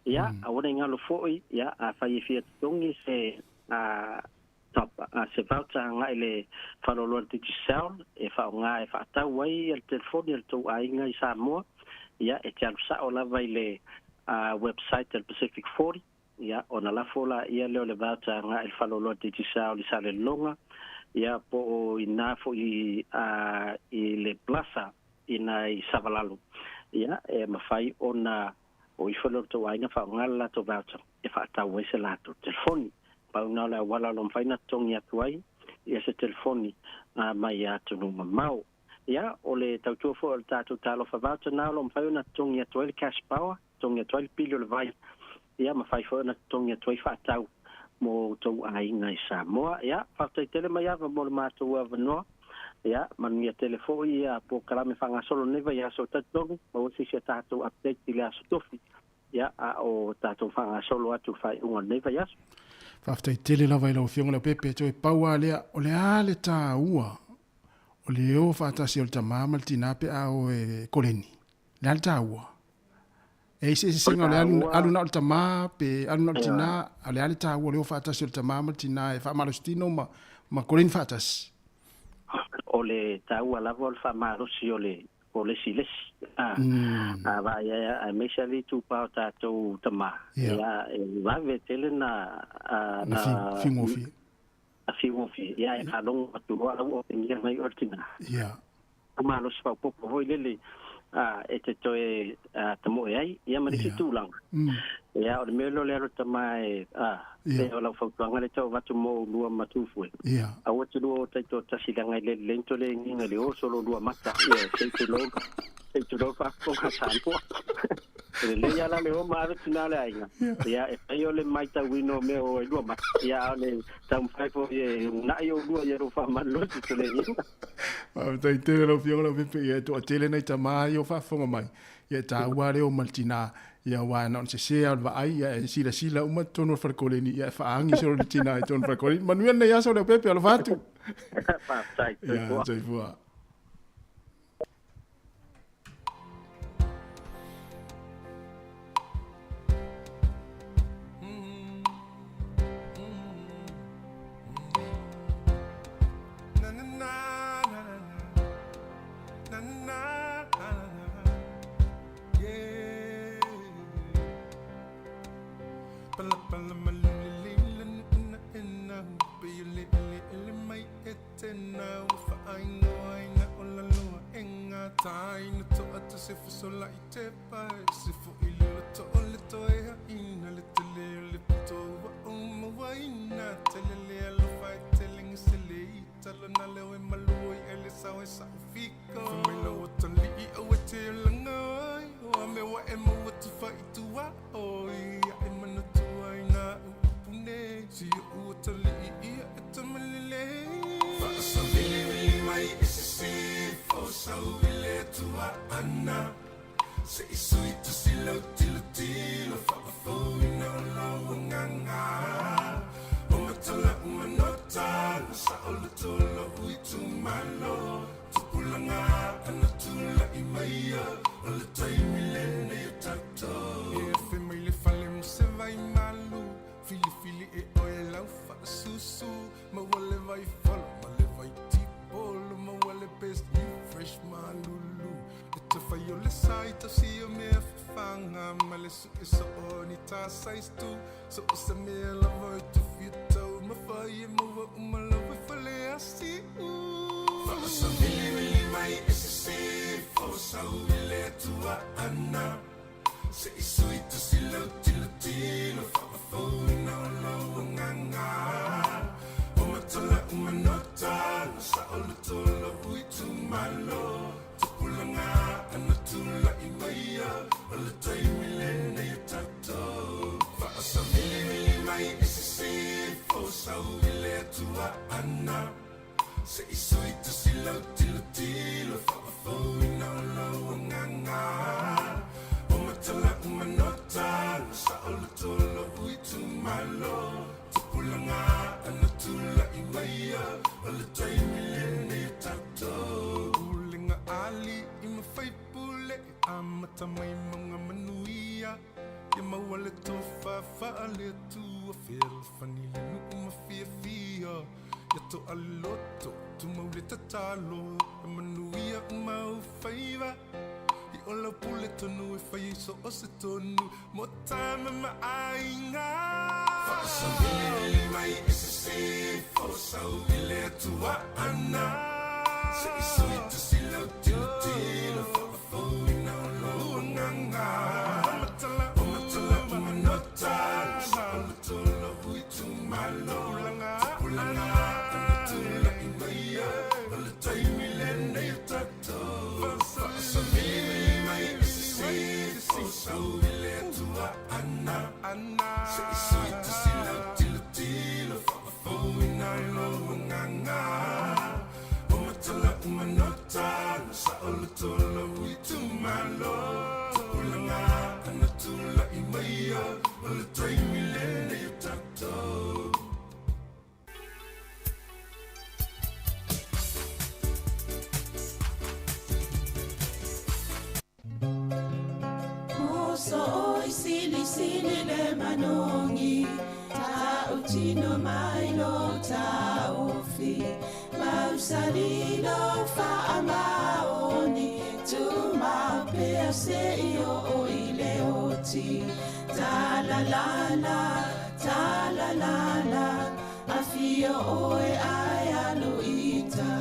Ia, aua ne i galo foi, ia, afai e fia totogi se top, se voucher agai le faleoloa Digicel e faaaoga e faatau ai le telefoni a le tou aiga i Samoa, ia, e te alu sao lava i le website a le Pacific 40, ia, ona lafo laia lea o le voucher agai i le faleoloa Digicel i Salelologa, ia, po o i ina foi i le Plaza i nai Savalalo, ia, e mafai ona o ifo lea o le tou aiga faaaoga le latou voucher e faatau ai se latou telefoni. Pau na o le auala o lo o mafai ona totogi atu ai ia se telefoni mai atunuu mamao. Ia, o le tautua foi o le tatou Talofa Voucher na o lo o mafai ona totogi atu ai le cash power, totogi atu ai le pili o le vai, ia mafai foi ona totogi atu ai faatau mo outou aiga i Samoa. Ia, faafetai tele Maiava mo le matou avanoa. Ia, manuia tele foi ia polokalame faagasolo lenei vaiaso. Talitonu, maua se isi a tatou update i le aso Tofi. Ia, a o tatou faagasolo atu i le faaiuga o lenei vaiaso. Faafetai tele lava i lau Afioga Leaupepe, toe pau lava lea, o le a le taua o le o faatasi o le tama ma le tina pe a o e koleni? Le a le taua? E i se eseesega o le alu na o le tama pe alu na o le tina, a o le a le taua o le o faatasi o le tama ma le tina e faamalositino ma ma koleni faatasi. O le taua lava o le faamalosi o le o le isi lesi. A a vaai ai aemaise le itupa o tatou tamā. Ia e vave tele na na figofie. Na figofie. Ia e faalogo atu loa la ua opegia mai oe le tinā. Ia. Malosi faaopoopo foi lele a e te toe tamoe ai ia ma nisi tulaga. Ia o le mea lea o le alo tama e a pe o lau fautuaga le tau avatu mo lua ma tufue. Ia. Aua te lua o taitoatasi leaga e lelelei ni tole igiga i le oso lo lua mata ia sei tulou sei tulou faafofoga Samoa. E lelei lava la le o ma ave tina le aiga. Ia e fai o le matauina o mea o e lua mata. Ia a o le taumafai foi e uunai oulua ia lou faamalolosi tole igiga. Faafetai tele lau Afioga Leaupepe, ia e toatele nai tamā ia o faafofoga mai, ia e taua lava le o ma le tinā, ia aua na ona sesē lava o le vaai, ia e silasila uma totonu o le fale koleni, ia e faaagi solo le tinā i totonu o le fale koleni. Manuia lenei aso Leaupepe, alofa atu. Faafetai, soifua. Ia, soifua. Silisili le manogi, ta utino mai lo ta tofi Mausali lo faamaoni Tumau pea seia oo i le oti Talalala, talalala Afio oe ae alu i uta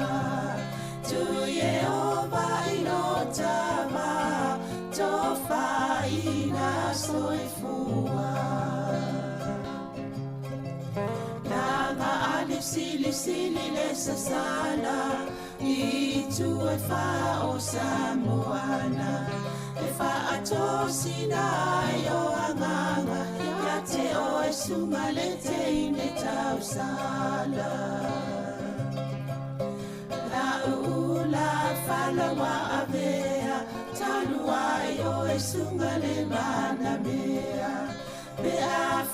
Tu Ieova i lo tava Tofaina soifua Laga ali sili sili le sasala I tu e wha o Samoana E whaatosina ai o anganga Ia te oe sunga le teine tausala La ula falawa avea Talu ai oe sunga le manamea Pe a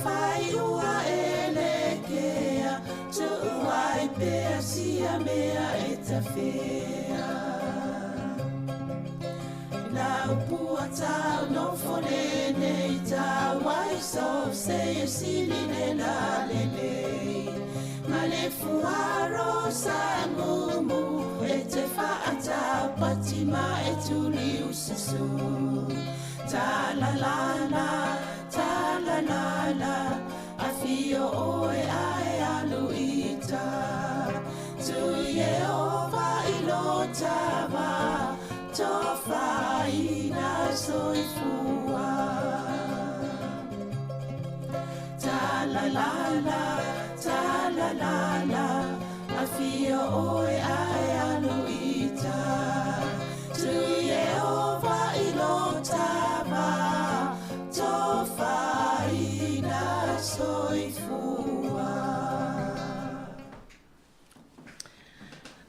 fai ua e le kea Tu'u ai pea sia mea e tafea La upua tau no fole nei tau ai so se e sili le la le lei Ma le fuaro sa mumu e te whaatau pati ma e tuli ususu Ta la la la, ta la la la Afio oe ae alu i uta Tu Ieova i lo tava Tofaina soifua Ta la la la, ta la la la Afio oe ae alu i uta Tu Ieova i lo tava Tofaina soifua.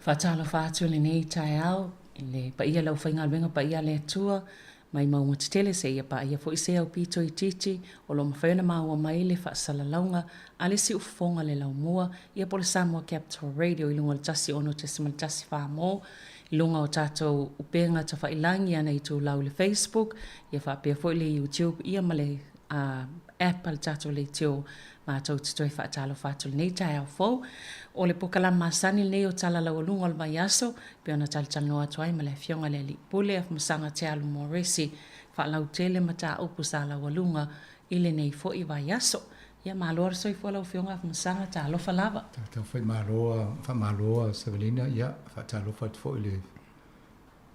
Faatalofa atu i lenei taeao i le paia o le aufaigaluega paia a le Atua mai mauga tetele seia paia foi se aupito itiiti o lo o mafai ona maua mai le faasalalauga a le siufofoga le laumua ia po o le Samoa Capital Radio i luga o le 106.1 mo i luga o tatou upega tafailangi ana itulau i le Facebook ia faapea foi le YouTube ia ma le app a le tatou leitio matou te toe faatalofa atu i lenei taeao fou. O le pokalama masani lenei o Tala Laualuga o le Vaiaso, pei ona talatalanoa atu ai ma le Afioga i le Alii Pule Afamasaga Tealu Moresi, faalautele mataupu sa laualuga i lenei foi vaiaso. Ia, malo le soifua lau Afioga Afamasaga, talofa lava. Tatou faimalo, faamalo Savelina, ia, faatalofa atu foi i le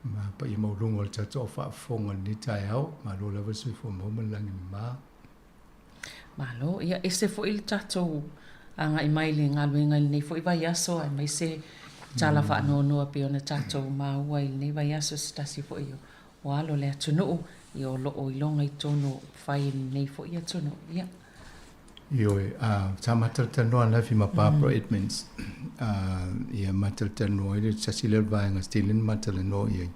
ma paia maualuga o le tatou au faafofoga i lenei taeao. Malo lava le soifua maua ma le lagi mama. Malo, ia ese foi le tatou agai mai i le galuega i lenei foi vaiaso aemaise tala faanoanoa pei ona tatou maua i lenei vaiaso se tasi foi o alo o le atunuu ia o lo o iloga i totonu o fai i lenei foi atunuu. Ia. Ioe, a, sa matalatalanoa ananafi ma Barbara Edmonds, a, ia matalatalanoa ai le tasi lea o le vaega setele na matalanoa i ai.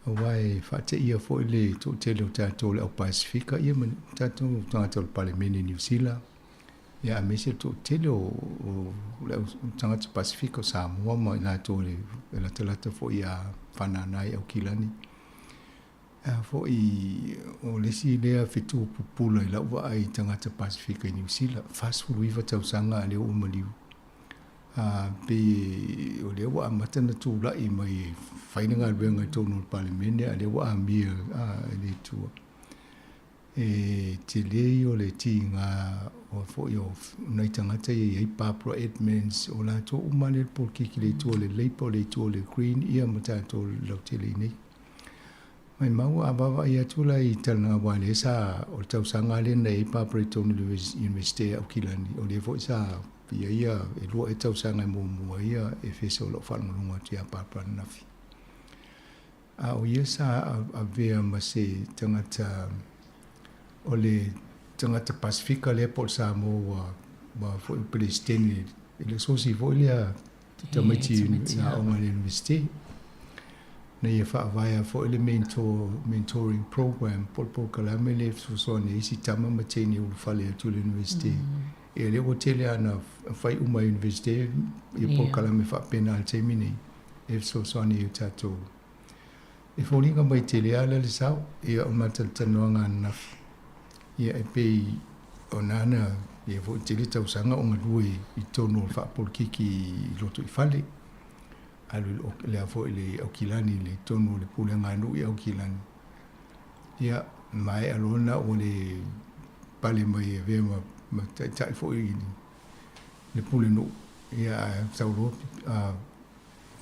Aua e faateia foi le toatele o tatou le au Pasifika ia ma tatou tagata o le Palemene i Niu Sila, ia aemaise le toatele o, o le au tagata Pasifika o Samoa ma i latou e latalata foi ia Fanana i Aukilani. A foi o le isi lea fetu pupula i lau vaai i tagata Pasifika i Niu Sila, 49 tausaga a lea ua maliu. A pei o lea ua amata ona tulai mai e fai le galuega i totonu o le Palemene, a o lea ua amia e le Atua. E tele ia o le tiga o foi o nai tagata ia e i ai Barbara Edmonds, o latou uma lea le polokiki i le itu o le Labour, o le itu o le Green, ia ma tatou lautele i nei. Maimau a vaavaai atu la i talanoa aua lea sa o le tausaga lea na i ai Barbara i totonu o le Iunivesite a Aukilani, o lea foi sa ia ia e lua ea tausaga e muamua ai ia Efeso o lau faalogologo atu ia Barbara ananafi. A o ia sa avea ma se tagata o le tagata Pasifika lea po o le Samoa ua ua foi o Peresetene i le asosi foi lea tamaiti i aoga i le Iunivesite. Na ia faavaea foi le mentor, mentoring program po o le polokalame lea e fesoasoani ai isi tama ma teine e ulufale atu i le Iunivesite. Ia lea ua tele lava ina fai uma e Iunivesite ia polokalame faapena i le taimi nei e fesoasoani ai i o tatou. E foliga mai tele lava la le sao, ia o le ma talatalanoaga ananafi, ia e pei o na na Ia fo'i tele tausaga o galue i totonu o le faapolokiki i Lotoifale, alu i le a foi le Aukilani i le totonu o le pulega a nuu i Aukilani. Ia, maea loa lena ua le pale mai e avea ma ma taitai foi i le pulenuu, ia ae sau loa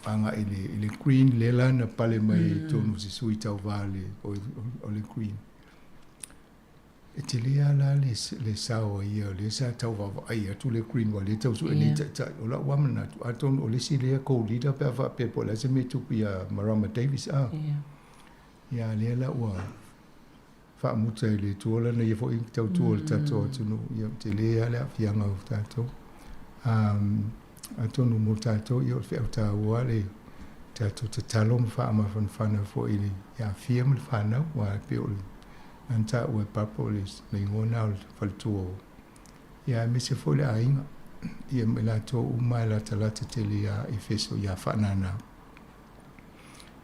agai i le Green lea la na pale mai i totonu o se sui tauva o le Green. E tele lava la le sao a ia o lea sa tau vaavaai atu le Green aua o lea e tau sue nei taitai. O la'u lava manatu, atonu o le isi lea co-leader pe a faapea po o le a se mea e tupu ia Marama Davis a. Ia a lea la ua faamuta e le Atua lana ia foi tautua i le tatou atunuu. Ia tele lava le aafiaga o tatou. Atonu mo tatou, ia o le feau taua lava le tatou tatalo ma faamafanafana foi i le aafia ma le fanau, aua e pei o le na taua e Papa o le igoa lena o le faletua o ia aemaise foi le aiga ia ma i latou uma e latalata tele ia Efeso ia Faanana.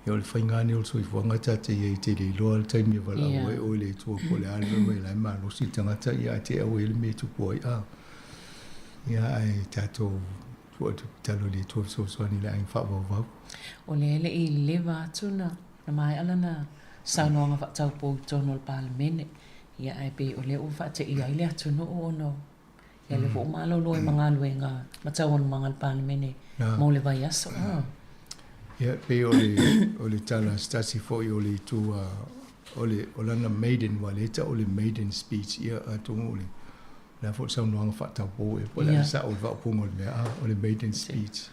Ia o le faiga lenei o le soifuaga ta te i ai te le iloa le taimi e valaau ai oe i le Atua po o le a le mea mai la e malosi le tagata ia ae te au e i ai le mea e tupu ai a. Ia ae tatou tuu atu tatalo i le Atua e fesoasoani i le aiga faavauvau. O lea e le i leva atu na maea lana saunoaga faataupou i totonu o le Palemene, ia ae pei o lea ua faateia ai le atunuu ona ia lea foi ua malolo ai ma galuega ma taualumaga a le Palemene mo le vaiaso. Ia pei o le o le tala a se tasi foi o le itu a o le o lana maiden aua lea e tau o le maiden speech ia atonu o le le a foi le saunoaga faataupou ea po o le a le sao o le faaupuga o le mea a o le maiden speech.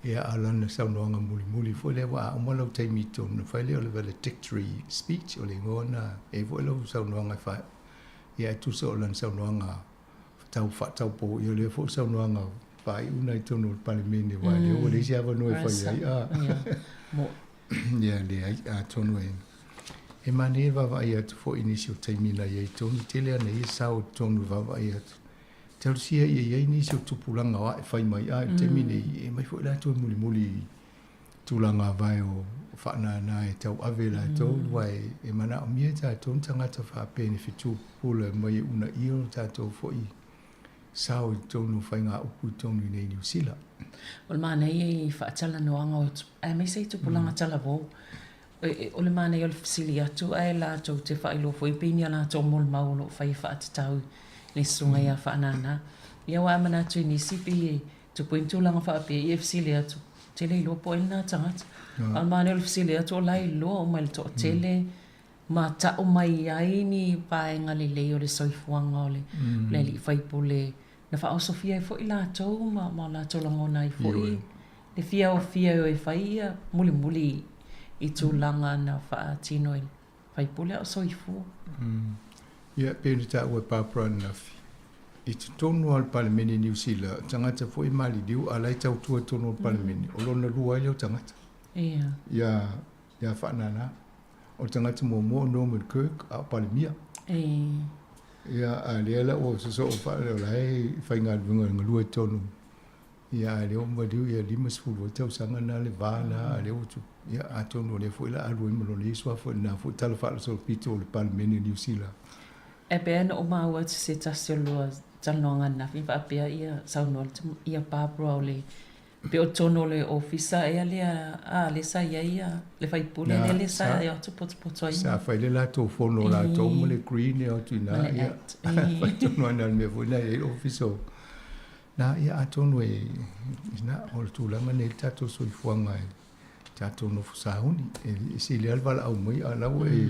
Ia a o lana saunoaga mulimuli foi lea aua a uma lou taimi i totonu ona fai lea o le valedictory speech o le igoa lena e i ai foi lau saunoaga e fai ia e tusa o lana saunoaga tau faataupou ia o lea foi saunoaga faaiu na i totonu o le Palemene aua lea ua leai se avanoa e fai ai a. Ia leai atonu e e manaia le vaavaai atu foi i nisi o taimi na i ai i totonu tele ana ia sao i totonu e vaavaai atu. Talosia ia i ai nisi o tupulaga o ae fai mai a i le taimi nei e aumai foi latou e mulimuli i tulaga vae o faanana e tauave latou aua e manaomia e tatou ni tagata faapea ni fetu pupula e omai e uunaia o tatou foi sao i totonu o faigaupu i totonu i inei i Niu Sila. O le manaia i faatalanoaga o aemaise i tupulaga talavou. O le manaia o le fesili atu ae latou te faailoa foi pe ni a latou molimau o lo o fai e faatatau i le susuga ia Faanana. Ia aua a manatu i nisi pei e tupu ai ni tulaga faapea ia e fesili atu, ou te le iloa po o ai lena tagata. A o le manaia o le fesili atu o la e iloa uma e le toatele ma tau mai ai ni vaega lelei o le soifuaga o le alii faipule na faaosofia ai foi latou ma o latou lagona ai foi le fia ofia e o e fai ia mulimuli i tulaga na faatino e le faipule a o soifua. Ia, pei ona taua e Barbara ananafi, i totonu lava o le Palemene i Niu Sila, o tagata foi e maliliu a o la e tautua i totonu o le Palemene, o lona lua ai lea o tagata. Ia. Ia, ia Faanana. O le tagata muamua o Norman Kirk, a o Palemia. Ia, a lea la ua sosoo faale, o la e faigaluega i galue i totonu. Ia, a lea ua maliu ia 50 ai tausaga na le va na, a lea ua tupu. Ia, atonu o lea foi la alu ai ma lona ia suafa i lena foi tala faaolosolopito o le Palemene o Niu Sila. E pei ona ou maua atu se tasi o lua talanoaga ananafi faapea ia saunoa ia Barbara o le Pei o totonu o le ofisa ea lea a lea sa i ai le faipule lea lea sa o atu potopoto ai. Sa fai le latou fono latou ma le Green e o atu i ina ia. Fai tonu ana le mea foi lena e i ai le ofisa o na ia atonu e na o le tulaga nei le tatou soifuaga e tatou nofo sauni e sili lava le valaau mai a o la ua e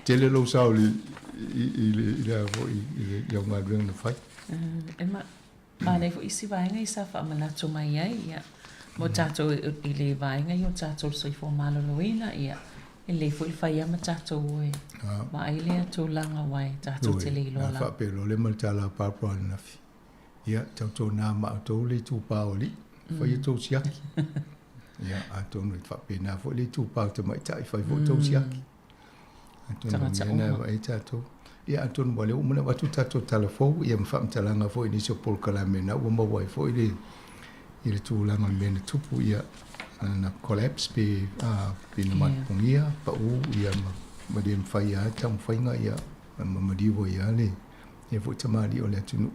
tele lou sao i le i le foi i le au galuega na fai. E ma Manaia foi isi vaega ia sa faamanatu mai ai, ia, mo tatou i le vaega ia o tatou soifua maloloina, ia, e lelei foi le fai lava ma tatou o e vaai lea tulaga aua e tatou te le iloa lava. Faapea loa le ma le tala a Barbara ananafi, ia, tautuana ma outou le itupa o alii, fai a outou siaki. Ia, atonu e faapena foi le itupa o tamaitai, fai foi outou siaki. Atonu o mea na e vaai ai tatou. Ia atonu ua lea ua uma ona avatu tatou tala fou ia ma faamatalaga foi i nisi o polokalame na ua maua ai foi le i le tulaga o le mea na tupu ia na collapse pe pe na matupugia pau ia ma ma le mafai lava taumafaiga ia ma maliu ai lava le Ia foi tamalii o le atunuu.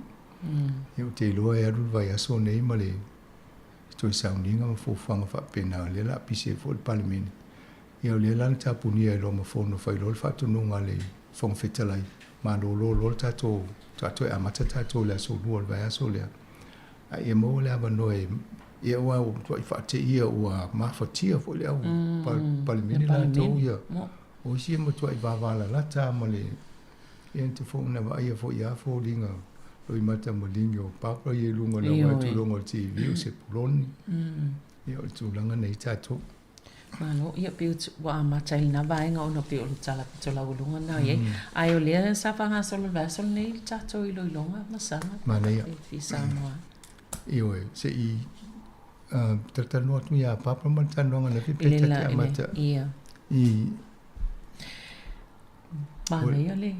Ia ou te iloa e alu le vaiaso nei ma le toe sauniga ma fuafuaga faapena, o lea o le a pisi ai foi le Palemene. Ia o lea la na tapunia ai loa ma fono fai loa le faatonuga a le Fofoga Fetalai, malolo loa le tatou, faatoa toe amata tatou i le aso Lua o le vaiaso lea, a ia maua le avanoa e, ia aua ua matuai faateia ua mafatia foi le au Palemene latou ia. O isi e matuai vavalalata lava ma le, ia na te fono na vaaia foi lava foliga loimata ma ligi o Papa ia i luga o le vaai atu i luga o le TV o Sepuloni. Ia o le tulaga nei tatou. Malo, ia pei ua amata i lena vaega ona pei o le tala pito laualuga lena i ai. Ae o lea sa faagasolo i le vaiaso lenei le tatou iloiloga Masaga. Manaia. E fia saunoa. Ioe, se i talatalanoa atu ia Papa ma le talanoaga ananafi pe ta te amata i Manaia le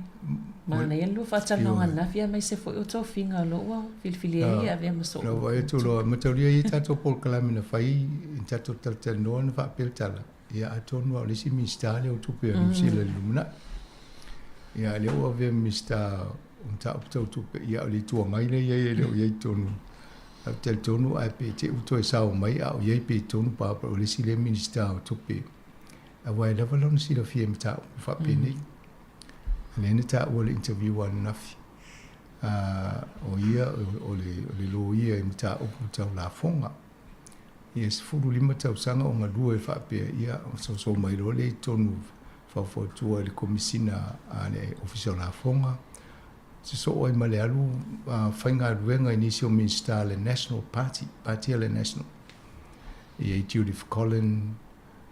manaia le lua faatalanoaga ananafi aemaise foi o tofiga o lo o ua filifili ai e avea ma soo. Lau vaai atu loa, mataulia ia tatou polokalame na fai i tatou talatalanoa na faapea le tala, ia atonu lava o le isi Minisita lea o Tupe a Niu Sila i le lumanai. Ia a lea ua avea ma Minisita o Mataupu Tau Tupe, ia o le Itu Agai lea e i ai e le o i ai i totonu. Ae ou te talitonu ae pe te i ua toe sao mai a o i ai pea i totonu Barbara o le isi lea Minisita o Tupe aua e lava lona silafia i mataupu faapenei. O lea na taua i le interview ananafi, o ia o le loia i mataupu tau lafoga. Ia 15 tausaga o galue faapea, ia soso mai loa lea i totonu faufautua i le Komesina a le Ofisa o Lafoga, sosoo ai ma le alu faigaluega i nisi o Minisita a le National Party, Pati a le National. E i ai Judith Collin,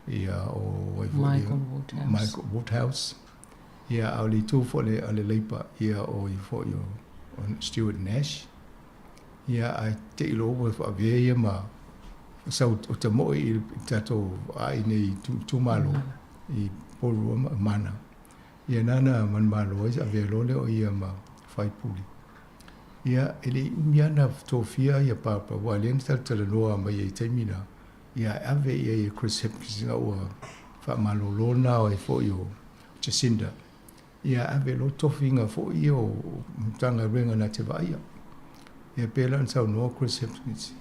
ia o ai foi Michael Woodhouse. Michael Woodhouse. Ia a o le itu foi a le Labour, ia o ia foi o Stuart Nash. Ia ae te i loa ua faavea ia ma sau o ta moe i le tatou aai nei itumalo i Porirua ma Mana. Ia nana manumalo ai avea loa lea o ia ma faipule. Ia e le i umi lava na tofia ia Papa aua lea na talatalanoa mai ai i taimi na. Ia e ave i ai e Chris Hipkins ina ua faamalolo na ai foi o Jacinda. Ia ave loa tofiga foi ia o Matagaluega na te vaaia. Ia pei la ona saunoa Chris Hipkins,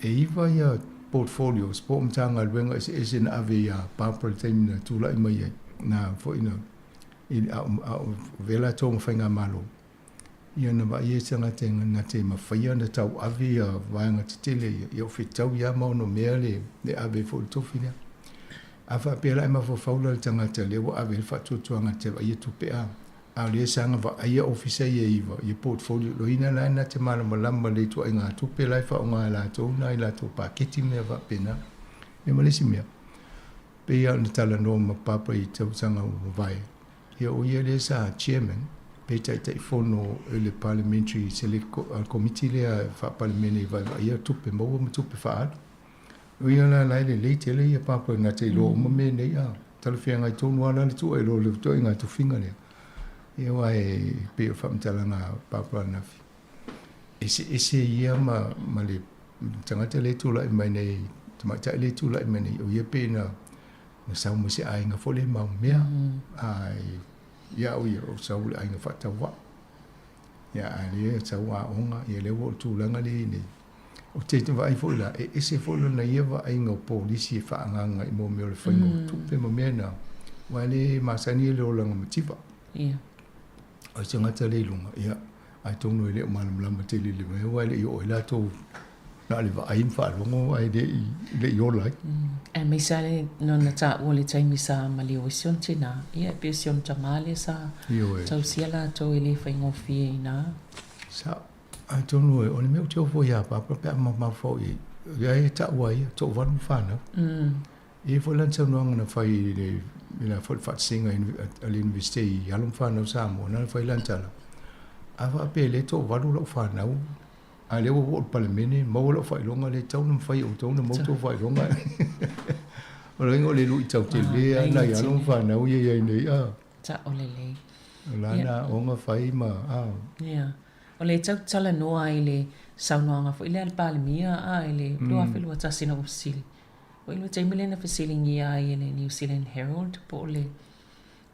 e iva ia portfolios po o Matagaluega eseese na ave iā Barbara i le taimi na tulai mai ai, na foi na a o avea latou ma faigamalo. Ia na vaai ai se tagata na te mafaia ona tauave ia vaega tetele ia, ia o fetau ia ma ono mea le, le ave foi le tofi lea. A faapea la e mafaufau la le tagata lea ua ave ai le faatuatuaga te vaaia tupe a, a o lea saga vaaia ofisa ia e iva, ia portfolio loina la na te malamalama le ituaiga tupe la e faaaoga e latou na i latou paketi ma mea faapena. Ia ma le isi mea, pei lava ona talanoa ma Papa i tausaga ua mavae, Ia o ia lea sa Chairman pe Taitaifono i le Parliamentary Select Committee lea faa-Palemene i vaivaaia tupe maua ma tupe faaalu. O ia la la e lelei tele ia papa na te iloa uma mea nei a talafeagai tonu lava la le tua i lo le ituaiga tofiga lea. Ia aua e pei o le faamatalaga a Papa ananafi, eseese ia ma ma le tagata lea e tulai mai nei, tamaitai lea e tulai mai nei, o ia pei na Na sau mai se aiga foi lea mau mea. Ai ia au ia o sau le aiga faatauvaa. Ia a lea sau aoga, ia lea ua o le tulaga lea i nei. O te vaai foi la, e ese foi lona ia vaaiga o polisi e faaagaaga i mea o le faiga o tupe ma mea na, aua e le masani ia le olaga mativa. Ia. O se tagata lea i luga, ia, atonu e le o malamalama tele i le mea, aua e le i oo ai latou na o le vaai ma faalogo ae le i, le i ola ai. Aemaise lava le nona taua i le taimi sa maliu ai si ona tinā, ia e pei o si ona tamā lea sa tausia latou e le faigofie i ina. Sa, atonu o le mea ou te ofo iā Papa pe a mafaufau i ai, ia e taua ai ia, toavalu ma fanau. E i ai foi lana saunoaga na fai i le i la foi faatasiga a le Universite i alo ma fanau Samoa, na fai lana tala, a faapea e le toavalu lau fanau, a lea ua oo i le Palemene, maua lau faailoga lea e tatau ona mafai e outou ona maua tou faailoga. O le uiga o le luitau tele lava nai alo ma fanau ia i ai nei. Sao lelei. O lana aoga fai ma. Ia. O lea tatou te talanoa i le saunoaga foi lea a le Palemia a i le 2021 na ua fesili. Oi le taimi lea na fesiligia ai e le New Zealand Herald po o le.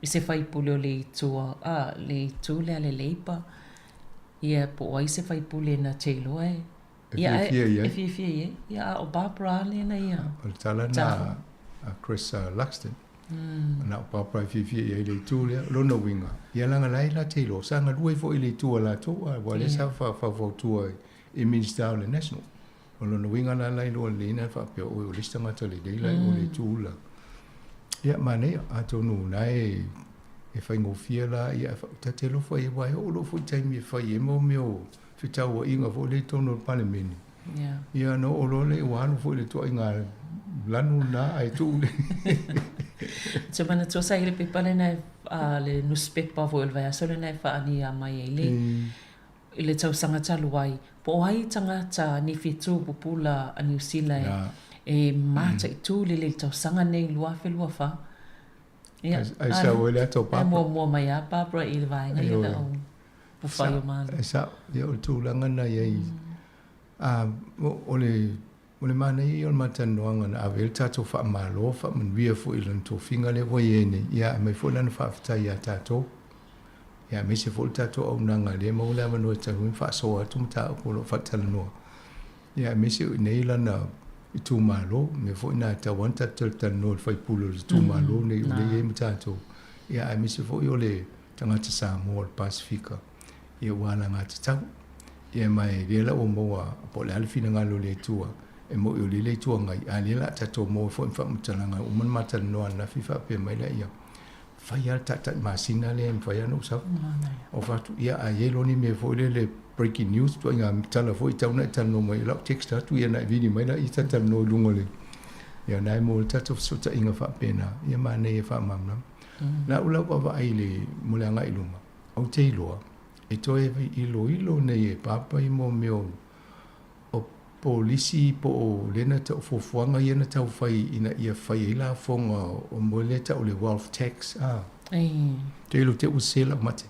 i se faipule o le itu a le itu lea le Labour ia po o ai se faipule na te iloa e E fiafia i ai. E fiafia i ai. Ia, a o Barbara lea na ia. O le tala na a Chris Luxton. Na o Barbara e fiafia i ai le itu lea. O lona uiga, ia leaga la e la te iloa, sa galue foi i le itu a latou, aua lea sa faufautua i Minista o le National. O lona uiga la la iloa lelei na faapea oi o le isi tagata lelei la i o le itu la. Ia manaia, atonu na e e faigofie la ia ta te alofa i ai, aua e oo loa foi taimi e fai ai mo mea o fetauaiga foi lea i totonu o le Palemene. Ia ona oo loa lea ua alu foi i le tuaiga lanu lena ae tuu le Ou te manatua sa i ai le pepa lena le nusipepa foi o le vaiaso lena e faaalia mai ai le i le tausaga talu ai, po o ai tagata ni fetu pupula a Niu Sila e mataitu lelei i le tausaga nei 2024. Ia, Ai sau ai le ata o Barbara. Ai muamua mai lava Barbara i le vaega ia na o Pufai o Malo. E sao, ia o le tulaga na i ai, o le O le manaia ia o le matalanoaga na ave ai le tatou faamalo, faamanuia foi i lona tofiga lea ua i ai nei, ia aumai foi lana faafetai ia tatou, ia aemaise foi le tatou auaunaga lea e maua le avanoa e talu ai ma faasoa atu mataupu o lo o faatalanoa, ia aemaise o i inei lana itumalo, o mea foi na e tatau lava ona tatou talatalanoa i le faipule o le itumalo nei o lea e i ai ma tatou, ia aemaise foi o le tagata Samoa o le Pasefika, ia ua alagatatau. Ia ma e lea la ua maua po o le a le finagalo o le Atua, e moni o lea le Itu Agai, a lea la a tatou maua foi ma faamatalaga uma na ma talanoa ananafi faapea mai lea, ia fai lava le taitai masina lea e mafai lava ona ou sau. Ou fai atu, ia a i ai loa ni mea foi lele breaking news, ituaiga tala foi e tatau ona e talanoa mai, o lau text atu ia ona e vili mai lea ta talanoa i luga o le, ia na e maua ai le tatou fesootaiga faapena, ia manaia e faamalamalama. La u lau vaavaai i le, mo le agai i luma, ou te iloa, E toe iloilo nei e Papa i mo mea o polisi po o lena tau fuafuaga ia na tau fai ina ia fai ai lafoga o mo lea tau le wealth tax a. Te ilo te ua sela mate.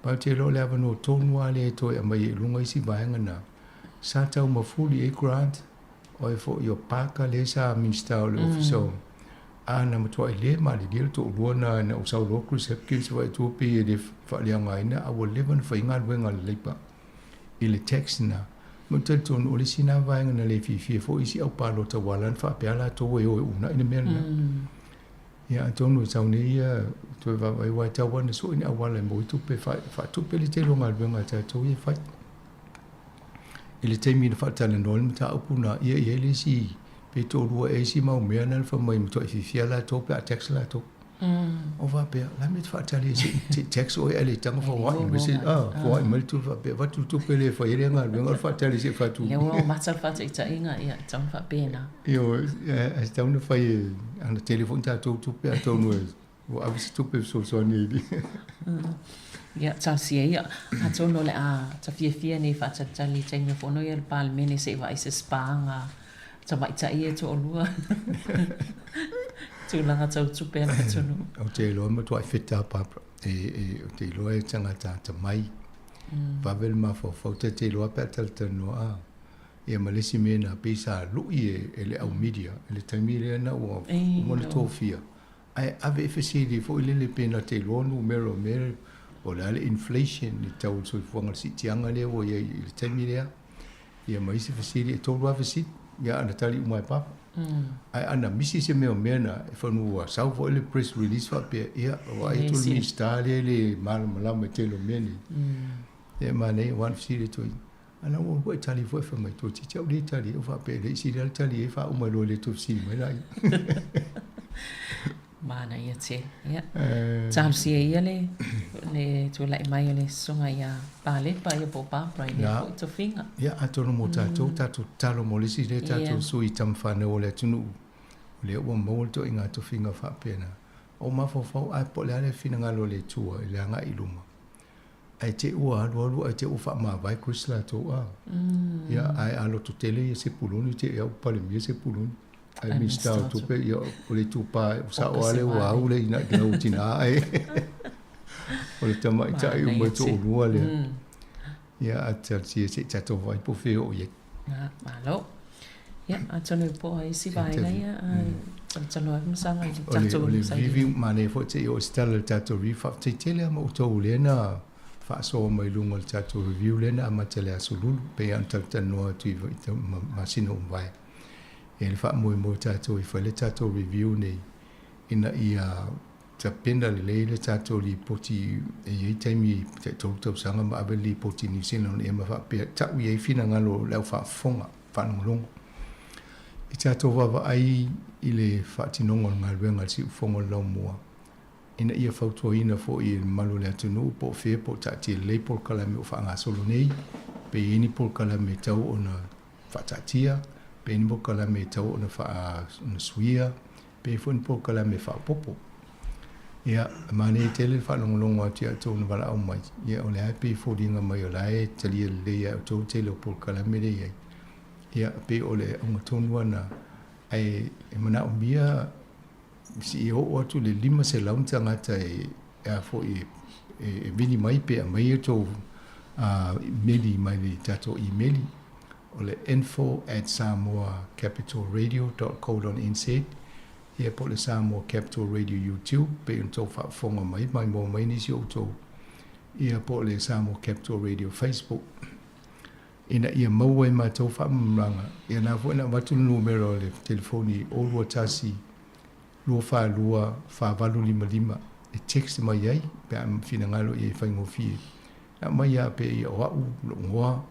Pa te iloa le avanoa tonu a lea e toe aumai ai i luga isi vaega na sa tau mafuli ai grant o e foi o Parker lea sa Minista o le Ofisa o A na matuai le malilie le toalua na ina ua sau loa Chris Hipkins vaai atu pei e le faaleaogaina a ua leva ona fai galuega a le Labour i le tax na. Ma ou te talitonu o le isi na vaega na le fiafia foi isi au palota ua ala ona faapea latou e o e uunai le mea lena. Ia atonu e sau nei ia toe vaavaai aua e tau lava ona sue ni auala e maua ai tupe e faatupe le tele o galuega a tatou ia e fai. I le taimi na faatalanoa ai le mataupu na, ia e i ai le isi pe toalua ea isi mau mea na fai mai matuai fiafia latou pe a tax latou. O faapea, la mea te faatali ai se i tax oe ae le taga foai mai se, foai mai le tupe faapea, avatu le tupe lea e fai ai lea galuega o le faatali se i faatu. Lea ua mata le faataitaiga, ia, e tatau ona faapena. Ioe, e tatau ona fai e, ana tele foi ni tatou tupe atonu e Ua ave se tupe fesoasoani ai i. Ia, talosia ia. Atonu o le a tafiafia nei faatalitali i taimi o fono ia le Palemene se i vaai se spaga tamaitai ia e toalua. Tulaga tau tupe a le atunuu. Ou te iloa e matuai feta a Barbara. E, ou te iloa e tagata atamai. Vave le mafaufau, ta te iloa pe a talatalanoa a. Ia ma le isi mea na pei sa lui e le au media i le taimi lea na ua uma ona tofia. Ae ave e fesili foi lele pe na te iloa numera o mea po o le a le inflation i le tau o le soifuaga le siitiaga lea ua i ai i le taimi lea. Ia ma isi fesili, e tolu lava fesili, ia ana tali uma e Papa. Ae ana misi se mea o mea na, e whanu ua sau foi le press release faapea, ia, vaai atu le Minista lea e le malamalama i tele o mea nei. Ia manaia, aua na fesili atu ai, Ana ua ua e tali foi fai mai, toeitiiti au le tali, ou faapea e le i sili lava le tali e faauma loa e le toe fesili mai laia. Manaia tele. Ia. Talosia ia le, le tulai mai o le susuga ia Palepa ia po o Barbara i lea foi tofiga. Ia, atonu mo tatou, tatou tatalo mo le isi lea tatou sui tama fanau o le atunuu, o lea ua maua le ituaiga tofiga faapena. Ou mafaufau, ae po o le a le finagalo o le Atua i le agai i luma. Ae te i ua alualu ae te i ua faamavae Chris latou a. Ia ae a lototele ia Sepuloni te i a ua palemia Sepuloni. Ae Minista o Tupe ia o le itupa ua sao lava lea ua au le ina i lau tina ae. O le tamaitai uma e toalua lea. Ia a talosia se i tatou vaai po o fea o i ai. Malo. Ia atonu po o ai isi vaega ia. Talanoa ai ma saga i le tatou O le review manaia foi te i oo se tala i le tatou review. Faafetai tele lava ma outou lea na faasoa mai luga o le tatou review lea na amata i le Aso Lulu pei lava ona talatalanoa atu i masina ua mavae. E le faamoemoe tatou e fai le tatou review nei ina ia tapena lelei le tatou lipoti e i ai taimi tai tolu tausaga ma ave le lipoti i New Zealand ea ma faapea tau i ai finagalo o le au faafofoga faalogologo. I tatou vaavaai i le faatinoga o le galuega a le Siufofoga o le Laumua, ina ia fautuaina foi e le mamalu o le atunuu po o fea po o taatia lelei polokalame o faagasolo nei, pe i ai ni polokalame e tatau ona faataatia, pe i ai ni polokalame e tatau ona suia, pe i ai foi ni polokalame faaopoopo. Ia, e manaia tele le faalogologo atu ia outou na valaau mai, ia o lea e pei e foliga mai o la e talia lelei e outou le tele o polokalame lea e i ai. Ia, pei o le auga tonu lava lena, ae e manaomia seia oo atu i le 500 ni tagata e a foi e vili mai pe aumai a outou meli mai le tatou imeli o le info@samoacapitalradio.co.nz ia po o le Samoa Capital Radio YouTube pei ona outou faafofoga mai maimoa mai nisi o outou ia po o le Samoa Capital Radio Facebook ina ia maua e matou faamalamalamaga. Ia na foi na avatu le numera o le telefoni 021 242 4855 e text mai ai pe a finagalo i ai e faigofie. Na aumai lava pea ia o au lou igoa,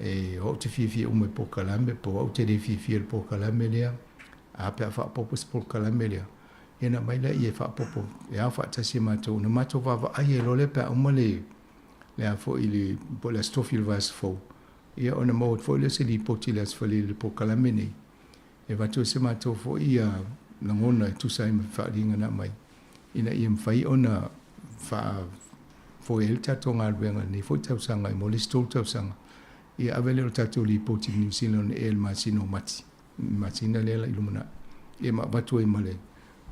e o au te fiafia uma i polokalame, po o au te le fiafia i le polokalame lea, a pe a faaopoopo se polokalame lea, ia na aumai lea e faaopoopo e ao faatasi e matou, ona matou vaavaai ai loa lea pe a uma le le a foi le po o le Aso Tofi o le vaiaso fou, ia ona maua atu foi lea o se lipoti i le Aso Faraile i le polokalame nei, e avatu ai se matou foi lagona e tusa ai ma faaaliga na aumai, ina ia mafai ona faafoe ai le tatou galuega i lenei foi tausaga mo le isi 3 tausaga, ia ave lea o le tatou lipoti i le New Zealand Air i le masina o Mati, le masina lea la i lumanai, ia ma avatu ai ma le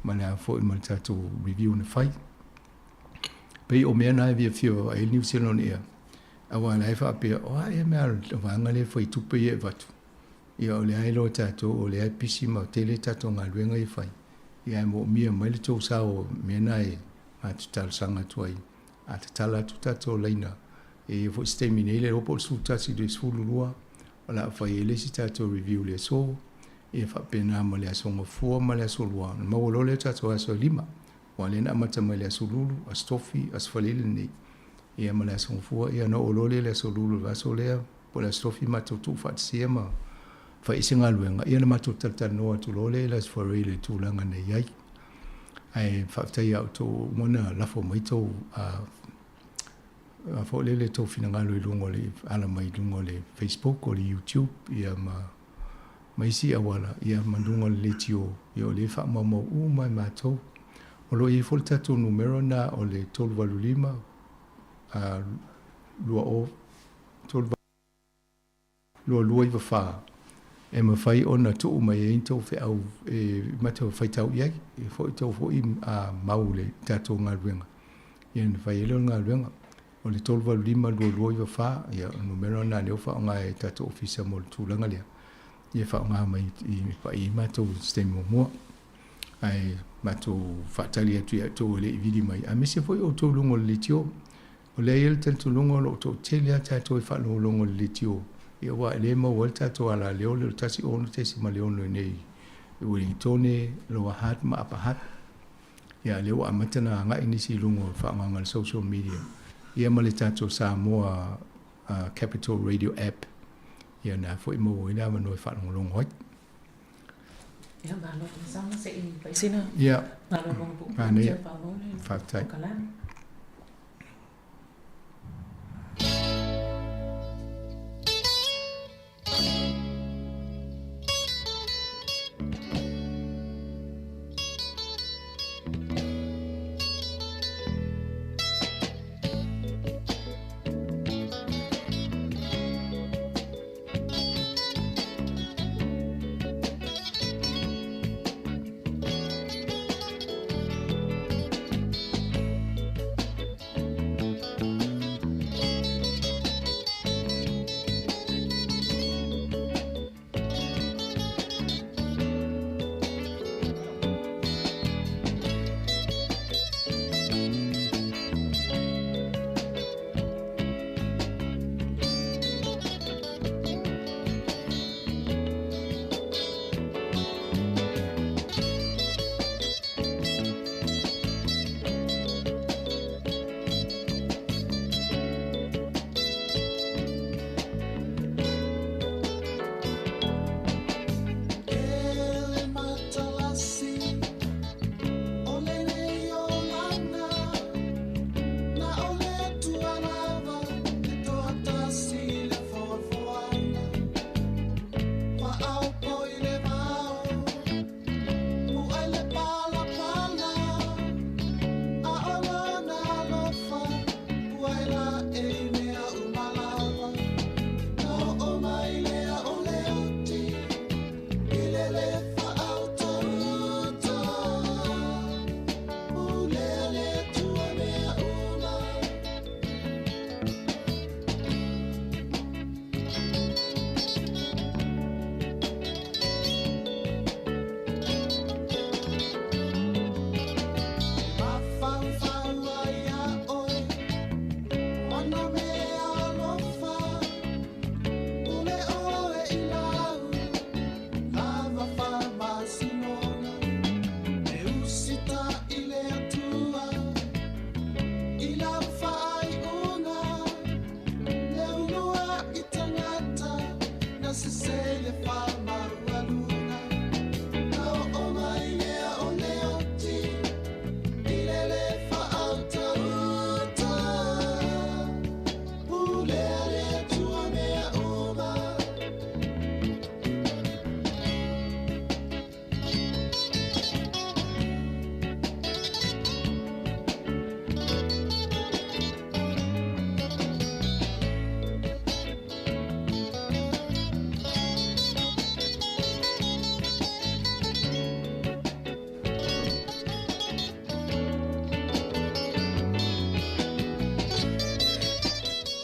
ma le a foi ma le tatou review na fai. Pei o mea na e fiafia vaavaai ai le New Zealand Air, aua o la e faapea, o a ea mea a le vaega lea e fai tupe ia e avatu. Ia o lea e iloa e tatou o lea e pisi ma tele tatou galuega ia e fai, ia ae moomia mai le tou sao o mea na e matou talosaga atu ai. A tatala atu tatou laina, e i ai foi se taimi nei, le iloa po o le 11 i le 12 o le a fai ai le isi tatou review i le aso, ia faapena ma le Aso Gafua ma le Aso Lua, ona maua loa lea o tatou aso e lima. Aua o lea na amata mai i le Aso Lulu, Aso Tofi, Aso Faraile lenei, ia ma le Aso Gafua, ia ona oo loa lea i le Aso Lulu o le vaiaso lea, po o le Aso Tofi matou tuufaatasia ma fai ai se galuega, ia ona matou talatalanoa atu loa lea i le Aso Faraile i le tulaga na i ai. Ae faafetai ia outou ua uma ona lafo mai tou foi lele tou finagalo i luga o le ala mai luga o le Facebook o le YouTube ia ma ma isi auala ia ma luga o le leitio ia o lea e faamaumau uma e matou. O lo o i ai foi le tatou numera lena o le 385 20 3 294 e mafai ona tuu mai ai ni tou feau e matou faitau i ai, e foi tou foi mau i le tatou galuega, ia ona fai ai lea o le galuega. O le 385 2294, ia o le numera lena lea ua faaaoga e tatou ofisa mo le tulaga lea, ia faaaoga mai i pai ai matou i se taimi muamua. Ae matou faatali atu ia outou e le i vili mai, aemaise foi outou i luga o le leitio. O lea e i ai le talitonuga o lo o toatele lava tatou e faalogologo i le leitio, ia aua e le maua ai le tatou alaleo lea o le 16.6 i inei i Ueligitone, Lower Hutt ma Upper Hutt. Ia lea ua amata ona agai nisi i luga o le faaaogaina o le social media, ia ma le tatou Samoa Capital Radio App, ia na foi e maua ai le avanoa e faalogologo ai. Ia, malo talosaga se i fai sina Ia, malologa puupuu manaia. tia paolo le Faafetai. polokalame.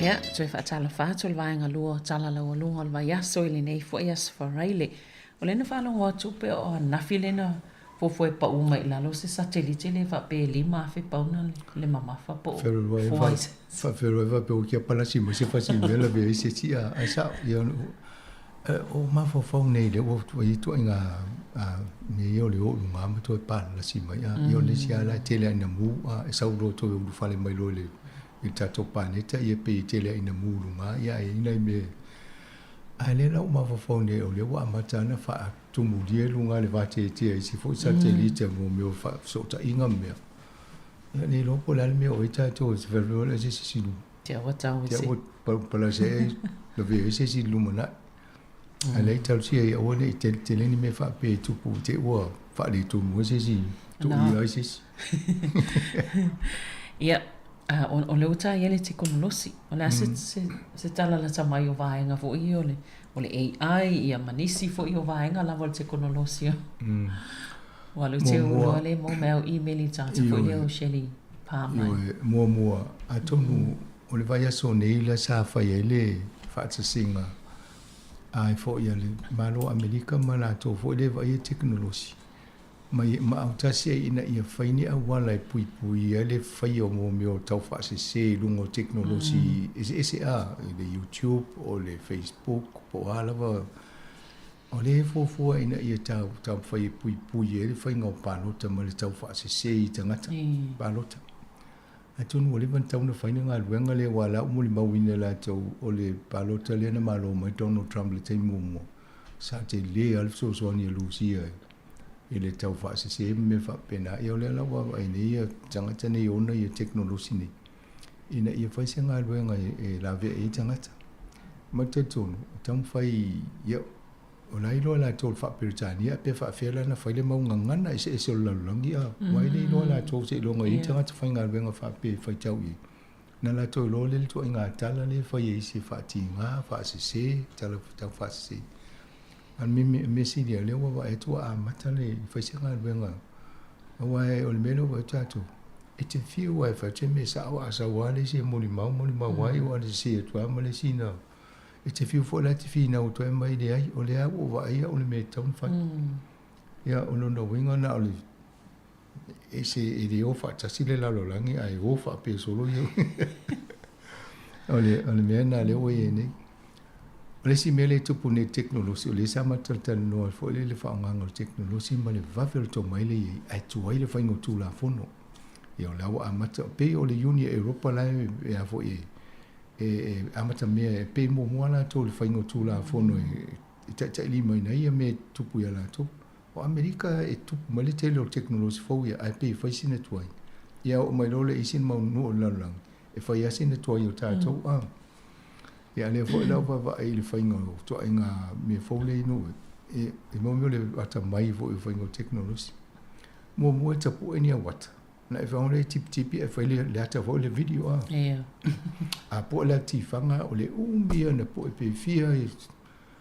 Ia, toe faatalofa atu le vaega lua o Tala Laualuga o le Vaiaso i lenei foi Aso Faraile. O lea na faalogo atu pe o ananafi lea na fuafua e pau mai i lalo se satelite lea faapea e 5,000 pauna le mamafa po o Faafeiloai faapea ua kia palasi mai se fasi mea lavea ai se isi a ae sao ia o mafaufau nei lea ua i ai ituaiga mea ia o le o i luga ma toe palasi mai a ia o le isi lava la e tele lava ina mu a e sau loa toe ulufale mai loa i le i le tatou paneta ia pei e tele lava ina mu i luga ia ae i ai nai mea ae lea la ua mafaufau nei o lea ua amata ona faatumulia i luga le vateatea i isi foi satelite mo mea o fesootaiga ma mea. Ia le iloa po o le a le mea o ai tatou e fefelofelo ai se isi i luga. Te aua tau e se. Te aua palasi ai lavea ai se isi i le lumanai. Ae lea e talosia ia aua ne i tele tele ni mea faapea e tupu i te i ua faaletonu ai se isi, tuuia ai se isi. Ia, o lea ua ta i ai le tekonolosi. O le a se, se, se tala lata mai o vaega foi ia o le, o le AI ia ma nisi foi o vaega lava o le tekonolosi. Ua alu te ulu le mo mea o email i tagata foi lea o Shelley pa mai. Ioe, muamua, atonu o le vaiaso nei la sa fai ai le faatasiga ai foi a le Malo o Amerika ma latou foi lea e vaaia tekonolosi ma ia ma autasi ai ina ia fai ni auala e puipuia ai le faia o mo mea o taufaasese i luga o tekonolosi eseese a, i le YouTube o le Facebook po o a lava. O lea e fuafua ina ia taumafai e puipui ai le faiga o palota ma le taufaasese i tagata palota. Atonu ua leva ona tatau ona fai le galuega lea aua o la ua molimauina e latou o le palota lea na malo mai Donald Trump i le taimi muamua, sa tele lava le fesoasoani a Lusia i le taufaasese ma mea faapena. Ia o lea la ua vaavaai nei ia tagata nei e ona ia tekonolosi nei ina ia fai se galuega e lavea ai tagata. Ma talitonu, e taumafai, ia, o la e iloa e latou le faa-Peretania pe faapefea la ona fai le mau gagana eseese o le lalolagi, a, aua e le iloa latou seiloga e i ai tagata faigaluega faapea e faitau i ai. Na latou iloa lea le ituaiga tala lea e fai e isi e faatiga, faasese, tala taufaasese. A o le mea sili lava, o lea ua vaai atu ua amata le fai se galuega, aua o le mea lea ua vaai atu tatou, E te fiu lava e fai te mea sao a sau lava le isi e molimau, molimau ai ua sese atu lava ma le isi na. E te fiu foi la e te finau atu ai mai leai, o lea ua ou vaai au i le mea e tatau ona fai. Ia, o lona uiga na o le e se e le o faatasi le lalolagi ae o faapea solo ia. O le, o le mea lena lea ua i ai nei. O le isi mea lea e tupu nei i le tekonolosi, o lea sa matou talatalanoa ai foi lea i le faaaogaina o le tekonolosi ma le vave o le tomai lea e i ai, ae tuai le faiga o Tulafono. Ia o la ua amata, pei o le Iuni a Europa la e a foi e, e amata mea, e pei muamua latou i le faiga o Tulafono e taitailimaina ai ia mea e tupu ia latou. O Amerika e tupu mai le tele o tekonolosi fou ia, ae pei e fai sina tuai. Ia oo mai loa le isi mau nuu o le lalolagi, e fai lava sina tuai o tatou a. Ia a lea foi la ua vaavaai i le faiga o ituaiga mea fou lea i nuu e, e moni o le atamai foi o faiga o tekonolosi. Muamua e tapue ni au ata, ona e fagogo lea e tipitipi ae fai le ata foi le video a. A pue la tifaga o le umi ia ona pue pe fia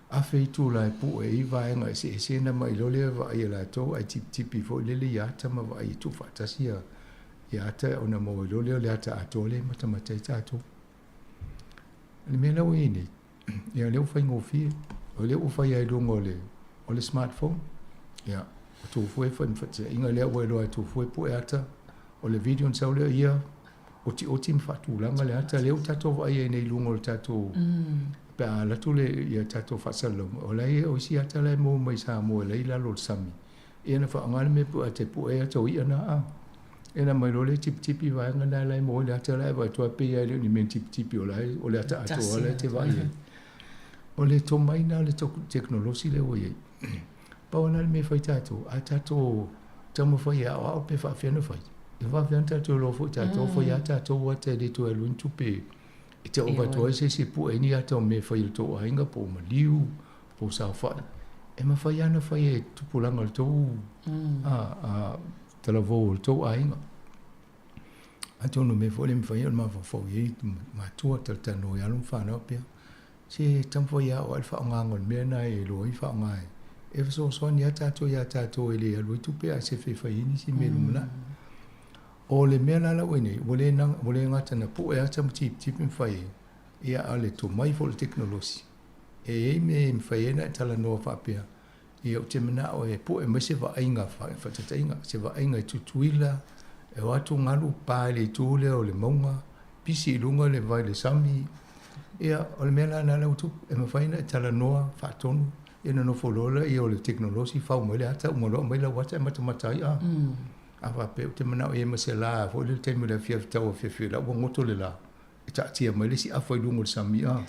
afe itula e pue ai vaega eseese na mai loa lea vaai e latou ae tipitipi foi lele ia ata ma vaai e tuufaatasi ia ia ata ona maua ai loa lea o le ata atoa lea e matamata ai tatou. O le mea la ua i ai nei, ia lea ua faigofie, o lea ua fai ai luga o le, o le smartphone. Ia, o tou fua e fai ma faataitaiga lea ua iloa e tou fua e pue ata, o le video na sau lea ia otioti ma faatulaga le ata lea ua tatou vaai ai nei i luga o le tatou pe a alu atu le ia tatou faasalalauga, o la e o isi ata la e maua mai Samoa la e i lalo o le sami. Ia na faaaoga le mea pue ata e pue ai ata o i'a na a. Ia na mai loa lea tipitipi vaega na la e maua ai le ata la e vaai atu lava pei lava e le o ni mea tipitipi o la e o le ata atoa la e te vaai ai. O le tomai na o le tekonolosi lea ua i ai. Pau lava la le mea e fai tatou, a tatou taumafai e aoao pe faapefea ona fai, e faapefea ona tatou iloa foi tatou, fai lava tatou ata e le toe alu ai ni tupe e tau avatu ai se isi e pue ai ni ata o mea e fai e le tou aiga po o maliu, po o saofai. E mafai lava ona fai e tupulaga o le tou talavou o le tou aiga. Atonu o mea foi lea e mafai ona mafaufau i ai matua, talatalanoa i alo ma fanau pea. Se taumafai e aoao le faaaogaina o le mea lena e iloa ai faaaoga e e fesoasoani lava tatou ia tatou e le alu ai tupe ae sefe e fai ai nisi mea i lumanai. O le mea la la ua i ai nei, ua le ua le gata na pue ata ma tipitipi ma fai ai. Ia, a o le tomai foi o le tekonolosi, e i ai mea e mafai ai ona e talanoa faapea, ia ou te manao e pue mai se vaaiga faataitaiga, se vaaiga i Tutuila, e o atu galu pa i le itu lea o le mauga, pisi i luga le vai i le sami. Ia, o le mea la lena lea ua tupu, e mafai ona e talanoa faatonu, ia ona nofo loa lea o le tekonolosi fau mai le ata, uma loa aumai lau ata e matamata ai. A, a faapea ou te manao i ai ma se la foi lea i le taimi o le afiafi tau afiafi o la ua goto le la, e taatia mai le isi afa i luga o le sami. A,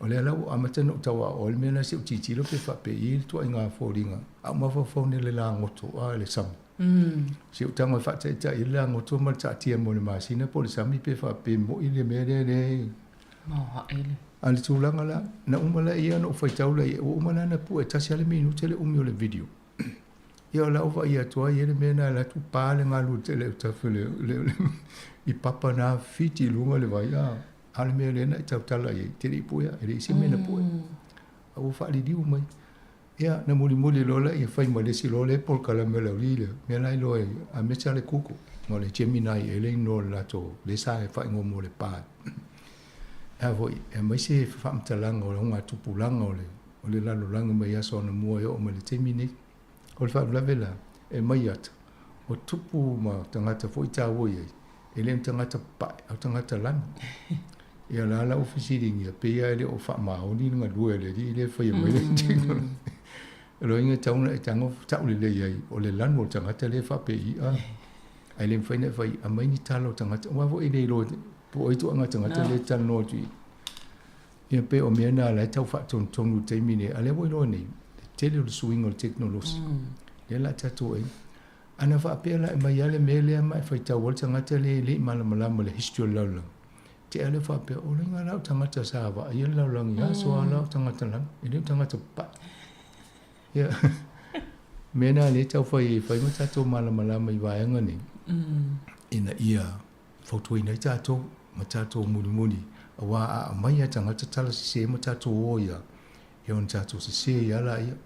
o lea la ua amata ona ou tau aoao i le mea lena se i ou tilotilo pe faapei le ituaiga foliga a ou mafaufau nei i le lagoto a le sami. Se i ou tago e faataitai ai le lagoto ma le taatia mai o le masina po o le sami pe faapei moi le mea lea le Maoae le. A le tulaga la, na uma la ia ona ou faitau la ua uma la ona pue tasi lava le minute le umi o le video. Ia o lau vaai atu ai le mea na alu atu pa le galu i le autafa le i papa na fiti i luga le vai a a o le mea lea na e tautala i ai te le i puea e leai se mea na pue. A ua faaliliu mai. Ia na mulimuli loa lea fai ma le isi loa le polokalame a le aualii lea, mea la e iloa ai a mea le Google ma le Gemini e le igoa o le latou lea sa e faaigoa mo le pa. A foi e aumai se faamatalaga o le augatupulaga o le o le lalolagi mai aso anamua e oo mai le taimi nei. O le faalavelave la, e mai ata, o tupu ma tagata foi taua i ai, e le o ni tagata papae, a o tagata lanu. Ia la la ua fesiligia, pei lava e le o faamaoni le galue a le alii lea e faia mai le technology. O lona uiga e tatau ona e tago tau lelei ai, o le lanu o le tagata lea e faapei, a. Ae le mafai ona e fai, aumai ni tala o tagata, aua foi e le iloa po o ai tulaga tagata lea e talanoa atu i i. Ia pei o mea na la e tau faatonutonu i le taimi lenei, a o lea ua iloa nei, le tele o le suiga o le tekonolosi, lea o le a tatou ai. Ana faapea la e aumai lava le mea lea ma e faitau ai le tagata lea e le i malamalama i le history o le lalolagi, tea lea faapea, o lea la o tagata sa vaaia le lalolagi i aso a la o tagata lanu, e le o tagata papae. Ia, mea na lea e tau fai ai, fai ma tatou malamalama i vaega nei, ina ia fautuaina ai tatou ma tatou mulimuli, aua a aumai lava tagata tala sese ma tatou o ai lava, ia ona tatou sese ai lava laia.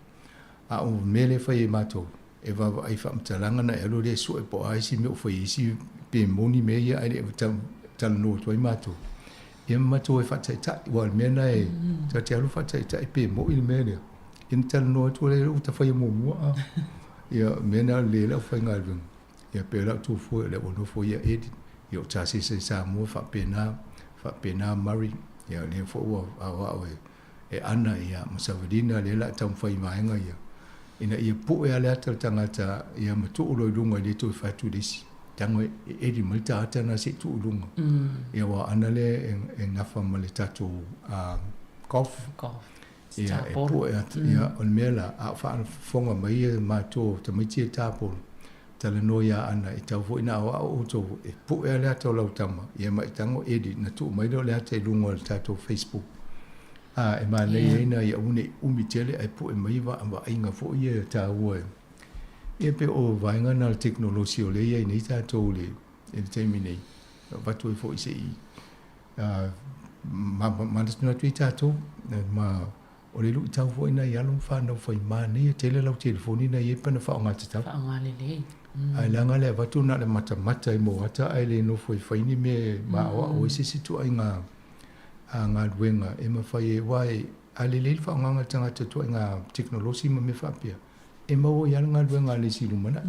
A o le mea lea e fai e matou, e vaavaai i faamatalaga na e alu lea e sue po o a isi mea o fai ai isi pe moni mea ia ae le i talanoa atu ai matou. Ia ma matou o e faataitai, aua o le mea lena e ta te alu faataitai pe moi le mea lea, ia ona talanoa atu lea ua ta faia muamua a. Ia o le mea lena o le lelei o lau faigaluega. Ia pei o lau tu foi o lea ua nofo ia Ed, ia o Tasese i Samoa faapena, faapena Murray, ia o lea foi ua aoao e, e Ana ia ma Savalina lea o le a taumafai i vaega ia, ina ia pue lava le ata o le tagata ia ma tuu loa i luga e le toe fai atu i le isi. Tago e edit mai le ta ata lena se i tuu i luga. Ia aua o Ana lea e, e nafa ma le tatou golf. Golf. Ia, e pue atu, ia, o le mea la, a o faafofoga mai ia matou tamaiti ia tapolo, talanoa ia Ana, e tatau foi ona aoao outou, e pue lava le ata o lau tama, ia ma e tago edit, ona tuu mai lea o le ata i luga o le tatou Facebook. A, e manaia ai na ia aua ne i umi tele ae pue mai vaaiga foi ia taua e. Ia pei o vaega na o le tekonolosi o lea e i ai nei tatou i le, i le taimi nei, avatu ai foi se i manatunatu ai tatou, ma o le luitau foi nai alo ma fanau fai manaia tele lau telefoni na i ai pe na faaaoga tatau. Faaaoga lelei. Ae leaga le avatu na o le matamata i moata ae le nofo e fai ni mea e maoao ai se isi ituaiga galuega e mafai ai aua a lelei le faaaogaga a le tagata i ituaiga tekonolosi ma mea faapea, e maua ai lava le galuega a le isi i lumanai.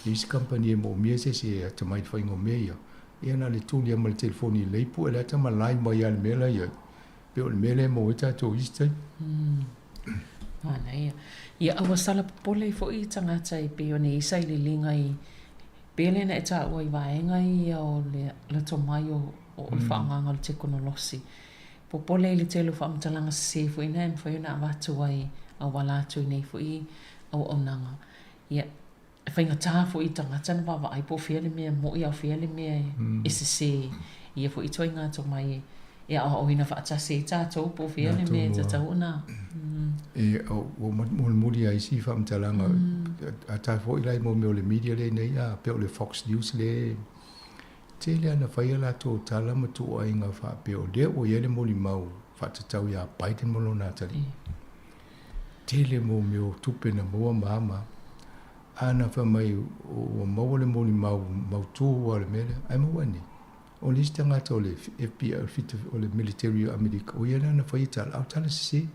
I isi kamupani e moomia se isi e atamai i le faiga o mea ia, ia na o le tuli lava ma le telefoni lelei pue le ata ma line mai lava i le mea la i ai. Pei o le mea lea e maua ai tatou i isi taimi. Manaia. Ia, a ua sala popole foi i tagata e pei ona i ai sailiiliga i pei lea na e taua i vaega ia o le loto mai o le faaaogaga o le tekonolosi. Popole i le tele o faamatalaga sese foi na e mafai ona avatu ai auala atu i nei foi auaunaga. Ia, e faigata foi i tagata na vaavaai po o fea le mea mo'i a o fea le mea e sesē i ia foi ituaiga tomai e aoaoina faatasi ai tatou po o fea le mea e tatau ona. E, ua mulimuli lava isi faamatalaga, a ta foi la i mea o le media lea nei, a pei o le Fox News lea, tele lava ina fai a latou tala ma tuuaiga faapea o lea ua i ai le molimau faatatau ia Biden ma lona atalii. Tele mo mea o tupe na maua ma a ma a. A na fai mai ua maua le molimau mautū lava o le mea lea, ae maua nei. O le isi tagata o le FBI o le fita o le military o Amerika o ia lea na faia tala a o tala sesē.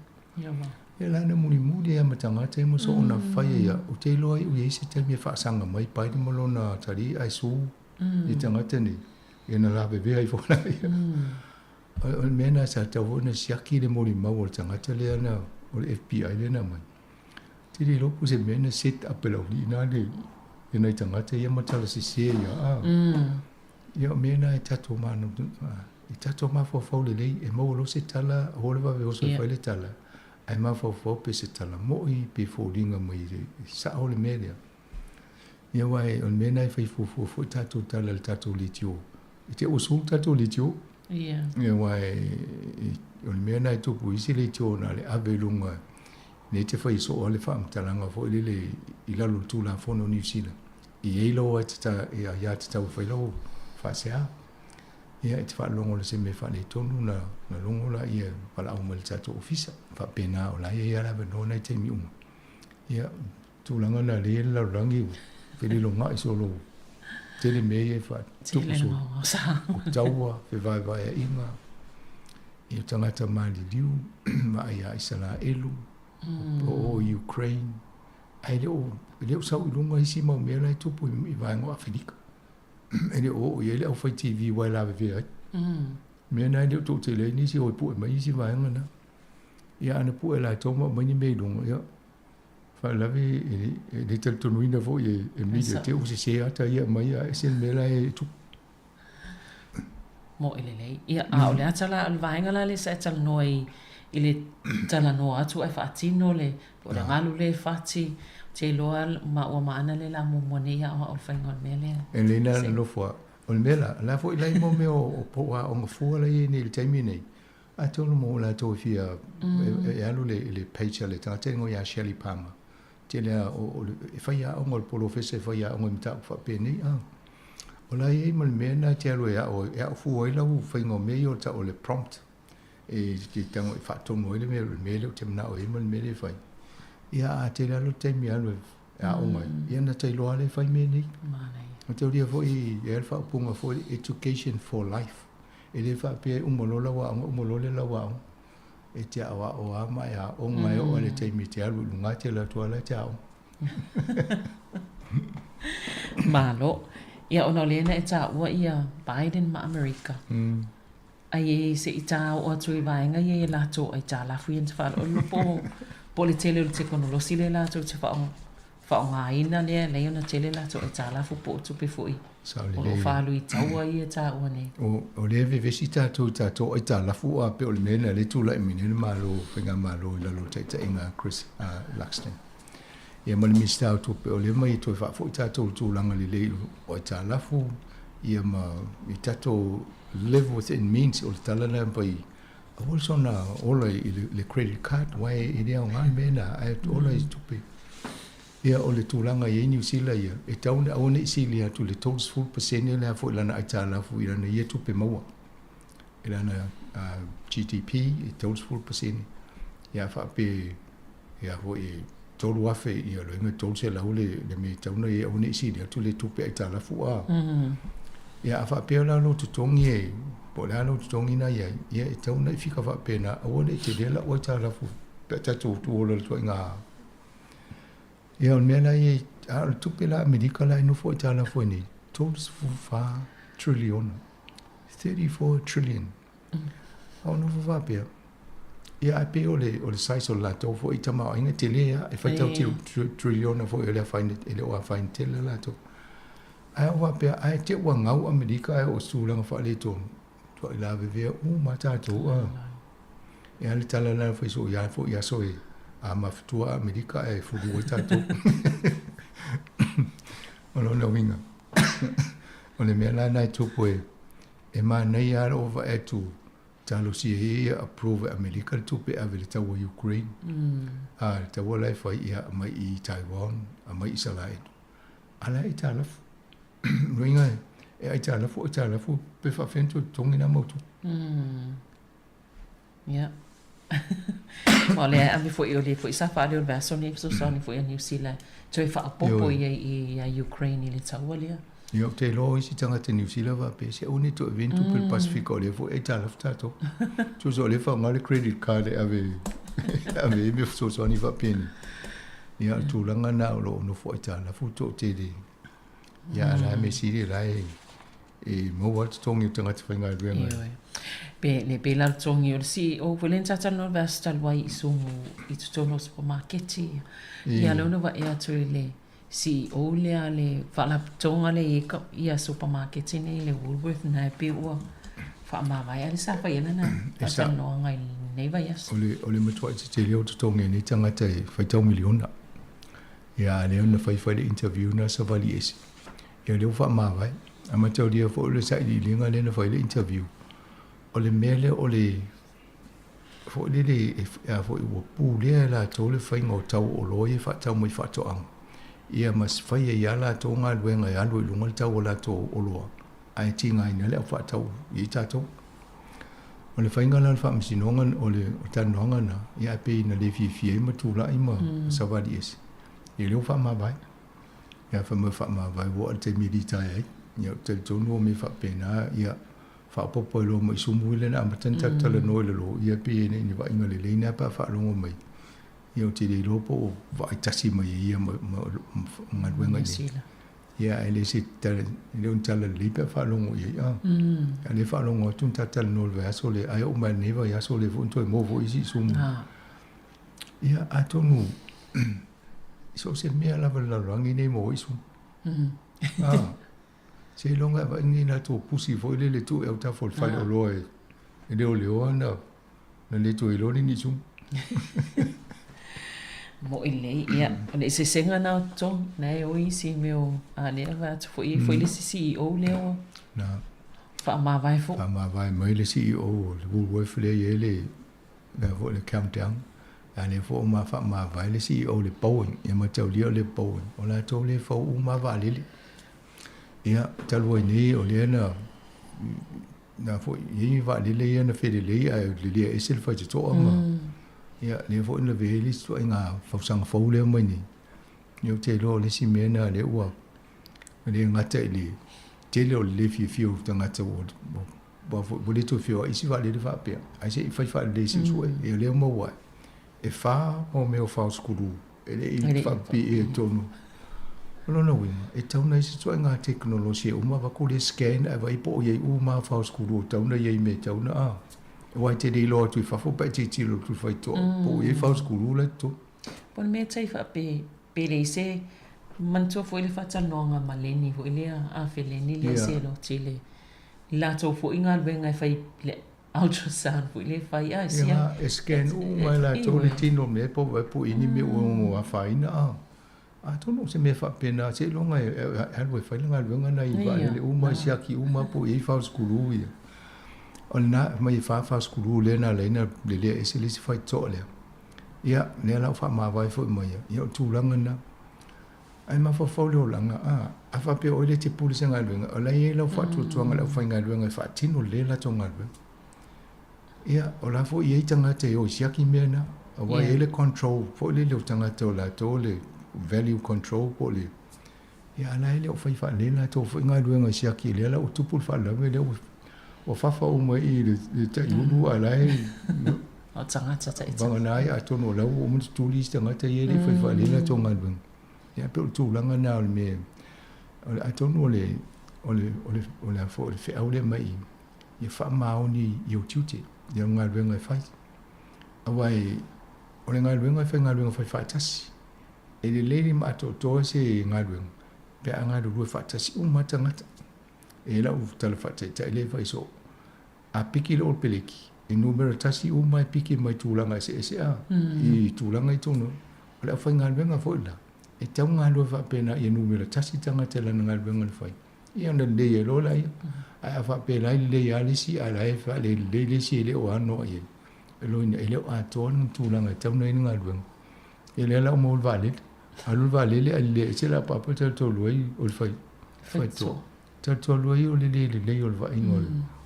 Ia va. Ia la na mulimuli ai ma tagata ia ma soona faia ia ou te iloa ai ua i ai se taimi e faasaga mai Biden ma lona atalii ae sue i tagata nei ia na lavevea ifo laia. O le mea lena sa tatau foi ona siaki le molimau o le tagata lea na o le FBI lea na aumai. Ou te le iloa po o se mea na set up e le aualii lena le ia nai tagata ia ma tala sesē ia a. Ia o mea na e tatou e tatou mafaufau lelei e maua loa se tala aua le vave oso e fai le tala ae mafaufau pe se tala mo'i pe foliga mai le sa'o le mea lea. Ia aua o le mea lena e fai fuafua foi tatou tala i le tatou leitio i te ua sulu tatou leitio. Ia. Ia aua o le mea lena e tupu i isi leitio na o le ave i luga nei te fai soo le faamatalaga foi lele i lalo o le Tulafono o Niu Sila. E i ai lou aiatatau e fai lau faasea. Ia, e te faalogo i se mea faaletonu na logo laia e valaau mai i le tatou ofisa. Faapena, o la e i ai lava le avanoa nai taimi uma. Ia, tulaga na lea i le lalolagi ua felilogai solo tele mea ia e faatupu solo. O taua, fevaevaeaiga, ia tagata maliliu, vaai ia Isaraelu, o o i Ukraine, Ae le o, e le o sau i luga isi mau mea la e tupu i vaega o Afelika. E le o oo i ai le aufai TV aua e lavevea ai. Mea na e le o toatele ai nisi o e pue mai isi vaega na. Ia ana pue latou ma aumai ni mea i luga, ia, faalavelave e le talitonuina foi e media te ua sese ata ia aumai a ese le mea la e tupu. Moe lelei. Ia, a o le ata la, o le vaega la lea sa e talanoa i, i le talanoa atu ae faatino le, po o le galu lea e fati, ou te iloa ma ua maana le la muamua nei ia o le faiga o le mea lea. E lelei la le nofo a. O le mea la, o la foi la i mo mea o po aoga fua la i ai nei i le taimi nei, atonu mo latou e fia e alu le le page a le tagata e igoa ia Shelley Palmer. Tele a o e fai aoga o le polofesa e fai aoga i mataupu faapenei a. O la e i ai ma le mea lena e te alu e aʻo e aʻo fua ai lau faiga o mea ia o le tau o le prompt e te tago e faatonu ai le mea, le mea lea ou te manao i ai ma le mea lea e fai. Ia a tele lava le taimi e alu e aoga ai, ia ona ta iloa lea e fai mea nei. O te aulia foi e i ai le faaupuga foi education for life. E le faapea e uma loa lau aoga, uma loa le lau aoga. E te aʻoaʻo lava ma e aoga e oo i le taimi e te alu i luga e te alu atu lava la e te aoga. Malo. Ia ona o lea na e taua ia Biden ma Amerika. Ai e se i tā oo atu i vaega ia i latou aitalafu ia na te faaloaloa po o po o le tele o le tekonolosi lea latou te faaaogaina lea e alai ona tele latou aitalafu po o tupe foi o lo o faalu i taua ia e taua nei. O lea e vevesi tatou i tatou aitalafu a pei o le mea lena lea e tulai mai nei le Malo, Faigamalo i lalo o le taitaiga a Chris Luxton. Ia ma le Minisita o Tupe, o lea mai e toe faafoi tatou i le tulaga lelei o aitalafu, ia ma i tatou live within means, o le tala lena e fai, aua le soona ola i le credit card, aua e le aoga le mea lena, ae ola i tupe. Ia o le tulaga e i ai Niu Sila ia, e tatau ona aua ne i sili atu i le 30% lea foi i lana aitalafu i lana ia tupe maua, i lana GDP e 30%, ia faapea ia foi e 3,000 ia loiga 300 le le mea e tatau ona i ai aua ne i sili atu le tupe aitalafu a. Ia a faapea la lou totogi e po o le a lou totogi na i ai, ia e tatau ona e fika faapena aua ne i tele lau aitalafu pe a tatou ola i le ituaiga. Ia o le mea la i ai, a o le tupe la Amerika la e nofo aitalafu ai nei, 34 triliona. 34 trillion. A o nofo faapea, ia ae pei o le, o le size o le latou foi tamaoaiga e tele lava, e faitau triliona foi o le afaina, e le o afaina tele le latou. Ae o faapea, ae te i ua gau Amerika ae oo i se tulaga faaletonu, matuai lavevea uma lava tatou a. E a le tala lena na fai soo ia foi i aso e a mafutua Amerika ae fulu ai tatou. O lona uiga, o le mea la lena e tupu e, e manaia lava lou vaai atu talosia ia ia approve e Amerika le tupe e ave i le taua Ukraine. A le taua la e fai ia aumai i Taiwan, aumai i Isaraelu. A la e aitalafu. O lona uiga e aitalafu, aitalafu pe faapefea ona toe totogi na mau tupe. Ia. Ma o lea e ave foi, o lea foi sa faaleo i le vaiaso nei fesoasoani foi a Niu Sila e toe faaopoopo i ai i Ukraine i le taua lea. Ia, ou te iloa o isi tagata Niu Sila faapea, se aua ne i toe avea ni tupe i le Pasefika o lea foi e aitalafu tatou. Tusa o lea e faaaoga le credit card e ave e ave ai mea fesoasoani faapenei. Ia, o le tulaga lena o lo o nofo aitalafu le toatele. Ia, a o le mea sili o la e e maua lava le totogi o tagata faigaluega. Ioe. Pe le pe la le totogi o le CEO foi lea na talanoa i le vaiaso talu ai i Sumu i totonu o supamaketi. Ia lea na vaai atu i le CEO lea a le faalapotopotoga lea e i ai ia supamaketi nei le Woolworth na e pei ua faamavae a lea sa fai ai lana faatalanoaga i lenei vaiaso. O le matuai tetele o totogi a nei tagata e faitau miliona. Ia a lea na fai fai le interview na savali ese. Ia lea ua faamavae. A mataulia foi o le sailiiliga lea na fai le interview. O le mea lea o le foi lele e a foi ua pulea e latou le faiga o tau o oloa ia e faatau mai faatoaga ia ma fai ai lava latou galuega e alu ai i luga le tau o latou oloa ae tigaina ai le au faatau i tatou. O le faiga la o le faamasinoga o le talanoaga lena ia ae pei na le fiafia ai ma tulai ma savali ese ia lea ua faamavae. Ia fai mai faamavae ua oo i le taimi e litaea ai. Ia ou te talitonu o mea faapena ia faaopoopo ai loa ma isumu ile na amata ona talatalanoa i lalo, ia pei e le ni vaaiga lelei na pe a faalogo mai. Ia ou te le iloa po o vaai tasi mai e ia ma galuega i Ia ae le se tala, e le o ni tala lelei pe a faalogo i ai. A lea faalogo atu na talatalanoa i le vaiaso lea, ae oo mai lenei vaiaso lea foi na toe maua foi isi isumu. Ia atonu so o se mea lava i le lalolagi nei maua ai isumu. Seiloga e vaai ni latou pusi foi lele tuu i autafa o le fale oloa e leoleoa na le toe iloa ni isumu. Mo'i lelei, ia, o le eseesega na o totogi, na e o isi mea o, a lea vaai atu foi, e foi le isi CEO lea ua faamavae foi. Faamavae mai le CEO o le Woolworth lea e i ai le mea foi le countdown, a lea foi ua faamavae le CEO o le Boeing, ia mataulia o le Boeing, o latou lea e fau uma lava vaalele. Ia, talu ai nei, o lea na, na foi, e i ai vaalele ia na felelei ae lelea ese le faitotoa ma, ia, lea foi na lavea ai le isi ituaiga fausaga fou lea mai nei. Ia, ou te iloa o le isi mea lena lea ua le gata i le tele o le le fiafia o tagata ua, ua, ua le toe feoai isi vaalele faapea, ae se i fai faalelei se i sue. Ia, lea ua maua ai, e fa mau mea o faosukulu e le i faapipii i totonu. O lona uiga, e tatau ona i ai se ituaiga tekonolosi e uma avatu le scan ae vaai po o i ai uma lava faosukulu o tatau ona i ai i mea e tatau ona a. Aua e te le iloa atu i fafo pe a e tilotilo atu i le faitotoa po o i ai faosukulu la i totonu. Po o le mea tai faape pe leai se manatua foi le faatalanoaga ma Lenny foi lea afe Lenny lea Seloti i le latou foi galuega e fai le ultrasound foi lea e fai a e sia. Ia, e scan uma e latou le tino mea po o puini mea ua ono afaina a. Atonu o se mea faapena seiloga e alu e fai le galuega na i vaalele uma e siaki uma po o i ai faosukulu ia. O lena mai e fa faosukulu lea na ala ai ona lelea ese le isi faitotoa lea. Ia, lea la ua faamavae foi mai ia, ia o le tulaga lena. Ae mafaufau le olaga, a, a faapea o oe lea e te pule se galuega, o la e i ai lau faatuatuaga i le aufaigaluega e faatino lelei le latou galuega. Ia, o la foi e i ai tagata e o e siaki mea na, aua e i ai le control foi lele o tagata o latou le value control po o le, ia, a la e le o fai faalelei le latou foi galuega e siaki, lea la ua tupu le faalavelave lea ua fafa uma i i le taiulu a o la e O tagata taitasi. Vagana ai atonu o la ua uma ona tutuli isi tagata ia e le i fai faalelei le latou galuega. Ia pei o le tulaga lena o le mea, atonu o le, o le, o le, o le a foi, o le feau lea mai i, ia faamaoni i ou tiute, i au galuega e fai. Aua e, o le galuega e faigaluega fai faatasi. E lelei le maatoatoa se galuega pe a galulue faatasi uma lava tagata. E i ai lau tala faataitai lea e fai soo, A piki loa le peleki, e numera tasi uma e piki mai tulaga eseese a, i tulaga i totonu. O le aufaigaluega foi la, e tatau ona galue faapena ia numera tasi le tagata i lana galuega na fai, ia ona lelei ai loa laia. Ae a faapea la e lelei lava le isi ae la e faalelelei le isi e le o ano i ai, o lona uiga e le o atoa le tulaga e tatau ona i ai le galuega. Ia lea la ua maua le vaalele, alu le vaalele ae lelei ese le apaapa talu ai o le fai, faitotoa. Talitonu ai o le le lelei o le vaaiga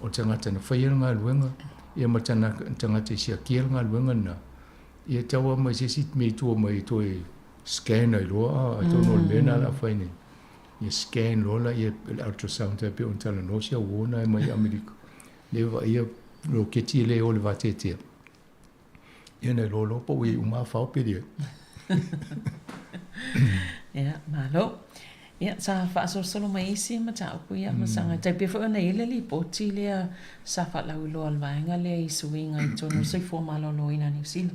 o le tagata na faia le galuega ia ma tagata i siakia le galuega lena, ia tau lava mai se isi mea i tua mai e toe scan ai loa, atonu o le mea lena o le a fai nei. Ia scan loa laia e le ultrasound tai pei ona talanoa si au uo na e mai Amerika. Le vaaia loketi e le o le vateatea. Ia na iloa loa po ua i ai uma afao pe leai. Ia, malo. Ia, sa faasolosolo mai isi mataupu ia ma saga tai pei foi ona i ai le lipoti lea sa faalauiloa a le vaega lea i suiga i totonu o le soifua maloloina o Niu Sila.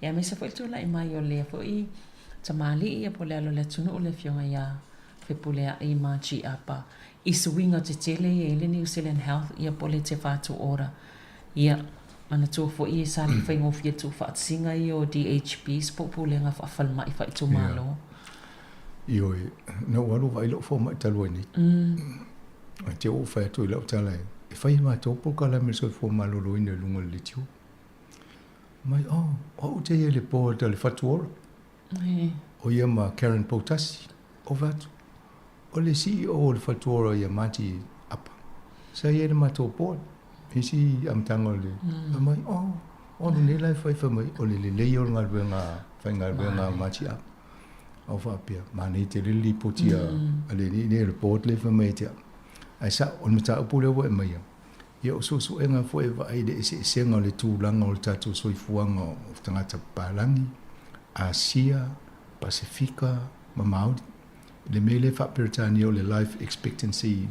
Ia aemaise foi le tulai mai o lea foi tamalii ia po o le alo o le atunuu le afioga ia Fepuleai ma G-Apa i suiga tetele ia i le New Zealand Health ia po o le Te Whatu Ora. Ia, manatua foi e sa le i faigofie le tuufaatasiga ia o DHBs po o Pulega Faafalemai Faaitumalo. Ioe, na ou alu vaai lou fomai talu ai nei. Ae te ou fai atu i lau tala e fai e matou polokalame o le soifua maloloina i luga o le leitio. Mai, oh, o au te ia i le board a le Whatu Ora. O ia ma Karen Poutasi, o fai atu, o le CEO o le Whatu Ora ia Marty Apa. Sa ia i le matou board. Isi amataga o le, fai mai, oh, o alu nei la e fai, fai mai, o le lelei o le galuega, faigaluega a Marty Apa. Au faapea, manaia tele le lipoti a le alii nei o le board lea fai mai ia te au. Ae sao, o le mataupu lea ua e aumaia, ia o suesuega foi e vaai i le eseesega o le tulaga o le tatou soifuaga o tagata papalagi, Asia, Pasefika ma Māori. I le mea lea e faa-Peretania o le life expectancy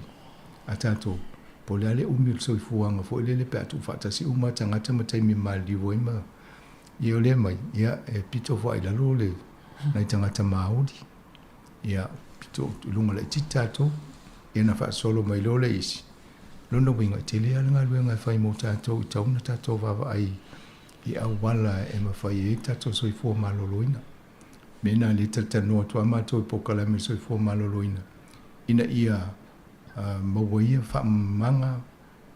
a tatou, po o le a le umi o le soifuaga foi lele pe a tuufaatasi uma tagata ma taimi e maliliu ai ma Ia o lea mai, ia e pito foi i lalo le nai tagata Māori, ia pito i luga laitiiti tatou, ia na faasolo mai loa le isi. Lona uiga, e tele lava le galuega e fai mo tatou i tatau ona tatou vaavaai i auala e mafai ai le tatou soifua maloloina. Mea na lea e talatalanoa atu lava matou i polokalame o le soifua maloloina ina ia maua ia faamamaga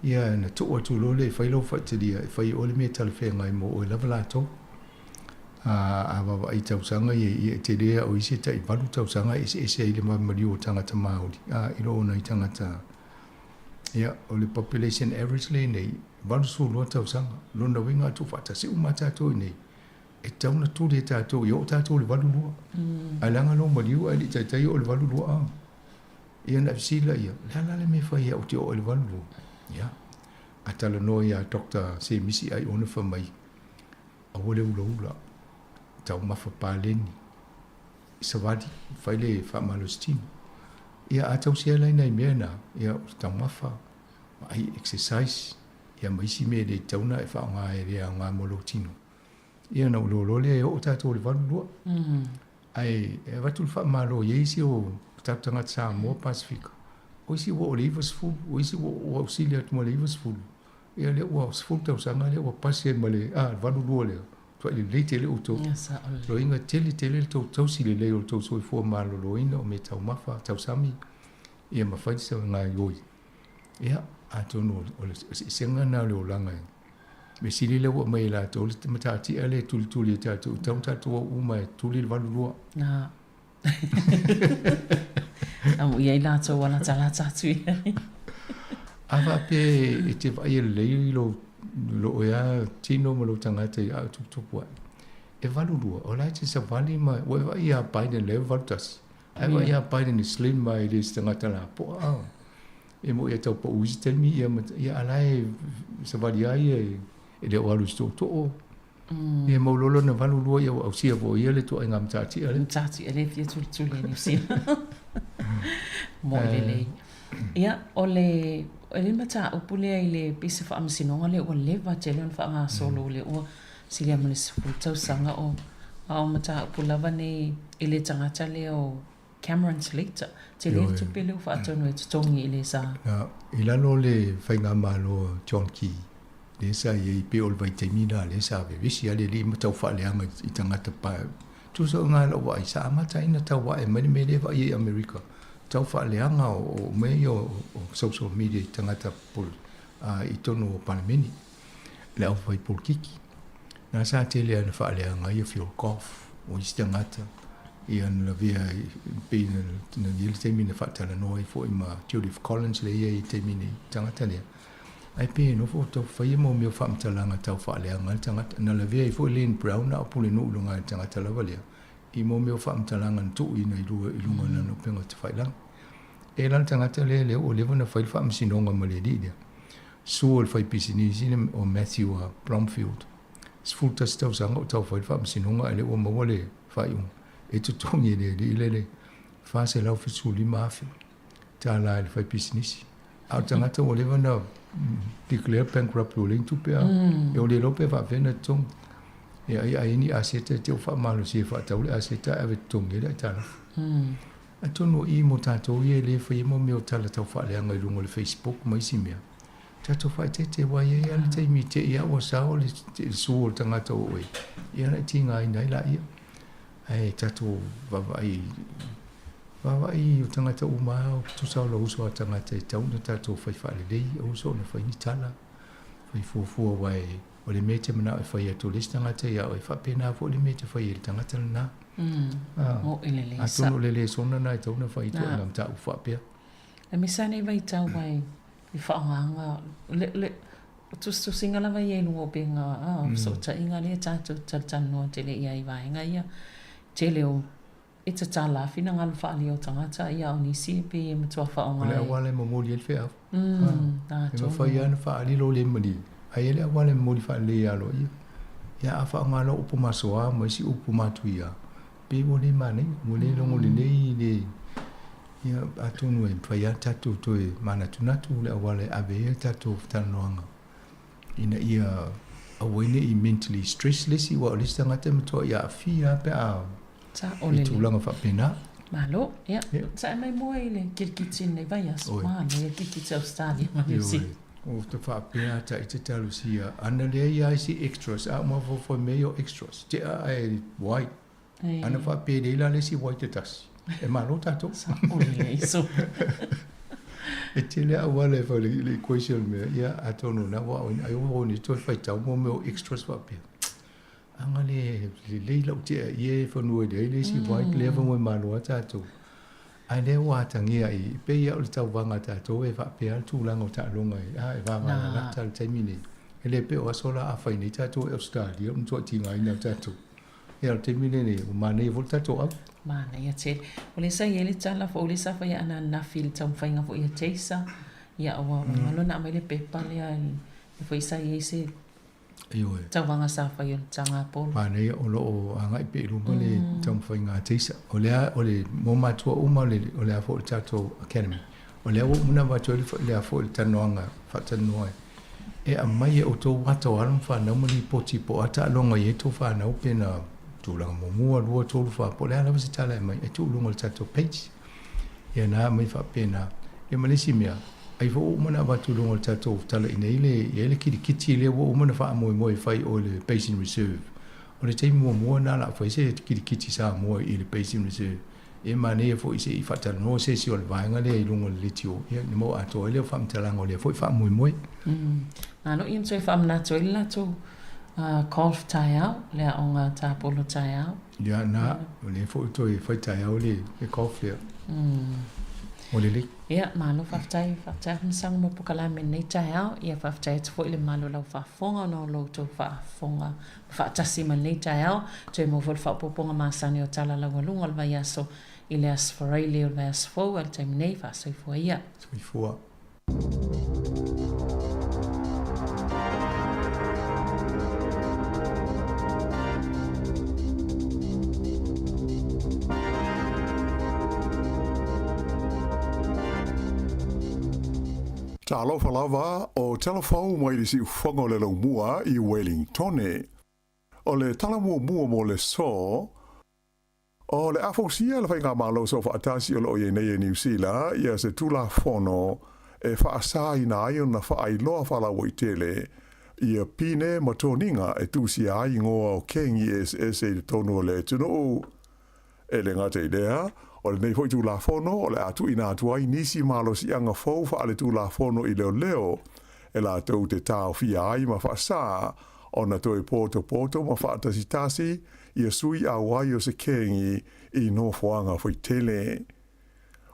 Ia, na tuu atu loa lea e fai lau faitalia, e fai e oe le mea e talafeagai mo oe lava latou. A, a vaavaai i tausaga ia, ia e tele lava o isi e tai 8 tausaga e eseese ai le maliu o tagata Māori, a, i lo nai tagata, ia, o le population average lea nei, 82 tausaga. Lona uiga a tuufaatasi uma lava tatou i nei, e tatau ona tuli e tatou ia oo tatou i le 82. Ae leaga lou maliu ae le i taitai oo i le 82 a. Ia na fesili laia, o le a la le mea e fai ai ou te oo i le 82? Ia, a talanoa ia Doctor Semisi Aiona fai mai, aua le ulaula, taumafa paleni, savali, fai le faamalositino. Ia, a tausia la i nai mea na, ia, o le taumafa, vaai exercise, ia ma isi mea e le tatau ona e faaaoga e le aoga mo lou tino. Ia ona ou iloa loa lea e oo tatou i le 82. Ae e avatu le faamalo i isi o tatou tagata Samoa, Pasefika, o isi ua oo i le 90, o isi ua ausili atu ma le 90. Ia lea ua 10 tausaga lea ua pasi ai ma le 82 lea, matuai lelei tele outou. Loiga tele tele le tou tausi lelei o le tou soifua maloloina, o meataumafa, tausami, ia ma fai se gaoioi. Ia, atonu o le eseesega lena o le olaga e mea sili lea ua aumai e latou le matatia lea e tulituli e tatou, e tatau ona tatou o uma e tuli le 82. Na. Amo i ai latou a latalata atu i ai. A faapea e te vaai lelei lou lou oe lava tino ma lou tagata i a o tuputupu ae, e 82, o la e te savali ma, ua e vaai ia Biden lea ua 81. Ae vaai ia Biden e slim mai e le o se tagata lapoa a. E moni e tau pau isi taimi ia ma ia a la e savali lava ia e le o alu i se tootoo. Ia mau loa lona 82 ia ua ausia foi e ia le ituaiga matatia lea. Matatia lea e fia tulituli e Niu Sila. Moe lelei. Ia, o le o le mataupu lea i le pisa faamasinoga lea ua leva tele ona faagasolo lea ua silia ma le 10 tausaga o a o mataupu lava nei i le tagata lea o Cameron Slater. Tele le tupe lea ua faatonu e totogi i le sa. I lalo o le faigamalo a John Key, lea sa i ai pei o le vaitaimi lena lea sa vevesi lava le alii ma tau faaleaga i tagata pa. Tusa o ngā lau vaai, sa amata ai ona tau ae mai le mea lea e vaai ai i Amerika, tau faaleaga o mea ia o social media i tagata i totonu o Palemene. Le aufai polokiki. Na sa tele lava ina faaleaga ai ia Phil Goff, o isi tagata, ia na lavea pei na i ai le taimi na faatalanoa ai foi ma Judith Collins lea e i ai i le taimi nei, tagata lea. Ae pei e nofo tau fai ia mau mea o faamatalaga tau faaleaga ai le tagata. Na lavea ai foi Len Brown a o pulenuu i luga i le tagata lava lea, i mau mea o faamatalaga na tuuina i luga i luga o lana upega tafailagi. E la le tagata lea lea ua leva ona fai le faamasinoga ma le alii lea. Sua le faipisinisi le o Matthew a Bromfield. 11 tausaga o taufai le faamasinoga ae lea ua maua le faaiuga e totogi e le alii lea le $475,000 tala i le faipisinisi. A o le tagata ua leva ona declare bankrupt ua leai ni tupe a. E o le iloa pe faapefea ona totogi. Ia ai a i ai ni aseta e te o faamalosia e faatau le aseta ae ave e totogi ai le aitalafu. Atonu o i mo tatou ia e le faia mo mea o tala taufaaleaga i luga o le Facebook ma isi mea, tatou faaeteete aua e i ai lava le taimi te i lava ua sao le su o le tagata o oe, ia ona e tigaina ai laia. Ae tatou vaavaai, vaavaai o tagata uma lava, tusa o lou uso a tagata e tatau ona tatou fai faalelei, aua soona fai ni tala, fai fuafua aua e O le mea e te manao e fai atu e le isi tagata ia oe, e faapena foi le mea e te fai ai i le tagata lena. Moʻi lelei sa. Atonu o le lesona lena e tatau ona fai i ituaiga mataupu faapea. E misa nei vaitau ai i faaaogaga le le tusitusiga lava ia i luga o upega fesootaiga lea tatou te talatalanoa tele i ai i vaega ia tele o e tatala finagalo faaalia o tagata ia o nisi e pei e matua faaaoga O le auala e momoli ai le feau. E mafai lava ona faaali lou le malie, ae i ai le auala e momoli faalelei e aloaia. Ia a faaaoga loa upu masoa ma isi upu matuia, pei ua le manaia, ua le logo lelei le Ia, atonu e mafai lava tatou toe manatunatu le auala e ave ai a tatou talanoaga ina ia aua ai ne i mentally stress le isi, aua o le isi tagata e matuai aafia lava pe a i tulaga faapena. Malo, ia, sae mai mua i le kirikiti i lenei vaiaso. Manaia le kirikiti Australia ma Niu Sila. Oi, ou te faapea ata i te talusia, ana lea ia ai si extras, a uma fofo mea ia o extras, tea ae white. Ana faapea lei la le isi white e tasi. E malo tatou. E tele auala e fai le equation mea, ia atonu na ua ai o ni toe faitau mo mea o extras faapea. Aga le lelei lau tea ia e fanua i leai le isi white lea fanua e malo a tatou. Ae lea ua atagia i, pei lava o le tauvaga a tatou e faapea le tulaga o taaloga e, a e vavalalata le taimi nei. E le pei o aso la a fai nei tatou e Australia o matua tigaina o tatou. Ia o le taimi lenei ua manaia foi le tatou au. Manaia tele. O lea sa i ai le tala foi, o lea sa fai ananafi i le taumafaiga foi a Teisa, ia ua galo ona aumai le pepa lea, lea foi sa i ai se Ioe. tauvaga sa fai o le tagapolo. Manaia o lo o agai pea i luma le taumafaiga a Teisa. O lea, o le, mo matua uma o le, o le a foi o le tatou academy, o lea ua uma ona avatu ai le, le a foi le talanoaga, faatalanoa ai, e aumai e outou ata o alo ma fanau ma lipoti po o a taaloga i ai tou fanau pe na tulaga muamua, lua, tolu, fa, po o le a lava se tala e aumai, e tuu i luga o le tatou page. Ia na aumai faapena. Ia ma le isi mea, ai foi ua uma ona avatu i luga o le tatou tala i nei le, i ai le kilikiti lea ua uma ona faamoemoe e fai o le Basin Reserve. O le taimi muamua lena o le a fai se kilikiti Samoa i le Basin Reserve. E manaia foi se i faatalanoa se isi o le vaega lea i luga o le leitio, ia ina maua atoa ai lea o faamatalaga o lea foi faamoemoe. Malo ia ma toe faamanatu ai le latou golf taeao, le aoga tapolo taeao. Ia na, o lea foi toe fai taeao le golf lea. Ua lelei. Ia, malo faafetai, faafetai Afamasaga mo polokalame i lenei taeao. Ia faafetai atu foi i le mamalu o lau faafofoga ona o lo outou faafofoga ma faatasi mai i lenei taeao. Toe maua foi le faaopoopoga masani o tala laualuga o le vaiaso i le Aso Faraile o le vaiaso fou. A o le taimi nei, faasoifua ia. Soifua. Talofa lava o tala fou mai le siufogo o le laumua i Wellingtone. O le tala muamua mo le aso, o le a fausia e le Faigamalo Soofaatasi o lo o i ai nei e Niu Sila ia se Tulafono e faasāina ai ona faailoa faalauaitele ia pine ma toniga e tusia ai igoa o kengi eseese i totonu o le atunuu. E le gata i lea, o lenei foi Tulafono o le a tuuina atu ai nisi malosiaga fou faaletulafono i leoleo e latou te taofia ai ma faasā ona toe potopoto ma faatasitasi ia sui auai o se kengi i nofoaga faitele.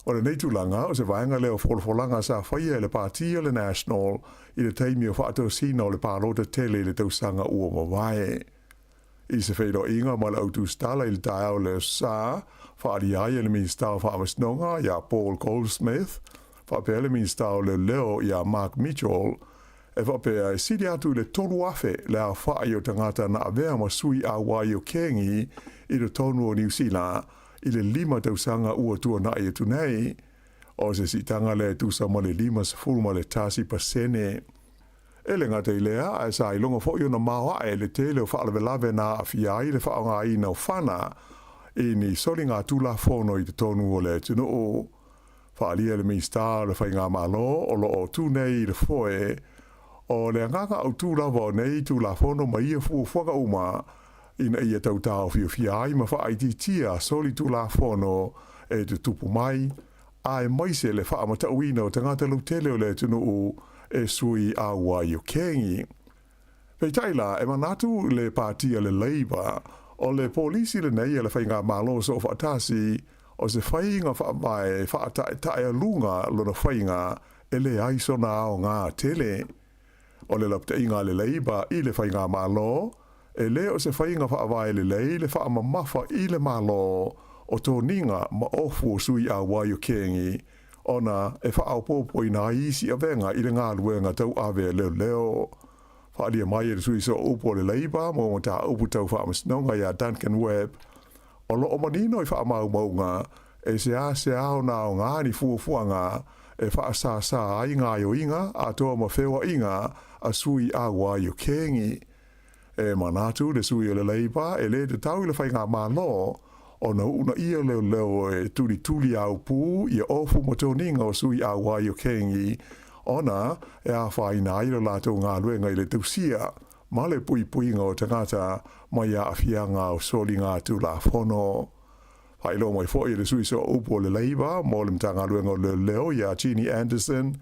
O lenei tulaga, o se vaega lea o folafolaga sa faia e le Pati o le National i le taimi o faatosina o le palota tele i le tausaga ua mavae. I se feiloaiga ma le au tusitala i le taeao o le Aso Sa, faaalia ai e le Minisita o Faamasinoga ia Paul Goldsmith, faapea le Minisita o Leoleo ia Mark Mitchell, e faapea e sili atu i le 3,000 le aofai o tagata na avea ma sui auai o kengi i totonu o Niu Sila i le 5 tausaga ua tuanai atu nei. O se siitaga lea e tusa ma le 51%. E le gata i lea, ae sa iloga foi ona maoae le tele o faalavelave na aafia ai le faaaogaina o fana i ni soliga tulafono i totonu o le atunuu. Faaalia e le Minisita o le Faigamalo o lo o tu nei i le foe o le agaga autu lava o nei Tulafono ma ia fuafuaga uma ina ia tau taofiofia ai ma faaitiitia soli tulafono e tutupu mai, aemaise le faamatauina o tagata lautele o le atunuu e sui auai o kengi. Peitai la, e manatu le Pati a le Labour, o le polisi lenei a le Faigamalo Soofaatasi, o se faiga faavae faataetaealuga lona faiga e leai sona aoga tele. O le lapataiga a le Labour i le Faigamalo, e le o se faiga faavae lelei le faamamafa i le Malo o toniga ma ofu o sui auai o kengi, ona e faaopoopoina ai isi avega i le galuega tauave a leoleo. Faaalia mai e le sui sooupu o le Labour mo mataupu tau faamasinoga ia Duncan Webb, o lo o manino i faamaumauga e seasea ona aoga ni fuafuaga e faasāsā ai gaoioiga atoa ma feoaiga a sui auai o kengi. E manatu le sui o le Labour e le tatau i le Faigamalo ona uunaia leoleo e tulituli aupū ia ofu ma toniga o sui auai o kengi ona e afaina ai lo latou galuega i le tausia ma le puipuiga o tagata mai aafiaga o soliga tulafono. Faailoa mai foi e le sui sooupu o le Labour mo le Matagaluega o Leoleo ia Ginny Anderson,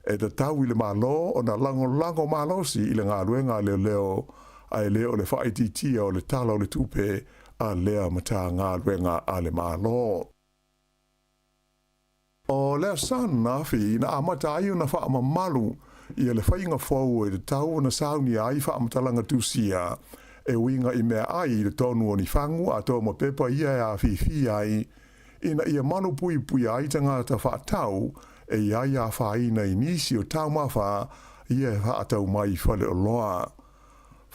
e tatau i le Malo ona lagolago malosi i le galuega a leoleo ae le o le faaitiitia o le Tala o le Tupe a lea Matagaluega a le Malo. O le aso ananafi na amata ai ona faamamalu ia le faiga fou e tatau ona saunia ai faamatalaga tusia e uiga i meaai i totonu o ni fagu atoa ma pepa ia e afifi ai ina ia malupuipuia ai tagata faatau e i ai afaina i nisi o taumafa ia e faatau mai i faleoloa.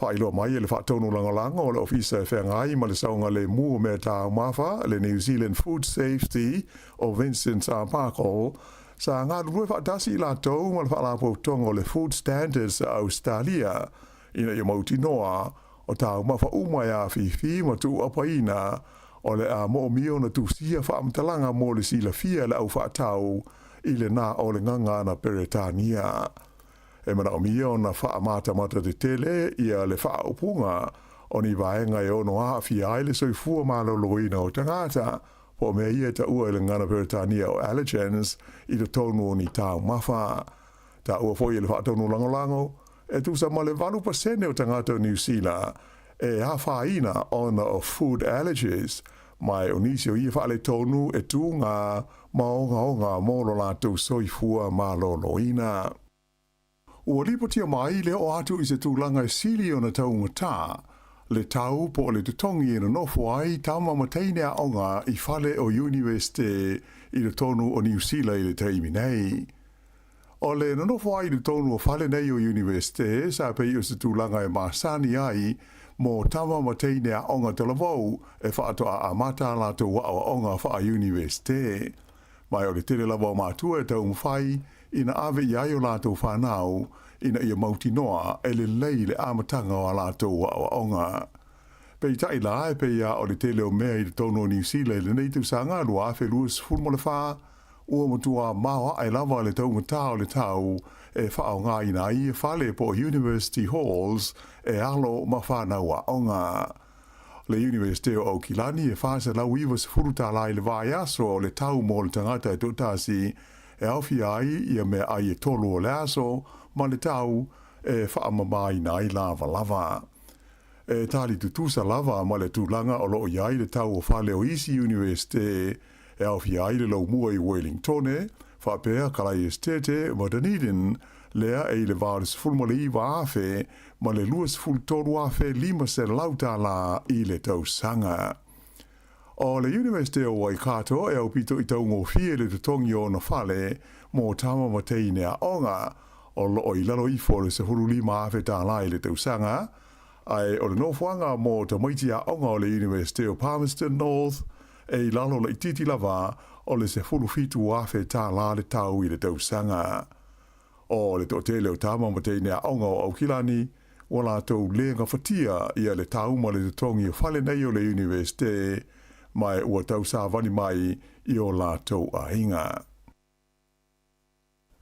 Faailoa mai e le Faatonu Lagolago o le Ofisa e Feagai ma le Saogalemu o Mea Taumafa, le New Zealand Food Safety, o Vincent Arbuckle, sa galulue faatasi i latou ma le Faalapotopotoga o le Food Standards a Ausetalia ina ia mautinoa o taumafa uma e afifi ma tuuapaina o le a moomia ona tusia faamatalaga mo le silafia e le au faatau i lena o le gagana Peretania. E manaomia ona faamatamata tetele ia le faaupuga o ni vaega e ono aafia ai le soifua maloloina o tagata, po o mea ia e taua i le gagana Peretania o allergens i totonu o ni taumafa. Taua foi e le Faatonu Lagolago, e tusa ma le 8% o tagata o Niu Sila e afaina ona o food allergies, ma o nisi o ia faaletonu e tūgā ma ogaoga mo lo latou soifua maloloina. Ua lipotia mai le oo atu i se tulaga e sili ona taugatā le tau po o le totogi e nonofo ai tama ma teine aoga i fale o Iunivesite i totonu o Niu Sila i le taimi nei. O le nonofo ai i totonu o fale nei o Iunivesite sa pei o se tulaga e masani ai mo tama ma teine aoga talavou e faatoa amata a latou aoaoga faa-Iunivesite. Mai o le tele lava o matua e taumafai ina ave i ai o latou fanau ina ia mautinoa e lelei le amataga o a latou aoaoga. Peitai la, e pei lava o le tele o mea i totonu o Niu Sila i lenei tausaga 2024, ua matua maoae lava le taugatā o le tau e faaaogaina ai ia fale po o University Halls e alo ma fanau aoga. Le Iunivesite o Aukilani e $490 tālā i le vaiaso o le tau mo le tagata e toatasi e aofia ai ia meaai e tolu o le aso ma le tau e faamamaina ai lavalava. E tali tutusa lava ma le tulaga o lo o i ai le tau o fale o isi Iunivesite e aofia ai le Laumua i Wellingtone, Faapea Kalae Esetete ma Dunedin, lea e i le va o le $19,000 ma le $23,500 i le tausaga. O le Iunivesite o Waikato e aupito i taugofie le totogi o ona fale mo tama ma teine aoga, o loo i lalo ifo o le $15,000 i le tausaga, ae o le nofoaga mo tamaiti aoga o le Iunivesite o Palmerston North e i lalo laitiiti lava o le $17,000 le tau i le tausaga. O le toatele o tama ma teine aoga o Aukilani ua latou lē gafatia ia le tau ma le totogi o fale nei o le Iunivesite, ma e ua tausavali mai i o latou aiga.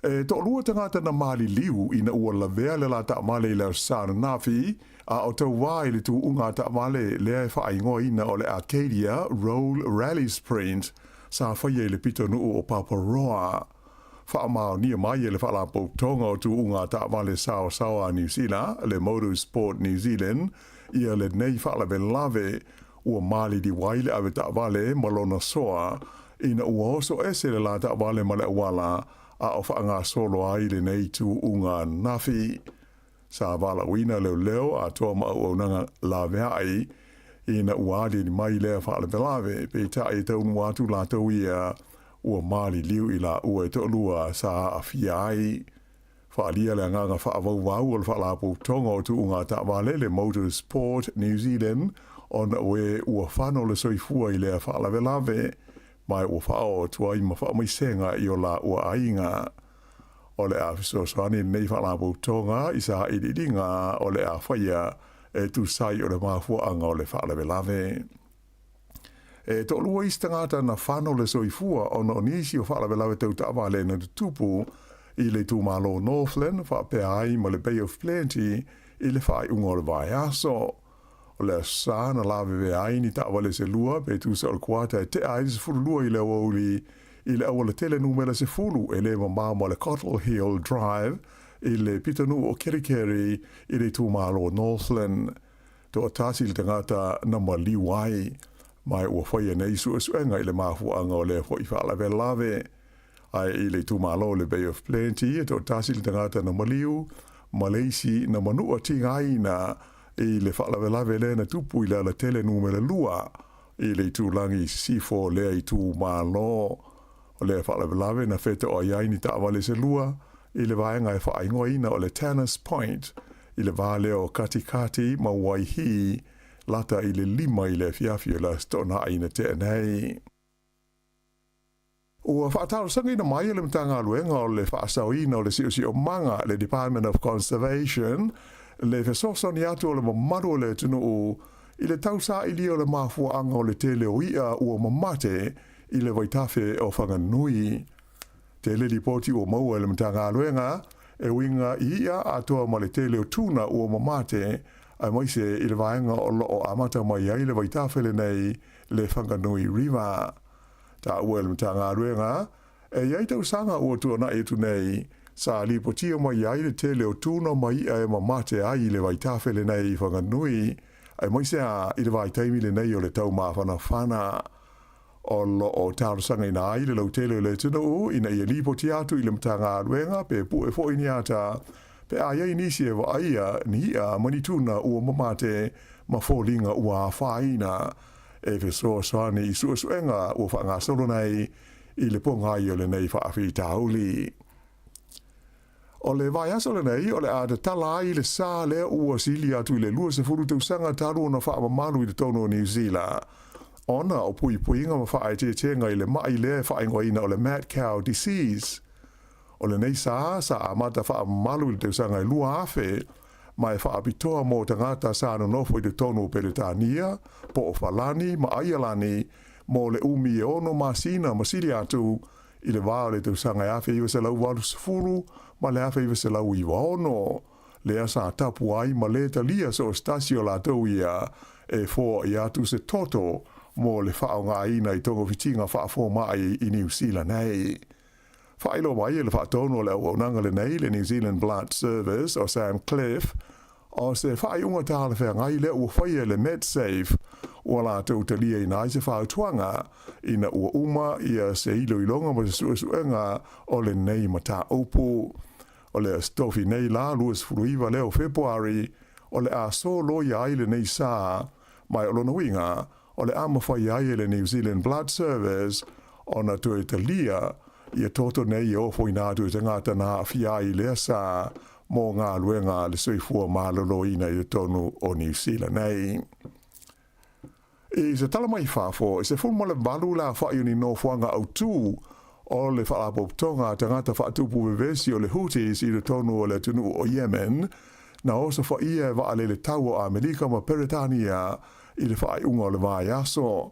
E toalua tagata na maliliu ina ua lavea le la taavale i le Aso Sa ananafi, a o tauvā i le tuuga taavale lea e faaigoaina o le Arcadia Roll Rally Sprint sa faia i le pitonuu o Paparoa. Faamaonia mai e le Faalapotopotoga o Tuuga Taavale Saosaoa a Niu Sila, le Motorsport New Zealand, ia lenei faalavelave ua maliliu ai le ave taavale ma lona soa ina ua oso ese le la taavale ma le auala a o faagasolo ai lenei tuuga ananafi. Sa valaauina leoleo atoa ma auaunaga laveai ina ua aliali mai lea faalavelave, peitai e taunuu atu latou ia ua maliliu i laua e toalua sa aafia ai. Faaalia le agaga faavauvau o le Faalapotopotoga o Tuuga Taavale le Motorsport New Zealand ona o e ua fano le soifua i lea faalavelave, ma ua faaoo atu ai ma faamaisega i o laua aiga. O le a fesoasoani lenei faalapotopotoga i sailiiliga o le a faia e tusa ai o le mafuaaga o le faalavelave. E toalua isi tagata na fano le soifua ona o nisi o faalavelave tau taavale na tutupu i le itumalo Northland faapea ai ma le Bay of Plenty i le faaiuga o le vaiaso. O le Aso Sa na lavevea ai ni taavale se lua pe tusa o le kuata e tea ai le 12 i le aoauli i le auala tele numera 10 e le mamao ma le Cottle Hill Drive i le pitonuu o Kerikeri i le itumalo Northland. Toatasi le tagata na maliu ai, ma ua faia nei suesuega i le mafuaaga o lea foi faalavelave. Ae i le itumalo o le Bay of Plenty, e toatasi le tagata na maliu, ma le isi na manua tigaina i le faalavelave lea na tupu i le alatele numera 2 i le itulagi i sisifo o lea itumalo. O lea faalavelave na fetoai ai ni taavale se lua i le vaega e faaigoaina o le Tanners Point i le va lea o Katikati ma Waihī, lata i le 5 i le afiafi o le Aso Toonai na tea nei. Ua faatalosagaina mai e le Matagaluega o le Faasaoina o le Siosiomaga, le Department of Conservation, le fesoasoani atu o le mamalu o le atunuu i le tausailia o le mafuaaga o le tele o i'a ua mamate i le vaitafe o Whanganui. Tele lipoti ua maua e le Matagaluega e uiga i i'a atoa ma le tele o tuna ua mamate, aemaise i le vaega o loo amata mai ai le vaitafe lenei le Whanganui River. Taua e le Matagaluega, e i ai tausaga ua tuanai atu nei, sa lipotia mai ai le tele o tuna ma i'a e mamate ai i le vaitafe lenei i Whanganui, aemaise a i le vaitaimi lenei o le taumafanafana. O loo talosagaina ai le lautele o le atunuu ina ia lipoti atu i le Matagaluega pe pue foi ni ata pe a iai nisi e vaaia ni i'a ma ni tuna ua mamate ma foliga ua afaina e fesoasoani i suesuega ua faagasolo nei i le pogai o lenei faafitauli. O le vaiaso lenei o le a tatala ai le sa lea ua sili atu i le 20 tausaga talu ona faamamalu i totonu o Niu Sila, ona o puipuiga ma faaeteetega i le mai lea e faaigoaina o le mad cow disease. O lenei sa sa amata faamamalu i le tausaga e 2000 ma e faapitoa mo tagata sa nonofo i totonu o Peretania, po o Falani ma Aialani mo le umi e 6 masina ma sili atu i le va o le tausaga e 1980 ma le 1996, lea sa tapu ai ma lē talia so o se tasi o latou ia e foai atu se toto mo le faaaogaina i togafitiga faafoma'i i Niu Sila nei. Faailoa mai e le faatonu o le auaunaga lenei le New Zealand Blood Service o Sam Cliff, o se faaiuga talafeagai lea ua faia e le Medsafe ua latou taliaina ai se fautuaga ina ua uma ia se iloiloga ma se suesuega o lenei mataupu. O le Aso Tofi nei la 29 lea o Fepuari o le a soloia ai lenei sa, ma o lona uiga o le a mafai ai e le New Zealand Blood Service ona toe talia ia toto nei e ofoina atu i tagata na aafia ai i lea sa mo galuega a le soifua maloloina i totonu o Niu Sila nei. I se tala mai fafo, e 18 le aofa'i o ni nofoaga autū o le Faalapotopotoga a Tagata Faatupu Vevesi o le Houthis i totonu o le atunuu o Yemen, na osofaia e vaalele taua o Amerika ma Peretania i le faaiuga o le vaiaso.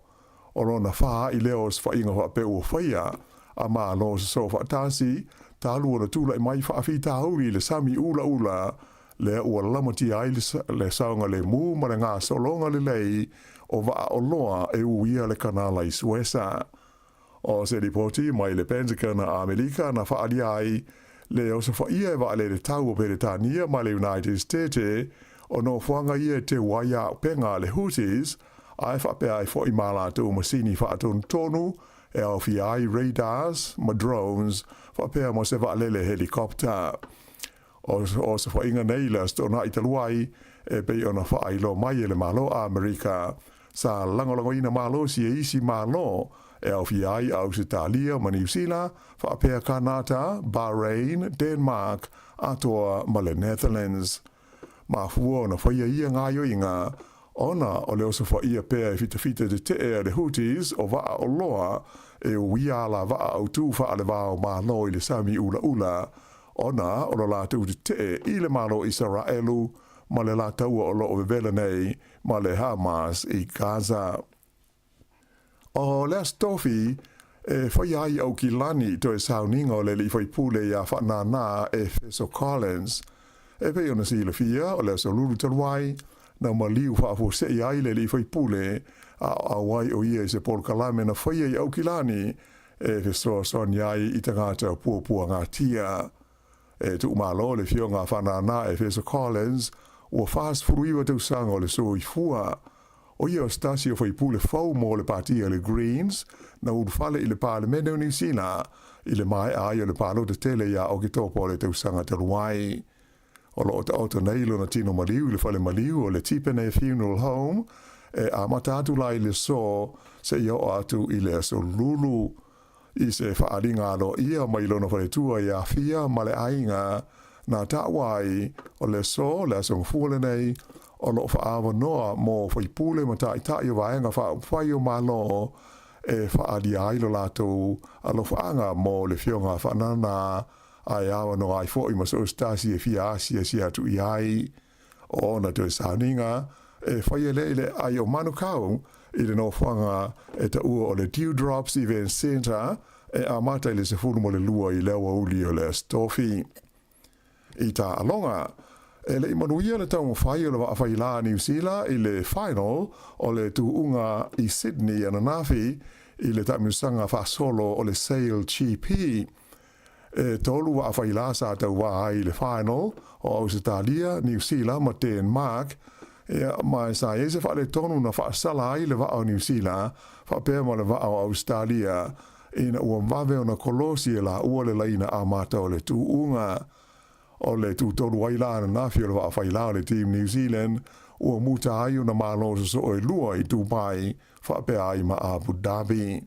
O lona fā a'i lea o osofaiga faapea ua faia a Malo sosoo faatasi, talu ona tula'i mai faafitauli i le sami ulaula lea ua lamatia ai le saogalemu ma le gasologa lelei o vaa oloa e uia le Kanala i Suesa. O se lipoti mai le Pentagon a Amerika na faaalia ai le osofaia e vaalele taua o Peretania ma le United State o nofoaga ia e teu ai auupega a le Houthis, ae faapea ai fo'i ma latou masini faatonutonu e aofia ai radars ma drones faapea ma se vaalele helicopter. O osofaiga nei i le Aso Toonai talu ai, e pei ona faailoa mai e le Malo a Amerika, sa lagolagoina malosi e isi Malo e aofia ai Ausetalia ma Niu Sila, faapea Kanata, Bahrain, Denmark, atoa ma le Netherlands. Mafua ona faia ia gaoioiga ona o le osofaia pea e fitafita tetee a le Houthis o vaa oloa e uia alavaa autū faalevao Malo i le sami ulaula ona o lo latou tetee i le Malo o Isaraelu ma le la taua o loo vevela nei ma le Hamas i Gaza. O le Aso Tofi e faia ai Aukilani toe sauniga o le alii faipule iā Faanana Efeso Collins. E pei ona silafia, o le aso Lulu talu ai, na maliu faafuasei ai le alii faipule a o auai o ia i se polokalame na faia i Aukilani e fesoasoani ai i tagata puapuagatia. E tuumalo le afioga a Faanana Efeso Collins ua 49 tausaga o le soifua. O ia o se tasi o faipule fou mo le patia le Greens na ulufale i le Palemene o Niu Sila i le maea ai o le palota tele iā Oketopa o le tausaga talu ai. O loo taoto nei lona tino maliu i le fale maliu o le Tipene Funeral Home e amata atu la i le aso seia oo atu i le aso Lulu. I se faaaliga aloaia mai lona faletua i Afia ma le aiga na taua ai o le aso, le Aso Gafua lenei, o loo faaavanoa mo faipule ma taitai o Vaega Faaupufai o Malo e faaalia ai lo latou alofaaga mo le afioga a Faanana ae avanoa ai fo'i ma so o se tasi e fia asiasi atu i ai. O ona toe sauniga e faia lea i le aai o Manukau i le nofoaga e taua o le Dewdrops Event Centre e amata i le 12 i le aoauli o le Aso Tofi. I taaloga, e le i manuia le taumafai o le vaafailā a Niu Sila i le final o le tuuga i Sydney ananafi i le taamilosaga faasolo o le Sail GP. E tolu vaafailā sa tauvā ai i le final o Ausetalia, Niu Sila ma Denmark, ia, ma sa i ai se faaletonu na faasala ai le vaa o Niu Sila faapea ma le vaa o Ausetalia ina ua vave ona kolosi e laua le laina amata o le tuuga. O le tutolu ai la ananafi o le vaafailā o le Team New Zealand ua muta ai ona malo sosoo e lua i Dubai faapea ai ma Abu Dhabi.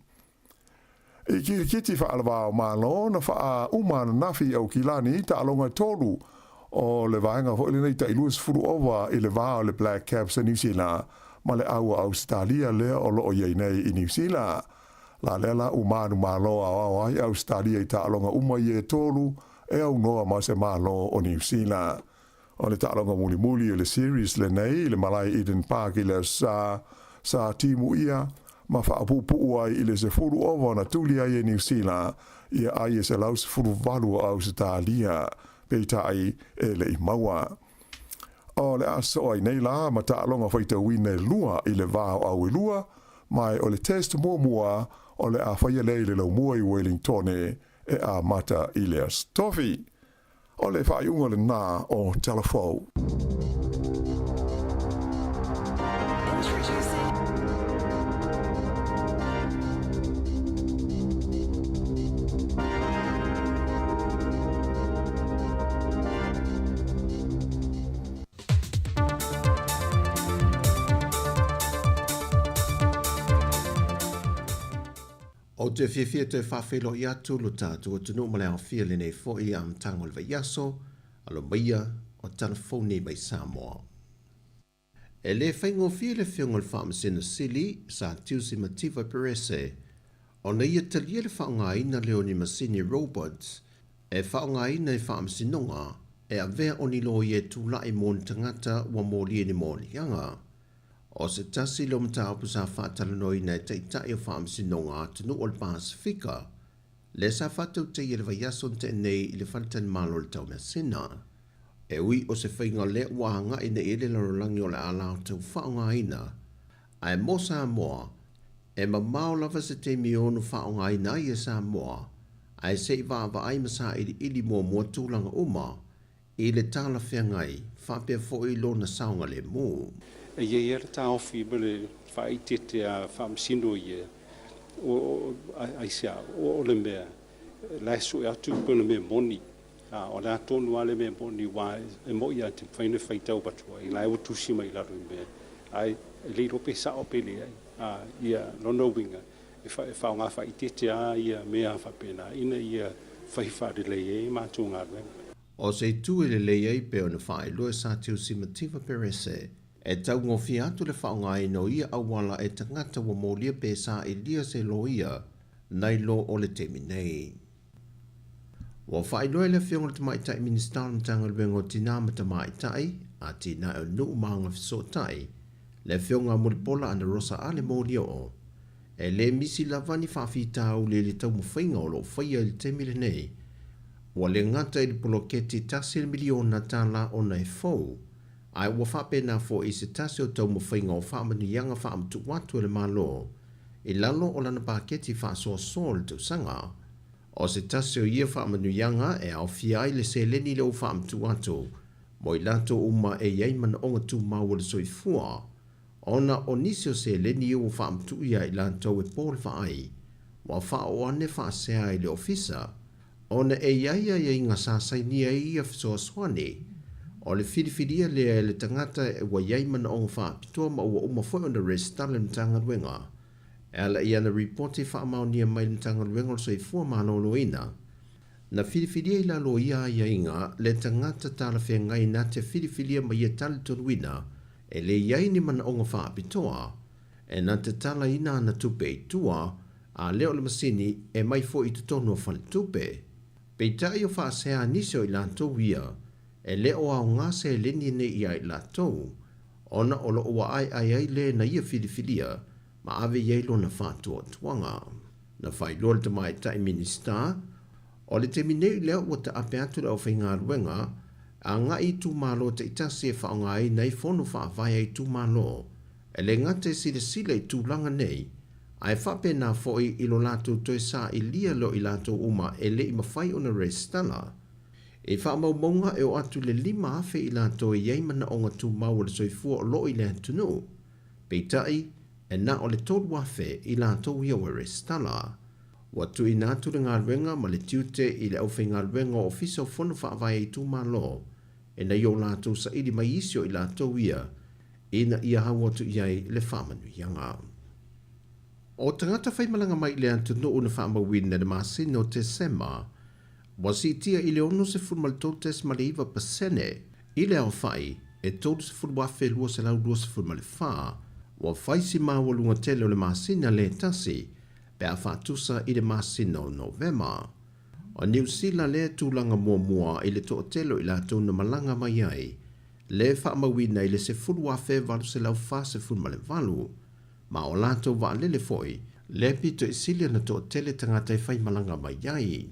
I kirikiti faalavao Malo na faauma ananafi i Aukilani taaloga e tolu o le vaega foi lenei tai 20 ova i le va o le Black Caps a Niu Sila ma le au a Ausetalia lea o loo i ai nei i Niu Sila. La lea la ua manumalo aoao ai Ausetalia i taaloga uma ia e tolu e aunoa ma se Malo o Niu Sila. O le taaloga mulimuli o le series lenei i le malae Eden Park i le Aso Sa, sa timu ia ma faapuupuu ai i le 10 ova na tuli ai e Niu Sila ia ai e 118 o Ausetalia, peitai e le i maua. O le a sosoo ai nei la ma taaloga faitauina e lua i le va o au e lua, ma o le test muamua o le a faia lea i le laumua i Wellingtone e amata i le Aso Tofi. O le faaiuga lenā o Tala Fou. Ou te fiafia toe faafeiloai atu lo tatou atunuu ma le aofia lenei foi amataga o le vaiaso, alo maia o tala fou nei mai Samoa. E le faigofie le Afioga i le Faamasino Sili, Sir Tiusi Mativa Perese, ona ia talia le faaaogaina lea o ni masini robots e faaaogaina i faamasinoga e avea o ni loia e tulai mo ni tagata ua molia i ni moliaga. O se tasi lea o mataupu sa faatalanoaina e Taitai o Faamasinoga a atunuu o le Pasefika, lea sa faatautaia i le vaiaso na tea nei i le faletalimalo o le Taumeasina. E ui o se faiga lea ua agai nei i ai le lalolagi o le a latou faaaogaina, ae mo Samoa, e mamao lava se taimi e ono faaaogaina ai e Samoa, ae se i vaavaai ma sailiili muamua tulaga uma i le talafeagai faapea foi lona saogalemu. E i ai lava le taofi ma le faaeteete a Faamasino ia, o aisea, o le mea la e sue atu pe o le mea moni. A o le a tonu lava le mea moni aua e moni lava e te mafai ona faitau atu ai, la e ua tusi mai i lalo i mea, ae e le iloa pe sao pe leai. A ia lona uiga, e faaaoga faaeteete lava ia mea faapena ina ia fai faalelei ai a matou galuega. O se itu e lelei ai pei ona faailoa e Sir Tiusi Mativa Perese, e taugofie atu le faaaogaina o ia auala e tagata ua molia pe sailia se loia nai lo o le taimi nei. Ua faailoa e le Afioga i le Tamaitai Minisita o le Matagaluega o Tinā ma Tamaitai, Atinae o Nuu ma Agafesootai, le Afioga a Mulipola Anarosa Ale Molioo, e le misi lava ni faafitauli i le taumafaiga o lo o faia i le taimi lenei. Ua le gata i le poloketi $1 miliona ona e fou, ae ua faapena foi i se tasi o taumafaiga o faamanuiaga faamatuu atu e le Malo i lalo o lana paketi faasoasoa o le tausaga. O se tasi o ia faamanuiaga e aofia ai le seleni lea ua faamatuu atu mo i latou uma e i ai manaoga tumau o le soifua, ona o nisi o seleni ia ua faamatuu ia i latou e po le vaai, ua faaoo ane faasea i le ofisa, ona e i ai aiaiga sa sainia ai ia fesoasoani. O le filifilia lea e le tagata ua i ai manaoga faapitoa ma ua uma foi ona resitala i le Matagaluega e ala i ana ripoti faamaonia mai i le Matagaluega o le Soifua Maloloina. Na filifilia i lalo o ia aiaiga le tagata talafeagai na te filifilia ma ia talitonuina e le i ai ni manaoga faapitoa, e na te talaina ana tupe i tua, a lea o le masini e mai foi i totonu o faletupe. Peitai o faasea a nisi o i latou ia, e le o aoga seleni nei ia i latou, ona o lo o ua aeae ai le na ia filifilia ma ave i ai lona faatuatuaga. Na faailoa le Tamaitai Minisita, o le taimi nei lea ua taape atu le aufaigaluega agai i itumalo taitasi e faaaogaina ai fono faavae a itumalo, e le gata e silasila i tulaga nei, ae faapena foi i lo latou toe sailia lea o i latou uma e le i mafai ona resitala. I faamaumauga e oo atu i le 5,000 i latou e i ai manaoga tumau o le soifua o lo o i le atunuu, peitai, e na o le 3,000 i latou ia ua resitala. Ua tuuina atu le galuega ma le tiute i le aufaigaluega o Ofisa o Fono Faavae a Itumalo ina ia o latou saili mai isi o i latou ia ina ia au atu i ai le faamanuiaga. O tagata faimalaga mai i le atunuu na faamauina i le masina o Tesema ua siitia i le 63.9% i le aofai e 30,224, ua fai si maualuga tele o le masina lea e tasi pe a faatusa i le masina o Novema. O Niu Sila lea tulaga muamua i le toatele o i latou na malaga mai ai, le faamauina i le 10,848, ma o latou vaalele foi lea pito i sili ona toatele tagata e faimalaga mai ai.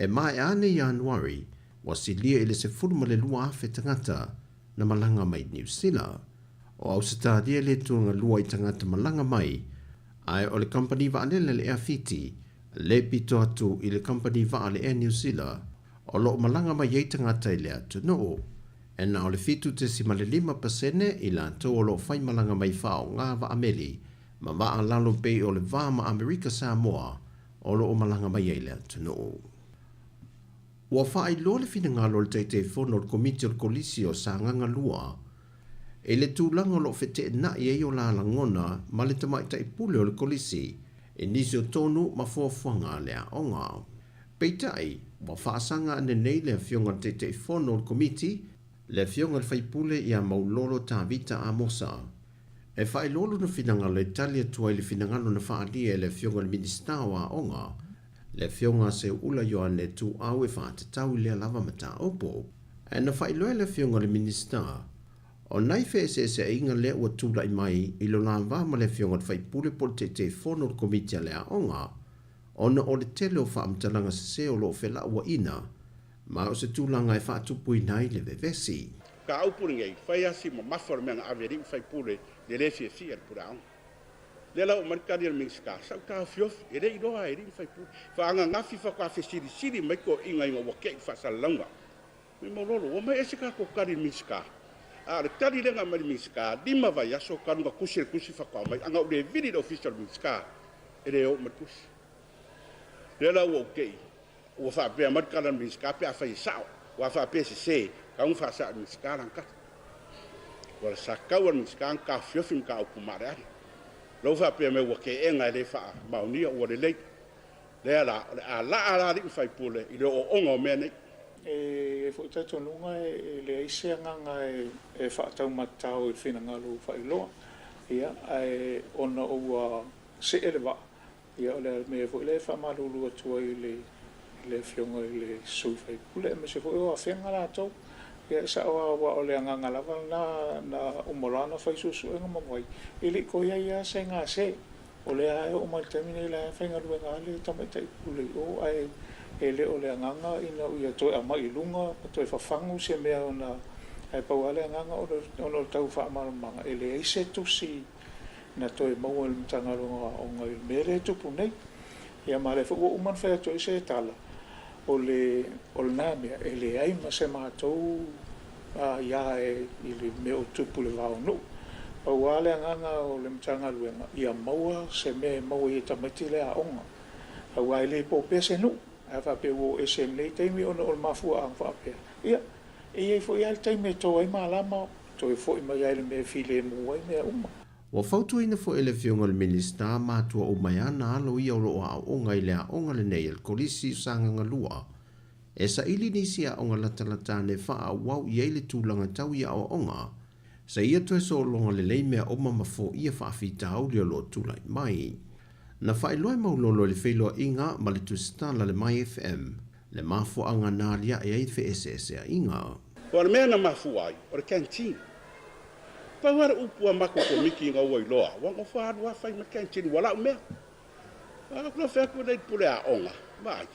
E maea ane Ianuari, ua silia i le 12,000 tagata na malaga mai Niu Sila. O Ausetalia le tulaga lua i tagata malaga mai, ae o le kamupani vaalele a le Air Fiti le pito atu i le kamupani vaa a le Air New Zealand o lo o malaga mai ai tagata i le atunuu. E na o le 7.5% i latou o lo o faimalaga mai faaaoga vaameli ma vaa lalo pei o le va ma Amerika Samoa o lo o malaga mai ai i le atunuu. Ua faailoa le finagalo o le Taitaifono o le Komiti o le Kolisi o Sagaga 2 i le tulaga o lo o feteenai ai o la lagona ma le Tamaitai Pule o le Kolisi. i nisi o tonu ma fuafuaga a le aoga. Peitai, ua faasaga ane nei le Afioga i le Taitaifono o le Komiti, le Afioga i le Faipule ia Maulolo Tavita Amosa, e faailoa lona finagalo e tali atu ai i le finagalo na faaalia e le Afioga i le Minisita o Aoga, le Afioga a Seuula Ioane Tuuau e faatatau i lea lava mataupu. Ae na faailoa e le Afioga i le Minisita, O nai feeseeseaiga lea ua tulai mai i lo la va ma le Afioga i le Faipule po o le Taitaifono o le Komiti a le Aoga, ona o le tele o faamatalaga sese o lo o felauaiina, ma o se tulaga e faatupuina ai le vevesi. Ka upu lenei, fai a si mamafa o le mea na ave e alii ma faipule le le fiafia i le pule aoga. Lea la ua aumai le tali a le Minisita, sa ou taofiofi, e le i iloa e alii ma faipule. Faanaganafi faatoa fesilisili mai toeaiina ina ua tei le faasalalauga. Me maulolo, ua omai ese tatou tali i le Minisita. A o le tali lea na aumai e le Minisita, 5 vaiaso talu ona tusi le tusi faatoa aumai. A na ou le vili i le ofisa o le Minisita, e le oo mai le tusi. Lea la ua ou tei, ua faapea mai le tala a le Minisita pe afai e sao, aua a faapea e sese, tatau ona faasao e le Minisita lana tali. Ua sa tatau lava i le Minisita ona taofiofi mataupu maaleale. Lea ua faapea mai ua teena e le faamaonia, ua lelei. Lea la, o le a laa la alii ma faipule i le ooooga o mea nei. E i ai foi talitonuga e leai se agaga e faataumatatao i le finagalo faailoa, ia, ae ona ua see le vaa, ia, o le mea foi lea e faamalulu atu ai i le Afioga i le sui usufono aemaise foi o Afega latou. Ia, e sao lava aua o le agaga lava lena na uma loa ona fai suesuega ma vai, e le i toe i ai lava se gase. O lea lava e oo mai i le taimi nei, o la e faigaluega lava le tamaitai pule i o, ae e le o le agaga ina ia toe aumai i luga ma toe fafagu se mea ona, ae pau lava le agaga ona o le tau faamalamalamaga, e leai se tusi na toe maua e le Matagaluega o Aoga i le mea lea e tupu nei. Ia ma o lea foi ua uma ona fai atu ai se tala, o le o lena mea, e leai ma se matou aia i le mea o tupu i le va o nuu. Pau lava le agaga o le Matagaluega, ia maua se mea e maua ai e tamaiti le aoga, aua e le po pea se nuu. A faapea ua oo ese i lenei taimi ona o le mafuaaga faapea, ia, e i ai foi lava le taimi e to ai malama, toe foi mai lava i le mea e filemu ai mea uma. Ua fautuaina foi e le Afioga i le Minisita matua uma e ana alo ia o lo o aooga i le aoga lenei a le Kolisi o Sagaga 2 e saili nisi aoga latalata ane faaauau i ai le tulaga tau i aoaoga seia toe sologa lelei mea uma ma foia faafitauli o lo o tulai mai. Na faailoa e Maulolo i le feiloaiga ma le tusitala le My FM le mafuaaga na aliae ai feeseeseaiga. O le mea na mafua ai, o le canteen. Pau lava le upu a matou komiti ina ua iloa, ua nofo alu lava fai ma le canteen, ua lau mea. Ua fai atu lea i le pule aoga, vaai,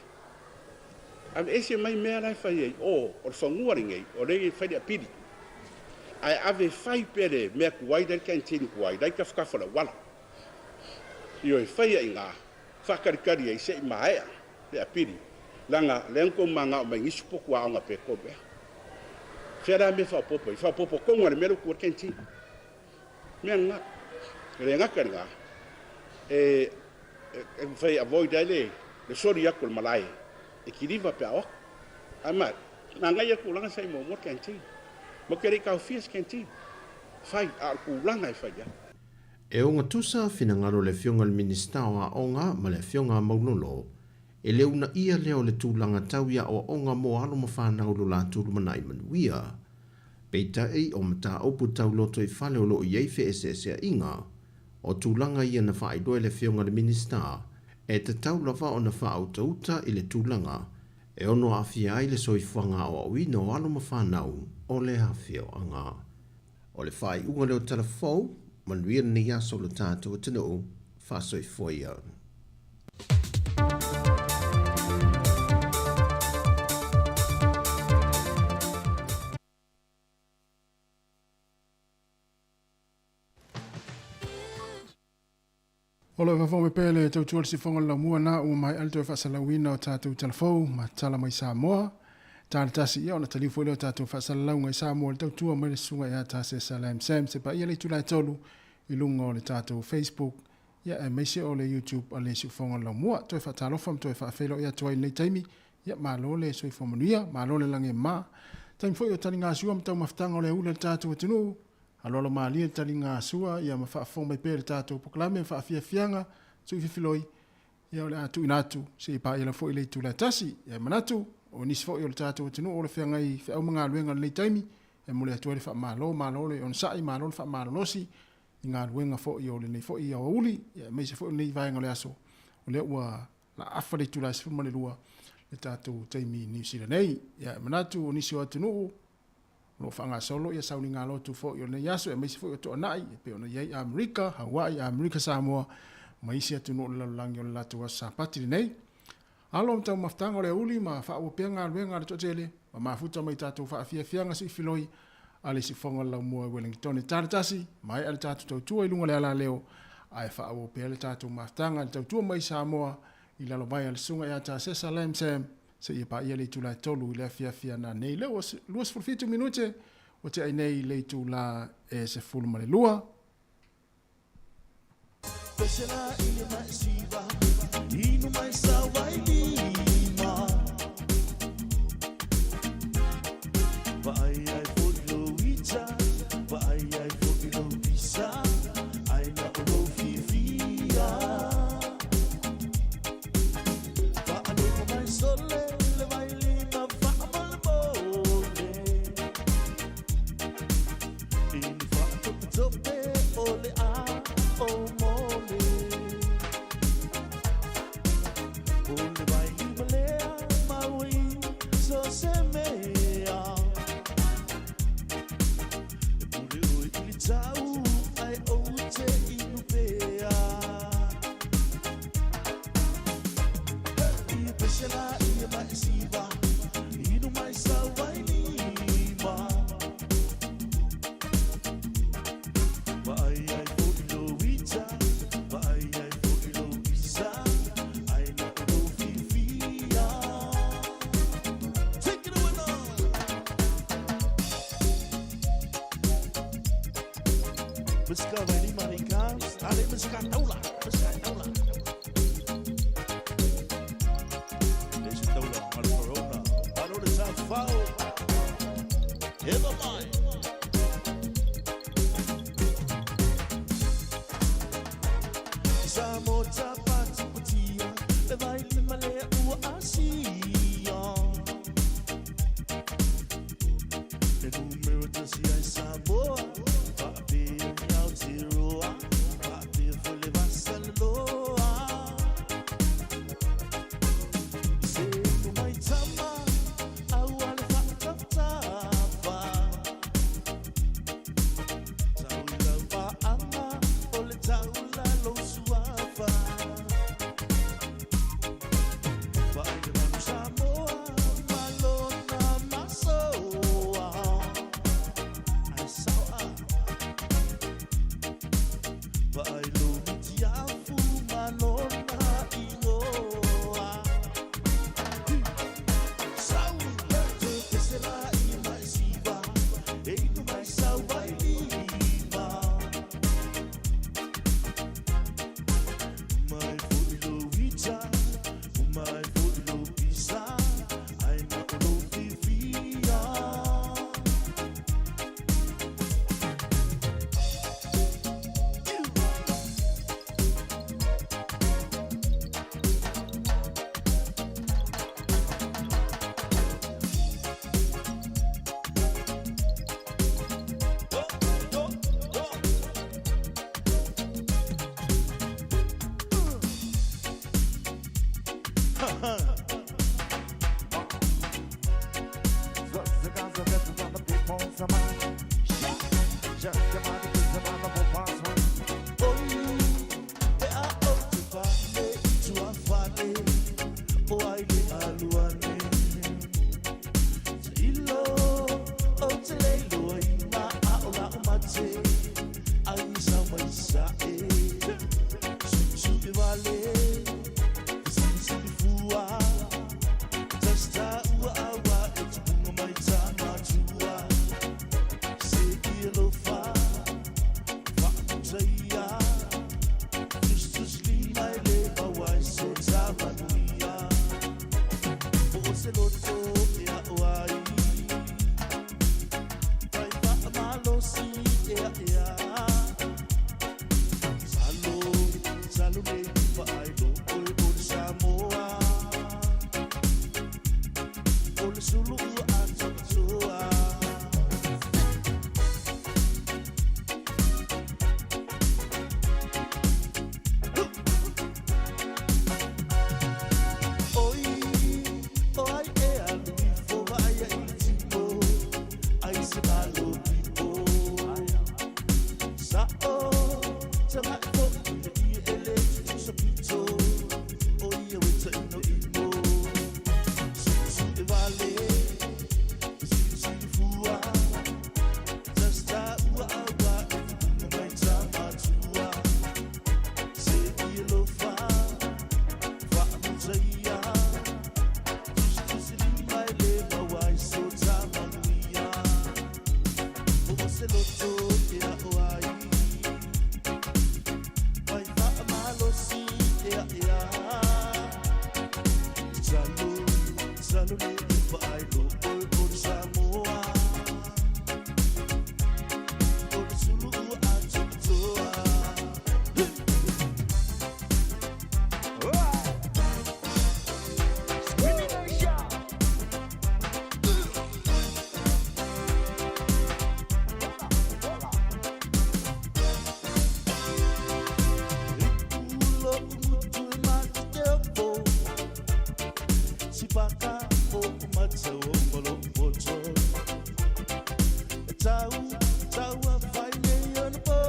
aveese mai mea la e fai ai, o, o le fanua lenei, o lea e fai le apili. Ae ave fai pea le mea tuai la e i le canteen tuai, la e i tafatafa o le auala. Ioe, fai ai i ina, faatalitali ai se i maea le apili, leaga lea na tou manao mai nisi potu aoga pe tolu ea. Fea la mea faaopoopo ai? Faaopoopo tonu lava i le mea lea ua tuu ai le canteen. Mea lena. E le gata i lena, e mafai e avoid ai le soli atu o le malae e kiliva pe a o atu. Ae manaia tulaga sa i muamua le canteen. Matou te le i taofia se canteen. Fai, a o le tulaga e fai ai. E ogatusa finagalo o le Afioga i le Minisita o Aoga ma le Afioga a Maulolo e le uunaia lea o le tulaga tau i aoaoga mo alo ma fanau lo latou lumanai manuia. Peitai, o mataupu tau lotoifale o lo o i ai feeseeseaiga, o tulaga ia na faailoa e le Afioga i le Minisita, e tatau lava ona faautauta i le tulaga e ono aafia ai le soifuaga aoaoina o alo ma fanau o le afioaga. O le faaiuga lea o Tala Fou, manuia lenei aso o lo tatou atunuu, faasoifua ia. O lo o faafofoga mai pea le tautua le sifoga o le laumua na ua maea le toe faasalalauina o tatou tala fou ma tala mai Samoa. Ta le tasi ia ona taliu foi lea o tatou faasalalauga i Samoa le tautua mai le susuga ia Tasesa Lam Sam se paia le itula e 3 i luga o le tatou Facebook ia aemaise o le YouTube a le siufoga o le laumua. Toe faatalofa ma toe faafeiloai atu ai i lenei taimi. Ia malo le soifua manuia, malo le lagi e mama. Taimi foi o taligasua ma taumafataga o le aula i le tatou atunuu. Aloalo malie le taligasua ia ma faafofoga mai pea i le tatou polokalame ma faafiafiaga, sui fefiloi. Ia o le a tuuina atu seia paia lava foi le itula e tasi. Ia e manatu, o nisi foi o le tatou atunuu o lo o feagai i feau ma galuega i lenei taimi, e momoli atu ai le faamalo, malo le onosai, malo le faamalolosi i galuega foi o lenei foi aoauli, ia aemaise foi o lenei vaega o le aso, o lea ua laafa le itula e 12 le tatou taimi i Niu Sila nei. Ia e manatu o nisi o atunuu o lo o faagasolo ia sauniga lotu foi o lenei aso, aemaise foi o Toanai, e pei ona i ai Amerika, Hawaii, Amerika Samoa, ma isi atunuu o le lalolagi o le latou aso Sapati lenei. Alo ma taumafataga o le aoauli ma faaauau pea galuega a le toatele, ma mafuta mai tatou faafiafiaga siifiloi a le Siufofoga o le Laumua i Welingitone. Tala tasi, maea le tatou tautua i luga o le alaleo, ae faaauau pea le tatou mafutaga i le tautua mai i Samoa i lalo vai a le Susuga ia Tasesa Lam Sam, seia paia le itula e 3 i le afiafi a nanei. Lea ua 27 minute ua tea ai nei le itula e 12. se loto e a o ai. Vai whaamalosi e a e a. Talo, talo le e whaai lo oe o le Samoa. O le sulu ua atoatoa. Sipaka o matau o malo moto. Tau, tau a whai nei ona po.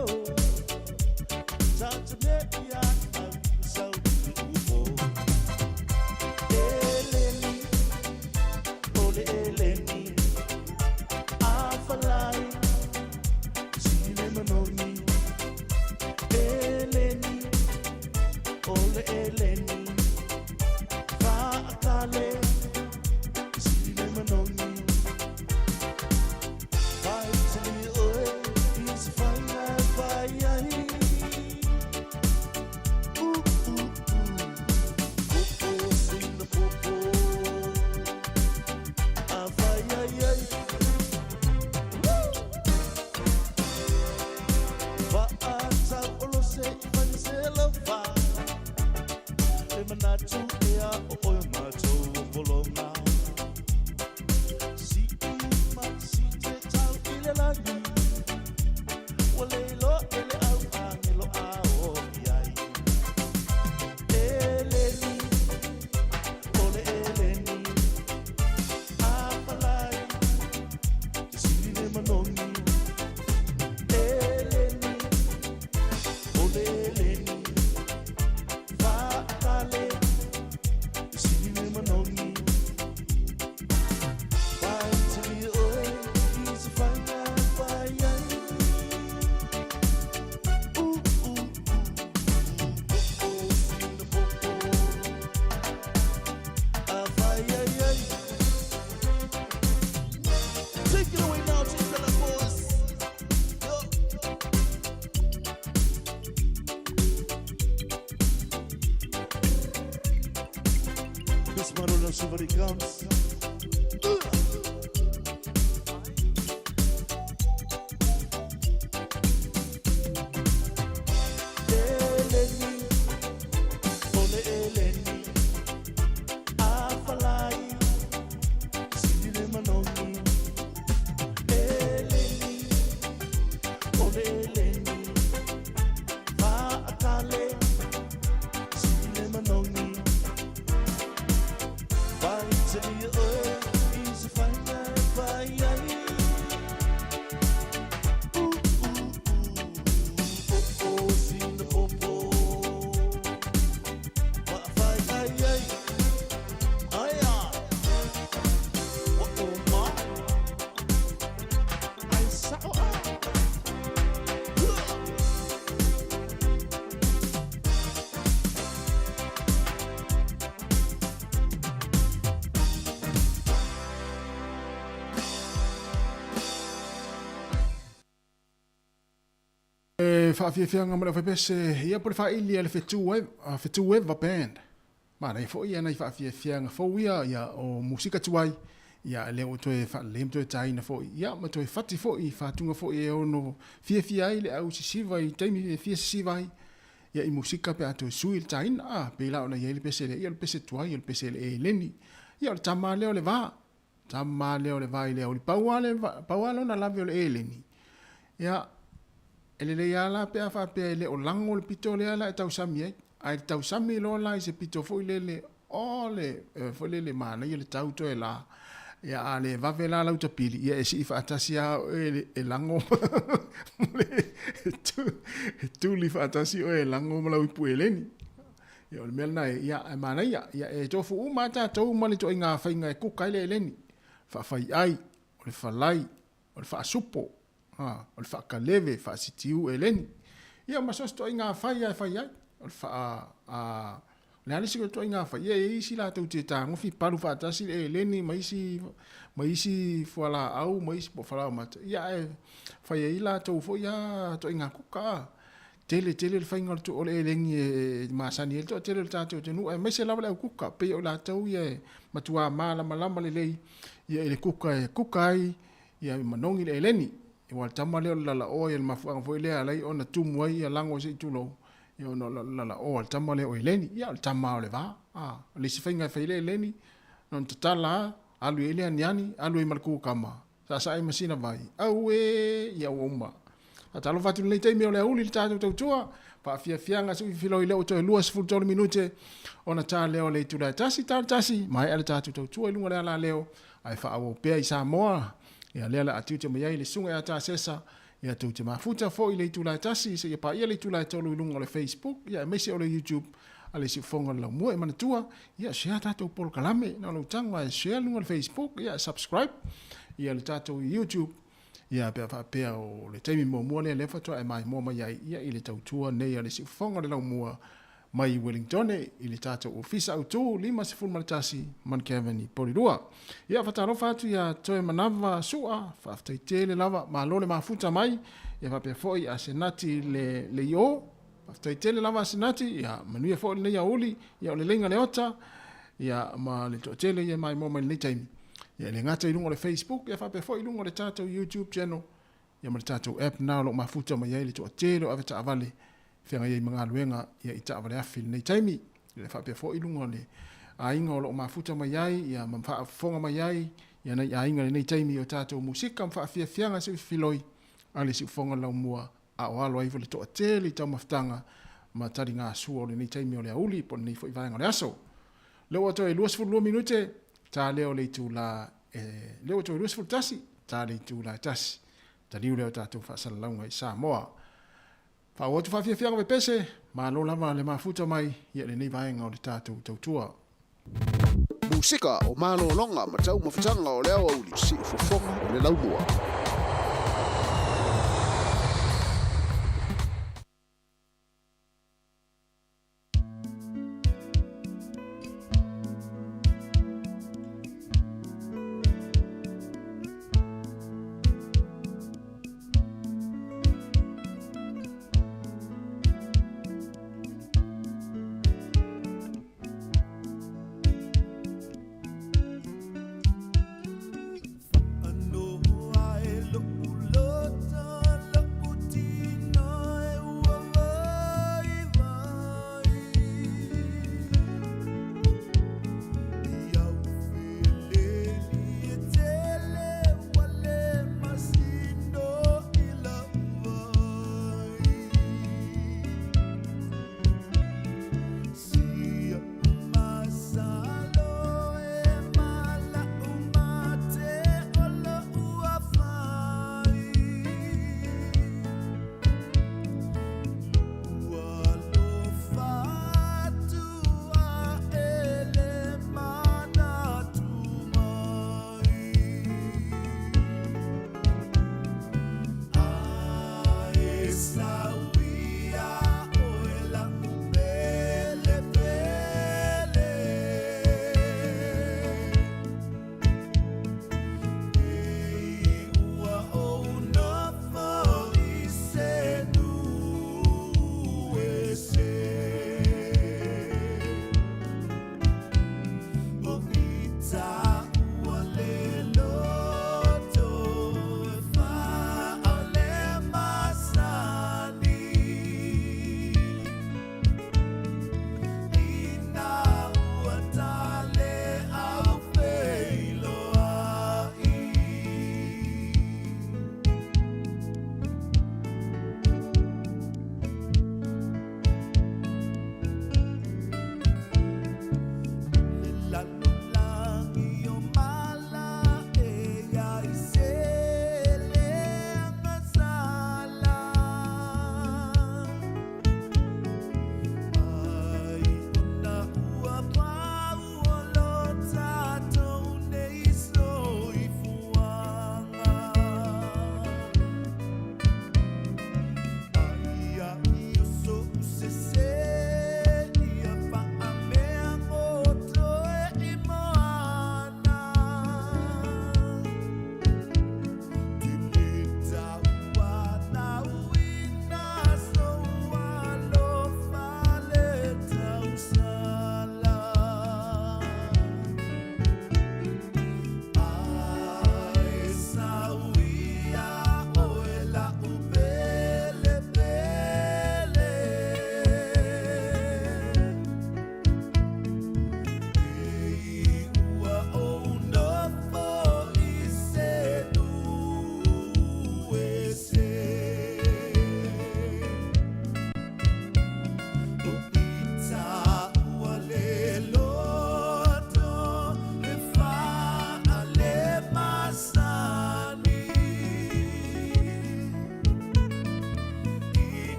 Tau te mea ia au sau i upo. Eleni, ole eleni, a whalai, sine manoni. Eleni, ole eleni, whaakale, sine manoni. Vai te li oe, i se whainga whai ai. Ooh, ooh, ooh. Popo, sina popo. A whai ai ai. Whaatau olo se i whanga se lofa. E manatu e a o oe mātou o polonga. Si i ma si te tau i le langi. Ua leilo e le au angelo a o i ai. Eleni, ole eleni, a palai, te siri le manoni. Eleni, ole eleni, whaakale, te siri le manoni. Vai te li oe, i se whainga whai ai. Ooh, ooh, ooh, popo, sina popo. A whai ai ai. Take it away now, take the boys. Yo. This Marola Shivari comes. Eleni, ole eleni, a falai, sindile manoni. Eleni, ole eleni, whaakale, sindile manoni. Vai te li oe, i se whainga whai ai. Ooh, ooh, ooh, popo, sina popo. Whai ai ai, ai ai. Wa o ma, ai sa o a. E faafiafiaga ma le aufaipese ia po le faaili a le Fetu Fetu Eva Band. Manaia foi ia nai faafiafiaga fou ia ia o musika tuai ia lea ua toe faalelei ma toe taina foi ia ma toe fati foi i fatuga foi e ono fiafia ai le au sisiva i taimi e fia sisiva ai ia i musika pe a toe sui le taina a pei la ona i ai le pese lea ia o le pese tuai o le pese le eleni ia o le tama lea o le va tama lea o le va i le auli pau lava le pau lava lona lave o le eleni ia e lelei lava la pe a faapea e le o lago le pito lea la e tausami ai ae le tausami loa la i se pito foi lele o le foi lele manaia le tau toe la ia a le vave la lau tapili ia e sii faatasi lava oe e lago e tuli faatasi oe e lago ma lau ipu eleni. Ia o le mea lena ia e manaia ia e tofu uma lava tatou ma le ituaiga faiga e kuka ai le eleni. Faafaiai, o le falai, o le faasupo, ha, o le faakaleve, faasitiu eleni. Ia ma so o se ituaiga fai lava e fai ai. O le faa, a, o le a le isi ituaiga fai, ia e i ai isi latou te tagofi palu faatasi le eleni ma isi ma isi fualaau ma isi po o falaoamata, ia ae fai ai latou foi a ituaiga kuka a. Tele tele le faiga o le o le elegi e masani ai le toatele o le tatou atunuu aemaise lava le au kuka, pei o i latou ia e matua malamalama lelei ia i le kuka e kuka ai ia manogi le eleni. Aua o le tama lea o le lalaoa ia le mafuaaga foi lea e ala ai ona tumu ai ia lago se i tulou, ia ona o le lalaoa o le tama lea o eleni. Ia o le tama lava o le va. A, o le isi faiga e fai ai le eleni, na ona tatala lava, alu i ai le aniani, alu ai ma le kukama, saasaa ai ma sina vai, auē, ia ua uma. Faatalofa atu i lenei taimi o le auli i le tatou tautua, faafiafiaga se uifiloi lea ua toe 23 minute ona ta lea o le itula e tasi, ta le tasi, maea le tatou tautua i luga o le alaleo, ae faaauau pea i Samoa, ia lea o le a tiute mai ai le Susuga ia Tasesa, ia tou te mafuta foi i le itula e 1 seia paia le itula e 3 i luga o le Facebook, ia aemaise o le YouTube a le Siufofoga o le Laumua. E manatua, ia share tatou polokalame, na o lou tago lava e share luga o le Facebook, ia subscribe ia le tatou YouTube, ia pe a faapea o le taimi muamua lea lea faatoa e maimoa mai ai ia i le tautua nei a le Siufofoga o le Laumua mai Wellingtone i le tatou Ofisa Autu 51 Mount i Porirua. Ia, faatalofa atu ia Toemanava Sua, faafetai tele lava, malo le mafuta mai, ia faapea foi Asenati le Leio, faafetai tele lava Asenati, ia manuia foi lenei aoauli, ia o le leiga le ota, ia ma le toatele ia maimoa mai lenei taimi. Ia e le gata i luga o le Facebook, ia faapea foi i luga o le tatou YouTube channel, ia ma le tatou app na o lo o mafuta mai ai le toatele o avetaavale feagai ai ma galuega ia i taavale afi i lenei taimi. Ia faapea foi i luga o le aiga o lo o mafuta mai ai ia ma faafofoga mai ai ia nai aiga i lenei taimi i o tatou musika ma faafiafiaga se filoi a le siufofoga laumua a o alo ai foi le toatele i taumafataga ma taligasua o lenei taimi o le aoauli po o lenei foi vaega o le aso. Lea ua toe 22 minute ta lea o le itula e lea ua toe 21 ta le itula e tasi taliu lea o tatou faasalalauga i Samoa. Faaauau atu faafiafiaga pepese, malo lava le mafuta mai ia lenei vaega o le tatou tautua. Musika o malologa ma taumafataga o le aoauli, siufofoga o le laumua.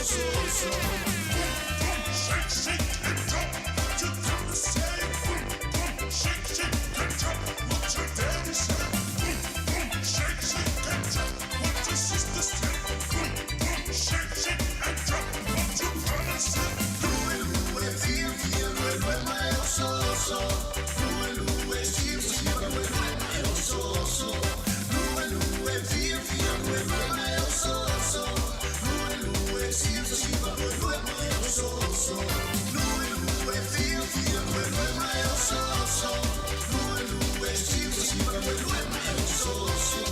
oso oso. Boom boom shake shake and drop. What you gonna say? Boom boom shake shake and drop. What your daddy say? Boom boom shake shake and drop. What your sister say? Boom boom shake shake and drop. What your brother say? Lue lue fia fia lue lue mai oso oso. Lue lue siva siva lue lue mai oso oso. Lue lue fia fia lue lue mai oso oso. Lue lue siva siva lue lue mai oso oso. Lue lue fia fia lue lue mai oso oso. Lue lue siva siva lue lue mai oso oso.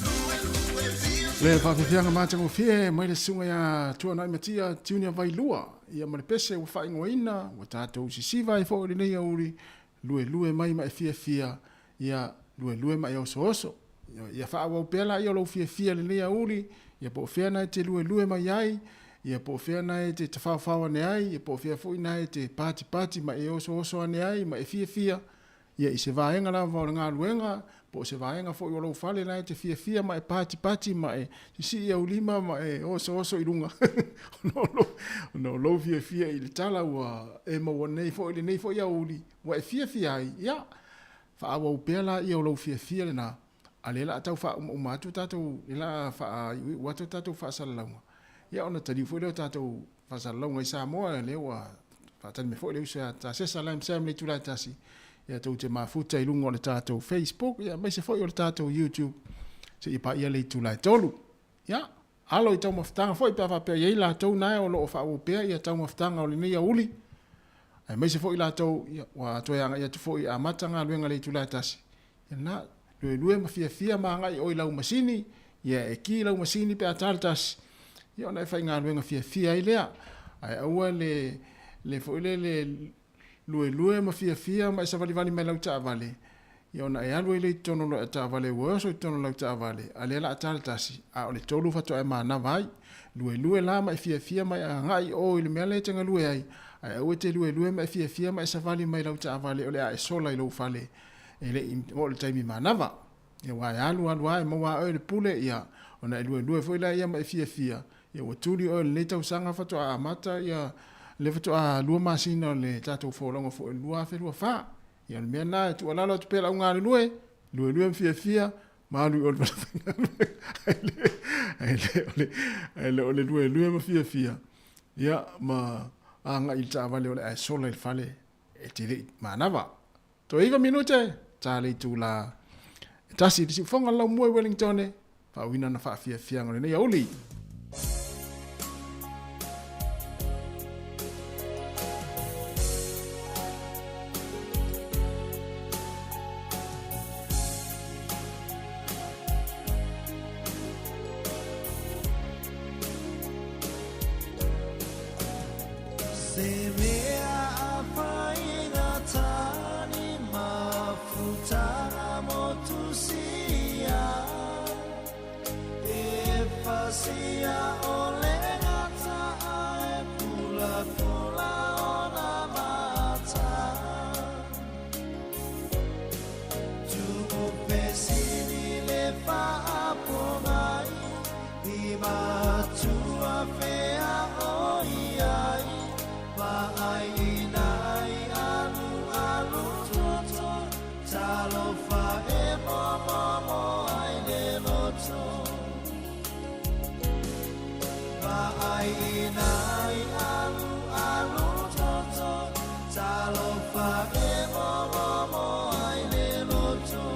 Lue lue fia Le faafiafiaga matagofie mai le susuga iā Tuanai Matia Junior Vailua ia ma le pese ua faaigoaina ua tatou sisiva ai foi i lenei auli luelue mai ma e fiafia ia luelue ma e osooso ia faaauau pea laia o lou fiafia i lenei auli ia po o fea na e te luelue mai ai ia po o fea na e te tafaofao ane ai ia po o fea foi na e te patipati ma e osooso ane ai ma e fiafia ia i se vaega lava o le galuega po o se vaega foi o lou fale la e te fiafia ma e patipati ma e sisii au lima ma e osooso i luga ona o lou fiafia i le tala ua e maua nei foi i lenei foi aoauli ua e fiafia ai. Ia, faaauau pea laia o lou fiafia lena, a o lea o le a tau faaumauma atu tatou, lea o le a faaiuiu atu a tatou faasalalauga, ia ona taliu foi lea o tatou faasalalauga i Samoa, lea ua faatali mai foi le uso ia Tasesa Lam Sam le itula e tasi, ia tou te mafuta i luga o le tatou Facebook, ia aemaise foi o le tatou YouTube, seia paia le itula e 3. Ia, alo i taumafataga foi pe a faapea e i ai latou na o lo o faaauau pea ia taumafataga o lenei aoauli, aemaise foi latou ia, ua toe agai atu foi e amata galuega i le itula e 1. Ia na, luelue ma fiafia ma agai oe i lau masini, ia e ki lau masini pe a ta le tasi, ia ona e faigaluega fiafia ai lea. Ae aua le, le foi le, le luelue ma fiafia ma e savalivali mai lau taavale, ia ona e alu ai lea i totonu o lau taavale ua oso i totonu o lau taavale, a lea la a ta le tasi, a o le 3 faatoa e manava ai. Luelue la ma e fiafia ma e agai o i le mea lea e te galue ai, ae aua e te luelue ma e fiafia ma e savali mai lau taavale o le a e sola i lou fale e le i oo i le taimi manava. Ia aua e alu alu lava e maua lava oe le pule, ia ona e luelue foi laia ma e fiafia, ia ua tuli oe i lenei tausaga faatoa amata ia lea faatoa 2 masina o le tatou folauga foi o le 2024. Ia o le mea lena e tuualalo atu pea i le au galulue, luelue ma fiafia, ma alu i o i le falefaigaluega. Ae le o le luelue ma fiafia, ia ma agai i le taavale o le a e sola i le fale e te le i manava. Toe 9 minute, ta le itula e tasi i le siufoga o le laumua i Wellington, faauiina na faafiafiaga o lenei aoauli. Se mea a whainga tani mafutanga motusia E whasia o le ngata e pula pula ona mata Tumu pesini le whaapongai I matua whea o iai Vaai inai alu alu toto Talofa e momomo ai le loto Vaai inai alu alu toto Talofa e momomo ai le loto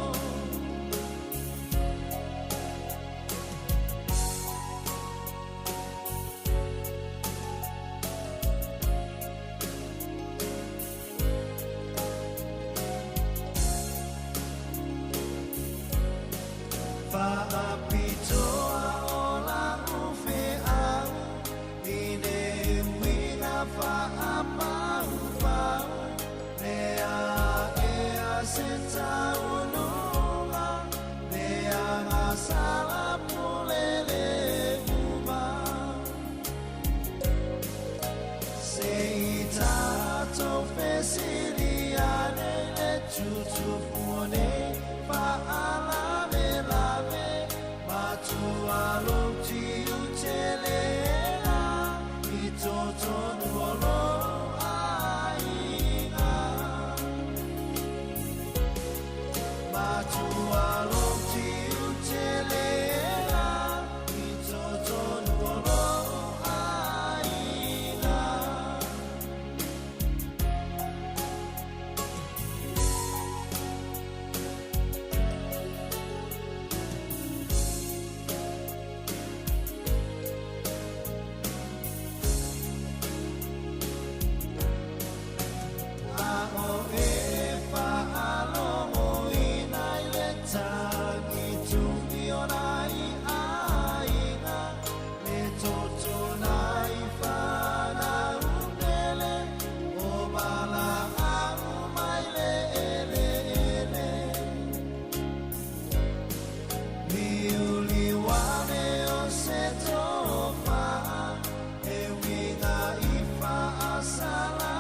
Whaapitoa o lau feau i le totonu o lou aiga. Matua lou tiute lena i totonu o lou aiga. A o e faalogoina i le tagitugi o nai aiga, le toto nai fanau mele o valaau mai le eleele. Liuliu ane o se tofa e uiga i faasalaga,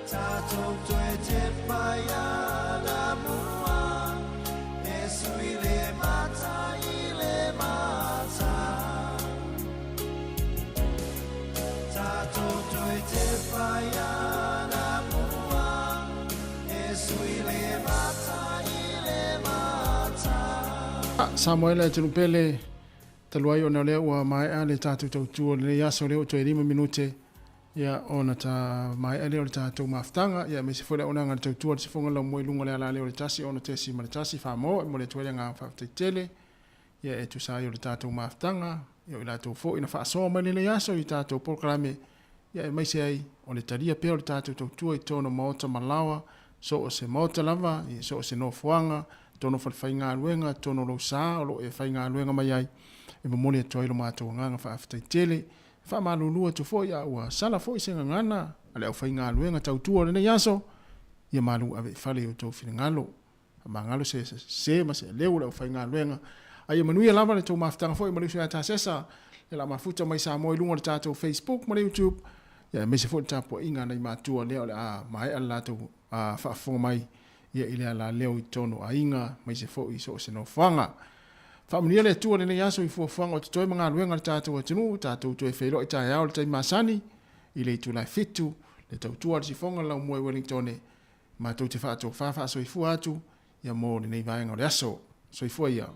tatou toe tepa ia Lamua, e sui le mata i le mata. Tatou toe tepa ia Lamua, e sui le mata i le mata. Samoa e le atunuu pele, talu ai ona o lea ua maea le tatou tautua i lenei aso lea ua toe 5 minute ia ona ta maea lea o le tatou mafutaga, ia aemaise foi le auaunaga a le tautua a le Sifoga Laumua i luga o le alaleo o le 1 6.1 Famoa. E momoli atu ai le agaga faafetai tele ia e tusa ai o le tatou mafutaga, ia o i latou foi na faasoa mai lenei aso i tatou polokalame, ia aemaise ai o le talia pea o le tatou tautua i totonu o maota ma laoa, so o se maota lava, i so o se nofoaga, totonu o falefaigaluega, totonu o lou sa o lo o e faigaluega mai ai, e momoli atu ai lo matou agaga faafetai tele. E faamalulu atu foi a ua sala foi se gagana a le aufaigaluega tautua o lenei aso, ia malu ave i fale i outou finagalo. Faamagalo se se ma se aleu o le aufaigaluega. A ia manuia lava le tou mafutaga foi ma le uso ia Tasesa, le la mafuta mai Samoa i luga o le tatou Facebook ma le YouTube, ia aemaise foi le tapuaiga a nai matua lea o le a maea le latou faafofoga mai ia i le alaleo i totonu o aiga, aemaise foi i so o se nofoaga. Faamanuia le Atua lenei aso i fuafuaga o totoe ma galuega a le tatou atunuu, tatou toe feiloai taeao i le taimi masani i le itula e 7, le tautua a le sifoga le laumua i Wellingtone, matou te faatofa faasoifua atu ia mo lenei vaega o le aso. Soifua ia.